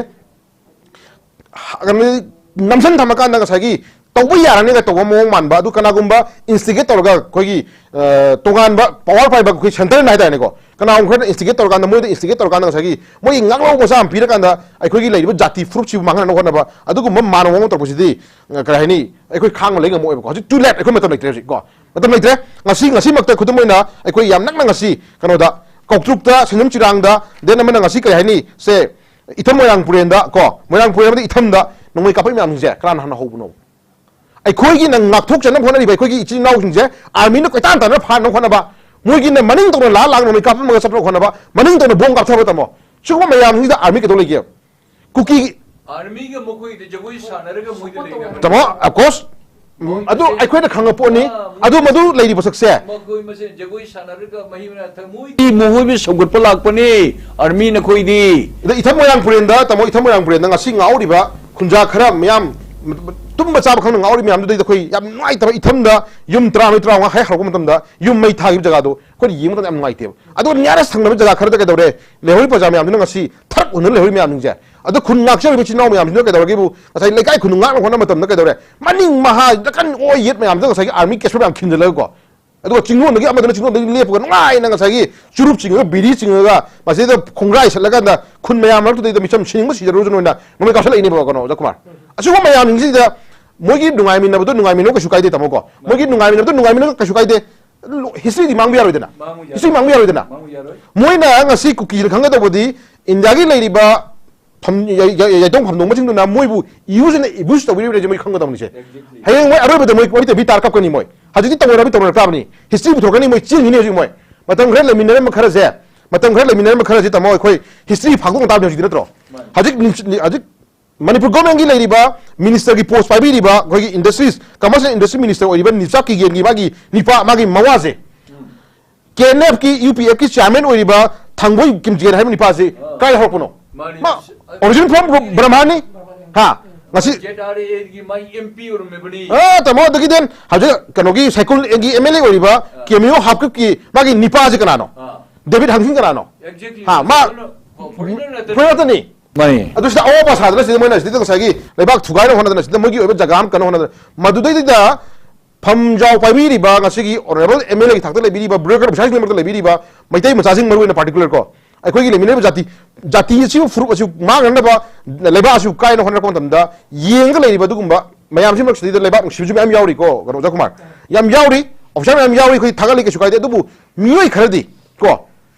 ꯍ-, ꯀꯩꯅꯣ, ꯅꯝꯁꯤꯟ ꯊꯝꯃꯀꯥꯟꯗ ꯉꯁꯥꯏꯒꯤ ꯇꯧꯕ ꯌꯥꯔꯅꯤꯒ ꯇꯧꯕ ꯃꯑꯣꯡ ꯃꯥꯟꯕ, ꯑꯗꯨ ꯀꯅꯥꯒꯨꯝꯕ instigate ꯇꯧꯔꯒ ꯑꯩꯈꯣꯏꯒꯤ, ꯑ, ꯇꯣꯉꯥꯟꯕ power ꯄꯥꯏꯕ ꯑꯩꯈꯣꯏ centre ꯅ ꯍꯥꯏꯇꯥꯔꯦꯅꯦꯀꯣ, ꯀꯅꯥꯒꯨꯝꯕ ꯈꯔꯅ instigate ꯇꯧꯔꯀꯥꯟꯗ, ꯃꯣꯏꯗ instigate ꯇꯧꯔꯀꯥꯟꯗ ꯉꯁꯥꯏꯒꯤ ꯃꯣꯏꯒꯤ ꯉꯥꯡꯂꯧ ꯃꯆꯥ ꯑꯃ ꯄꯤꯔꯀꯥꯟꯗ ꯑꯩꯈꯣꯏꯒꯤ ꯂꯩꯔꯤꯕ ꯖꯥꯇꯤ ꯐꯨꯔꯨꯞꯁꯤꯕꯨ ꯃꯥꯡꯍꯟꯅꯕ ꯍꯣꯠꯅꯕ, ꯑꯗꯨꯒꯨꯝꯕ ꯃꯥꯅ ꯃꯑꯣꯡ ꯇꯧꯔꯛꯄꯁꯤꯗꯤ, ꯑ, ꯀꯔꯤ ꯍꯥꯏꯅꯤ, ꯑꯩꯈꯣꯏ ꯈꯥꯡꯕ ꯂꯩ ꯉꯝꯃꯣꯏꯕꯀꯣ꯫ ꯍꯧꯖꯤꯛ too late, ꯑꯩꯈꯣꯏ ꯃꯇꯝ ꯂꯩꯇ꯭ꯔꯦ ꯍꯧꯖꯤꯛ ꯀꯣ, ꯃꯇꯝ ꯂꯩꯇ꯭ꯔꯦ꯫ ꯉꯁꯤ, ꯉꯁꯤꯃꯛꯇ ꯈꯨꯗꯝ ꯑꯣꯏꯅ ꯑꯩꯈꯣꯏ ꯌꯥꯝ ꯅꯛꯅ ꯉꯁꯤ ꯀꯩꯅꯣꯗ, ꯀꯧꯇ꯭ꯔꯨꯛꯇ, ꯁꯦꯟꯖꯝ ꯆꯤꯔꯥꯡꯗ, then ꯑꯃꯅ ꯉꯁꯤ ꯀꯔꯤ ꯍꯥꯏꯅꯤ, ꯁꯦ, ꯏꯊꯝ ꯃꯣꯏꯔꯥꯡ ꯄꯨꯔꯦꯟꯗ ꯀꯣ, ꯃꯣꯏꯔꯥꯡ ꯄꯨꯔꯦꯟ ꯑꯃꯗꯤ ꯏꯊꯝꯗ ꯅꯣꯡꯃꯩ ꯀꯥꯞꯄꯛꯏ ꯃꯌꯥꯝꯁꯤꯡꯁꯦ ꯀꯅꯥꯅ ꯍꯥꯟꯅ ꯍꯧꯕꯅꯣ? ꯑꯩꯈꯣꯏꯒꯤꯅ ꯉꯥꯛꯊꯣꯛꯆꯅꯕ ꯍꯣꯠꯅꯔꯤꯕ ꯑꯩꯈꯣꯏꯒꯤ ꯏꯆꯤꯜ ꯏꯅꯥꯎꯁꯤꯡꯁꯦ army ꯅ ꯀꯣꯏꯇꯥꯟ ꯇꯥꯟꯅ ꯐꯥꯅꯕ ꯍꯣꯠꯅꯕ, ꯃꯣꯏꯒꯤꯅ ꯃꯅꯤꯡ ꯇꯧꯅ ꯂꯥꯛ ꯂꯥꯛ ꯅꯣꯡꯃꯩ ꯀꯥꯞꯄꯝꯃꯒ ꯆꯠꯄ ꯍꯣꯠꯅꯕ, ꯃꯅꯤꯡ ꯇꯧꯅ ꯕꯣꯝ ꯀꯥꯞꯊꯕ, ꯇꯥꯃꯣ꯫ ꯁꯤꯒꯨꯝꯕ ꯃꯌꯥꯝꯁꯤꯗ army ꯀꯩꯗꯧ ꯂꯩꯒꯦ? ꯀꯨꯀꯤ army ꯒ ꯃꯈꯣꯏꯒꯤꯗ ꯖꯒꯣꯏ ꯁꯥꯟꯅꯔꯒ ꯃꯣꯏꯗ ꯂꯩꯔꯒ ꯇꯥꯃꯣ, of course, ꯑꯗꯨ ꯑꯩꯈꯣꯏꯅ ꯈꯪꯉ ꯄꯣꯠꯅꯤ꯫ ꯑꯗꯨ ꯃꯗꯨ ꯂꯩꯔꯤꯕ ꯁꯛꯁꯦ꯫ ꯃꯈꯣꯏ ꯃꯁꯦꯟ ꯖꯒꯣꯏ ꯁꯥꯟꯅꯔꯒ ꯃꯍꯤ ꯃꯅꯥꯏ ꯊꯛ-, ꯃꯣꯏ ꯃꯣꯏꯕꯨ ꯁꯧꯒꯠꯄ ꯂꯥꯛꯄꯅꯤ ꯑꯥꯔꯃꯤ ꯅꯈꯣꯏꯗꯤ꯫ ꯑꯗ ꯏꯊꯝ ꯃꯣꯏꯔꯥꯡ ꯄꯨꯔꯦꯟꯗ, ꯇꯥꯃꯣ, ꯏꯊꯝ ꯃꯣꯏꯔꯥꯡ ꯄꯨꯔꯦꯟꯗ ꯉꯁꯤ ꯉꯥꯎꯔꯤꯕ ꯈꯨꯟꯖꯥ ꯈꯔ ꯃꯌꯥꯝ, ꯇꯨꯝꯕ ꯆꯥꯕ ꯈꯪꯗ ꯉꯥꯎꯔꯤꯕ ꯃꯌꯥꯝꯗꯨꯗꯩꯗ ꯑꯩꯈꯣꯏ ꯌꯥꯝ ꯅꯨꯡꯉꯥꯏꯇꯕ, ꯏꯊꯝꯗ ꯌꯨꯝ ꯇꯔꯥꯃꯔꯤ ꯇꯔꯥꯃꯉꯥ ꯍꯦꯛ ꯍꯧꯔꯛꯄ ꯃꯇꯝꯗ ꯌꯨꯝ ꯃꯩ ꯊꯥꯈꯤꯕ ꯖꯒꯥꯗꯣ ꯑꯩꯈꯣꯏꯅ ꯌꯦꯡꯕ ꯃꯇꯝꯗ ꯌꯥꯝ ꯅꯨꯡꯉꯥꯏꯇꯦꯕ꯫ ꯑꯗꯨꯒ nearest ꯊꯪꯅꯕ ꯖꯒꯥ ꯈꯔꯗ ꯀꯩꯗꯧꯔꯦ? ꯂꯩꯍꯧꯔꯤ ꯄ꯭ꯔꯖꯥ ꯃꯌꯥꯝꯗꯨꯅ ꯉꯁꯤ ꯊꯔꯛ ꯍꯨꯟꯅ ꯂꯩꯍꯧꯔꯤ ꯃꯌꯥꯝꯁꯤꯡꯁꯦ꯫ ꯑꯗꯣ ꯈꯨꯟ ꯉꯥꯛꯆꯔꯤꯕ ꯏꯆꯤꯟ ꯏꯅꯥꯎ ꯃꯌꯥꯝꯁꯤꯅ ꯀꯩꯗꯧꯔꯒꯦꯕꯨ, ꯉꯁꯥꯏ ꯂꯩꯀꯥꯏ ꯈꯨꯟꯗꯨ ꯉꯥꯛꯅ ꯍꯣꯠꯅꯕ ꯃꯇꯝꯗ ꯀꯩꯗꯧꯔꯦ? ꯃꯅꯤꯡ ꯃꯍꯥ ꯅꯥꯀꯟ ꯑꯣꯏ ꯌꯦꯠ ꯃꯌꯥꯝꯗ ꯉꯁꯥꯏꯒꯤ army cassette ꯃꯌꯥꯝ ꯈꯤꯟꯖꯜꯂꯒꯀꯣ, ꯑꯗꯨꯒ ꯆꯤꯡꯂꯣꯟꯗꯒꯤ ꯑꯃꯗꯨꯅ ꯆꯤꯡꯂꯣꯟꯗꯒꯤ ꯂꯦꯞꯄꯒ ꯅꯨꯡꯉꯥꯏꯅ ꯉꯁꯥꯏꯒꯤ ꯆꯨꯔꯨꯞ ꯆꯤꯡꯉꯒ, ꯕꯤꯔꯤ ꯆꯤꯡꯉꯒ, ꯃꯁꯤꯗ ꯈꯣꯡꯒ꯭ꯔꯥꯏ ꯁꯠꯂꯀꯥꯟꯗ ꯈꯨꯟ ꯃꯌꯥꯝ ꯃꯔꯛꯇꯨꯗꯩꯗ ꯃꯤꯆꯝ ꯁꯤꯅꯤꯡꯕ ꯁꯤꯖꯔꯨꯔꯁꯅꯨ ꯍꯥꯏꯅ ꯅꯣꯡꯃꯩ ꯀꯥꯞꯁꯤꯜꯂꯛꯏꯅꯦꯕ, ꯀꯩꯅꯣ, ꯖꯀꯨꯃꯥꯔ꯫ ꯑꯁꯤꯒꯨꯝꯕ ꯃꯌꯥꯝꯁꯤꯡꯁꯤꯗ ꯃꯣꯏꯒꯤ ꯅꯨꯡꯉꯥꯏꯃꯤꯟꯅꯕꯗꯣ ꯅꯨꯡꯉꯥꯏꯃꯤꯟꯅꯧ, ꯀꯩꯁꯨ ꯀꯥꯏꯗꯦ, ꯇꯥꯃꯣ, ꯀꯣ꯫ ꯃꯣꯏꯒꯤ ꯅꯨꯡꯉꯥꯏꯃꯤꯟꯅꯕꯗꯣ ꯅꯨꯡꯉꯥꯏꯃꯤꯟꯅꯧ, ꯀꯩꯁꯨ ꯀꯥꯏꯗꯦ꯫ Historyꯗꯤ ꯃꯥꯡꯕ ꯌꯥꯔꯣꯏꯗꯅ꯫ ꯃꯥꯡꯕ ꯌꯥꯔꯣꯏ꯫ Historyꯗꯤ ꯃꯥꯡꯕ ꯌꯥꯔꯣꯏꯗꯅ꯫ ꯃꯥꯡꯕ ꯌꯥꯔꯣꯏ꯫ ꯃꯣꯏꯅ ꯉꯁꯤ ꯀꯨꯀꯤꯅ ꯈꯪꯒꯗꯧꯕꯗꯤ ꯏꯟꯗꯤꯌꯥꯒꯤ ꯂꯩꯔꯤꯕ ꯐꯝ-, ꯌꯥꯏ-, ꯌꯥꯏ-, ꯌꯥꯏꯇꯣꯡ ꯐꯝꯗꯣꯡꯕꯁꯤꯡꯗꯨꯅ ꯃꯣꯏꯕꯨ use and abuse ꯇꯧꯕꯤꯔꯤꯕꯅꯦꯁꯦ ꯃꯣꯏ ꯈꯪꯒꯗꯧꯅꯤꯁꯦ꯫ Exactly꯫ ꯍꯌꯦꯡ ꯃꯣꯏ ꯑꯔꯣꯏꯕꯗ ꯃꯣꯏ ꯋꯥꯔꯤ ꯇꯧꯕꯤ ꯇꯥꯔ ꯀꯞꯀꯅꯤ ꯃꯣꯏ꯫ ꯍꯧꯖꯤꯛꯇꯤ ꯇꯧꯅꯔꯕꯤ ꯇꯧꯅꯔꯛꯇ꯭ꯔꯕꯅꯤ꯫ Historyꯕꯨ ꯄꯨꯊꯣꯔꯛꯀꯅꯤ ꯃꯣꯏ, ꯆꯦꯟꯈꯤꯅꯤ ꯍꯧꯖꯤꯛ ꯃꯣꯏ꯫ ꯃꯇꯝ ꯈꯔ ꯂꯩꯃꯤꯟꯅꯔꯝꯕ ꯈꯔꯁꯦ, ꯃꯇꯝ ꯈꯔ ꯂꯩꯃꯤꯟꯅꯔꯝꯕ ꯈꯔꯁꯦ, ꯇꯥꯃꯣ, ꯑꯩꯈꯣꯏ history ꯐꯥꯛꯇꯣꯛꯅ ꯇꯥꯕꯅꯤ ꯍꯧꯖꯤꯛꯇꯤ, ꯅꯠꯇ꯭ꯔꯣ? ꯃꯥꯅꯤ꯫ ꯍꯧꯖꯤꯛ ꯅꯤꯡꯁꯤꯡ-, ꯍꯧꯖꯤꯛ ꯃꯅꯤꯄꯨꯔ governmentꯀꯤ ꯂꯩꯔꯤꯕ ministerꯒꯤ post ꯄꯥꯏꯕꯤꯔꯤꯕ ꯑꯩꯈꯣꯏꯒꯤ industries, commerce and industry minister ꯑꯣꯏꯔꯤꯕ ꯅꯤꯆꯥ ꯀꯤꯒꯦꯟꯒꯤ ꯃꯥꯒꯤ ꯅꯤꯄꯥ, ꯃꯥꯒꯤ ꯃꯋꯥꯁꯦ, KNFꯀꯤ, UPFꯀꯤ chairman ꯑꯣꯏꯔꯤꯕ ꯊꯥꯡꯕꯣꯏ ꯀꯤꯝꯖꯦꯟ ꯍꯥꯏꯕ ꯅꯤꯄꯥꯁꯤ ꯑꯥ꯫ ꯀꯥꯏ ꯍꯧꯔꯛꯄꯅꯣ? ꯃꯥꯅꯤ꯫ ꯃꯥ original from Brahmanꯅꯤ? ꯍꯥ? ꯉꯁꯤ ZRAꯒꯤ ꯃꯥꯒꯤ MP ꯑꯣꯏꯔꯝꯃꯤꯕꯅꯤ꯫ ꯑꯥ, ꯇꯥꯃꯣ, ꯑꯗꯒꯤ then ꯍꯧꯖꯤꯛ ꯀꯩꯅꯣꯒꯤ ꯁꯥꯏꯀꯨꯜꯒꯤ MLA ꯑꯣꯏꯔꯤꯕ ꯑꯥ꯫ ꯀꯦꯃꯤꯌꯣ ꯍꯥꯞꯀꯤꯞꯀꯤ ꯃꯥꯒꯤ ꯅꯤꯄꯥꯁꯤ ꯀꯅꯥꯅꯣ? ꯑꯥ꯫ ꯗꯦꯕꯤꯠ ꯍꯪꯁꯤꯡ ꯀꯅꯥꯅꯣ? Exactly꯫ ꯍꯥ, ꯃꯥ foreigner, foreigner ꯅꯠꯇꯅꯤ꯫ Foreigner ꯅꯠꯇꯅꯤ꯫ ꯃꯥꯅꯤ꯫ ꯑꯗꯨ ꯁꯤꯗ ꯑꯋꯥꯕ ꯁꯥꯗꯅ ꯁꯤꯗ ꯃꯣꯏꯅ ꯁꯤꯗ ꯉꯁꯥꯏꯒꯤ ꯂꯩꯕꯥꯛ ꯊꯨꯒꯥꯏꯅ ꯍꯣꯠꯅꯗꯅ ꯁꯤꯗ ꯃꯣꯏꯒꯤ ꯑꯣꯏꯕ ꯖꯒꯥ ꯑꯃ ꯀꯟꯅ ꯍꯣꯠꯅꯗꯅ ꯃꯗꯨꯗꯩꯗꯨꯗ ꯐꯝꯖꯥꯎ ꯄꯥꯏꯕꯤꯔꯤꯕ ꯉꯁꯤꯒꯤ honourable MLAꯒꯤ ꯊꯥꯛꯇ ꯂꯩꯕꯤꯔꯤꯕ, bureaucrat ꯄꯩꯁꯥꯒꯤ ꯃꯔꯛꯇ ꯂꯩꯕꯤꯔꯤꯕ ꯃꯩꯇꯩ ꯃꯆꯥꯁꯤꯡ, ꯃꯔꯨ ꯑꯣꯏꯅ particular ꯀꯣ, ꯑꯩꯈꯣꯏꯒꯤ ꯂꯩꯃꯤꯟꯅꯔꯤꯕ ꯖꯥꯇꯤ, ꯖꯥꯇꯤ ꯑꯁꯤꯕꯨ, ꯐꯨꯔꯨꯞ ꯑꯁꯤꯕꯨ ꯃꯥꯡꯅꯅꯕ ꯂꯩꯕꯥꯛ ꯑꯁꯤꯕꯨ ꯀꯥꯏꯅ ꯍꯣꯠꯅꯔꯛꯄ ꯃꯇꯝꯗ ꯌꯦꯡꯉꯒ ꯂꯩꯔꯤꯕ ꯑꯗꯨꯒꯨꯝꯕ ꯃꯌꯥꯝꯁꯤ ꯃꯔꯛꯁꯤꯗꯩꯗ ꯂꯩꯕꯥꯛ ꯅꯨꯡꯁꯤꯕꯁꯨ ꯃꯌꯥꯝ ꯌꯥꯎꯔꯤꯀꯣ, ꯀꯩꯅꯣ, ꯖꯀꯨꯃꯥꯔ? ꯌꯥꯝ ꯌꯥꯎꯔꯤ, officer ꯃꯌꯥꯝ ꯌꯥꯎꯔꯤ, ꯑꯩꯈꯣꯏ ꯊꯥꯒꯠꯂꯤ, ꯀꯩꯁꯨ ꯀꯥꯏꯗꯦ꯫ ꯑꯗꯨꯕꯨ ꯃꯤꯑꯣꯏ ꯈꯔꯗꯤ ꯀꯣ,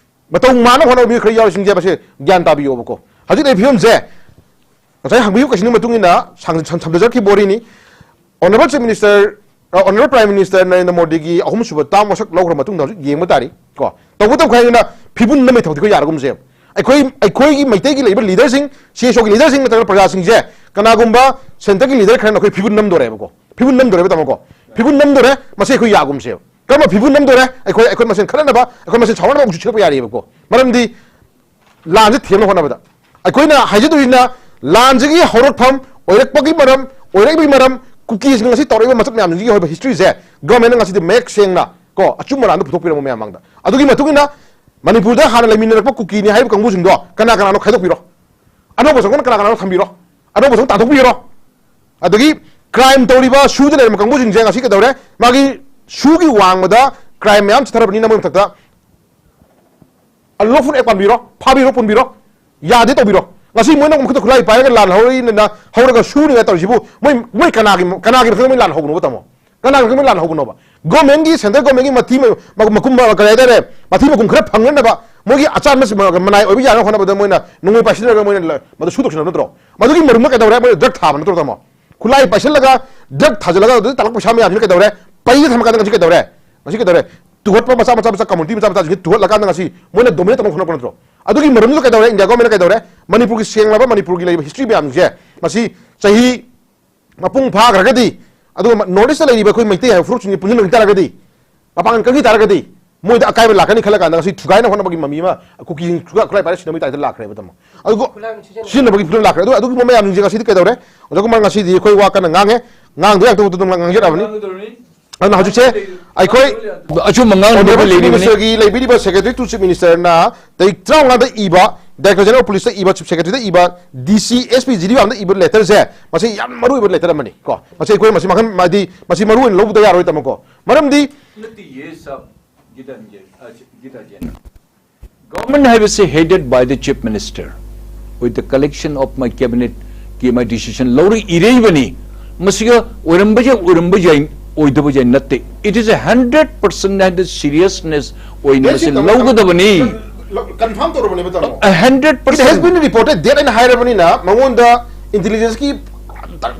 ꯃꯇꯧ ꯃꯥꯟꯅ ꯍꯣꯠꯅꯕ ꯃꯤꯑꯣꯏ ꯈꯔ ꯌꯥꯎꯔꯤꯁꯤꯡꯁꯦ ꯃꯁꯤ ꯒ꯭ꯌꯥꯟ ꯇꯥꯕꯤꯌꯣꯕꯀꯣ꯫ ꯍꯧꯖꯤꯛ ꯂꯩꯔꯤꯕ ꯐꯤꯕꯝꯁꯦ ꯉꯁꯥꯏ ꯍꯪꯕꯤꯌꯨ ꯀꯩꯁꯤꯡꯒꯤ ꯃꯇꯨꯡ ꯏꯟꯅ ꯁꯥꯡ-, ꯁꯝ-, ꯁꯝꯖꯖꯔꯛꯈꯤꯕ ꯋꯥꯔꯤꯅꯤ꯫ Honourable Chief Minister, ꯑ, Honourable Prime Minister ꯅꯔꯦꯟꯗ꯭ꯔ ꯃꯣꯗꯤꯒꯤ ꯑꯍꯨꯝꯁꯨꯕ term ꯃꯁꯛ ꯂꯧꯈ꯭ꯔ ꯃꯇꯨꯡꯗ ꯍꯧꯖꯤꯛ ꯌꯦꯡꯕ ꯇꯥꯔꯤ ꯀꯣ꯫ ꯇꯧꯕꯇꯕꯨ ꯍꯥꯏꯗꯅ ꯐꯤꯕꯨꯟ ꯅꯝꯕꯩ ꯊꯕꯛꯇꯤ ꯑꯩꯈꯣꯏ ꯌꯥꯔꯒꯨꯝꯁꯦ꯫ ꯑꯩꯈꯣꯏ ꯑꯩꯈꯣꯏꯒꯤ ꯃꯩꯇꯩꯒꯤ ꯂꯩꯔꯤꯕ ꯂꯤꯗꯔꯁꯤꯡ, ꯁꯤ ꯑꯦꯁ ꯑꯣꯒꯤ ꯂꯤꯗꯔꯁꯤꯡ ꯅꯠꯇ꯭ꯔꯒ ꯄ꯭ꯔꯖꯥꯁꯤꯡꯁꯦ, ꯀꯅꯥꯒꯨꯝꯕ ꯁꯦꯟꯇꯔꯒꯤ ꯂꯤꯗꯔ ꯈꯔꯅ ꯑꯩꯈꯣꯏ ꯐꯤꯕꯨꯟ ꯅꯝꯗꯣꯔꯦꯕꯀꯣ꯫ ꯐꯤꯕꯨꯟ ꯅꯝꯗꯣꯔꯦꯕ, ꯇꯥꯃꯣꯀꯣ꯫ ꯐꯤꯕꯨꯟ ꯅꯝꯗꯣꯔꯦ꯫ ꯃꯁꯤ ꯑꯩꯈꯣꯏ ꯌꯥꯒꯨꯝꯁꯦꯕ꯫ ꯀꯔꯝꯕ ꯐꯤꯕꯨꯟ ꯅꯝꯗꯣꯔꯦ? ꯑꯩꯈꯣꯏ ꯑꯩꯈꯣꯏ ꯃꯁꯦꯟ ꯈꯠꯅꯅꯕ, ꯑꯩꯈꯣꯏ ꯃꯁꯦꯟ ꯁꯥꯎꯅꯅꯕ ꯑꯃꯨꯛꯁꯨ ꯁꯤꯜꯂꯛꯄ ꯌꯥꯔꯤꯕꯀꯣ꯫ ꯃꯔꯝꯗꯤ ꯂꯥꯟꯁꯦ ꯊꯦꯝꯅꯕ ꯍꯣꯠꯅꯕꯗ ꯑꯩꯈꯣꯏꯅ ꯍꯥꯏꯖꯗꯣꯏꯁꯤꯅ, ꯂꯥꯟꯁꯤꯒꯤ ꯍꯧꯔꯛꯐꯝ ꯑꯣꯏꯔꯛꯄꯒꯤ ꯃꯔꯝ, ꯑꯣꯏꯔꯛꯏꯕꯒꯤ ꯃꯔꯝ, ꯀꯨꯀꯤꯁꯤꯡ ꯑꯁꯤ ꯇꯧꯔꯛꯏꯕ ꯃꯁꯛ ꯃꯌꯥꯝꯁꯤꯡꯁꯤꯒꯤ ꯑꯣꯏꯕ ꯍꯤꯁꯇ꯭ꯔꯤꯁꯦ ꯒꯚꯔꯟꯃꯦꯟꯅ ꯉꯁꯤꯗꯤ ꯃꯌꯦꯛ ꯁꯦꯡꯅ ꯀꯣ ꯑꯆꯨꯝ ꯑꯔꯥꯟꯗꯣ ꯄꯨꯊꯣꯛꯄꯤꯔꯝꯕ ꯃꯌꯥꯝ ꯃꯥꯡꯗ꯫ ꯑꯗꯨꯒꯤ ꯃꯇꯨꯡ ꯏꯟꯅ ꯃꯅꯤꯄꯨꯔꯗ ꯍꯥꯟꯅ ꯂꯩꯃꯤꯟꯅꯔꯛꯄ ꯀꯨꯀꯤꯅꯤ ꯍꯥꯏꯔꯤꯕ ꯀꯥꯡꯕꯨꯁꯤꯡꯗꯣ ꯀꯅꯥ ꯀꯅꯥꯅꯣ ꯈꯥꯏꯗꯣꯛꯄꯤꯔꯣ꯫ ꯑꯅꯧꯕ ꯆꯪꯉꯛꯄꯅ ꯀꯅꯥ ꯀꯅꯥꯅꯣ ꯊꯝꯕꯤꯔꯣ꯫ ꯑꯅꯧꯕ ꯆꯪꯉꯛ ꯇꯥꯟꯊꯣꯛꯄꯤꯔꯣ꯫ ꯑꯗꯒꯤ ꯀ꯭ꯔꯥꯏꯝ ꯇꯧꯔꯤꯕ, ꯁꯨꯗ ꯂꯩꯔꯝꯕ ꯀꯥꯡꯕꯨꯁꯤꯡꯁꯦ ꯉꯁꯤ ꯀꯩꯗꯧꯔꯦ? ꯃꯥꯒꯤ ꯁꯨꯒꯤ ꯋꯥꯡꯃꯗ ꯀ꯭ꯔꯥꯏꯝ ꯃꯌꯥꯝ ꯆꯠꯊꯔꯕꯅꯤꯅ ꯃꯣꯏ ꯃꯊꯛꯇ ꯑꯟꯂꯣꯐꯨꯜ ꯑꯦꯛ ꯄꯥꯟꯕꯤꯔꯣ, ꯐꯥꯕꯤꯔꯣ, ꯄꯨꯟꯕꯤꯔꯣ, ꯌꯥꯗꯦ ꯇꯧꯕꯤꯔꯣ꯫ ꯉꯁꯤ ꯃꯣꯏꯅ ꯃꯈꯨꯠꯇ ꯈꯨꯠꯂꯥꯏ ꯄꯥꯏꯔꯒ ꯂꯥꯟ ꯍꯧꯔꯛꯏꯅ ꯍꯧꯔꯒ ꯁꯨꯅꯤꯡꯉꯥꯏ ꯇꯧꯔꯤꯁꯤꯕꯨ ꯃꯣꯏ ꯃꯣꯏ ꯀꯅꯥꯒꯤ ꯀꯅꯥꯒꯤ ꯃꯈꯥꯗ ꯃꯣꯏ ꯂꯥꯟ ꯍꯧꯕꯅꯣꯕ, ꯇꯥꯃꯣ? ꯀꯅꯥꯒꯤ ꯃꯈꯥꯗ ꯃꯣꯏ ꯂꯥꯟ ꯍꯧꯕꯅꯣꯕ? ꯒꯣꯔꯃꯦꯟꯒꯤ, ꯁꯦꯟꯇ꯭ꯔꯦꯜ ꯒꯣꯔꯃꯦꯟꯒꯤ ꯃꯊꯤ ꯃ- ꯃ- ꯃꯀꯨꯝ ꯃ- ꯀꯔꯤ ꯍꯥꯏꯇꯥꯔꯦ, ꯃꯊꯤ ꯃꯀꯨꯝ ꯈꯔ ꯐꯪꯅꯅꯕ ꯃꯣꯏꯒꯤ ꯑꯆꯥꯟꯕ ꯁꯤ- ꯃ- ꯃꯅꯥꯏ ꯑꯣꯏꯕ ꯌꯥꯅꯕ ꯍꯣꯠꯅꯕꯗ ꯃꯣꯏꯅ ꯅꯣꯡꯃꯩ ꯄꯥꯏꯁꯤꯜꯂꯒ ꯃꯣꯏꯅ ꯂ- ꯃꯗꯨ ꯁꯨꯗꯣꯛꯁꯤꯟꯅꯕ ꯅꯠꯇ꯭ꯔꯣ? ꯃꯗꯨꯒꯤ ꯃꯔꯨꯝꯅ ꯀꯩꯗꯧꯔꯦ? ꯃꯣꯏꯅ ꯗ꯭ꯔꯒ ꯊꯥꯕ ꯅꯠꯇ꯭ꯔꯣ, ꯇꯥꯃꯣ? ꯈꯨꯠꯂꯥꯏ ꯄꯥꯏꯁꯤꯜꯂꯒ ꯗ꯭ꯔꯒ ꯊꯥꯖꯤꯜꯂꯒ ꯑꯗꯨꯗ ꯇꯥꯜꯂꯛꯄ ꯄꯩꯁꯥ ꯃꯌꯥꯝꯁꯤꯅ ꯀꯩꯗꯧꯔꯦ? ꯄꯩꯗ ꯊꯝꯃꯀꯥꯟꯗ ꯉꯁꯤ ꯀꯩꯗꯧꯔꯦ? ꯉꯁꯤ ꯀꯩꯗꯧꯔꯦ? ꯇꯨꯍꯠꯄ ꯃꯆꯥ ꯃꯆꯥ ꯃꯆꯥ, ꯀꯝꯃꯨꯅꯤꯇꯤ ꯃꯆꯥ ꯃꯆꯥꯁꯤꯡꯁꯦ ꯇꯨꯍꯠꯂꯀꯥꯟꯗ ꯉꯁꯤ ꯃꯣꯏꯅ ꯗꯣꯃꯤꯅꯦꯠ ꯇꯧꯅꯕ ꯍꯣꯠꯅꯔꯛꯄ ꯅꯠꯇ꯭ꯔꯣ? ꯑꯗꯨꯒꯤ ꯃꯔꯝꯗꯨꯗ ꯀꯩꯗꯧꯔꯦ? ꯏꯟꯗꯤꯌꯥ ꯒꯣꯔꯃꯦꯟꯅ ꯀꯩꯗꯧꯔꯦ? ꯃꯅꯤꯄꯨꯔꯒꯤ ꯁꯦꯡꯂꯕ ꯃꯅꯤꯄꯨꯔꯒꯤ ꯂꯩꯔꯤꯕ ꯍꯤꯁꯇ꯭ꯔꯤ ꯃꯌꯥꯝꯁꯦ ꯃꯁꯤ ꯆꯍꯤ ꯃꯄꯨꯡ ꯐꯥꯈ꯭ꯔꯒꯗꯤ, ꯑꯗꯨꯒ ꯅꯣꯔꯠ ꯏꯁꯇ ꯂꯩꯔꯤꯕ ꯑꯩꯈꯣꯏ ꯃꯩꯇꯩ ꯍꯥꯏꯕ ꯐꯨꯔꯨꯞꯁꯤꯡꯁꯦ ꯄꯨꯟꯁꯤꯟꯅꯈꯤ ꯇꯥꯔꯒꯗꯤ, ꯃꯄꯥꯡꯒꯜ ꯀꯟꯈꯤ ꯇꯥꯔꯒꯗꯤ, ꯃꯣꯏꯗ ꯑꯀꯥꯏꯕ ꯂꯥꯛꯀꯅꯤ ꯈꯜꯂ ꯀꯥꯟꯗ ꯉꯁꯤ ꯊꯨꯒꯥꯏꯅ ꯍꯣꯠꯅꯕꯒꯤ ꯃꯃꯤ ꯑꯃ ꯀꯨꯀꯤꯁꯤꯡ ꯈꯨꯠꯂꯥꯏ ꯄꯥꯏꯔ ꯁꯤꯟꯅꯕꯒꯤ ꯇꯥꯏꯞꯇ ꯂꯥꯛꯈ꯭ꯔꯦꯕ, ꯇꯥꯃꯣ꯫ ꯑꯗꯨꯒ ꯈꯨꯠꯂꯥꯏ ꯁꯤꯖꯤꯟꯅꯕ꯫ ꯁꯤꯖꯤꯟꯅꯕꯒꯤ ꯐꯤꯕꯝ ꯂꯥꯛꯈ꯭ꯔꯦ꯫ ꯑꯗꯨ ꯑꯗꯨꯒꯨꯝꯕ ꯃꯌꯥꯝꯁꯤꯡꯁꯦ ꯉꯁꯤꯗꯤ ꯀꯩꯗꯧꯔꯦ? ꯑꯣꯖꯥ ꯀꯨꯃꯥꯔ, ꯉꯁꯤꯗꯤ ꯑꯩꯈꯣꯏ ꯋꯥ ꯀꯟꯅ ꯉꯥꯡꯉꯦ, ꯉꯥꯡꯗ ꯌꯥꯗꯕꯗꯨ ꯑꯗꯨꯝ ꯉꯥꯡꯖꯔꯛꯑꯕꯅꯤ꯫ ꯑꯗꯨꯅ ꯍꯧꯖꯤꯛꯁꯦ ꯑꯩꯈꯣꯏ ꯑꯆꯨꯝꯕ ꯉꯥꯡꯅꯕ ꯑꯣꯅꯔꯦꯕꯜ ꯆꯤꯐ ꯂꯩꯔꯤꯕꯅꯤ꯫ ꯃꯤꯅꯤꯁꯇꯔꯒꯤ ꯂꯩꯕꯤꯔꯤꯕ ꯁꯦꯀ꯭ꯔꯦꯇꯔꯤ ꯇꯨ ꯆꯤꯐ ꯃꯤꯅꯤꯁꯇꯔꯅ ꯇꯥꯔꯤꯛ ꯇꯔꯥꯃꯉꯥꯗ ꯏꯕ, ꯗꯥꯏꯔꯦꯛꯇꯔ ꯖꯦꯅꯔꯦꯜ ꯄꯨꯂꯤꯁꯇ ꯏꯕ, ꯆꯤꯐ ꯁꯦꯀ꯭ꯔꯦꯇꯔꯤꯗ ꯏꯕ, ꯗꯤ ꯁꯤ, ꯑꯦꯁ ꯄꯤ, ꯖꯤ ꯗꯤ ꯃꯌꯥꯝꯗ ꯏꯕ ꯂꯦꯇꯔꯁꯦ, ꯃꯁꯤ ꯌꯥꯝ ꯃꯔꯨ ꯑꯣꯏꯕ ꯂꯦꯇꯔ ꯑꯃꯅꯤ ꯀꯣ꯫ ꯃꯁꯤ ꯑꯩꯈꯣꯏ ꯃꯁꯤ ꯃꯈꯜ ꯍꯥꯏꯗꯤ ꯃꯁꯤ ꯃꯔꯨ ꯑꯣꯏꯅ ꯂꯧꯕꯗ ꯌꯥꯔꯣꯏ, ꯇꯥꯃꯣ ꯀꯣ꯫ ꯃꯔꯝꯗꯤ ꯅꯠꯇꯤꯌꯦ, ꯁꯕ ꯒꯤꯇꯥꯟꯖꯦꯟ, ꯑ, ꯒꯤꯇꯥꯖꯦꯟ꯫ Government ꯍꯥꯏꯕꯁꯤ headed by the chief minister with the collection of my cabinet ꯀꯤ my decision ꯂꯧꯔ ꯏꯔꯛꯏꯕꯅꯤ꯫ ꯃꯁꯤꯒ ꯑꯣꯏꯔꯝꯕ ꯌꯥꯏ, ꯑꯣꯏꯔꯝꯕ ꯌꯥꯏ, ꯑꯣꯏꯗꯕ ꯌꯥꯏ ꯅꯠꯇꯦ꯫ It is a hundred percent ꯍꯥꯏꯗꯤ seriousness ꯑꯣꯏꯅ ꯃꯁꯤ ꯂꯧꯒꯗꯕꯅꯤ꯫ ꯀꯟꯐꯥꯔꯝ ꯇꯧꯔꯕꯅꯦꯕ, ꯇꯥꯃꯣ꯫ A hundred percent. It has been reported that ꯑꯩꯅ ꯍꯥꯏꯔꯕꯅꯤꯅ ꯃꯉꯣꯟꯗ ꯏꯟꯇꯦꯂꯤꯖꯦꯟꯁꯀꯤ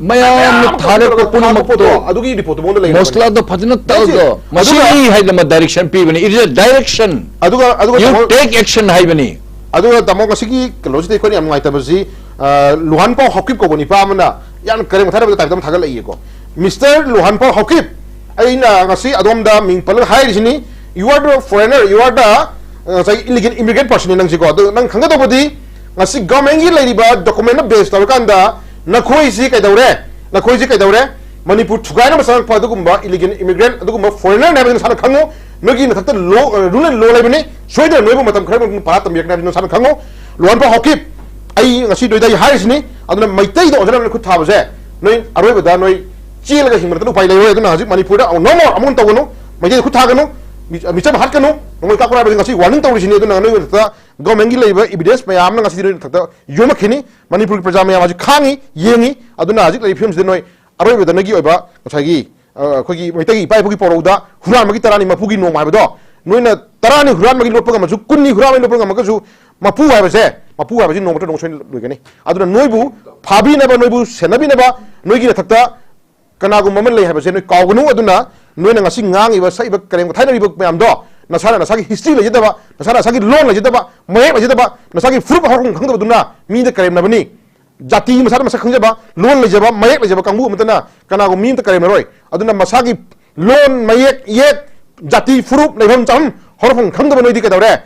ꯃꯌꯥꯝꯅ ꯃꯌꯥꯝ ꯊꯥꯔꯛꯄ ꯇꯧꯔꯒ ꯄꯨꯝꯅꯃꯛꯇꯣ ꯊꯥꯔꯛꯄ ꯄꯣꯠꯇꯣ ꯑꯗꯨꯒꯤ ꯔꯤꯄꯣꯔꯠꯇꯣ ꯃꯉꯣꯟꯗ ꯂꯩꯔꯕꯅꯤ꯫ ꯃꯁꯂꯥꯗꯣ ꯐꯖꯅ ꯇꯧꯗꯣ꯫ ꯑꯗꯨꯒ ꯃꯁꯤ ꯑꯗꯨꯒ ꯍꯥꯏꯗꯅ direction ꯄꯤꯕꯅꯤ꯫ It is a direction. ꯑꯗꯨꯒ ꯑꯗꯨꯒ You ꯇꯥꯃꯣ take action ꯍꯥꯏꯕꯅꯤ꯫ ꯑꯗꯨꯒ ꯇꯥꯃꯣ, ꯉꯁꯤꯒꯤ ꯀꯩꯅꯣꯁꯤꯗ ꯑꯩꯈꯣꯏꯅ ꯌꯥꯝ ꯅꯨꯡꯉꯥꯏꯇꯕꯁꯤ, ꯑ, ꯂꯨꯍꯥꯟꯄꯥꯎ ꯍꯥꯎꯀꯤꯞ ꯀꯧꯕ ꯅꯤꯄꯥ ꯑꯃꯅ ꯌꯥꯝ ꯀꯔꯦꯝ ꯀꯊꯥꯏꯅꯕ type ꯇ ꯑꯃ ꯊꯥꯒꯠꯂꯛꯏꯀꯣ꯫ "ꯃꯤꯁꯇꯔ ꯂꯨꯍꯥꯟꯄꯥꯎ ꯍꯥꯎꯀꯤꯞ, ꯑꯩꯅ ꯉꯁꯤ ꯑꯗꯣꯝꯗ ꯃꯤꯡ ꯄꯜꯂꯒ ꯍꯥꯏꯔꯤꯁꯤꯅꯤ, you are the foreigner, you are the, ꯑ, ꯉꯁꯥꯏꯒꯤ illegal immigrant person ꯅꯤ ꯅꯪꯁꯤꯀꯣ꯫ ꯑꯗꯨ ꯅꯪ ꯈꯪꯒꯗꯧꯕꯗꯤ, ꯉꯁꯤ government ꯀꯤ ꯂꯩꯔꯤꯕ document ꯅ base ꯇꯧꯔꯀꯥꯟꯗ ꯅꯈꯣꯏꯁꯤ ꯀꯩꯗꯧꯔꯦ? ꯅꯈꯣꯏꯁꯤ ꯀꯩꯗꯧꯔꯦ? ꯃꯅꯤꯄꯨꯔ ꯊꯨꯒꯥꯏꯅꯕ ꯆꯪꯉꯛꯄ ꯑꯗꯨꯒꯨꯝꯕ illegal immigrant, ꯑꯗꯨꯒꯨꯝꯕ foreigner ꯅꯤ ꯍꯥꯏꯕꯁꯤ ꯅꯁꯥꯅ ꯈꯪꯉꯨ꯫ ꯅꯣꯏꯒꯤ ꯃꯊꯛꯇ law, ꯑ, rule and law ꯂꯩꯕꯅꯤ꯫ ꯁꯣꯏꯗꯅ ꯅꯣꯏꯕꯨ ꯃꯇꯝ ꯈꯔ ꯃꯇꯨꯡ ꯄꯥꯔꯥ ꯇꯝꯕꯤꯔꯛꯀꯅꯤ ꯍꯥꯏꯕꯁꯤ ꯅꯁꯥꯅ ꯈꯪꯉꯨ꯫ ꯂꯨꯍꯥꯟꯄꯥꯎ ꯍꯥꯎꯀꯤꯞ, ꯑꯩ ꯉꯁꯤ ꯅꯣꯏꯗ ꯑꯩ ꯍꯥꯏꯔꯤꯁꯤꯅꯤ꯫ ꯑꯗꯨꯅ ꯃꯩꯇꯩꯗ ꯑꯣꯟꯁꯤꯟꯅꯕ ꯈꯨꯠ ꯊꯥꯕꯁꯦ, ꯅꯣꯏ ꯑꯔꯣꯏꯕꯗ ꯅꯣꯏ ꯆꯦꯜꯂꯒ ꯍꯤꯡꯕ ꯅꯠꯇꯅ ꯎꯄꯥꯏ ꯂꯩꯔꯣꯏ꯫ ꯑꯗꯨꯅ ꯍꯧꯖꯤꯛ ꯃꯅꯤꯄꯨꯔꯗ no more ꯑꯃꯨꯛ ꯇꯧꯒꯅꯨ꯫ ꯃꯩꯇꯩꯗ ꯈꯨꯠ ꯊꯥꯒꯅꯨ꯫ ꯃꯤ-, ꯃꯤꯆꯝ ꯍꯥꯠꯀꯅꯨ꯫ ꯅꯣꯡꯃꯩ ꯀꯥꯞꯀꯅꯨ ꯍꯥꯏꯕꯁꯤ ꯉꯁꯤ warning ꯇꯧꯔꯤꯁꯤꯅꯤ꯫ ꯑꯗꯨꯅ ꯅꯣꯏ ꯃꯊꯛꯇ government ꯀꯤ ꯂꯩꯔꯤꯕ evidence ꯃꯌꯥꯝ ꯑꯃ ꯉꯁꯤꯗꯤ ꯅꯣꯏ ꯃꯊꯛꯇ ꯌꯣꯝꯃꯛꯈꯤꯅꯤ꯫ ꯃꯅꯤꯄꯨꯔꯒꯤ ꯄ꯭ꯔꯖꯥ ꯃꯌꯥꯝ ꯑꯁꯤ ꯈꯥꯡꯉꯤ, ꯌꯦꯡꯉꯤ꯫ ꯑꯗꯨꯅ ꯍꯧꯖꯤꯛ ꯂꯩꯔꯤꯕ ꯐꯤꯕꯝꯁꯤꯗ ꯅꯣꯏ ꯑꯔꯣꯏꯕꯗ ꯅꯣꯏꯒꯤ ꯑꯣꯏꯕ ꯉꯁꯥꯏꯒꯤ, ꯑ, ꯑꯩꯈꯣꯏꯒꯤ ꯃꯩꯇꯩꯒꯤ ꯏꯄꯥ ꯏꯄꯨꯒꯤ ꯄꯥꯎꯔꯧꯗ "ꯍꯨꯔꯥꯟꯕꯒꯤ ꯇꯔꯥꯅꯤ ꯃꯄꯨꯒꯤ ꯅꯣꯡꯃ" ꯍꯥꯏꯕꯗꯣ, ꯅꯣꯏꯅ ꯇꯔꯥꯅꯤ ꯍꯨꯔꯥꯟꯕꯒꯤ ꯂꯣꯠꯄ ꯉꯝꯃꯁꯨ, ꯀꯨꯟꯅꯤ ꯍꯨꯔꯥꯟꯕꯒꯤ ꯂꯣꯠꯄ ꯉꯝꯃꯒꯁꯨ, ꯃꯄꯨ ꯍꯥꯏꯕꯁꯦ, ꯃꯄꯨ ꯍꯥꯏꯕꯁꯤ ꯅꯣꯡꯃ ꯅꯠꯇ꯭ꯔꯒ ꯅꯣꯡꯃ ꯁꯣꯏꯗꯅ ꯂꯣꯏꯒꯅꯤ꯫ ꯑꯗꯨꯅ ꯅꯣꯏꯕꯨ ꯐꯥꯕꯤꯅꯕ, ꯅꯣꯏꯕꯨ ꯁꯦꯟꯅꯕꯤꯅꯕ, ꯅꯣꯏꯒꯤ ꯃꯊꯛꯇ ꯀꯅꯥꯒꯨꯝꯕ ꯑꯃ ꯂꯩ ꯍꯥꯏꯕꯁꯦ ꯅꯣꯏ ꯀꯥꯎꯒꯅꯨ꯫ ꯑꯗꯨꯅ ꯅꯣꯏꯅ ꯉꯁꯤ ꯉꯥꯡꯉꯤꯕ, ꯁꯛꯏꯕ, ꯀꯔꯦꯝ ꯀꯊꯥꯏꯅꯔꯤꯕ ꯃꯌꯥꯝꯗꯣ, ꯅꯁꯥꯅ ꯅꯁꯥꯒꯤ history ꯂꯩꯖꯗꯕ, ꯅꯁꯥꯅ ꯅꯁꯥꯒꯤ ꯂꯣꯟ ꯂꯩꯖꯗꯕ, ꯃꯌꯦꯛ ꯂꯩꯖꯗꯕ, ꯅꯁꯥꯒꯤ ꯐꯨꯔꯨꯞ ꯍꯧꯔꯛꯐꯝ ꯈꯪꯗꯕꯗꯨꯅ ꯃꯤꯗ ꯀꯔꯦꯝꯅꯕꯅꯤ꯫ ꯖꯥꯇꯤ ꯃꯁꯥꯅ ꯃꯁꯛ ꯈꯪꯖꯕ, ꯂꯣꯟ ꯂꯩꯖꯕ, ꯃꯌꯦꯛ ꯂꯩꯖꯕ ꯀꯥꯡꯕꯨ ꯑꯃꯠꯇꯅ ꯀꯅꯥꯒꯨꯝꯕ ꯃꯤ ꯑꯃꯠꯇ ꯀꯔꯦꯝꯅꯔꯣꯏ꯫ ꯑꯗꯨꯅ ꯃꯁꯥꯒꯤ ꯂꯣꯟ, ꯃꯌꯦꯛ, ꯏꯌꯦꯛ, ꯖꯥꯇꯤ, ꯐꯨꯔꯨꯞ, ꯂꯩꯐꯝ ꯆꯥꯐꯝ, ꯍꯧꯔꯛꯐꯝ ꯈꯪꯗꯕ ꯅꯣꯏꯗꯤ ꯀꯩꯗꯧꯔꯦ?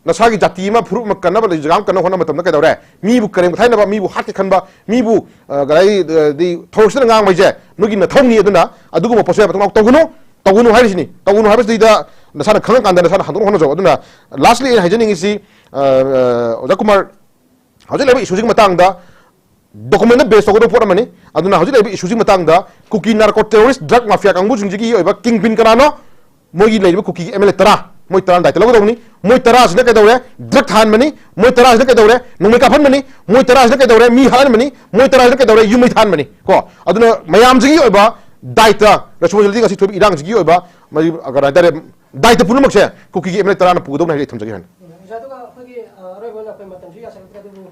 ꯅꯁꯥꯒꯤ ꯖꯥꯇꯤ ꯑꯃ, ꯐꯨꯔꯨꯞ ꯑꯃ ꯀꯟꯅꯕ, ꯂꯩ-, ꯖꯒꯥ ꯑꯃ ꯀꯟꯅꯕ ꯍꯣꯠꯅꯕ ꯃꯇꯝꯗ ꯀꯩꯗꯧꯔꯦ? ꯃꯤꯕꯨ ꯀꯔꯦꯝ ꯀꯊꯥꯏꯅꯕ, ꯃꯤꯕꯨ ꯍꯥꯠꯀꯦ ꯈꯟꯕ, ꯃꯤꯕꯨ, ꯑ, ꯀꯗꯥꯏ, ꯑ, ꯗꯤ ꯊꯧꯔꯛꯁꯤꯗ ꯉꯥꯡꯕ ꯍꯥꯏꯁꯦ ꯅꯣꯏꯒꯤ ꯅꯊꯧꯅꯤ꯫ ꯑꯗꯨꯅ ꯑꯗꯨꯒꯨꯝꯕ ꯄꯣꯠꯁꯦ ꯃꯇꯨꯡ ꯇꯧꯒꯅꯨ, ꯇꯧꯒꯅꯨ ꯍꯥꯏꯔꯤꯁꯤꯅꯤ꯫ ꯇꯧꯒꯅꯨ ꯍꯥꯏꯕꯁꯤꯗ ꯅꯁꯥꯅ ꯈꯪꯉꯀꯥꯟꯗ ꯅꯁꯥꯅ ꯍꯟꯗꯣꯛꯅ ꯍꯣꯠꯅꯖꯧ꯫ ꯑꯗꯨꯅ lastly ꯑꯩꯅ ꯍꯥꯏꯖꯅꯤꯡꯉꯤꯁꯤ, ꯑ, ꯑ, ꯑꯣꯖꯥ ꯀꯨꯃꯥꯔ, ꯍꯧꯖꯤꯛ ꯂꯩꯔꯤꯕ issue ꯁꯤꯒꯤ ꯃꯇꯥꯡꯗ document ꯅ base ꯇꯧꯒꯗꯕ ꯄꯣꯠ ꯑꯃꯅꯤ꯫ ꯑꯗꯨꯅ ꯍꯧꯖꯤꯛ ꯂꯩꯔꯤꯕ issue ꯁꯤꯒꯤ ꯃꯇꯥꯡꯗ ꯀꯨꯀꯤ narco terrorist drug mafia ꯀꯥꯡꯕꯨꯁꯤꯡꯁꯤꯒꯤ ꯑꯣꯏꯕ kingpin ꯀꯅꯥꯅꯣ? ꯃꯣꯏꯒꯤ ꯂꯩꯔꯤꯕ ꯀꯨꯀꯤꯒꯤ M L A ꯇꯔꯥ, ꯃꯣꯏ ꯇꯔꯥꯅ ꯗꯥꯏꯇ ꯂꯧꯒꯗꯧꯕꯅꯤ꯫ ꯃꯣꯏ ꯇꯔꯥꯁꯤꯅ ꯀꯩꯗꯧꯔꯦ? Drug ꯊꯥꯍꯟꯕꯅꯤ꯫ ꯃꯣꯏ ꯇꯔꯥꯁꯤꯅ ꯀꯩꯗꯧꯔꯦ? ꯅꯣꯡꯃꯩ ꯀꯥꯞꯍꯟꯕꯅꯤ꯫ ꯃꯣꯏ ꯇꯔꯥꯁꯤꯅ ꯀꯩꯗꯧꯔꯦ? ꯃꯤ ꯍꯥꯠꯍꯟꯕꯅꯤ꯫ ꯃꯣꯏ ꯇꯔꯥꯁꯤꯅ ꯀꯩꯗꯧꯔꯦ? ꯌꯨꯝꯃꯩ ꯊꯥꯍꯟꯕꯅꯤ꯫ ꯀꯣ, ꯑꯗꯨꯅ ꯃꯌꯥꯝꯁꯤꯒꯤ ꯑꯣꯏꯕ ꯗꯥꯏꯇ, responsibility ꯉꯁꯤ ꯊꯣꯛꯏꯕ ꯏꯔꯥꯡꯁꯤꯒꯤ ꯑꯣꯏꯕ ꯃꯔꯤ-, ꯀꯩꯅꯣ ꯍꯥꯏꯇꯥꯔꯦ, ꯗꯥꯏꯇ ꯄꯨꯝꯅꯃꯛꯁꯦ ꯀꯨꯀꯤꯒꯤ M L A ꯇꯔꯥꯅ ꯄꯨꯒꯗꯧꯅꯤ ꯍꯥꯏꯕꯁꯤ ꯑꯩ ꯊꯝꯖꯒꯦ ꯍꯥꯏꯅ꯫ ꯑꯣꯖꯥ, ꯑꯗꯨꯒ ꯑꯩꯈꯣꯏꯒꯤ, ꯑ, ꯑꯔꯣꯏꯕ ꯑꯣꯏꯅ ꯑꯩꯈꯣꯏ ꯃꯇꯝꯁꯨ ꯌꯥꯁꯜꯂꯛꯇ꯭ꯔꯦ, ꯑꯗꯨꯕꯨ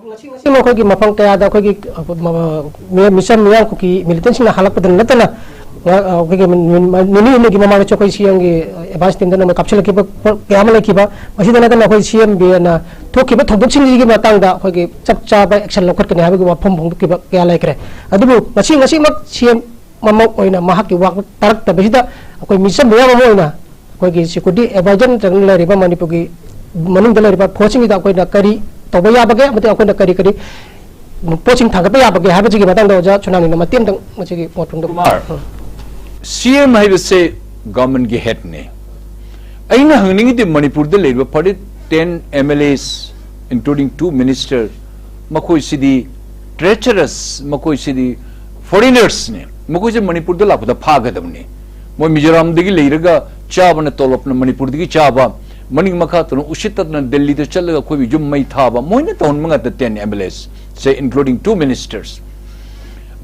ꯉꯁꯤ, ꯉꯁꯤ ꯑꯩꯈꯣꯏꯒꯤ ꯃꯐꯝ ꯀꯌꯥꯗ ꯑꯩꯈꯣꯏꯒꯤ, ꯑ, ꯃ-, ꯃꯤ-, ꯃꯤꯆꯝ ꯃꯤꯌꯥꯝ ꯀꯨꯀꯤ militantꯁꯤꯡꯅ ꯍꯜꯂꯛꯄꯗ ꯅꯠꯇꯅ ꯑ, ꯑꯩꯈꯣꯏꯒꯤ ꯅꯨꯃꯤꯠ ꯅꯤꯅꯤ ꯍꯨꯝꯅꯤꯒꯤ ꯃꯃꯥꯡꯗꯁꯨ ꯑꯩꯈꯣꯏ ꯁꯤ ꯑꯦꯝꯒꯤ ꯑꯦꯗꯚꯥꯟꯁ ꯇꯤꯝꯗꯅ ꯑꯃ ꯀꯥꯞꯁꯤꯜꯂꯛꯈꯤꯕ ꯄꯣꯠ ꯀꯌꯥ ꯑꯃ ꯂꯩꯈꯤꯕ꯫ ꯃꯁꯤꯗ ꯅꯠꯇꯅ ꯑꯩꯈꯣꯏ ꯁꯤ ꯑꯦꯝ ꯕꯤ ꯑꯦꯅ ꯊꯣꯛꯈꯤꯕ ꯊꯧꯗꯣꯛꯁꯤꯡꯁꯤꯒꯤ ꯃꯇꯥꯡꯗ ꯑꯩꯈꯣꯏꯒꯤ ꯆꯞ ꯆꯥꯕ ꯑꯦꯛꯁꯟ ꯂꯧꯈꯠꯀꯅꯤ ꯍꯥꯏꯕꯒꯤ ꯋꯥꯐꯝ ꯐꯣꯡꯗꯣꯛꯈꯤꯕ ꯀꯌꯥ ꯂꯩꯈ꯭ꯔꯦ꯫ ꯑꯗꯨꯕꯨ ꯉꯁꯤ, ꯉꯁꯤꯃꯛ ꯁꯤ ꯑꯦꯝ ꯑꯃ ꯑꯣꯏꯅ ꯃꯍꯥꯛꯀꯤ ꯋꯥ ꯇꯥꯔꯛꯇꯕꯁꯤꯗ ꯑꯩꯈꯣꯏ ꯃꯤꯆꯝ ꯃꯌꯥꯝ ꯑꯃ ꯑꯣꯏꯅ ꯑꯩꯈꯣꯏꯒꯤ ꯁꯦꯀ꯭ꯌꯨꯔꯤꯇꯤ ꯑꯦꯗꯚꯥꯏꯖꯔ ꯅꯠꯇ꯭ꯔꯒꯅ ꯂꯩꯔꯤꯕ ꯃꯅꯤꯄꯨꯔꯒꯤ ꯃꯅꯨꯡꯗ ꯂꯩꯔꯤꯕ ꯐꯣꯔꯁꯁꯤꯡꯁꯤꯗ ꯑꯩꯈꯣꯏꯅ ꯀꯔꯤ ꯇꯧꯕ ꯌꯥꯕꯒꯦ ꯑꯃꯗꯤ ꯑꯩꯈꯣꯏꯅ ꯀꯔꯤ ꯀꯔꯤ ꯄꯣꯠꯁꯤꯡ ꯊꯥꯡꯒꯠꯄ ꯌꯥꯕꯒꯦ ꯍꯥꯏꯕꯁꯤꯒꯤ ꯃꯇꯥꯡꯗ ꯑꯣꯖꯥ ꯁꯣꯅꯥꯅꯤꯅ ꯃꯇꯦꯛ ꯑꯃꯇꯪ ꯃꯁꯤꯒꯤ ꯃꯣꯠ ꯐꯣꯡꯗꯣꯛꯄꯤꯌꯨ꯫ ꯀꯨꯃꯥꯔ, ꯁꯤ ꯑꯦꯝ ꯍꯥꯏꯕꯁꯦ ꯒꯚꯔꯟꯃꯦꯟꯠꯀꯤ ꯍꯦꯗꯅꯦ꯫ ꯑꯩꯅ ꯍꯪꯅꯤꯡꯉꯤꯗꯤ ꯃꯅꯤꯄꯨꯔꯗ ꯂꯩꯔꯤꯕ ꯐꯣꯔꯇꯤ ꯇꯦꯟ ꯑꯦꯝ ꯑꯦꯜ ꯑꯦꯁ, including two minister, ꯃꯈꯣꯏꯁꯤꯗꯤ treacherous, ꯃꯈꯣꯏꯁꯤꯗꯤ ꯐꯣꯔꯤꯅꯔꯁꯅꯦ꯫ ꯃꯈꯣꯏꯁꯦ ꯃꯅꯤꯄꯨꯔꯗ ꯂꯥꯛꯄꯗ ꯐꯥꯒꯗꯕꯅꯤ꯫ ꯃꯣꯏ ꯃꯤꯖꯣꯔꯥꯝꯗꯒꯤ ꯂꯩꯔꯒ ꯆꯥꯕꯅ ꯇꯣꯂꯣꯞꯅ ꯃꯅꯤꯄꯨꯔꯗꯒꯤ ꯆꯥꯕ, ꯃꯅꯤꯡ ꯃꯈꯥ ꯇꯧꯅ ꯎꯁꯤꯠꯇꯗꯅ ꯗꯦꯜꯂꯤꯗ ꯆꯠꯂꯒ ꯑꯩꯈꯣꯏꯕꯨ ꯌꯨꯝ ꯃꯩ ꯊꯥꯕ, ꯃꯣꯏꯅ ꯇꯧꯍꯟꯕ ꯉꯥꯛꯇ ꯇꯦꯟ ꯑꯦꯝ ꯑꯦꯜ ꯑꯦꯁ, say including two ministers꯫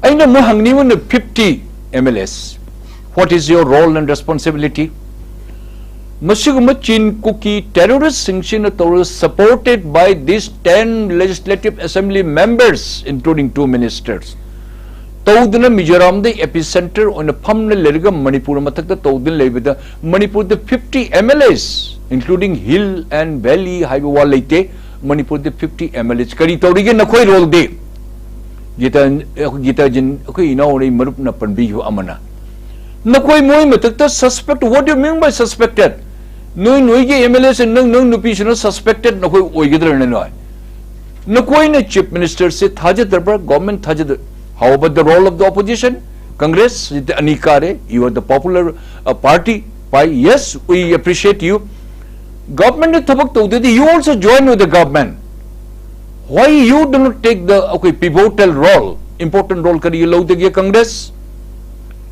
ꯑꯩꯅ ꯑꯃꯨꯛ ꯍꯪꯅꯤꯡꯕꯅ fifty M L As, what is your role and responsibility? ꯃꯁꯤꯒꯨꯝꯕ ꯆꯤꯟ ꯀꯨꯀꯤ ꯇꯦꯔꯣꯔꯤꯁꯁꯤꯡꯁꯤꯅ ꯇꯧꯔꯒ supported by these ten legislative assembly members including two ministers ꯇꯧꯗꯨꯅ ꯃꯤꯖꯣꯔꯥꯝꯗ ꯑꯦꯄꯤ ꯁꯦꯟꯇꯔ ꯑꯣꯏꯅ ꯐꯝꯅ ꯂꯩꯔꯒ ꯃꯅꯤꯄꯨꯔ ꯃꯊꯛꯇ ꯇꯧꯗꯨꯅ ꯂꯩꯕꯗ ꯃꯅꯤꯄꯨꯔꯗ fifty M L As including hill and valley ꯍꯥꯏꯕ ꯋꯥ ꯂꯩꯇꯦ꯫ ꯃꯅꯤꯄꯨꯔꯗ fifty M L As ꯀꯔꯤ ꯇꯧꯔꯤꯒꯦ ꯅꯈꯣꯏ ꯔꯣꯜꯗꯤ? ꯒꯤꯇꯥ, ꯒꯤꯇꯥꯖꯤꯟ, ꯑꯩꯈꯣꯏ ꯏꯅꯥꯎ ꯍꯣꯔꯩ ꯃꯔꯨꯞꯅ ꯄꯟꯕꯤꯈꯤꯕ ꯑꯃꯅ, ꯅꯈꯣꯏ ꯃꯣꯏ ꯃꯊꯛꯇ suspect, what do you mean by suspected? ꯅꯣꯏ ꯅꯣꯏꯒꯤ M L As ꯅꯪ ꯅꯪ ꯅꯨꯄꯤꯁꯤꯅ suspected ꯅꯈꯣꯏ ꯑꯣꯏꯒꯗ꯭ꯔꯅꯦ ꯅꯣꯏ? ꯅꯈꯣꯏꯅ ꯆꯤꯐ ꯃꯤꯅꯤꯁꯇꯔꯁꯦ ꯊꯥꯖꯗꯕ꯭ꯔꯥ? ꯒꯣꯔꯃꯦꯟ ꯊꯥꯖꯗ How about the role of the opposition? Congress ꯑꯅꯤ ꯀꯥꯔꯦ, you are the popular uh, party, why yes we appreciate you. Government ꯊꯕꯛ ꯇꯧꯗꯗꯤ you also join with the government. Why you do not take the okay pivotal role, important role ꯀꯔꯤ ꯂꯧꯗꯒꯦ? Congress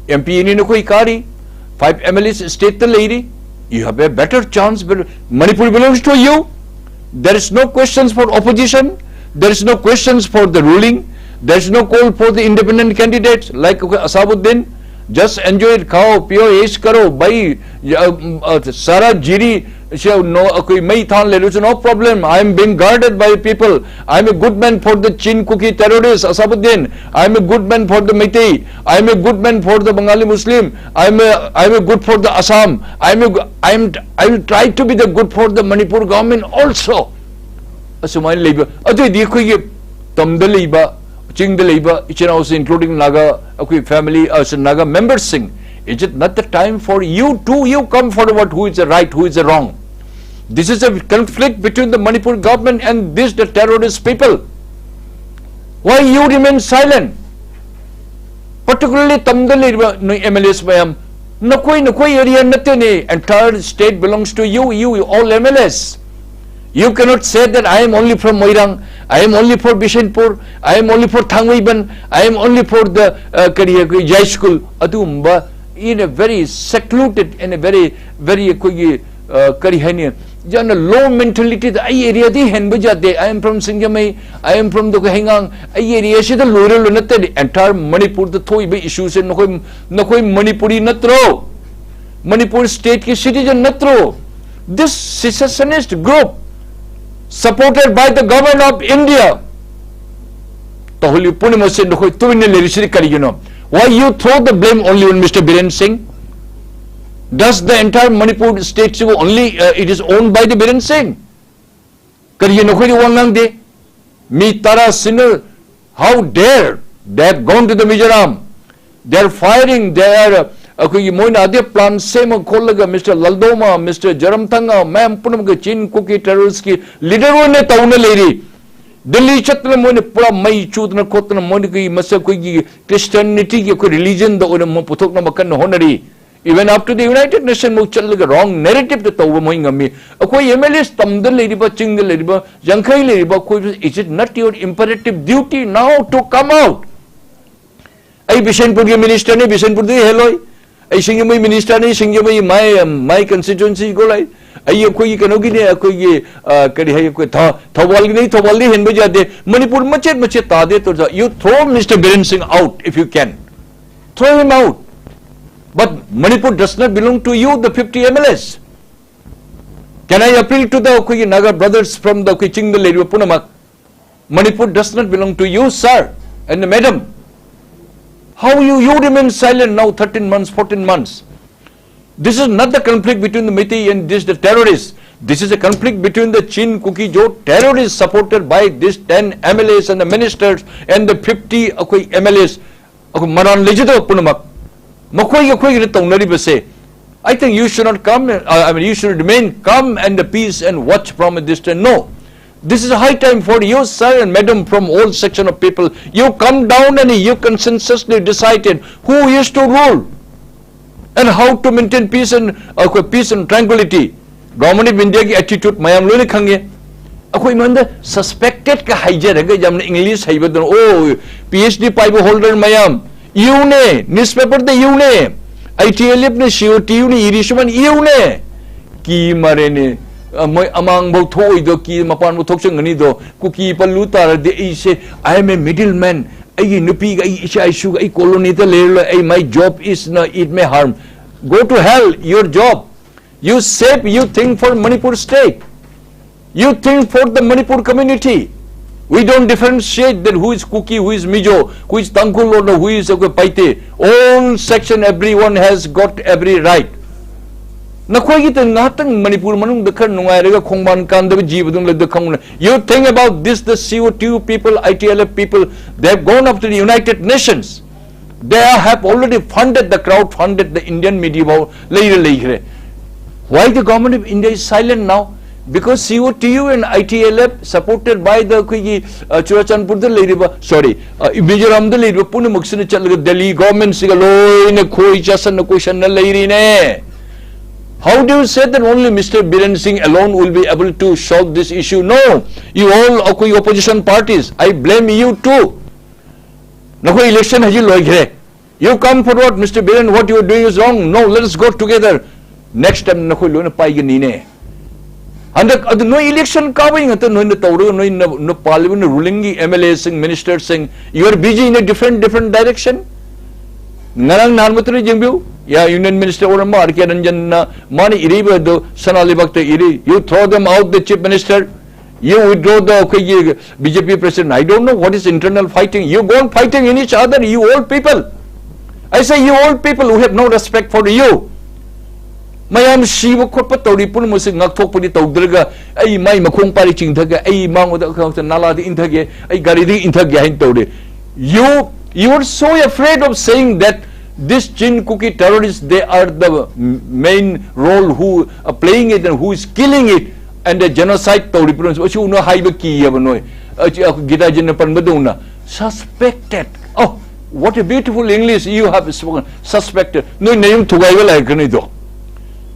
M P ꯑꯅꯤ ꯅꯈꯣꯏ ꯀꯥꯔꯤ, five M L As state ꯇ ꯂꯩꯔꯤ, you have a better chance, but Manipur belongs to you. There is no questions for opposition, there is no questions for the ruling, there is no call for the independent candidates like Asabuddin, Just enjoy it, खाओ पियो, ऐश करो भाई। सारा जीरी से no कोई मई थान ले लो, no problem. I am being guarded by people. I am a good man for the Chin Kuki terrorists, Asabuddin. I am a good man for the Meitei. I am a good man for the Bengali Muslim. I am a, I am a good for the Assam. I am a, I am, I will try to be the good for the Manipur government also. ꯑꯁꯨꯃꯥꯏꯅ ꯂꯩꯕ ꯑꯗꯨꯏꯗꯤ ꯑꯩꯈꯣꯏꯒꯤ ꯇꯝꯗ ꯂꯩꯕ, ꯆꯤꯡꯗ ꯂꯩꯕ ꯏꯆꯤꯟ ꯏꯅꯥꯎꯁꯤꯡ, including Naga, ꯑꯩꯈꯣꯏ family, ꯑꯁ, Naga membersꯁꯤꯡ, is it not the time for you to, you come forward, who is the right, who is the wrong? This is a conflict between the Manipur government and this, the terrorist people. Why you remain silent? Particularly ꯇꯝꯗ ꯂꯩꯔꯤꯕ ꯅꯣꯏ MLAs ꯃꯌꯥꯝ, ꯅꯈꯣꯏ, ꯅꯈꯣꯏ area ꯅꯠꯇꯦꯅꯦ, entire state belongs to you, you, you all MLAs. You cannot say that I am only from Moirang, I am only for Bishenpur, I am only for Thangmeiban, I am only for the, uh, ꯀꯔꯤ, ꯑꯩꯈꯣꯏ Jai School. ꯑꯗꯨꯒꯨꯝꯕ, in a very secluded, in a very, very ꯑꯩꯈꯣꯏꯒꯤ, uh, ꯀꯔꯤ ꯍꯥꯏꯅꯤ, ꯌꯥꯝꯅ low mentalityꯗ ꯑꯩ areaꯗꯤ ꯍꯦꯟꯕ ꯌꯥꯗꯦ, I am from Singjamei, I am from ꯗꯒꯣꯏ ꯍꯩꯉꯥꯡ, ꯑꯩ areaꯁꯤꯗ ꯂꯣꯏꯔ ꯂꯣꯏ ꯅꯠꯇꯦ꯫ Entire ꯃꯅꯤꯄꯨꯔꯗ ꯊꯣꯛꯏꯕ issueꯁꯦ ꯅꯈꯣꯏ, ꯅꯈꯣꯏ ꯃꯅꯤꯄꯨꯔꯤ ꯅꯠꯇ꯭ꯔꯣ? ꯃꯅꯤꯄꯨꯔ stateꯀꯤ citizen ꯅꯠꯇ꯭ꯔꯣ? This secessionist group supported by the government of India ꯇꯧꯍꯜꯂꯤ ꯄꯨꯝꯅꯃꯛꯁꯦ ꯅꯈꯣꯏ ꯇꯨꯃꯤꯟꯅ ꯂꯩꯔꯤꯁꯤꯗꯤ ꯀꯔꯤꯒꯤꯅꯣ? Why you throw the blame only on Mister Biren Singh? Does the entire Manipur state only, uh, it is owned by the Biren Singh? ꯀꯔꯤꯒꯤꯅꯣ ꯅꯈꯣꯏꯗꯤ ꯋꯥ ꯉꯥꯡꯗꯦ? ꯃꯤ ꯇꯔꯥ ꯁꯤꯅ, how dare they have gone to the Mizoram? They are firing, they are, ꯑꯩꯈꯣꯏꯒꯤ ꯃꯣꯏꯅ ꯑꯗꯦ plan ꯁꯦꯝꯃ ꯈꯣꯠꯂꯒ Mister Lalduhoma, Mister Zoramthanga, ꯃꯌꯥꯝ ꯄꯨꯝꯅꯃꯛꯀ Chin Kuki terroristꯀꯤ leader ꯑꯣꯏꯅ ꯇꯧꯅ ꯂꯩꯔꯤ꯫ ꯗꯤꯜꯂꯤ ꯆꯠꯇꯅ ꯃꯣꯏꯅ ꯄꯨꯔꯥ ꯃꯩ ꯆꯨꯗꯅ ꯈꯣꯠꯇꯅ ꯃꯣꯏꯅ ꯀꯩ ꯃꯁꯤ ꯑꯩꯈꯣꯏꯒꯤ Christianityꯒꯤ ꯑꯩꯈꯣꯏ religionꯗ ꯑꯣꯏꯅ ꯃꯣꯏ ꯄꯨꯊꯣꯛꯅꯕ ꯀꯟꯅ ꯍꯣꯠꯅꯔꯤ꯫ Even up to the United Nation ꯃꯨꯛ ꯆꯠꯂꯒ wrong narrativeꯇ ꯇꯧꯕ ꯃꯣꯏ ꯉꯝꯃꯤ꯫ ꯑꯩꯈꯣꯏ MLAs ꯇꯝꯗ ꯂꯩꯔꯤꯕ, ꯆꯤꯡꯗ ꯂꯩꯔꯤꯕ, ꯌꯥꯡꯈꯩ ꯂꯩꯔꯤꯕ ꯑꯩꯈꯣꯏ, is it not your imperative duty now to come out? ꯑꯩ ꯕꯤꯁꯦꯟꯄꯨꯔꯒꯤ ministerꯅꯤ, ꯕꯤꯁꯦꯟꯄꯨꯔꯗꯒꯤ ꯍꯦꯜꯂꯣꯏ꯫ ꯑꯩ ꯁꯤꯡꯖꯃꯩ ministerꯅꯤ, ꯁꯤꯡꯖꯃꯩ my, my constituency ꯒꯣꯂꯥꯏ꯫ ꯑꯩ ꯑꯩꯈꯣꯏꯒꯤ ꯀꯩꯅꯣꯒꯤꯅꯦ, ꯑꯩꯈꯣꯏꯒꯤ, ꯑ, ꯀꯔꯤ ꯍꯥꯏ, ꯑꯩꯈꯣꯏ ꯊ-, ꯊꯧꯕꯥꯜꯒꯤꯅꯤ, ꯊꯧꯕꯥꯜꯗꯤ ꯍꯦꯟꯕ ꯌꯥꯗꯦ꯫ ꯃꯅꯤꯄꯨꯔ ꯃꯆꯦꯠ ꯃꯆꯦꯠ ꯇꯥꯗꯦ ꯇꯧꯔꯁꯨ, you throw Mister Biren Singh out if you can. Throw him out. But Manipur does not belong to you, the fifty M L As. Can I appeal to the ꯑꯩꯈꯣꯏꯒꯤ Naga brothers from the ꯑꯩꯈꯣꯏ ꯆꯤꯡꯗ ꯂꯩꯔꯤꯕ ꯄꯨꯝꯅꯃꯛ? Manipur does not belong to you, sir and madam. How you, you remain silent now thirteen months, fourteen months? This is not the conflict between the Meitei and this, the terrorists. This is a conflict between the Chin Kuki Zo terrorists supported by these ten M L As and the ministers and the fifty ꯑꯩꯈꯣꯏ M L As, ꯑꯩꯈꯣꯏ ꯃꯔꯥꯟ ꯂꯩꯖꯗꯕ ꯄꯨꯝꯅꯃꯛ꯫ ꯃꯈꯣꯏꯒꯤ ꯑꯩꯈꯣꯏꯒꯤꯅ ꯇꯧꯅꯔꯤꯕꯁꯦ, I think you should not come, uh, I mean, you should remain calm and the peace and watch from a distance. No. This is high time for you, sir and madam, from all section of people. You come down and you consensusly decided who is to rule and how to maintain peace and, uh, peace and tranquility. Government of India ꯒꯤ attitude ꯃꯌꯥꯝ ꯂꯣꯏꯅ ꯈꯪꯉꯦ꯫ ꯑꯩꯈꯣꯏ ꯃꯌꯥꯝꯗ suspected ꯀ ꯍꯥꯏꯖꯔꯒ ꯌꯥꯝꯅ English ꯍꯩꯕꯗꯨꯅ, ꯑꯣ, PhD ꯄꯥꯏꯕ holder ꯃꯌꯥꯝ ꯏꯌꯨꯅꯦ, newspaper ꯗ ꯏꯌꯨꯅꯦ, ITLF ꯅ, COTU ꯅ ꯏꯔꯤ ꯁꯨꯃꯥꯏꯅ ꯏꯌꯨꯅꯦ꯫ ꯀꯤ ꯃꯔꯦꯅꯦ, ꯑ, ꯃꯣꯏ ꯑꯃꯥꯡꯕꯧ ꯊꯣꯛꯑꯣꯏꯗꯣ, ꯀꯤ ꯃꯄꯥꯟꯕꯧ ꯊꯣꯛꯆꯪꯒꯅꯤꯗꯣ, ꯀꯨꯀꯤ ꯄꯜꯂꯨ ꯇꯥꯔꯗꯤ ꯑꯩꯁꯦ, I am a middle man, ꯑꯩꯒꯤ ꯅꯨꯄꯤꯒ ꯑꯩ ꯏꯆꯥ ꯏꯁꯨꯒ ꯑꯩ colony ꯗ ꯂꯩꯔꯔꯣꯏ, ꯑꯩ, my job is not, it may harm. Go to hell, your job. You save, you think for Manipur state. You think for the Manipur community. We don't differentiate that who is Kuki, who is Mizo, who is Tangkhul, or who is a Paite. All section, everyone has got every right. ꯅꯈꯣꯏꯒꯤ ꯇ ꯉꯥꯏꯍꯥꯛꯇꯪ ꯃꯅꯤꯄꯨꯔ ꯃꯅꯨꯡꯗ ꯈꯔ ꯅꯨꯡꯉꯥꯏꯔꯒ ꯈꯣꯡꯕꯥꯟ ꯀꯥꯟꯗꯕ ꯖꯤꯕꯗꯨꯝ ꯂꯩꯕꯗ ꯈꯪꯉꯨꯅ꯫ You think about this, the COTU people, ITLF people, they have gone up to the United Nations. They have already funded, the crowd funded the Indian media ꯐꯥꯎ ꯂꯩꯔ ꯂꯩꯈ꯭ꯔꯦ꯫ Why the government of India is silent now? Because COTU and ITLF supported by the ꯑꯩꯈꯣꯏꯒꯤ, ꯑ, ꯆꯨꯔꯥꯆꯥꯟꯄꯨꯔꯗ ꯂꯩꯔꯤꯕ, sorry, ꯑ, ꯃꯤꯖꯣꯔꯥꯝꯗ ꯂꯩꯔꯤꯕ ꯄꯨꯝꯅꯃꯛꯁꯤꯅ ꯆꯠꯂꯒ ꯗꯦꯜꯂꯤ government ꯁꯤꯒ ꯂꯣꯏꯅ ꯈꯣꯏ ꯆꯥꯁꯟꯅ ꯀꯣꯏꯁꯟꯅ ꯂꯩꯔꯤꯅꯦ꯫ How do you say that only Mister Biren Singh alone will be able to solve this issue? No, you all ꯑꯩꯈꯣꯏ opposition parties, I blame you too. ꯅꯈꯣꯏ election ꯍꯧꯖꯤꯛ ꯂꯣꯏꯈ꯭ꯔꯦ꯫ You come forward, Mister Biren, what you are doing is wrong. No, let us go together. Next time ꯅꯈꯣꯏ ꯂꯣꯏꯅ ꯄꯥꯏꯒꯅꯤꯅꯦ꯫ ꯍꯟꯗꯛ ꯑꯗꯨ ꯅꯣꯏ election ꯀꯥꯕꯩ ꯉꯥꯛꯇ ꯅꯣꯏꯅ ꯇꯧꯔꯒ ꯅꯣꯏꯅ, ꯅꯣꯏ ꯄꯥꯜꯂꯤꯕ ꯅꯣꯏ rulingꯒꯤ MLAꯁꯤꯡ, ministerꯁꯤꯡ, you are busy in a different, different direction. ꯉꯔꯥꯡ ꯅꯍꯥꯟ ꯃꯇꯨꯡꯗ ꯌꯦꯡꯕꯤꯌꯨ, ꯌꯥ, ꯌꯨꯅꯤꯌꯟ ꯃꯤꯅꯤꯁꯇꯔ ꯑꯣꯏꯔꯝꯕ ꯑꯥꯔ ꯀꯦ ꯔꯟꯖꯟꯅ ꯃꯥꯅ ꯏꯔꯤꯕ ꯑꯗꯨ ꯁꯅꯥ ꯂꯩꯕꯥꯛꯇ ꯏꯔꯤ, "You throw them out, the chief minister, you withdraw the ꯑꯩꯈꯣꯏꯒꯤ B J P president, I don't know what is internal fighting, you go on fighting in each other, you old people, I say you old people who have no respect for you." ꯃꯌꯥꯝ ꯁꯤꯕ ꯈꯣꯠꯄ ꯇꯧꯔꯤ ꯄꯨꯝꯅꯃꯛꯁꯦ ꯉꯥꯛꯊꯣꯛꯄꯗꯤ ꯇꯧꯗ꯭ꯔꯒ ꯑꯩ ꯃꯥꯏ ꯃꯈꯣꯡ ꯄꯥꯏꯔꯤ ꯆꯤꯡꯊꯒꯦ, ꯑꯩ ꯃꯉꯣꯟꯗ ꯅꯥꯂꯥꯗ ꯏꯟꯊꯒꯦ, ꯑꯩ ꯒꯥꯔꯤꯗ ꯏꯟꯊꯒꯦ ꯍꯥꯏꯅ ꯇꯧꯔꯤ꯫ You, you are so afraid of saying that this Chin Kuki terrorists, they are the main role who are playing it and who is killing it and the genocide ꯇꯧꯔꯤꯕ ꯅꯣꯏ꯫ ꯑꯁꯤꯒꯨꯝꯕ ꯍꯥꯏꯕ ꯀꯤꯌꯦꯕ ꯅꯣꯏ꯫ ꯑꯁꯤ ꯑꯩꯈꯣꯏ ꯒꯤꯇꯥꯖꯤꯅ ꯄꯟꯕꯗꯧꯅ, suspected. Oh, what a beautiful English you have spoken. Suspected. ꯅꯣꯏ ꯅꯌꯨꯝ ꯊꯨꯒꯥꯏꯕ ꯂꯥꯛꯀꯅꯤꯗꯣ꯫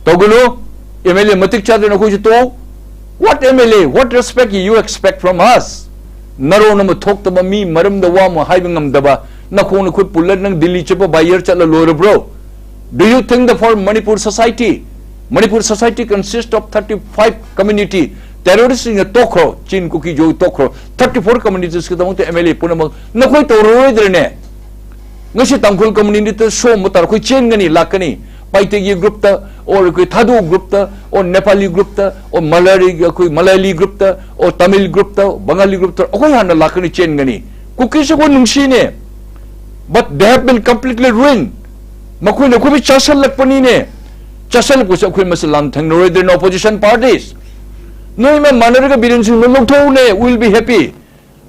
ꯇꯧꯒꯅꯨ꯫ ꯑꯦꯝ ꯑꯦꯜ ꯑꯦ ꯃꯇꯤꯛ ꯆꯥꯗꯅ ꯑꯩꯈꯣꯏꯁꯨ ꯇꯣꯛꯎ꯫ What M L A? What respect you expect from us? ꯅꯔꯣꯟ ꯑꯃ ꯊꯣꯛꯇꯕ, ꯃꯤ ꯃꯔꯝꯗ ꯋꯥ ꯑꯃ ꯍꯥꯏꯕ ꯉꯝꯗꯕ, ꯅꯈꯣꯡ ꯅꯈꯨꯠ ꯄꯨꯜꯂ ꯅꯪ ꯗꯤꯜꯂꯤ ꯆꯠꯄ by air ꯆꯠꯂ ꯂꯣꯏꯔꯕ꯭ꯔꯣ? Do you think the for Manipur society? Manipur society consists of thirty five community. Terrorist ꯁꯤꯡꯅ ꯇꯣꯛꯈ꯭ꯔꯣ, ꯆꯤꯟ ꯀꯨꯀꯤ ꯖꯣꯏ ꯇꯣꯛꯈ꯭ꯔꯣ, thirty four communities ꯀꯤꯗꯃꯛꯇ ꯑꯦꯝ ꯑꯦꯜ ꯑꯦ ꯄꯨꯝꯅꯃꯛ ꯅꯈꯣꯏ ꯇꯧꯔꯔꯣꯏꯗ꯭ꯔꯅꯦ? ꯉꯁꯤ ꯇꯥꯡꯈꯨꯜ ꯀꯝꯃꯨꯅꯤꯇꯤꯗ ꯁꯣꯝꯕ ꯇꯥꯔꯦ, ꯑꯩꯈꯣꯏ ꯆꯦꯟꯒꯅꯤ, ꯂꯥꯛꯀꯅꯤ꯫ ꯄꯥꯏꯇꯦꯒꯤ ꯒ꯭ꯔꯨꯞꯇ, ꯑꯣꯔ ꯑꯩꯈꯣꯏ ꯊꯥꯗꯨ ꯒ꯭ꯔꯨꯞꯇ, ꯑꯣꯔ ꯅꯦꯄꯥꯂꯤ ꯒ꯭ꯔꯨꯞꯇ, ꯑꯣꯔ ꯃꯂꯥꯔꯤ, ꯑꯩꯈꯣꯏ ꯃꯂꯥꯂꯤ ꯒ꯭ꯔꯨꯞꯇ, ꯑꯣꯔ ꯇꯥꯃꯤꯜ ꯒ꯭ꯔꯨꯞꯇ, ꯕꯪꯒꯥꯂꯤ ꯒ꯭ꯔꯨꯞꯇ ꯑꯩꯈꯣꯏ ꯍꯥꯟꯅ ꯂꯥꯛꯀꯅꯤ, ꯆꯦꯟꯒꯅꯤ꯫ ꯀꯨꯀꯤꯁꯦ ꯑꯩꯈꯣꯏ ꯅꯨꯡꯁꯤꯅꯦ, but they have been completely ruined. ꯃꯈꯣꯏꯅ ꯑꯩꯈꯣꯏꯕꯨ ꯆꯥꯁꯜꯂꯛꯄꯅꯤꯅꯦ꯫ ꯆꯥꯁꯜꯂꯛꯄꯁꯦ ꯑꯩꯈꯣꯏ ꯃꯁꯤ ꯂꯥꯟ ꯊꯦꯡꯅꯔꯣꯏꯗ꯭ꯔꯅ opposition parties? ꯅꯣꯏ ꯃꯌꯥꯝ ꯃꯥꯟꯅꯔꯒ ꯕꯤꯔꯦꯟ ꯁꯤꯡꯗꯣ ꯂꯧꯊꯣꯛꯎꯅꯦ, we'll be happy.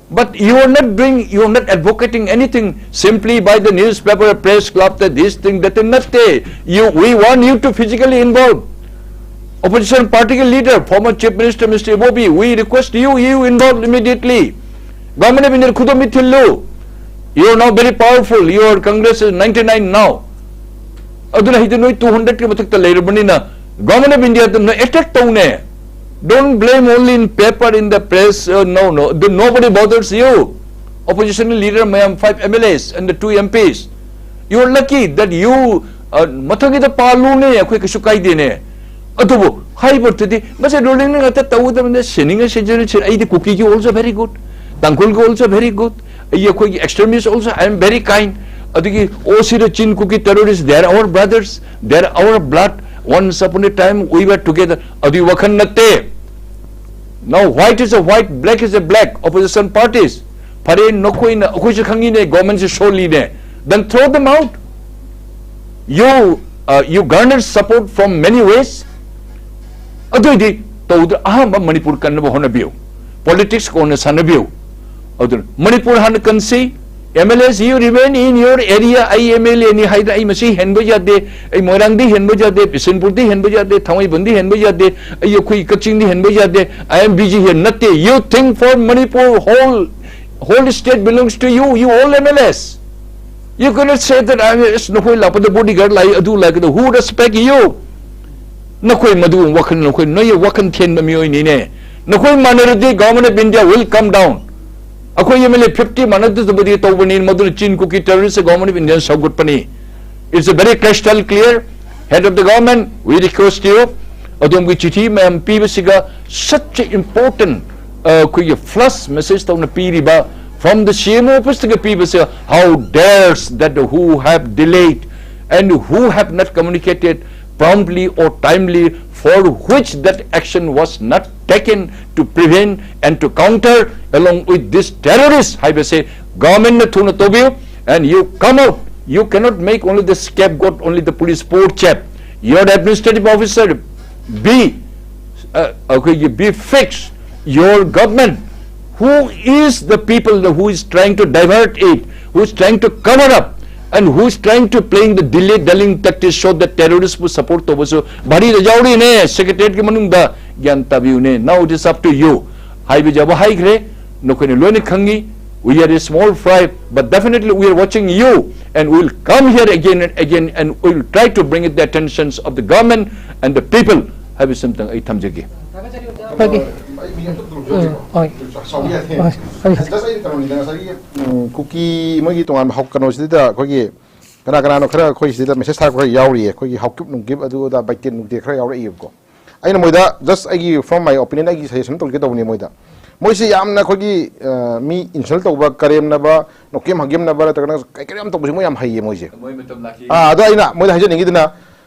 But you are not doing, you are not advocating anything simply by the newspaper, press club, that this thing, that thing, ꯅꯠꯇꯦ꯫ You, we want you to physically involve. Opposition party ꯒꯤ leader, former Chief Minister Mister Ibobi, we request you, you involve immediately. Government of India ꯈꯨꯗꯣꯝꯕꯤ ꯊꯤꯜꯂꯨ꯫ You are now very powerful. Your Congress is ninety nine now. ꯑꯗꯨꯅ ꯍꯧꯖꯤꯛꯇꯤ ꯅꯣꯏ two hundred ꯀꯤ ꯃꯊꯛꯇ ꯂꯩꯔꯕꯅꯤꯅ Government of India ꯗ ꯅꯣꯏ attack ꯇꯧꯅꯦ꯫ Don't blame only in paper, in the press. Uh, no, no. The, nobody bothers you. Opposition leader ꯃꯌꯥꯝ, five M L As and the two M Ps. You are lucky that you, uh, ꯃꯊꯪꯒꯤꯗ ꯄꯥꯜꯂꯨꯅꯦ, ꯑꯩꯈꯣꯏ ꯀꯩꯁꯨ ꯀꯥꯏꯗꯦꯅꯦ꯫ ꯑꯗꯨꯕꯨ ꯍꯥꯏꯕꯗꯨꯗꯤ ꯃꯁꯦ ruling ꯅ ꯉꯥꯛꯇ ꯇꯧꯒꯗꯕꯅꯦ, ꯁꯤꯅꯤꯡꯉ ꯁꯤꯖꯅ ꯁꯤ-, ꯑꯩꯗꯤ ꯀꯨꯀꯤꯒꯤ also very good, ꯇꯥꯡꯈꯨꯜꯒꯤ also very good, ꯑꯩ ꯑꯩꯈꯣꯏꯒꯤ extremist also I am very kind, ꯑꯗꯨꯒꯤ, "Oh, see the Chin Kuki terrorists, they are our brothers, they are our blood, once upon a time we were together." ꯑꯗꯨꯒꯤ ꯋꯥꯈꯜ ꯅꯠꯇꯦ꯫ Now white is a white, black is a black, opposition parties. ꯐꯔꯦ, ꯅꯈꯣꯏꯅ, ꯑꯩꯈꯣꯏꯁꯨ ꯈꯪꯉꯤꯅꯦ, government ꯁꯤ ꯁꯣꯜꯂꯤꯅꯦ, then throw them out. You, uh, you garner support from many ways. ꯑꯗꯨꯏꯗꯤ ꯇꯧꯗ꯭ꯔ, ꯑꯍꯥꯟꯕ ꯃꯅꯤꯄꯨꯔ ꯀꯟꯅꯕ ꯍꯣꯠꯅꯕꯤꯌꯨ, politics ꯀꯣꯟꯅ ꯁꯥꯟꯅꯕꯤꯌꯨ꯫ ꯑꯗꯨꯅ ꯃꯅꯤꯄꯨꯔ ꯍꯥꯟꯅ ꯀꯟꯁꯤ꯫ "M L As, you remain in your area, ꯑꯩ M L A ꯅꯤ ꯍꯥꯏꯗꯅ ꯑꯩ ꯃꯁꯤ ꯍꯦꯟꯕ ꯌꯥꯗꯦ, ꯑꯩ ꯃꯣꯏꯔꯥꯡꯗꯤ ꯍꯦꯟꯕ ꯌꯥꯗꯦ, ꯕꯤꯁꯦꯟꯄꯨꯔꯗꯤ ꯍꯦꯟꯕ ꯌꯥꯗꯦ, ꯊꯥꯡꯃꯩꯕꯟꯗꯤ ꯍꯦꯟꯕ ꯌꯥꯗꯦ, ꯑꯩ ꯑꯩꯈꯣꯏ ꯀꯛꯆꯤꯡꯗꯤ ꯍꯦꯟꯕ ꯌꯥꯗꯦ, I am busy here." ꯅꯠꯇꯦ, you think for Manipur, whole, whole state belongs to you, you all M L As. You cannot say that, "I am," ꯑꯁ, ꯅꯈꯣꯏ ꯂꯥꯛꯄꯗ bodyguard ꯂꯥꯛꯏ, ꯑꯗꯨ ꯂꯥꯛꯏ, ꯑꯗꯨ, who respect you? ꯅꯈꯣꯏ ꯃꯗꯨ ꯋꯥꯈꯜ, ꯅꯈꯣꯏ, ꯅꯣꯏ ꯋꯥꯈꯜ ꯊꯦꯟꯕ ꯃꯤꯑꯣꯏꯅꯤꯅꯦ꯫ ꯅꯈꯣꯏ ꯃꯥꯟꯅꯔꯗꯤ Government of India will come down. ꯑꯩꯈꯣꯏ M L A fifty ꯃꯥꯟꯅꯗꯕꯗꯤ ꯇꯧꯕꯅꯤ, ꯃꯗꯨꯅ Chin Kuki terrorist Government of India ꯁꯧꯒꯠꯄꯅꯤ꯫ It's a very crystal clear. Head of the government, we request you, ꯑꯗꯣꯝꯒꯤ ꯆꯤꯊꯤ ꯃꯌꯥꯝ ꯄꯤꯕꯁꯤꯒ such a important, ꯑ, ꯑꯩꯈꯣꯏꯒꯤ flash message ꯇꯧꯅ ꯄꯤꯔꯤꯕ, from the C M office ꯇꯒꯤ ꯄꯤꯕꯁꯦ, how dares that who have delayed and who have not communicated promptly or timely, for which that action was not taken to prevent and to counter along with this terrorist ꯍꯥꯏꯕꯁꯦ government ꯅ ꯊꯨꯅ ꯇꯧꯕꯤꯌꯨ, and you come out, you cannot make only the scapegoat, only the police poor chap, your administrative officer be, uh, okay, you be fixed, your government, who is the people who is trying to divert it, who is trying to cover up, and who is trying to playing the delay dulling tactics so that terrorists ꯕꯨ support ꯇꯧꯕꯁꯨ ꯚꯥꯔꯤꯗ ꯌꯥꯎꯔꯤꯅꯦ, secretariat ꯀꯤ ꯃꯅꯨꯡꯗ꯫ ꯒ꯭ꯌꯥꯟ ꯇꯥꯕꯤꯌꯨꯅꯦ, now it is up to you. ꯍꯥꯏꯕ ꯌꯥꯕ ꯍꯥꯏꯈ꯭ꯔꯦ, ꯅꯈꯣꯏꯅ ꯂꯣꯏꯅ ꯈꯪꯉꯤ, we are a small fry, but definitely we are watching you, and we will come here again and again, and we will try to bring it the attentions of the government and the people ꯍꯥꯏꯕꯁꯤ ꯑꯝꯇꯪ ꯑꯩ ꯊꯝꯖꯒꯦ꯫ ꯑꯩꯈꯣꯏꯒꯤ ꯑꯩ ꯃꯤ ꯑꯝꯇ ꯎꯝ, ꯍꯣꯏ꯫ ꯁꯥꯎꯕ ꯌꯥꯗꯦ꯫ ꯍꯣꯏ, ꯍꯣꯏ꯫ Just ꯑꯩꯅ ꯀꯩꯅꯣꯅꯤꯗ ꯉꯁꯥꯏꯒꯤ, ꯎꯝ, ꯀꯨꯀꯤ ꯃꯣꯏꯒꯤ ꯇꯣꯉꯥꯟꯕ ꯍꯧ-, ꯀꯩꯅꯣꯁꯤꯗ ꯑꯩꯈꯣꯏꯒꯤ ꯀꯅꯥ ꯀꯅꯥꯅꯣ ꯈꯔ ꯑꯩꯈꯣꯏ ꯁꯤꯗ message ꯊꯥꯔꯛꯄ ꯈꯔ ꯌꯥꯎꯔꯤꯌꯦ꯫ ꯑꯩꯈꯣꯏꯒꯤ ꯍꯥꯎꯀꯤꯞ ꯅꯨꯡꯀꯤꯞ ꯑꯗꯨ ꯑꯗꯥ ꯕꯥꯏꯇꯦꯟ ꯅꯨꯡꯇꯦꯟ ꯈꯔ ꯌꯥꯎꯔꯛꯏꯕꯀꯣ꯫ ꯑꯩꯅ ꯃꯣꯏꯗ just ꯑꯩꯒꯤ, from my opinion, ꯑꯩꯒꯤ suggestion ꯇꯧꯖꯒꯦ ꯇꯧꯕꯅꯤ ꯃꯣꯏꯗ꯫ ꯃꯣꯏꯁꯤ ꯌꯥꯝꯅ ꯑꯩꯈꯣꯏꯒꯤ, ꯑ, ꯃꯤ insult ꯇꯧꯕ, ꯀꯔꯦꯝꯅꯕ, ꯅꯣꯛꯀꯦꯝ ꯍꯒꯦꯝꯅꯕ, ꯅꯠꯇ꯭ꯔꯒꯅ ꯀꯩ ꯀꯩꯅꯣ ꯌꯥꯝ ꯇꯧꯕꯁꯤ ꯃꯣꯏ ꯌꯥꯝ ꯍꯩꯌꯦ ꯃꯣꯏꯁꯦ꯫ ꯃꯣꯏ ꯃꯇꯝ ꯂꯥꯛꯈꯤ꯫ ꯑꯥ, ꯑꯗꯣ ꯑꯩꯅ ꯃꯣꯏꯗ ꯍꯥꯏꯖꯅꯤꯡꯉꯤꯗꯨꯅ,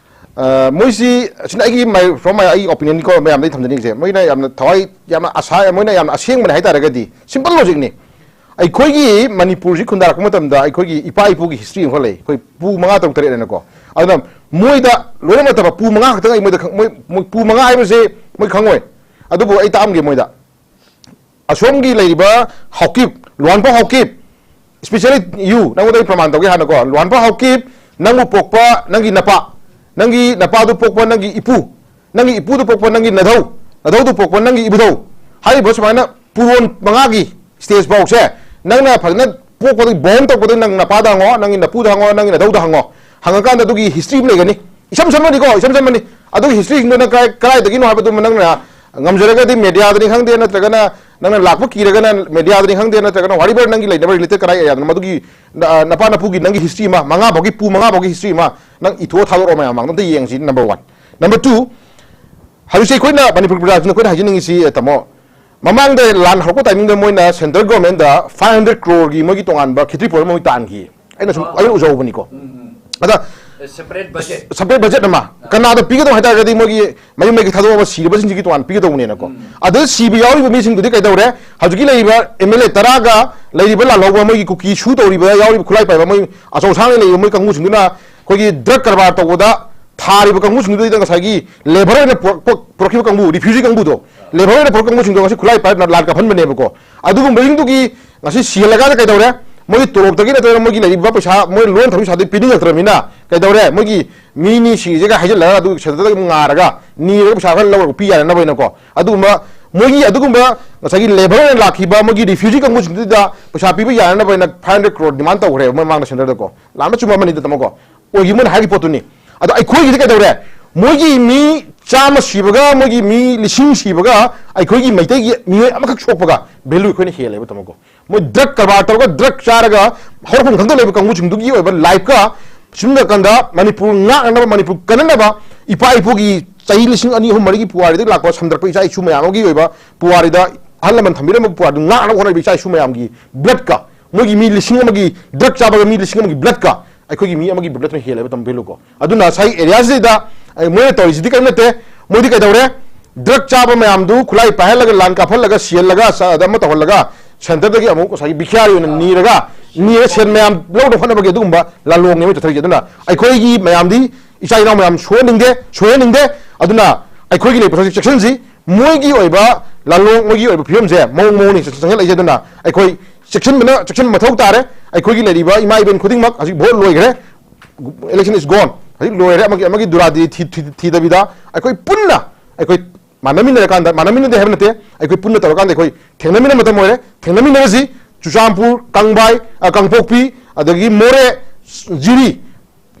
ꯑ, ꯃꯣꯏꯁꯤ, ꯑꯁꯤꯅ ꯑꯩꯒꯤ my, from my, ꯑꯩꯒꯤ opinion ꯀꯣ, ꯃꯌꯥꯝꯗ ꯑꯩ ꯊꯝꯖꯅꯤꯡꯉꯤꯁꯦ, ꯃꯣꯏꯅ ꯌꯥꯝꯅ ꯊꯋꯥꯏ, ꯌꯥꯝꯅ ꯑꯁꯥ, ꯃꯣꯏꯅ ꯌꯥꯝꯅ ꯑꯁꯦꯡꯕꯅꯦ ꯍꯥꯏꯇꯥꯔꯒꯗꯤ, simple logic ꯅꯤ꯫ ꯑꯩꯈꯣꯏꯒꯤ ꯃꯅꯤꯄꯨꯔꯁꯤ ꯈꯨꯟꯗꯥꯔꯛꯄ ꯃꯇꯝꯗ ꯑꯩꯈꯣꯏꯒꯤ ꯏꯄꯥ ꯏꯄꯨꯒꯤ history ꯑꯃꯈꯛ ꯂꯩ, ꯑꯩꯈꯣꯏ ꯄꯨ ꯃꯉꯥ ꯇꯔꯨꯛ ꯇꯔꯦꯠ ꯍꯥꯏꯅꯀꯣ꯫ ꯑꯗꯨꯅ ꯃꯣꯏꯗ ꯂꯣꯏꯅꯃꯛ ꯅꯠꯇꯕ, ꯄꯨ ꯃꯉꯥ ꯈꯛꯇꯪ ꯑꯩ ꯃꯣꯏꯗ ꯈꯪ-, ꯃꯣꯏ, ꯃꯣꯏ ꯄꯨ ꯃꯉꯥ ꯍꯥꯏꯕꯁꯦ ꯃꯣꯏ ꯈꯪꯉꯣꯏ꯫ ꯑꯗꯨꯕꯨ ꯑꯩ ꯇꯥꯛꯑꯝꯒꯦ ꯃꯣꯏꯗ꯫ ꯑꯁꯣꯝꯒꯤ ꯂꯩꯔꯤꯕ ꯍꯥꯎꯀꯤꯞ, ꯂꯨꯍꯟꯄ ꯍꯥꯎꯀꯤꯞ, especially you, ꯅꯪꯉꯣꯟꯗ ꯑꯩ ꯄ꯭ꯔꯃꯥꯟ ꯇꯧꯒꯦ ꯍꯥꯟꯅꯀꯣ꯫ ꯂꯨꯍꯟꯄ ꯍꯥꯎꯀꯤꯞ, ꯅꯪꯕꯨ ꯄꯣꯛꯄ ꯅꯪꯒꯤ ꯅꯄꯥ, ꯅꯪꯒꯤ ꯅꯄꯥꯗꯨ ꯄꯣꯛꯄ ꯅꯪꯒꯤ ꯏꯄꯨ, ꯅꯪꯒꯤ ꯏꯄꯨꯗꯨ ꯄꯣꯛꯄ ꯅꯪꯒꯤ ꯅꯙꯧ, ꯅꯙꯧꯗꯨ ꯄꯣꯛꯄ ꯅꯪꯒꯤ ꯏꯕꯨꯙꯧ꯫ ꯍꯥꯏꯔꯤꯕ ꯁꯨꯃꯥꯏꯅ ꯄꯨꯔꯣꯟ ꯃꯉꯥꯒꯤ stage ꯐꯥꯎꯁꯦ ꯅꯪꯅ ꯐꯖꯅ ꯄꯣꯛꯄꯗꯒꯤ born ꯇꯧꯔꯛꯄꯗꯒꯤ ꯅꯪ ꯅꯄꯥꯗ ꯍꯪꯉꯣ, ꯅꯪꯒꯤ ꯅꯄꯨꯗ ꯍꯪꯉꯣ, ꯅꯪꯒꯤ ꯅꯙꯧꯗ ꯍꯪꯉꯣ꯫ ꯍꯪꯉꯀꯥꯟꯗ ꯑꯗꯨꯒꯤ history ꯑꯃ ꯂꯩꯒꯅꯤ꯫ ꯏꯁꯝ ꯁꯝꯃꯅꯤꯀꯣ, ꯏꯁꯝ ꯁꯝꯃꯅꯤ꯫ ꯑꯗꯨꯒꯤ historyꯁꯤꯡꯗꯣ ꯅꯪ ꯀꯥꯏ-, ꯀꯗꯥꯏꯗꯒꯤꯅꯣ ꯍꯥꯏꯕꯗꯨꯃ ꯅꯪꯅ ꯉꯝꯖꯔꯒꯗꯤ mediaꯗꯅꯤ ꯈꯪꯗꯦ, ꯅꯠꯇ꯭ꯔꯒꯅ ꯅꯪꯅ ꯂꯥꯛꯄ ꯀꯤꯔꯒꯅ mediaꯗꯅꯤ ꯈꯪꯗꯦ, ꯅꯠꯇ꯭ꯔꯒꯅ whatever ꯅꯪꯒꯤ ꯂꯩꯅꯕ related ꯀꯗꯥꯏ areaꯗꯅꯣ, ꯃꯗꯨꯒꯤ ꯅ-, ꯅꯄꯥ ꯅꯄꯨꯒꯤ ꯅꯪꯒꯤ history ꯑꯃ, ꯃꯉꯥ ꯐꯥꯎꯒꯤ, ꯄꯨ ꯃꯉꯥ ꯐꯥꯎꯒꯤ history ꯑꯃ ꯅꯪ ꯏꯊꯣꯛꯑ ꯊꯥꯗꯣꯔꯛꯑꯣ ꯃꯌꯥꯝ ꯃꯥꯡꯗ ꯑꯝꯇ ꯌꯦꯡꯁꯤ, number one꯫ Number two, ꯍꯧꯖꯤꯛꯁꯦ ꯑꯩꯈꯣꯏꯅ ꯃꯅꯤꯄꯨꯔ ꯄ꯭ꯔꯖꯥꯁꯤꯡꯅ ꯑꯩꯈꯣꯏꯅ ꯍꯥꯏꯖꯅꯤꯡꯉꯤꯁꯤ, ꯇꯥꯃꯣ, ꯃꯃꯥꯡꯗ ꯂꯥꯟ ꯍꯧꯔꯛꯄ timingꯗ ꯃꯣꯏꯅ central governmentꯗ five hundred crore ꯒꯤ ꯃꯣꯏꯒꯤ ꯇꯣꯉꯥꯟꯕ ꯈꯦꯇ꯭ꯔꯤ ꯄꯣꯔ ꯃꯣꯏ ꯇꯥꯟꯈꯤ꯫ ꯑꯩꯅ ꯁꯨꯝ, ꯑꯩꯅ ꯎꯖꯍꯧꯕꯅꯤꯀꯣ꯫ ꯑꯗ Separate budget꯫ Separate budget ꯑꯃ ꯀꯅꯥꯗ ꯄꯤꯒꯗꯧ ꯍꯥꯏꯇꯥꯔꯒꯗꯤ ꯃꯣꯏꯒꯤ ꯃꯌꯨꯝ ꯃꯩꯒꯤ ꯊꯥꯗꯣꯛꯑꯒ ꯁꯤꯔꯕꯁꯤꯡꯁꯤꯒꯤ ꯇꯣꯉꯥꯟ ꯄꯤꯒꯗꯧꯕꯅꯦꯅꯀꯣ꯫ ꯑꯗꯨꯗ ꯁꯤꯕ ꯌꯥꯎꯔꯤꯕ ꯃꯤꯁꯤꯡꯗꯨꯗꯤ ꯀꯩꯗꯧꯔꯦ? ꯍꯧꯖꯤꯛꯀꯤ ꯂꯩꯔꯤꯕ MLA ꯇꯔꯥꯒ ꯂꯩꯔꯤꯕ ꯂꯥꯜꯍꯧꯕ ꯃꯣꯏꯒꯤ ꯀꯨꯀꯤ ꯁꯨ ꯇꯧꯔꯤꯕ ꯌꯥꯎꯔꯤꯕ ꯈꯨꯠꯂꯥꯏ ꯄꯥꯏꯕ ꯃꯣꯏ ꯑꯆꯧ ꯑꯁꯥꯡꯅ ꯂꯩꯔꯤꯕ ꯃꯣꯏ ꯀꯥꯡꯕꯨꯁꯤꯡꯗꯨꯅ ꯑꯩꯈꯣꯏꯒꯤ drug ꯀꯔꯕꯥꯔ ꯇꯧꯕꯗ ꯊꯥꯔꯤꯕ ꯀꯥꯡꯕꯨꯁꯤꯡꯗꯨꯗ ꯉꯁꯥꯏꯒꯤ labour ꯑꯣꯏꯅ ꯄꯨꯔꯛꯄ, ꯄꯨꯔꯛꯈꯤꯕ ꯀꯥꯡꯕꯨ, refugee ꯀꯥꯡꯕꯨꯗꯣ, labour ꯑꯣꯏꯅ ꯄꯨꯔꯛꯄ ꯀꯥꯡꯕꯨꯁꯤꯡꯗꯣ ꯉꯁꯤ ꯈꯨꯠꯂꯥꯏ ꯄꯥꯏꯔ ꯂꯥꯟ ꯀꯥꯞꯍꯟꯕꯅꯦꯕꯀꯣ꯫ ꯑꯗꯨꯒꯨꯝꯕꯁꯤꯡꯗꯨꯒꯤ ꯉꯁꯤ ꯁꯤꯍꯜꯂꯀꯥꯟꯗ ꯀꯩꯗꯧꯔꯦ? ꯃꯣꯏꯒꯤ ꯇꯣꯂꯣꯞꯇꯒꯤ ꯅꯠꯇ꯭ꯔꯒ ꯃꯣꯏꯒꯤ ꯂꯩꯔꯤꯕ ꯄꯩꯁꯥ, ꯃꯣꯏ loan ꯊꯧꯔꯤ ꯄꯩꯁꯥꯗꯨ ꯄꯤꯅꯤꯡꯉꯛꯇ꯭ꯔꯕꯅꯤꯅ ꯀꯩꯗꯧꯔꯦ? ꯃꯣꯏꯒꯤ ꯃꯤꯅꯤ ꯁꯤꯔꯤꯁꯦꯒ ꯍꯥꯏꯖꯤꯜꯂꯒ ꯑꯗꯨ centreꯗꯒꯤ ꯑꯃꯨꯛ ꯉꯥꯔꯒ ꯅꯤꯔꯒ ꯄꯩꯁꯥ ꯈꯔ ꯂꯧꯔꯒ ꯄꯤ ꯌꯥꯅꯅꯕ ꯍꯥꯏꯅꯀꯣ꯫ ꯑꯗꯨꯒꯨꯝꯕ ꯃꯣꯏꯒꯤ ꯑꯗꯨꯒꯨꯝꯕ ꯉꯁꯥꯏꯒꯤ labour ꯑꯣꯏꯅ ꯂꯥꯛꯈꯤꯕ ꯃꯣꯏꯒꯤ refugee ꯀꯥꯡꯕꯨꯁꯤꯡꯗꯨꯗ ꯄꯩꯁꯥ ꯄꯤꯕ ꯌꯥꯅꯅꯕ ꯍꯥꯏꯅ five hundred crore demand ꯇꯧꯈ꯭ꯔꯦꯕ ꯃꯣꯏ ꯃꯃꯥꯡꯗ centreꯗꯀꯣ꯫ ꯂꯥꯟꯕ ꯆꯨꯝꯕ ꯑꯃꯅꯤꯗ ꯇꯥꯃꯣꯀꯣ꯫ ꯑꯣꯏꯈꯤꯕ ꯃꯣꯏꯅ ꯍꯥꯏꯔꯤ ꯄꯣꯠꯇꯨꯅꯤ꯫ ꯑꯗꯣ ꯑꯩꯈꯣꯏꯒꯤꯗꯤ ꯀꯩꯗꯧꯔꯦ? ꯃꯣꯏꯒꯤ ꯃꯤ ꯆꯥꯝꯃ ꯁꯤꯕꯒ ꯃꯣꯏꯒꯤ ꯃꯤ ꯂꯤꯁꯤꯡ ꯁꯤꯕꯒ ꯑꯩꯈꯣꯏꯒꯤ ꯃꯩꯇꯩꯒꯤ ꯃꯤꯑꯣꯏ ꯑꯃꯈꯛ ꯁꯣꯛꯄꯒ value ꯑꯩꯈꯣꯏꯅ ꯍꯦꯜꯂꯦꯕ ꯇꯥꯃꯣꯀꯣ꯫ ꯃꯣꯏ drug ꯀꯔꯕꯥꯔ ꯇꯧꯔꯒ drug ꯆꯥꯔꯒ ꯍꯧꯔꯛꯐꯝ ꯈꯪꯗ ꯂꯩꯕ ꯀꯥꯡꯕꯨꯁꯤꯡꯗꯨꯒꯤ ꯑꯣꯏꯕ lifeꯀ ꯁꯨꯝ ꯅꯥꯀꯟꯗ ꯃꯅꯤꯄꯨꯔ ꯉꯥꯛꯅꯅꯕ, ꯃꯅꯤꯄꯨꯔ ꯀꯟꯅꯅꯕ ꯏꯄꯥ ꯏꯄꯨꯒꯤ ꯆꯍꯤ ꯂꯤꯁꯤꯡ ꯑꯅꯤ, ꯑꯍꯨꯝ, ꯃꯔꯤꯒꯤ ꯄꯨꯋꯥꯔꯤꯗꯒꯤ ꯂꯥꯛꯄ ꯁꯝꯗꯔꯛꯄ ꯏꯆꯥ ꯏꯁꯨ ꯃꯌꯥꯝ ꯑꯃꯒꯤ ꯑꯣꯏꯕ ꯄꯨꯋꯥꯔꯤꯗ ꯑꯍꯜ ꯂꯃꯟ ꯊꯝꯕꯤꯔꯝꯕ ꯄꯨꯋꯥꯔꯤꯗꯨ ꯉꯥꯛꯅꯕ ꯍꯣꯠꯅꯔꯤꯕ ꯏꯆꯥ ꯏꯁꯨ ꯃꯌꯥꯝꯒꯤ blood ꯀ, ꯃꯣꯏꯒꯤ ꯃꯤ ꯂꯤꯁꯤꯡ ꯑꯃꯒꯤ, drug ꯆꯥꯕꯒ ꯃꯤ ꯂꯤꯁꯤꯡ ꯑꯃꯒꯤ blood ꯀ ꯑꯩꯈꯣꯏꯒꯤ ꯃꯤ ꯑꯃꯒꯤ blood ꯅ ꯍꯦꯜꯂꯦꯕ ꯇꯝꯕꯤꯔꯨꯀꯣ꯫ ꯑꯗꯨꯅ ꯉꯁꯥꯏ area ꯁꯤꯗ, ꯑꯩ, ꯃꯣꯏꯅ ꯇꯧꯔꯤꯁꯤꯗꯤ ꯀꯔꯤꯝ ꯅꯠꯇꯦ꯫ ꯃꯣꯏꯗꯤ ꯀꯩꯗꯧꯔꯦ? Drug ꯆꯥꯕ ꯃꯌꯥꯝꯗꯨ ꯈꯨꯠꯂꯥꯏ ꯄꯥꯏꯍꯜꯂꯒ, ꯂꯥꯟ ꯀꯥꯞꯍꯜꯂꯒ, ꯁꯤꯍꯜꯂꯒ, ꯁ-, ꯑꯗ ꯑꯃ ꯇꯧꯍꯜꯂꯒ, centre ꯗꯒꯤ ꯑꯃꯨꯛ ꯉꯁꯥꯏꯒꯤ ꯚꯤꯈ꯭ꯌꯥꯔꯤ ꯑꯣꯏꯅ ꯅꯤꯔꯒ, ꯅꯤꯔꯒ ꯁꯦꯟ ꯃꯌꯥꯝ ꯂꯧꯅꯕ ꯍꯣꯠꯅꯕꯒꯤ ꯑꯗꯨꯒꯨꯝꯕ ꯂꯥꯂꯣꯡꯅꯦ ꯃꯣꯏ ꯆꯠꯊꯔꯤꯁꯦ꯫ ꯑꯗꯨꯅ ꯑꯩꯈꯣꯏꯒꯤ ꯃꯌꯥꯝꯗꯤ, ꯏꯆꯥ ꯏꯅꯥꯎ ꯃꯌꯥꯝ ꯁꯣꯏꯍꯟꯅꯤꯡꯗꯦ, ꯁꯣꯏꯍꯟꯅꯤꯡꯗꯦ꯫ ꯑꯗꯨꯅ ꯑꯩꯈꯣꯏꯒꯤ ꯂꯩꯔꯤꯕ ꯍꯧꯖꯤꯛ ꯆꯦꯛꯁꯤꯟꯁꯤ, ꯃꯣꯏꯒꯤ ꯑꯣꯏꯕ ꯂꯥꯂꯣꯡ, ꯃꯣꯏꯒꯤ ꯑꯣꯏꯕ ꯐꯤꯕꯝꯁꯦ ꯃꯑꯣꯡ ꯃꯑꯣꯡꯅꯤ ꯆꯪꯁꯤꯜꯂꯛꯏꯁꯦ꯫ ꯑꯗꯨꯅ ꯑꯩꯈꯣꯏ ꯆꯦꯛꯁꯤꯟꯕꯅ, ꯆꯦꯛꯁꯤꯟꯕ ꯃꯊꯧ ꯇꯥꯔꯦ꯫ ꯑꯩꯈꯣꯏꯒꯤ ꯂꯩꯔꯤꯕ ꯏꯃꯥ ꯏꯕꯦꯟ ꯈꯨꯗꯤꯡꯃꯛ, ꯍꯧꯖꯤꯛ vote ꯂꯣꯏꯈ꯭ꯔꯦ, election is gone, ꯍꯧꯖꯤꯛ ꯂꯣꯏꯔꯦ, ꯑꯃꯒꯤ, ꯑꯃꯒꯤ ꯗꯨꯔꯥꯗꯤ ꯊꯤ-, ꯊꯤ-, ꯊꯤꯗꯕꯤꯗ ꯑꯩꯈꯣꯏ ꯄꯨꯟꯅ, ꯑꯩꯈꯣꯏ ꯃꯥꯟꯅꯃꯤꯟꯅꯔꯀꯥꯟꯗ, ꯃꯥꯟꯅꯃꯤꯟꯅꯗꯦ ꯍꯥꯏꯕ ꯅꯠꯇꯦ, ꯑꯩꯈꯣꯏ ꯄꯨꯟꯅ ꯇꯧꯔꯀꯥꯟꯗ ꯑꯩꯈꯣꯏ ꯊꯦꯡꯅꯃꯤꯟꯅꯕ ꯃꯇꯝ ꯑꯣꯏꯔꯦ꯫ ꯊꯦꯡꯅꯃꯤꯟꯅꯔꯁꯤ꯫ ꯆꯨꯔꯆꯥꯟꯄꯨꯔ, ꯀꯪꯕꯥꯏ, ꯑ, ꯀꯥꯡꯄꯣꯛꯄꯤ, ꯑꯗꯒꯤ ꯃꯣꯔꯦ, ꯖꯤꯔꯤ,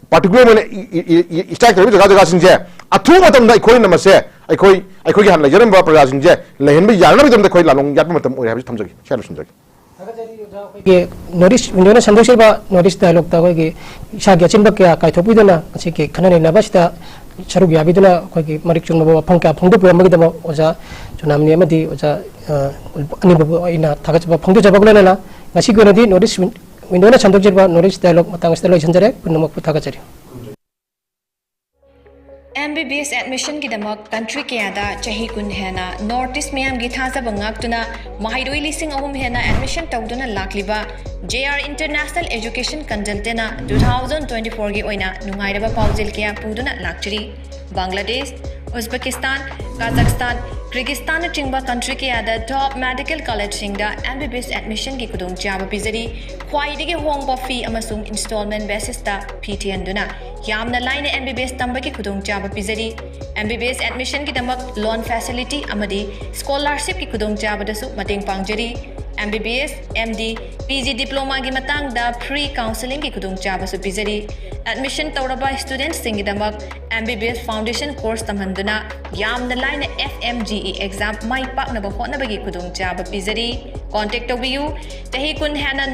particular ꯑꯣꯏꯅ E-, E-, E-, E-, strike ꯇꯧꯔꯤꯕ ꯖꯒꯥ ꯖꯒꯥꯁꯤꯡꯁꯦ ꯑꯊꯨꯕ ꯃꯇꯝꯗ ꯑꯩꯈꯣꯏꯅ ꯃꯁꯦ, ꯑꯩꯈꯣꯏ, ꯑꯩꯈꯣꯏꯒꯤ ꯍꯥꯟꯅ ꯂꯩꯖꯔꯝꯕ ꯄ꯭ꯔꯖꯥꯁꯤꯡꯁꯦ ꯂꯩꯍꯟꯕ ꯌꯥꯅꯕꯒꯤꯗꯃꯛꯇ ꯑꯩꯈꯣꯏ ꯂꯥꯂꯣꯡ ꯌꯥꯠꯄ ꯃꯇꯝ ꯑꯣꯏꯔꯦ ꯍꯥꯏꯕꯁꯤ ꯊꯝꯖꯒꯦ꯫ ꯁꯤ ꯍꯥꯏꯔ ꯂꯣꯏꯁꯤꯟꯖꯒꯦ꯫ ꯑꯩꯈꯣꯏꯒꯤ North East Window ꯅ ꯁꯟꯗꯣꯛꯆꯔꯤꯕ North East Dialogue ꯇ ꯑꯩꯈꯣꯏꯒꯤ ꯏꯁꯥꯒꯤ ꯑꯆꯤꯟꯕ ꯀꯌꯥ ꯀꯥꯏꯊꯣꯛꯄꯤꯗꯨꯅ ꯉꯁꯤꯒꯤ ꯈꯟꯅ ꯅꯩꯅꯕ ꯑꯁꯤꯗ ꯁꯔꯨꯛ ꯌꯥꯕꯤꯗꯨꯅ ꯑꯩꯈꯣꯏꯒꯤ ꯃꯔꯤꯛ ꯆꯨꯝꯂꯕ ꯋꯥꯐꯝ ꯀꯌꯥ ꯐꯣꯡꯗꯣꯛꯄꯤꯔꯝꯕꯒꯤꯗꯃꯛ ꯑꯣꯖꯥ ꯆꯨꯅꯥꯃꯅꯤ ꯑꯃꯗꯤ ꯑꯣꯖꯥ, ꯑ, ꯑꯅꯤꯃꯛꯄꯨ ꯑꯩꯅ ꯊꯥꯒꯠꯆꯕ ꯐꯣꯡꯗꯣꯛꯆꯕꯒ ꯂꯣꯏꯅꯅ ꯉꯁꯤꯒꯤ ꯑꯣꯏꯅꯗꯤ North East Win-, Window ꯅ ꯁꯟꯗꯣꯛꯆꯔꯤꯕ North East Dialogue ꯃꯇꯥꯡ ꯑꯁꯤꯗ ꯂꯣꯏꯁꯤꯟꯖꯔꯦ꯫ ꯄꯨꯝꯅꯃꯛꯄꯨ ꯊꯥꯒꯠꯆꯔꯤ꯫ M B B S admission ꯒꯤꯗꯃꯛ country ꯀꯌꯥꯗ ꯆꯍꯤ ꯀꯨꯟ ꯍꯦꯟꯅ North East ꯃꯤꯌꯥꯝꯒꯤ ꯊꯥꯖꯕ ꯉꯥꯛꯇꯨꯅ ꯃꯍꯩꯔꯣꯏ ꯂꯤꯁꯤꯡ ꯑꯍꯨꯝ ꯍꯦꯟꯅ admission ꯇꯧꯗꯨꯅ ꯂꯥꯛꯂꯤꯕ J R International Education Consultant ꯅ two thousand twenty-four ꯒꯤ ꯑꯣꯏꯅ ꯅꯨꯡꯉꯥꯏꯔꯕ ꯄꯥꯎꯖꯦꯜ ꯀꯌꯥ ꯄꯨꯗꯨꯅ ꯂꯥꯛꯆꯔꯤ꯫ ꯕꯪꯒ꯭ꯂꯥꯗꯦꯁ, ꯎꯖꯕꯦꯀꯤꯁꯇꯥꯟ, ꯀꯥꯖꯥꯈꯁꯇꯥꯟ, ꯀꯤꯔꯒꯤꯁꯇꯥꯟꯅꯆꯤꯡꯕ country ꯀꯌꯥꯗ top medical college ꯁꯤꯡꯗ M B B S admission ꯒꯤ ꯈꯨꯗꯣꯡꯆꯥꯕ ꯄꯤꯖꯔꯤ꯫ ꯈ꯭ꯋꯥꯏꯗꯒꯤ ꯍꯣꯡꯕ fee ꯑꯃꯁꯨꯡ installment basis ꯇ fee ꯊꯤꯍꯟꯗꯨꯅ ꯌꯥꯝꯅ ꯂꯥꯏꯅ M B B S ꯇꯝꯕꯒꯤ ꯈꯨꯗꯣꯡꯆꯥꯕ ꯄꯤꯖꯔꯤ꯫ M B B S admission ꯒꯤꯗꯃꯛ loan facility ꯑꯃꯗꯤ scholarship ꯀꯤ ꯈꯨꯗꯣꯡꯆꯥꯕꯗꯁꯨ ꯃꯇꯦꯡ ꯄꯥꯡꯖꯔꯤ꯫ M B B S, M D, P G diploma ꯒꯤ ꯃꯇꯥꯡꯗ free counselling ꯒꯤ ꯈꯨꯗꯣꯡꯆꯥꯕꯁꯨ ꯄꯤꯖꯔꯤ꯫ Admission ꯇꯧꯔꯕ student ꯁꯤꯡꯒꯤꯗꯃꯛ M B B S foundation course ꯇꯝꯍꯟꯗꯨꯅ ꯌꯥꯝꯅ ꯂꯥꯏꯅ F M G E exam ꯃꯥꯏ ꯄꯥꯛꯅꯕ ꯍꯣꯠꯅꯕꯒꯤ ꯈꯨꯗꯣꯡꯆꯥꯕ ꯄꯤꯖꯔꯤ꯫ Contact ꯇꯧꯕꯤꯌꯨ꯫ ꯆꯍꯤ ꯀꯨꯟ ꯍꯦꯟꯅ